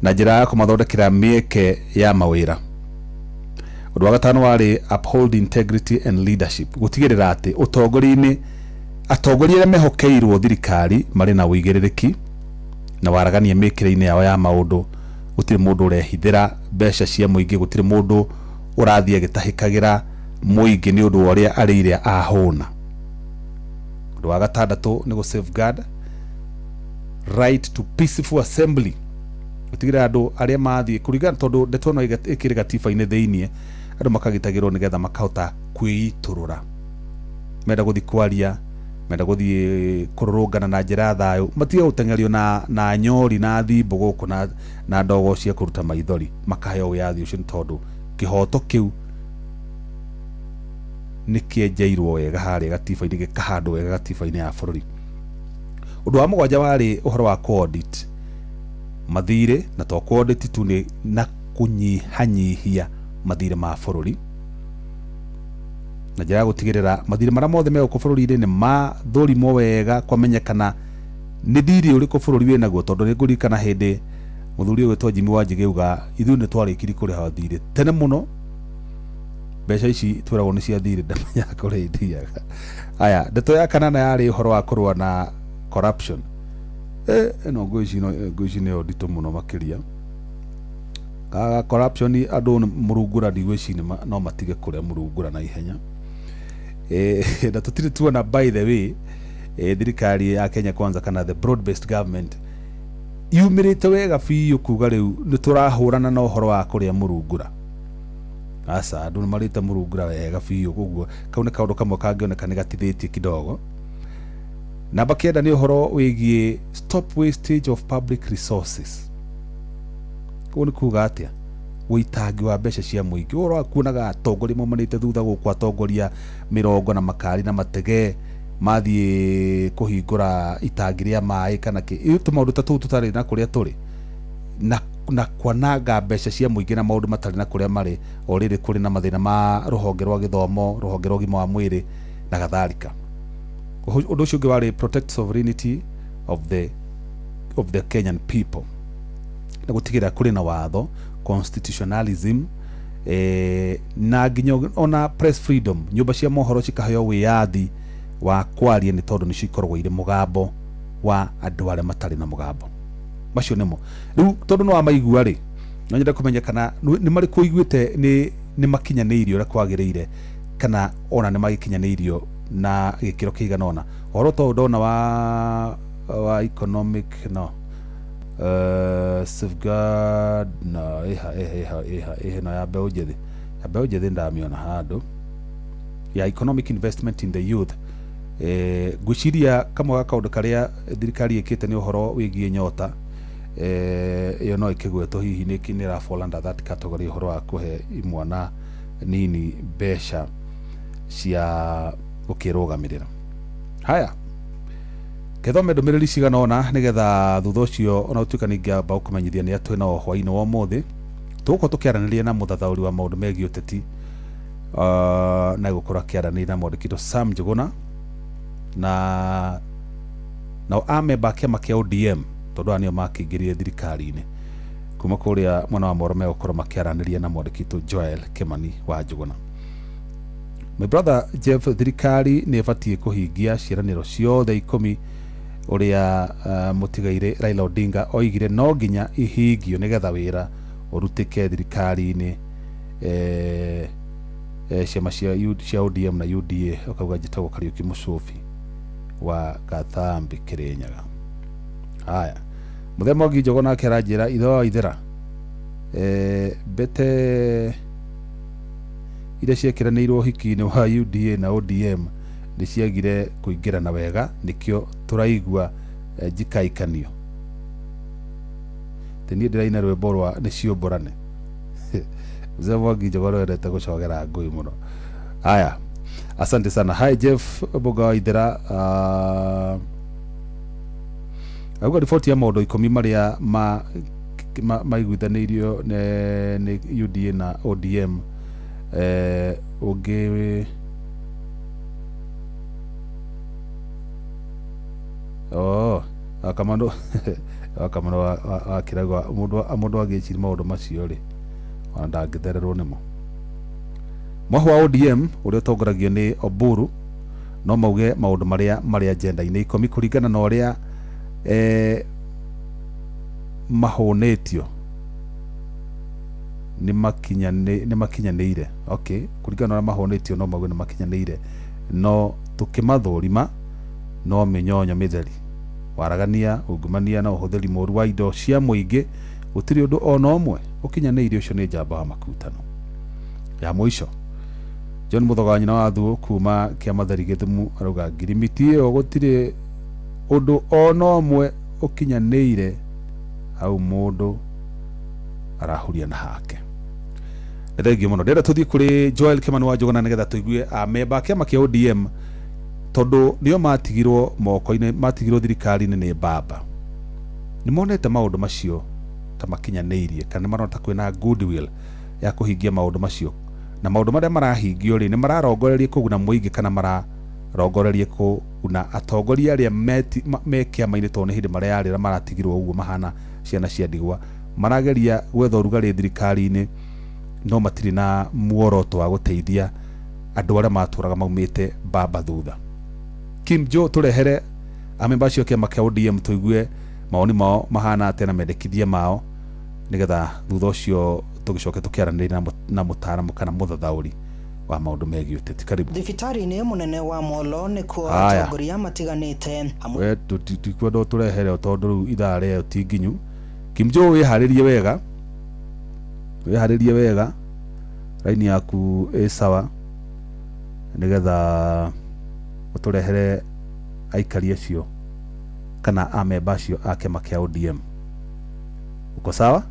na njĩra ya kũmathondekera mĩeke ya mawĩra. Ũndũ wa gatano warĩ uphold integrity and leadership, gũtigĩrĩra atĩ ũtongoria-inĩ atongoria arĩa mehokeirwo thirikari marĩ na ũigĩrĩrĩki na waragania mĩkĩre-inĩ yao ya maũndũ. Gũtirĩ mũndũ ũrehithĩra mbeca cia mũingĩ, gũtirĩ mũndũ ũrathiĩ agĩtahĩkagĩra mũingĩ nĩ ũndũ wa ũrĩa arĩire ahũna. Ũndũ wa gatandatũ nĩ gũ safeguard right to peaceful assembly, gũtigĩrĩra andũ arĩa mathiĩ kũringana, tondũ ndeto ĩno ĩkĩrĩ gatiba-inĩ thĩiniĩ, andũ makagitagĩrwo nĩgetha makahota kwĩitũrũra, menda gũthiĩ kwaria, menda gũthiĩ kũrũrũngana na njĩra ya thayũ, matige gũteng'erio na nyori na thimbo gũkũ na ndogo cia kũruta maithori, makaheo wĩyathi ũcio nĩ tondũ kĩhoto kĩu nĩ kĩenjeirwo wega harĩa gatiba-inĩ, gĩkahandwo wega gatiba-inĩ ya bũrũri. Ũndũ wa mũgwanja warĩ ũhoro wa kũ-audit mathirĩ, na to kũ-audit tu, nĩ na kũnyihanyihia mathirĩ ma bũrũri na njĩra ya gũtigĩrĩra mathirĩ marĩa mothe me gũkũ bũrũri-inĩ nĩ mathũrimwo wega kwamenyekana nĩ thirĩ ũrĩkũ bũrũri wĩ naguo tondũ nĩ ngũririkana hĩndĩ mũthuri ũgwĩtwo Jimmy Wanjigi auga ithuĩ nĩ twarĩkirie kũrĩha thirĩ tene mũno mbeca ici twĩragwo nĩ cia thirĩ ndamenyaga kũrĩa ithiaga. Aya, ndeto ya kanana yarĩ ũhoro wa kũrũa na corruption. Ĩno ngũ ici nĩyo nditũ mũno makĩria. Kaga corruption andũ mũrungura ndigwĩciria no matige kũrĩa mũrungura na ihenya. Na tũtirĩ tuona, by the way, thirikari ya Kenya Kwanza kana the broad based government yumĩrĩte wega biũ kuga rĩu nĩ tũrahũrana na ũhoro wa kũrĩa mũrungura. Aca, andũ nĩ marĩte mũrungura wega biũ, koguo kau nĩ kaũndũ kamwe kangĩoneka nĩ gatithĩtie kidogo. Namba 9 nĩ ũhoro wĩgiĩ stop wastage of public resources. Ũguo nĩ kuga atĩa? Ũitangi wa mbeca cia mũingĩ, ũhoro wa kuonaga atongoria maumanĩte thutha gũkũ, atongoria mĩrongo na makari na matege mathiĩ kũhingũra itangi rĩa maĩ kana kĩ, tũmaũndũ ta tũu tũtarĩ na kũrĩa tũrĩ na kwananga mbeca cia mũingĩ na maũndũ matarĩ na kũrĩa marĩ. O rĩrĩ kũrĩ na mathĩna ma rũhonge rwa gĩthomo, rũhonge rwa ũgima wa mwĩrĩ na gatharika. Ũndũ ũcio ũngĩ warĩ protect sovereignty of the Kenyan people na gũtigĩrĩra kũrĩ na watho, constitutionalism, na nginya ona press freedom, nyũmba cia mohoro cikaheo wĩyathi wa kwaria nĩ tondũ nĩcio ikoragwo irĩ mũgambo wa andũ arĩa matarĩ na mũgambo. Macio nĩmo rĩu tondũ nĩ wamaigua rĩ, no nyende kũmenya kana nĩ marĩkũ ũiguĩte nĩ makinyanĩirio ũrĩa kwagĩrĩire kana ona nĩ magĩkinyanĩirio na gĩkĩro kĩigana ũna. Ũhoro ta ũyũ ndona wa economic no safeguard no ĩha ĩha ĩha ĩha ĩha no ya mbeũ njĩthĩ, ya mbeũ njĩthĩ ndamĩona handũ ya economic investment in the youth. Ngwĩciria kamwe ga kaũndũ karĩa thirikari ĩkĩte nĩ ũhoro wĩgiĩ nyota. Ĩyo no ĩkĩgwetwo hihi nĩ nĩ fall under that category, ũhoro wa kũhe imwana nini mbeca cia gũkĩrũgamĩrĩra. Haya, kethome ndũmĩrĩri cigana ũna nĩgetha thutha ũcio ona gũtuĩka nĩingĩamba gũkũmenyithia nĩ atwĩ nao hwaĩ-inĩ wa ũmũthĩ tũgũkorwo tũkĩaranĩria na mũthathaũri wa maũndũ megiĩ ũteti, na gũkorwo akĩaranĩria na mwandĩki Sam Njuguna na nao amemba a kĩama kĩa ODM tondũ aya nĩo makĩingĩrire thirikari-inĩ kuma kũrĩa mwena wa Moro, megũkorwo makĩaranĩria na mwandĩki witũ Joel Kimani wa Njuguna. My brother Jeff, thirikari nĩ ĩbatiĩ kũhingia ciĩranĩro ciothe 10 ũrĩa mũtigairĩ Raila Odinga oigire no nginya ihingio nĩgetha wĩra ũrutĩke thirikari-inĩ. Ciama cia ODM na UDA, ũkauga njĩtagwo Kariũki Mũcũbi wa Gathambi, Kĩrĩnyaga. Haya, mũthemba ũngĩ Njogo nake aranjĩra ithe wa ithera, mbete iria ciekĩranĩirwo ũhiki-inĩ wa UDA na ODM nĩ ciagire kũingĩrana wega, nĩkĩo tũraigua njikaikanio. Tĩ niĩ ndĩraina rwĩmbo rwa nĩ ciũmbũrane. Mzee Mwangi Njogoro wendete gũcogera ngũi mũno. Haya, asante sana. Hi Jeff Mboga wa Ithera, auga riboti ya maũndũ 10 marĩa maiguithanĩirio nĩ UDA na ODM, ũngĩ oh akamano akamano akĩragwo mũndũ agĩciria maũndũ macio rĩ, ona ndangĩthererwo nĩmo. Mwahũ wa ODM ũrĩa ũtongoragio nĩ Oburu no mauge maũndũ marĩa marĩ agenda-inĩ 10 kũringana na ũrĩa mahũnĩtio nĩ makinyanĩire. Okay, kũringana na ũrĩa mahũnĩtio no mauge nĩ makinyanĩire, no tũkĩmathũrima no mĩnyonyo mĩtheri, waragania, ungumania na ũhũthĩri mũru wa indo cia mũingĩ, gũtirĩ ũndũ ona ũmwe ũkinyanĩire. Ũcio nĩ njamba wa makutano ya mũico. John Mũthoga wa nyina wa Thuo kuma Kĩamatheri Gĩthumu arauga ngirimiti ĩyo gũtirĩ ũndũ ona ũmwe ũkinyanĩire, hau mũndũ arahuria na hake. Nĩ thengio mũno. Ndĩrenda tũthiĩ kũrĩ Joel Kimani wa Njuguna nĩgetha tũigue amemba a kĩama kĩa ODM tondũ nĩo matigirwo moko-inĩ, matigirwo thirikari-inĩ nĩ baba, nĩ monete maũndũ macio ta makinyanĩirie kana nĩ marona ta kwĩna goodwill. Ya kũhingia maũndũ macio na maũndũ marĩa marahingio rĩ, nĩ mararongoreria kũguna mũingĩ kana mararongoreria kũguna atongoria arĩa me kĩama-inĩ, tondũ nĩ hĩndĩ mareyarĩra maratigirwo ũguo mahana ciana cia ndigwa, marageria gwetha ũrugarĩ thirikari-inĩ, no matirĩ na muoroto wa gũteithia andũ arĩa matũraga maumĩte mbamba thutha. Kim Joe, tũrehere amemba acio a kĩama kĩa ODM tũigue mawoni mao mahana atĩa na mendekithia mao, nĩgetha thutha ũcio tũgĩcoke tũkĩaranĩria na mũtaaramu kana mũthathaũri wa maũndũ megiĩ ũteti. Karibu. Thibitarĩ-inĩ mũnene wa Molo nĩkuo Haya. atongoria matiganĩte hamwe We tutikwenda ũtũrehere tondũ rĩu ithaa rĩayo ti nginyu. Kim Joe, wĩharĩrie wega, wĩharĩrie wega, raini yaku ĩ sawa, nĩgetha ũtũrehere aikari acio kana amemba acio a kĩama kĩa ODM. Uko sawa?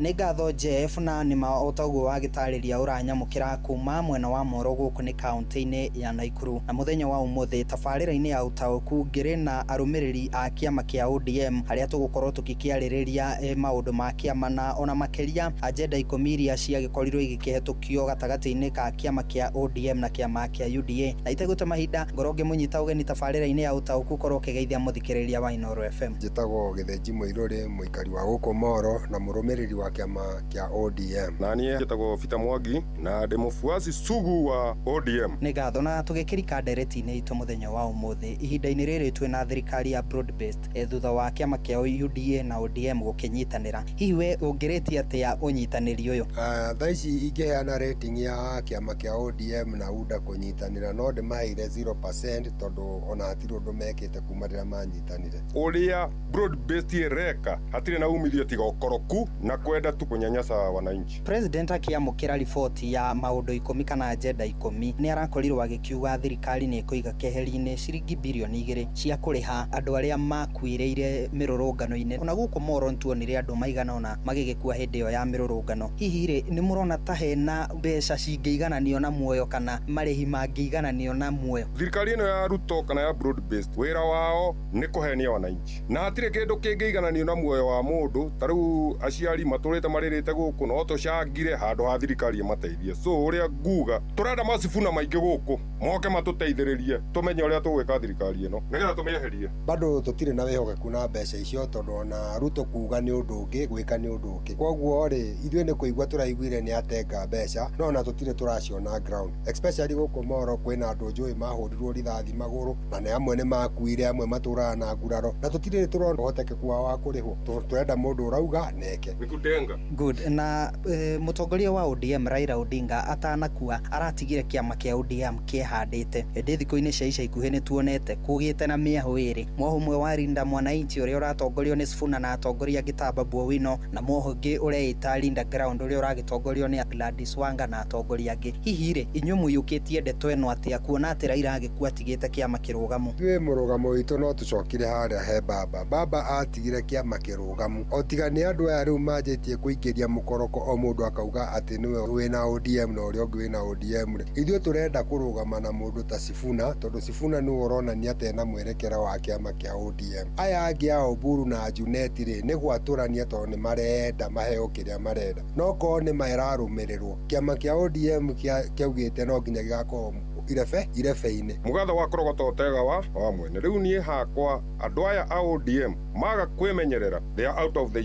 Nĩ ngatho Jeff, na nĩma o taguo wagĩtarĩria ũranyamũkĩra kuma mwena wa Moro gũkũ nĩ kaunti-inĩ ya Naikuru, na mũthenya wa ũmũthĩ tabarĩra-inĩ ya ũtaũku ngĩrĩ na arũmĩrĩri a kĩama kĩa ODM harĩa tũgũkorwo tũgĩkĩarĩrĩria maũndũ ma kĩama na ona makĩria agenda 10 iria ciagĩkorirwo igĩkĩhetũkio gatagatĩ-inĩ ka kĩama kĩa ODM na kĩama kĩa UDA. Na itegũte mahinda, ngorwo ngĩmũnyita ũgeni tabarĩra-inĩ ya ũtaũku, korwo ũkĩgeithia mũthikĩrĩria wa Inooro FM. Njĩtagwo Gĩthĩnji Mũirũrĩ, mũikari wa gũkũ Moro na mũrũmĩrĩri wa kĩama kĩa ODM. Na niĩ njĩtagwo Peter Mwangi na ndĩ mũfuasi sugu wa ODM. Nĩ ngatho. Na tũgĩkĩrika ndereti-inĩ itũ mũthenya wa ũmũthĩ, ihinda-inĩ rĩrĩ twĩna thirikari ya broad based, thutha wa kĩama kĩa UDA na ODM gũkĩnyitanĩra, hihi we ũngĩrĩtie atĩa ũnyitanĩri ũyũ? Thaa ici ingĩheana rating ya kĩama kĩa ODM na UDA kũnyitanĩra, no ndĩmaheire 0% tondũ ona hatirĩ ũndũ mekĩte kuma rĩrĩa manyitanire. Ũrĩa broad based ĩreka hatirĩ na umithio tiga ũkoroku na kwenda tu kunyanyasa wananchi. President akĩamũkĩra riboti ya maũndũ 10 kana agenda 10, nĩ arakorirwo agĩkiuga thirikari nĩ ĩkũiga keheri-inĩ ciringi birioni 2 cia kũrĩha andũ arĩa makuĩrĩire mĩrũrũngano-inĩ. Ona gũkũ Moro nĩtuonire andũ maigana ũna magĩgĩkua hĩndĩ ĩyo ya mĩrũrũngano. Hihi rĩ, nĩ mũrona ta hena mbeca cingĩigananio na muoyo kana marĩhi mangĩigananio na muoyo? Thirikari ĩno ya Ruto kana ya broad based, wĩra wao nĩ kũhenia wananchi na hatirĩ kĩndũ kĩngĩigananio na muoyo wa mũndũ. Ta rĩu aciari matũrĩte marĩrĩte gũkũ, no tũcangire handũ ha thirikari ĩmateithie. So ũrĩa nguga, tũrenda macibuna maingĩ gũkũ moke matũteithĩrĩrie tũmenye ũrĩa tũgwĩka thirikari ĩno nĩgetha tũmĩeherie. Bado tũtirĩ na wĩhokeku na mbeca icio, tondũ ona Ruto kuga nĩ ũndũ ũngĩ, gwĩka nĩ ũndũ ũngĩ. Koguo rĩ, ithuĩ nĩ kũigua tũraiguire nĩ atenga mbeca, no ona tũtirĩ tũraciona ground, especially gũkũ Moro kwĩna andũ njũĩ mahũrirwo rithathi magũrũ, na nĩ amwe nĩ makuire, amwe matũraga na nguraro, na tũtirĩ tũrona ũhotekeku wao wa kũrĩhwo. Tũrenda mũndũ ũrauga neke. Nĩ kutenga. Good. Na mũtongoria wa ODM Raila Odinga atanakua aratigire kĩama kĩa ODM kĩhandĩte, ĩndĩ thikũ-inĩ cia ica ikuhĩ nĩ tuonete kũgĩte na mĩahũ ĩrĩ, mwoho ũmwe wa Linda Mwananchi ũrĩa ũratongorio nĩ Sifuna na atongoria angĩ ta Babu Owino, na mwoho ũngĩ ũreĩta Linda Ground ũrĩa ũragĩtongorio nĩ Gladys Wanga na atongoria angĩ. Hihi rĩ, inyuĩ mũiyũkĩtie ndeto ĩno atĩa, kuona atĩ Raila agĩkua atigĩte kĩama kĩrũgamu? Ithuĩ mũrũgamo witũ no tũcokire harĩa he baba. Baba atigire kĩama kĩrũgamu, o tiga nĩ andũ aya rĩu manjĩtie kũingĩria mũkoroko, o mũndũ akauga atĩ nĩwe wĩna ODM na ũrĩa ũngĩ wĩna ODM rĩ. Ithuĩ tũrenda kũrũgama na mũndũ ta Sifuna, tondũ Sifuna nĩwe ũronania atĩ ena mwerekera wa kĩama kĩa ODM. Aya angĩ a Oburu na Junet rĩ, nĩ gwatũrania tondũ nĩ marenda maheo kĩrĩa marenda, no korwo nĩ mararũmĩrĩrwo, kĩama kĩa ODM kĩaugĩte no nginya gĩgakorwo irebe irebe-inĩ. Mũgathe wa kũrogota ũtega wa mwene. Rĩu niĩ hakwa, andũ aya a ODM maga kwĩmenyerera, they are out of the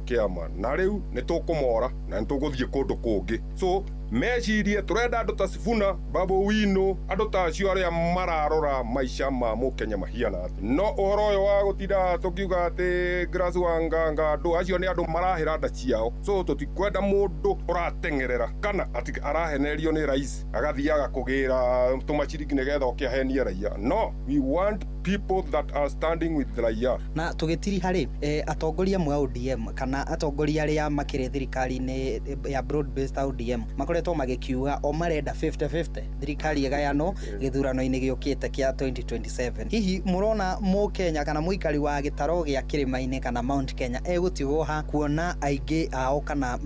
kĩama, na rĩu nĩ tũkũmora na nĩ tũgũthiĩ kũndũ kũngĩ. So mecirie tũrenda andũ ta Sifuna, Babu Owino, andũ ta acio arĩa mararora maica ma mũkenya mahiana atĩa. No ũhoro ũyũ wa gũtinda tũkiuga atĩ Gladys Wanga andũ acio nĩ andũ marahĩra nda ciao. So tũtikwenda mũndũ ũrateng'erera kana atĩ arahenerio nĩ rais agathiaga kũgĩra tũmaciringi nĩgetha oke ahenie raia. No, we want people that are standing with raia. Na tũgĩtiriha rĩ, atongoria amwe a ODM kana atongoria arĩa makĩrĩ thirikari-inĩ ya broad based ODM makoretwo magĩkiuga o marenda 50-50 thirikari ĩgayanwo gĩthurano-inĩ gĩũkĩte kĩa 2027. Hihi mũrona mũkenya kana mũikari wa gĩtaro gĩa kĩrĩma-inĩ kana Mount Kenya egũtigwo ha, kuona aingĩ ao kana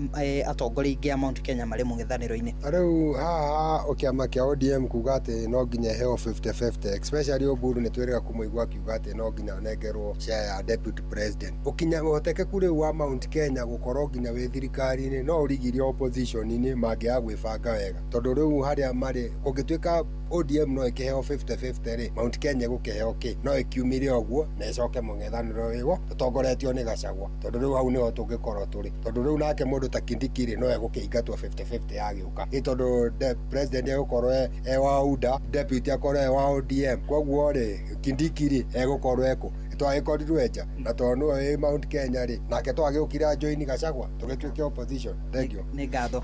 atongoria aingĩ a Mount Kenya marĩ mũng'ethanĩro-inĩ? Rĩu haha kĩama kĩa ODM kuga atĩ no nginya heo 50-50, especially Oburu nĩ twĩrĩga. kũmũigua akiuga atĩ no nginya anengerwo share ya deputy president. Ũkinya ũhotekeku rĩu wa Mount Kenya gũkorwo nginya wĩ thirikari-inĩ no ũrigirie opposition-inĩ mangĩaga gwĩbanga wega, tondũ rĩu harĩa marĩ kũngĩtuĩka ODM no ĩkĩheo 50-50 rĩ, Mount Kenya ĩgũkĩheo kĩ? No ĩkiumire ũguo na ĩcoke mũng'ethanĩro wĩgo tũtongoretio nĩ Gachagua, tondũ rĩu hau nĩho tũngĩkorwo tũrĩ, tondũ rĩu nake mũndũ ta Kindiki rĩ no egũkĩingatwo 50-50 yagĩũka ĩ, tondũ president egũkorwo e wa UDA, deputy akorwo e wa ODM, koguo rĩ Kindiki rĩ egũkorwo ekũ? Twagĩkorirwo nja na tondũ nĩwe wĩ Mount Kenya rĩ, nake twagĩũkire ajoini Gachagua tũgĩtuĩke opposition. Thank you. Nĩ ngatho.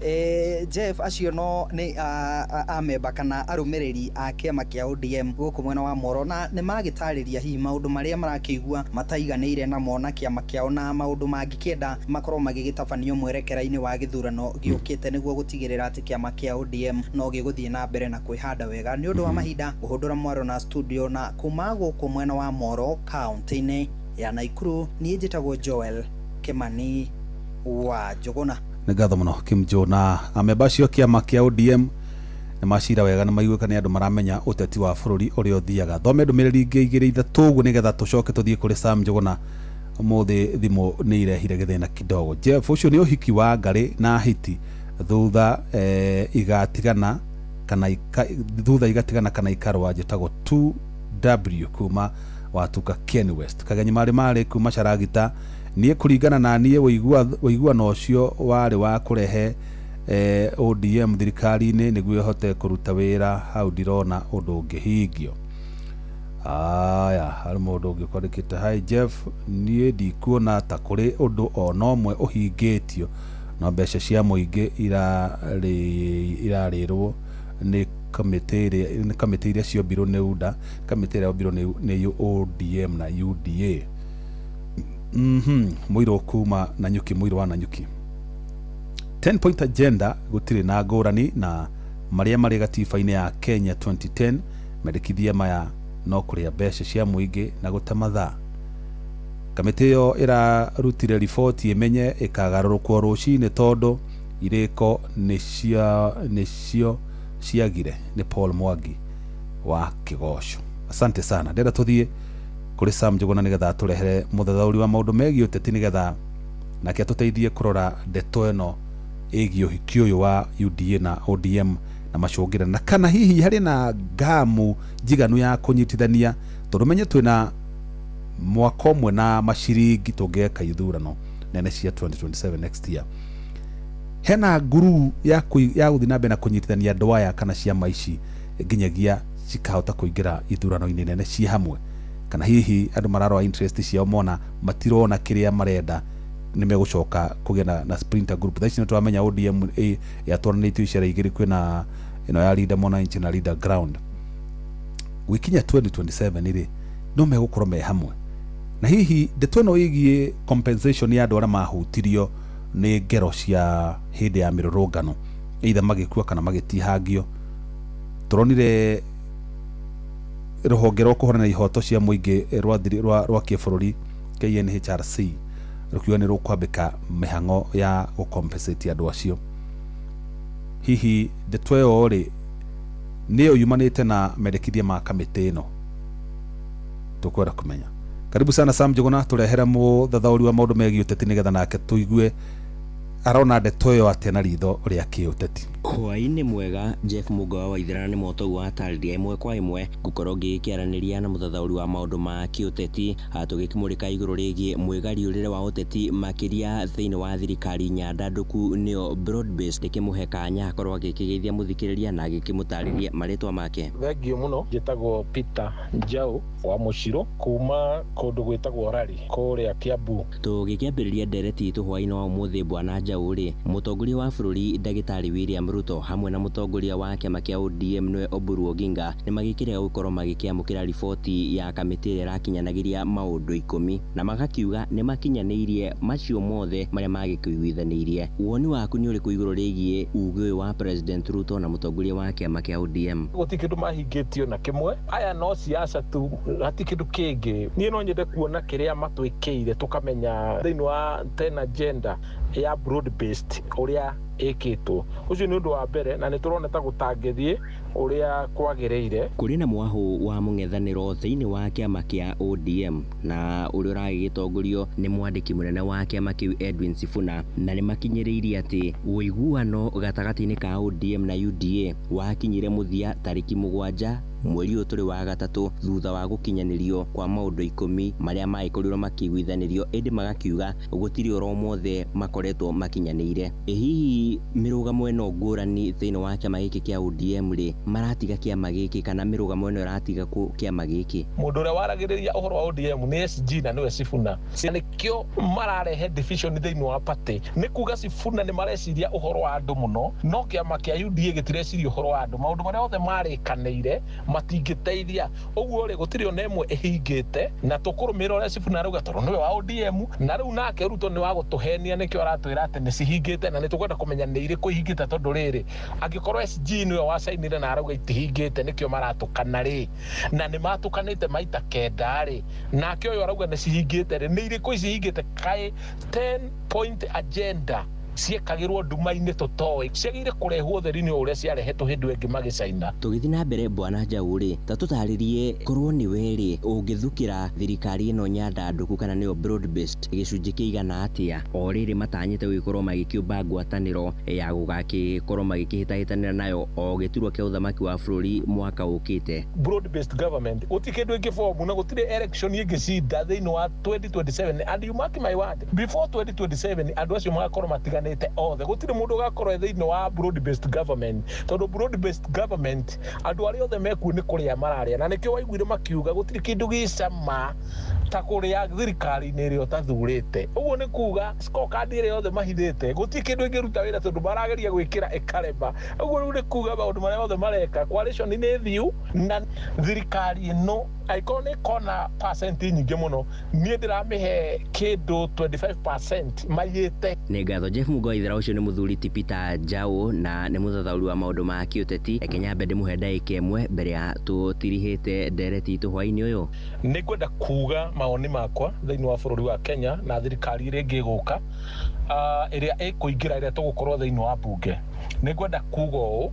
Jeff, acio no nĩ amemba kana arũmĩrĩri a kĩama kĩa ODM gũkũ mwena wa Moro, na nĩ magĩtarĩria hihi maũndũ marĩa marakĩigua mataiganĩire namo na kĩama kĩao na maũndũ mangĩkĩenda makorwo magĩgĩtabanio mwerekera-inĩ wa gĩthurano gĩũkĩte nĩguo gũtigĩrĩra atĩ kĩama kĩa ODM no gĩgũthiĩ na mbere na kwĩhanda wega. Nĩ ũndũ wa mahinda ngũhũndũra mwaro na studio, na kuma gũkũ mwena wa Moro kaunti-inĩ ya Naikuru, niĩ njĩtagwo Joel Kimani wa Njũgũna. Nĩ ngatho mũno Kim Jo. Na amemba acio kĩama kĩa ODM nĩ macira wega na maiguĩka nĩ andũ maramenya ũteti wa bũrũri ũrĩa ũthiaga. Thome ndũmĩrĩri ingĩ igĩrĩ ithatũ ũguo nĩgetha tũcoke tũthiĩ kũrĩ Sam Njũgũna. Ũmũthĩ thimũ nĩ irehire gĩthĩna kidogo. Jeff, ũcio nĩ ũhiki wa Ngarĩ na Hiti thutha igatigana kana thutha igatigana kana ikarũa. Njĩtagwo 2W kuma Watuka Ken West. Kagenyi marĩ marĩ kuma Caragita. Niĩ kũringana na niĩ ũiguano ũcio warĩ wa kũrehe ODM thirikari-inĩ nĩguo ĩhote kũruta wĩra. Hau ndirona ũndũ ũngĩhingio. Aya, harĩ mũndũ ũngĩ ũkwandĩkĩte: "Hi Jeff, niĩ ndikuona ta kũrĩ ũndũ ona ũmwe ũhingĩtio, no mbeca cia mũingĩ irarĩrwo nĩ kamĩtĩ ĩrĩa nĩ kamĩtĩ iria ciombirwo nĩ UDA, kamĩtĩ ĩrĩa yombirwo nĩ ODM na UDA." Mũirũ kuma Nanyuki, mũirũ wa Nanyuki. 10 point agenda gũtirĩ na ngũrani na marĩa marĩ gatiba-inĩ ya Kenya 2010. Mendekithia maya no kũrĩa mbeca cia mũingĩ na gũte mathaa. Kamĩtĩ ĩyo ĩrarutire riboti ĩmenye ĩkagarũrũkwo rũcinĩ tondũ irĩko nĩcio ciagire. Nĩ Paul Mwangi wa Kĩgoco. Asante sana. Ndĩrenda tũthiĩ kũrĩ Sam Njũgũna nĩgetha atũrehere mũthathaũri wa maũndũ megiĩ ũteti, nĩgetha nake atũteithie kũrora ndeto ĩno ĩgiĩ ũhiki ũyũ wa UDA na ODM na macũngĩrĩra, na kana hihi harĩ na ngamu njiganu ya kũnyitithania, tondũ menye twĩna mwaka ũmwe na maciringi tũngĩeka ithurano nene cia 2027 next year. Hena nguru ya gũthiĩ na mbere na kũnyitithania andũ aya kana ciama ici nginyagia cikahota kũingĩra ithurano-inĩ nene ciĩ hamwe, kana hihi andũ mararora interest ciao mona matirona kĩrĩa marenda nĩ megũcoka kũgĩa na splinter group. Thaa ici nĩ tũramenya ODM yatwaranĩtio icera igĩrĩ, kwĩna ĩno ya Linda Mwananchi na Linda Ground. Gwikinya 2027 rĩ, no megũkorwo me hamwe? Na hihi ndeto ĩno ĩgiĩ compensation ya andũ arĩa mahutirio nĩ ngero cia hĩndĩ ya mĩrũrũngano, either magĩkua kana magĩtihangio, tũronire rũhonge rwa kũhũrana ihoto cia mũingĩ rwa kĩbũrũri KNHRC rũkiuga nĩ rũkwambĩka mĩhang'o ya gũcompensate andũ acio. Hihi ndeto ĩyo rĩ nĩyo yumanĩte na mendekithia ma kamĩtĩ ĩno? Tũkwenda kũmenya. Karibu sana Sam Njũgũna, tũrehere mũthathaũri wa maũndũ megiĩ ũteti nĩgetha nake tũigue arona ndeto ĩyo atĩa na ritho rĩa kĩũteti. Hwaĩ-inĩ mwega Jeff Mũgo wa Waithera. Nĩ motogu wa tarĩria ĩmwe kwa ĩmwe ngũkorwo ngĩkĩaranĩria na mũthathaũri wa maũndũ ma kĩũteti, tũgĩkĩmũrĩka igũrũ rĩgiĩ mwĩgariũrĩre wa ũteti makĩria thĩinĩ wa thirikari nyandandũku nĩyo broad based. Ndĩkĩmũhe kanya akorwo agĩkĩgeithia mũthikĩrĩria na agĩkĩmũtarĩria marĩtwa make. Thank you mũno. Njĩtagwo Peter Njau wa Mũcirũ kuma kũndũ gwĩtagwo Rari kũrĩa Kiambu. Tũgĩkĩambĩrĩria ndereti itũ hwaĩ-inĩ wa ũmũthĩ, bwana Njau rĩ, mũtongoria wa bũrũri ndagĩtarĩ William Ruto hamwe na mũtongoria wa kĩama kĩa ODM nĩwe Oburu Oginga nĩ magĩkĩrega gũkorwo magĩkĩamũkĩra riboti ya kamĩtĩ ĩrĩa ĩrakinyanagĩria maũndũ 10 na magakiuga nĩ makinyanĩirie macio mothe marĩa magĩkĩiguithanĩirie. Woni waku nĩ ũrĩkũ igũrũ rĩgiĩ uge ũyũ wa President Ruto na mũtongoria wa kĩama kĩa ODM? Gũtirĩ kĩndũ mahingĩtio na kĩmwe. Aya no siasa tu, hatirĩ kĩndũ kĩngĩ. Niĩ no nyende kuona kĩrĩa matwĩkĩire, tũkamenya thĩinĩ wa 10 agenda ya broad based ũrĩa ĩkĩtwo. Ũcio nĩ ũndũ wa mbere, na nĩ tũrona ta gũtangĩthiĩ ũrĩa kwagĩrĩire. Kũrĩ na mwahũ wa mũng'ethanĩro thĩinĩ wa kĩama kĩa ODM na ũrĩa ũragĩgĩtongorio nĩ mwandĩki mũnene wa kĩama kĩu Edwin Sifuna, na nĩ makinyĩrĩirie atĩ ũiguano gatagatĩ-inĩ ka ODM na UDA wakinyire mũthia tarĩki 7 mweri ũyũ tũrĩ wa gatatũ, thutha wa gũkinyanĩrio kwa maũndũ 10 marĩa magĩkorirwo makĩiguithanĩrio, ĩndĩ magakiuga gũtirĩ oro mothe makoretwo makinyanĩire. Ĩ hihi mĩrũgamo ĩno ngũrani thĩinĩ wa kĩama gĩkĩ kĩa ODM rĩ, maratiga kĩama gĩkĩ kana mĩrũgamo ĩno ĩratiga kĩama gĩkĩ? Mũndũ ũrĩa waragĩrĩria ũhoro wa ODM nĩ SG na nĩwe Sifuna, nĩkĩo mararehe division thĩinĩ wa party. Nĩ kuga Sifuna nĩ mareciria ũhoro wa andũ mũno, no kĩama kĩa UDA gĩtireciria ũhoro wa andũ. Maũndũ marĩa othe marĩkanĩire matingĩteithia. Ũguo rĩ, gũtirĩ ona ĩmwe ĩhingĩte, na tũkũrũmĩrĩra ũrĩa Sifuna arauga tondũ nĩwe wa ODM, na rĩu nake Ruto nĩ wa gũtũhenia, nĩkĩo aratwĩra atĩ nĩ cihingĩte, na nĩ tũkwenda kũmenya nĩ irĩkũ ihingĩte, tondũ rĩrĩ, angĩkorwo SG nĩwe wacainire na arauga itihingĩte, nĩkĩo maratũkana rĩ, na nĩ matũkanĩte maita 9 rĩ, nake ũyũ arauga nĩ cihingĩte rĩ, nĩ irĩkũ icihingĩte? Kaĩ 10 point agenda ciekagĩrwo nduma-inĩ tũtoĩ, ciagĩrĩire kũrehwo ũtheri-inĩ o ũrĩa ciarehetwo hĩndĩ ĩyo ĩngĩ magĩcaina. Tũgĩthiĩ na mbere Bwana Njau rĩ, ta tũtarĩrie korwo nĩ we rĩ, ũngĩthukĩra thirikari ĩno nyandandũku kana nĩyo broad based gĩcunjĩ kĩigana atĩa o rĩrĩ matanyĩte gũgĩkorwo magĩkĩũmba ngwatanĩro ya gũgakĩkorwo magĩkĩhĩtahĩtanĩra nayo o gĩturwa kĩa ũthamaki wa bũrũri mwaka ũkĩte? Broad based government gũtirĩ kĩndũ ĩngĩbomu na gũtirĩ election ĩngĩcinda thĩinĩ wa 2027, and you mark my word, before 2027 andũ acio magakorwo matiganĩte othe. Gũtirĩ mũndũ ũgakorwo thĩinĩ wa broad based government, tondũ broad based government andũ arĩa othe mekuo nĩ kũrĩa mararĩa, na nĩkĩo waiguire makiuga gũtirĩ kĩndũ gĩcama ta kũrĩa thirikari-inĩ ĩrĩa ũtathurĩte. Ũguo nĩ kuga scorecard ĩrĩa yothe mahithĩte gũtirĩ kĩndũ ĩngĩruta wĩra, tondũ marageria gwĩkĩra ĩkarema. Ũguo rĩu nĩ kuga maũndũ marĩa mothe mareka coalition nĩ thiu, na thirikari ĩno angĩkorwo nĩ ĩkona percent nyingĩ mũno, niĩ ndĩramĩhe kĩndũ 25% maiyĩte. Nĩ ngatho Jeff Mũgoithera, ũcio nĩ mũthuri ti Peter Njau na nĩ mũthathaũri wa maũndũ ma kĩũteti. Reke nyambe ndĩmũhe ndagĩka ĩmwe mbere ya tũtirihĩte ndereti itũ hwaĩ-inĩ ũyũ. Nĩ ngwenda kuga mawoni makwa thĩinĩ wa bũrũri wa Kenya na thirikari ĩrĩa ĩngĩ ĩgũka, ĩrĩa ĩkũingĩra, ĩrĩa tũgũkorwo thĩinĩ wa mbunge. Nĩ ngwenda kuga ũũ,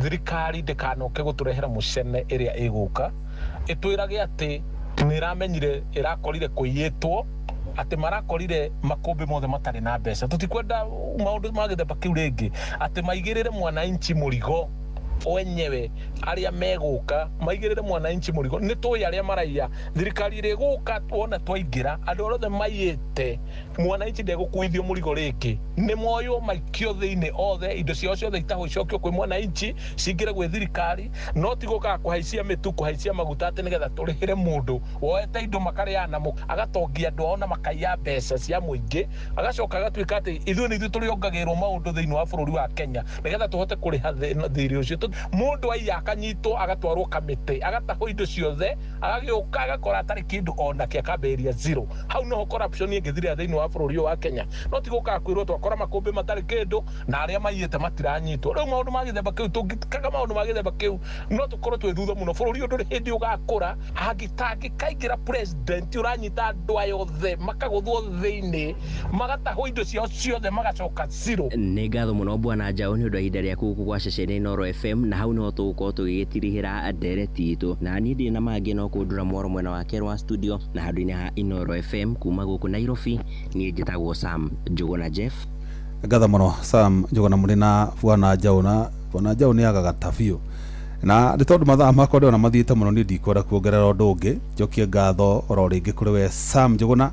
thirikari ndĩkanoke gũtũrehera mũcene ĩrĩa ĩgũka ĩtwĩrage atĩ nĩ ĩramenyire ĩrakorire kũiyĩtwo, atĩ marakorire makũmbĩ mothe matarĩ na mbeca. Tũtikwenda maũndũ ma gĩthemba kĩu rĩngĩ, atĩ maigĩrĩre mwananchi mũrigo wenyewe, arĩa megũka maigĩrĩre mwananchi mũrigo. Nĩ tũĩ arĩa maraiya, thirikari ĩrĩa ĩgũka wona twaingĩra, andũ arĩa othe maiyĩte mwananchi ndegũkuithio mũrigo rĩngĩ, nĩ moywo maikio thĩinĩ othe, indo ciao ciothe itahwo icokio kwĩ mwananchi, cingĩre gwĩ thirikari, no ti gũkaga kũhaicia mĩtu, kũhaicia maguta atĩ nĩgetha tũrĩhĩre mũndũ woete indo makarĩana namo, agatongia andũ ao na makaiya mbeca cia mũingĩ, agacoka agatuĩka atĩ ithuĩ nĩ ithuĩ tũrĩongagĩrwo maũndũ thĩinĩ wa bũrũri wa Kenya nĩgetha tũhote kũrĩha thirĩ ũcio. Mũndũ aiya akanyitwo agatwarwo kamĩtĩ, agatahwo indo ciothe, agagĩũka agakora atarĩ kĩndũ onake, akambĩrĩria zero. Hau noho corruption ĩngĩthirĩra thĩinĩ wa bũrũri ũyũ wa Kenya. No ti gũkaga kwĩrwo twakora makũmbĩ matarĩ kĩndũ na arĩa maiyĩte matiranyitwo. Rĩu maũndũ ma gĩthemba kĩu, tũngĩkaga maũndũ ma gĩthemba kĩu no tũkorwo twĩ thutha mũno. Bũrũri ũyũ ndũrĩ hĩndĩ ũgakũra angĩkaingĩra president ũranyita andũ aya othe makagũthwo thĩinĩ, magatahwo indo ciao ciothe, magacoka zero. Nĩ ngatho mũno Bwana Njau nĩ ũndũ wa ihinda rĩaku gũkũ gwa ceceni Inooro FM, na hau niho tũgũkorwo tũgĩgĩtirihĩra ndereti itũ, na niĩ ndirĩ na mangĩ no kũndũra mwaro mwena wa kerĩ wa studio na handũ-inĩ ha Inooro FM kuma gũkũ Nairobi. Niĩ njĩtagwo Sam Njũgũna Jeff. Ngatho mũno Sam Njũgũna mũrĩ na Bwana Njau, na Bwana Njau nĩ agaga ta biũ, na nĩ tondũ mathaa makwa ndĩrona mathiĩte mũno, niĩ ndikwenda kuongerera ũndũ ũngĩ. Njokie ngatho oro rĩngĩ kũrĩ we Sam Njũgũna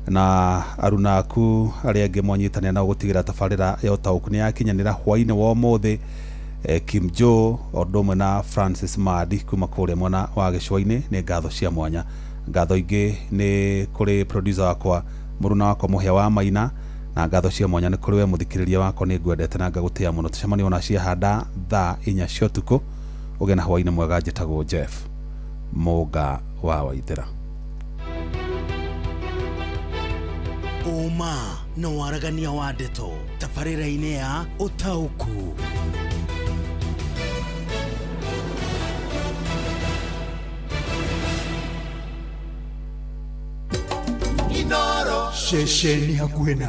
na aruna aku arĩa angĩ mwanyitanĩra nao gũtigĩra tabarĩra ya ũtaũku nĩ yakinyanĩra hwaĩ-inĩ wa ũmũthĩ, Kim Joe o ũndũ ũmwe na Francis Madi kuma kũrĩa mwena wa gĩcũa-inĩ. Nĩ ngatho cia mwanya. Ngatho ingĩ nĩ kũrĩ producer wakwa mũruna wakwa Mũhĩa wa Maina, na ngatho cia mwanya nĩ kũrĩ we mũthikĩrĩria wakwa, nĩ ngwendete na ngagũtĩa mũno. Tũcemanie ona ciahanda thaa 4 cia ũtukũ. Ũgĩe na hwaĩ-inĩ mwega. Njĩtagwo Jeff Mũnga wa Waithĩra. Ũma na waragania wa ndeto tabarĩra-inĩ ya ũtaũku. Inooro ceceni hakuhĩ na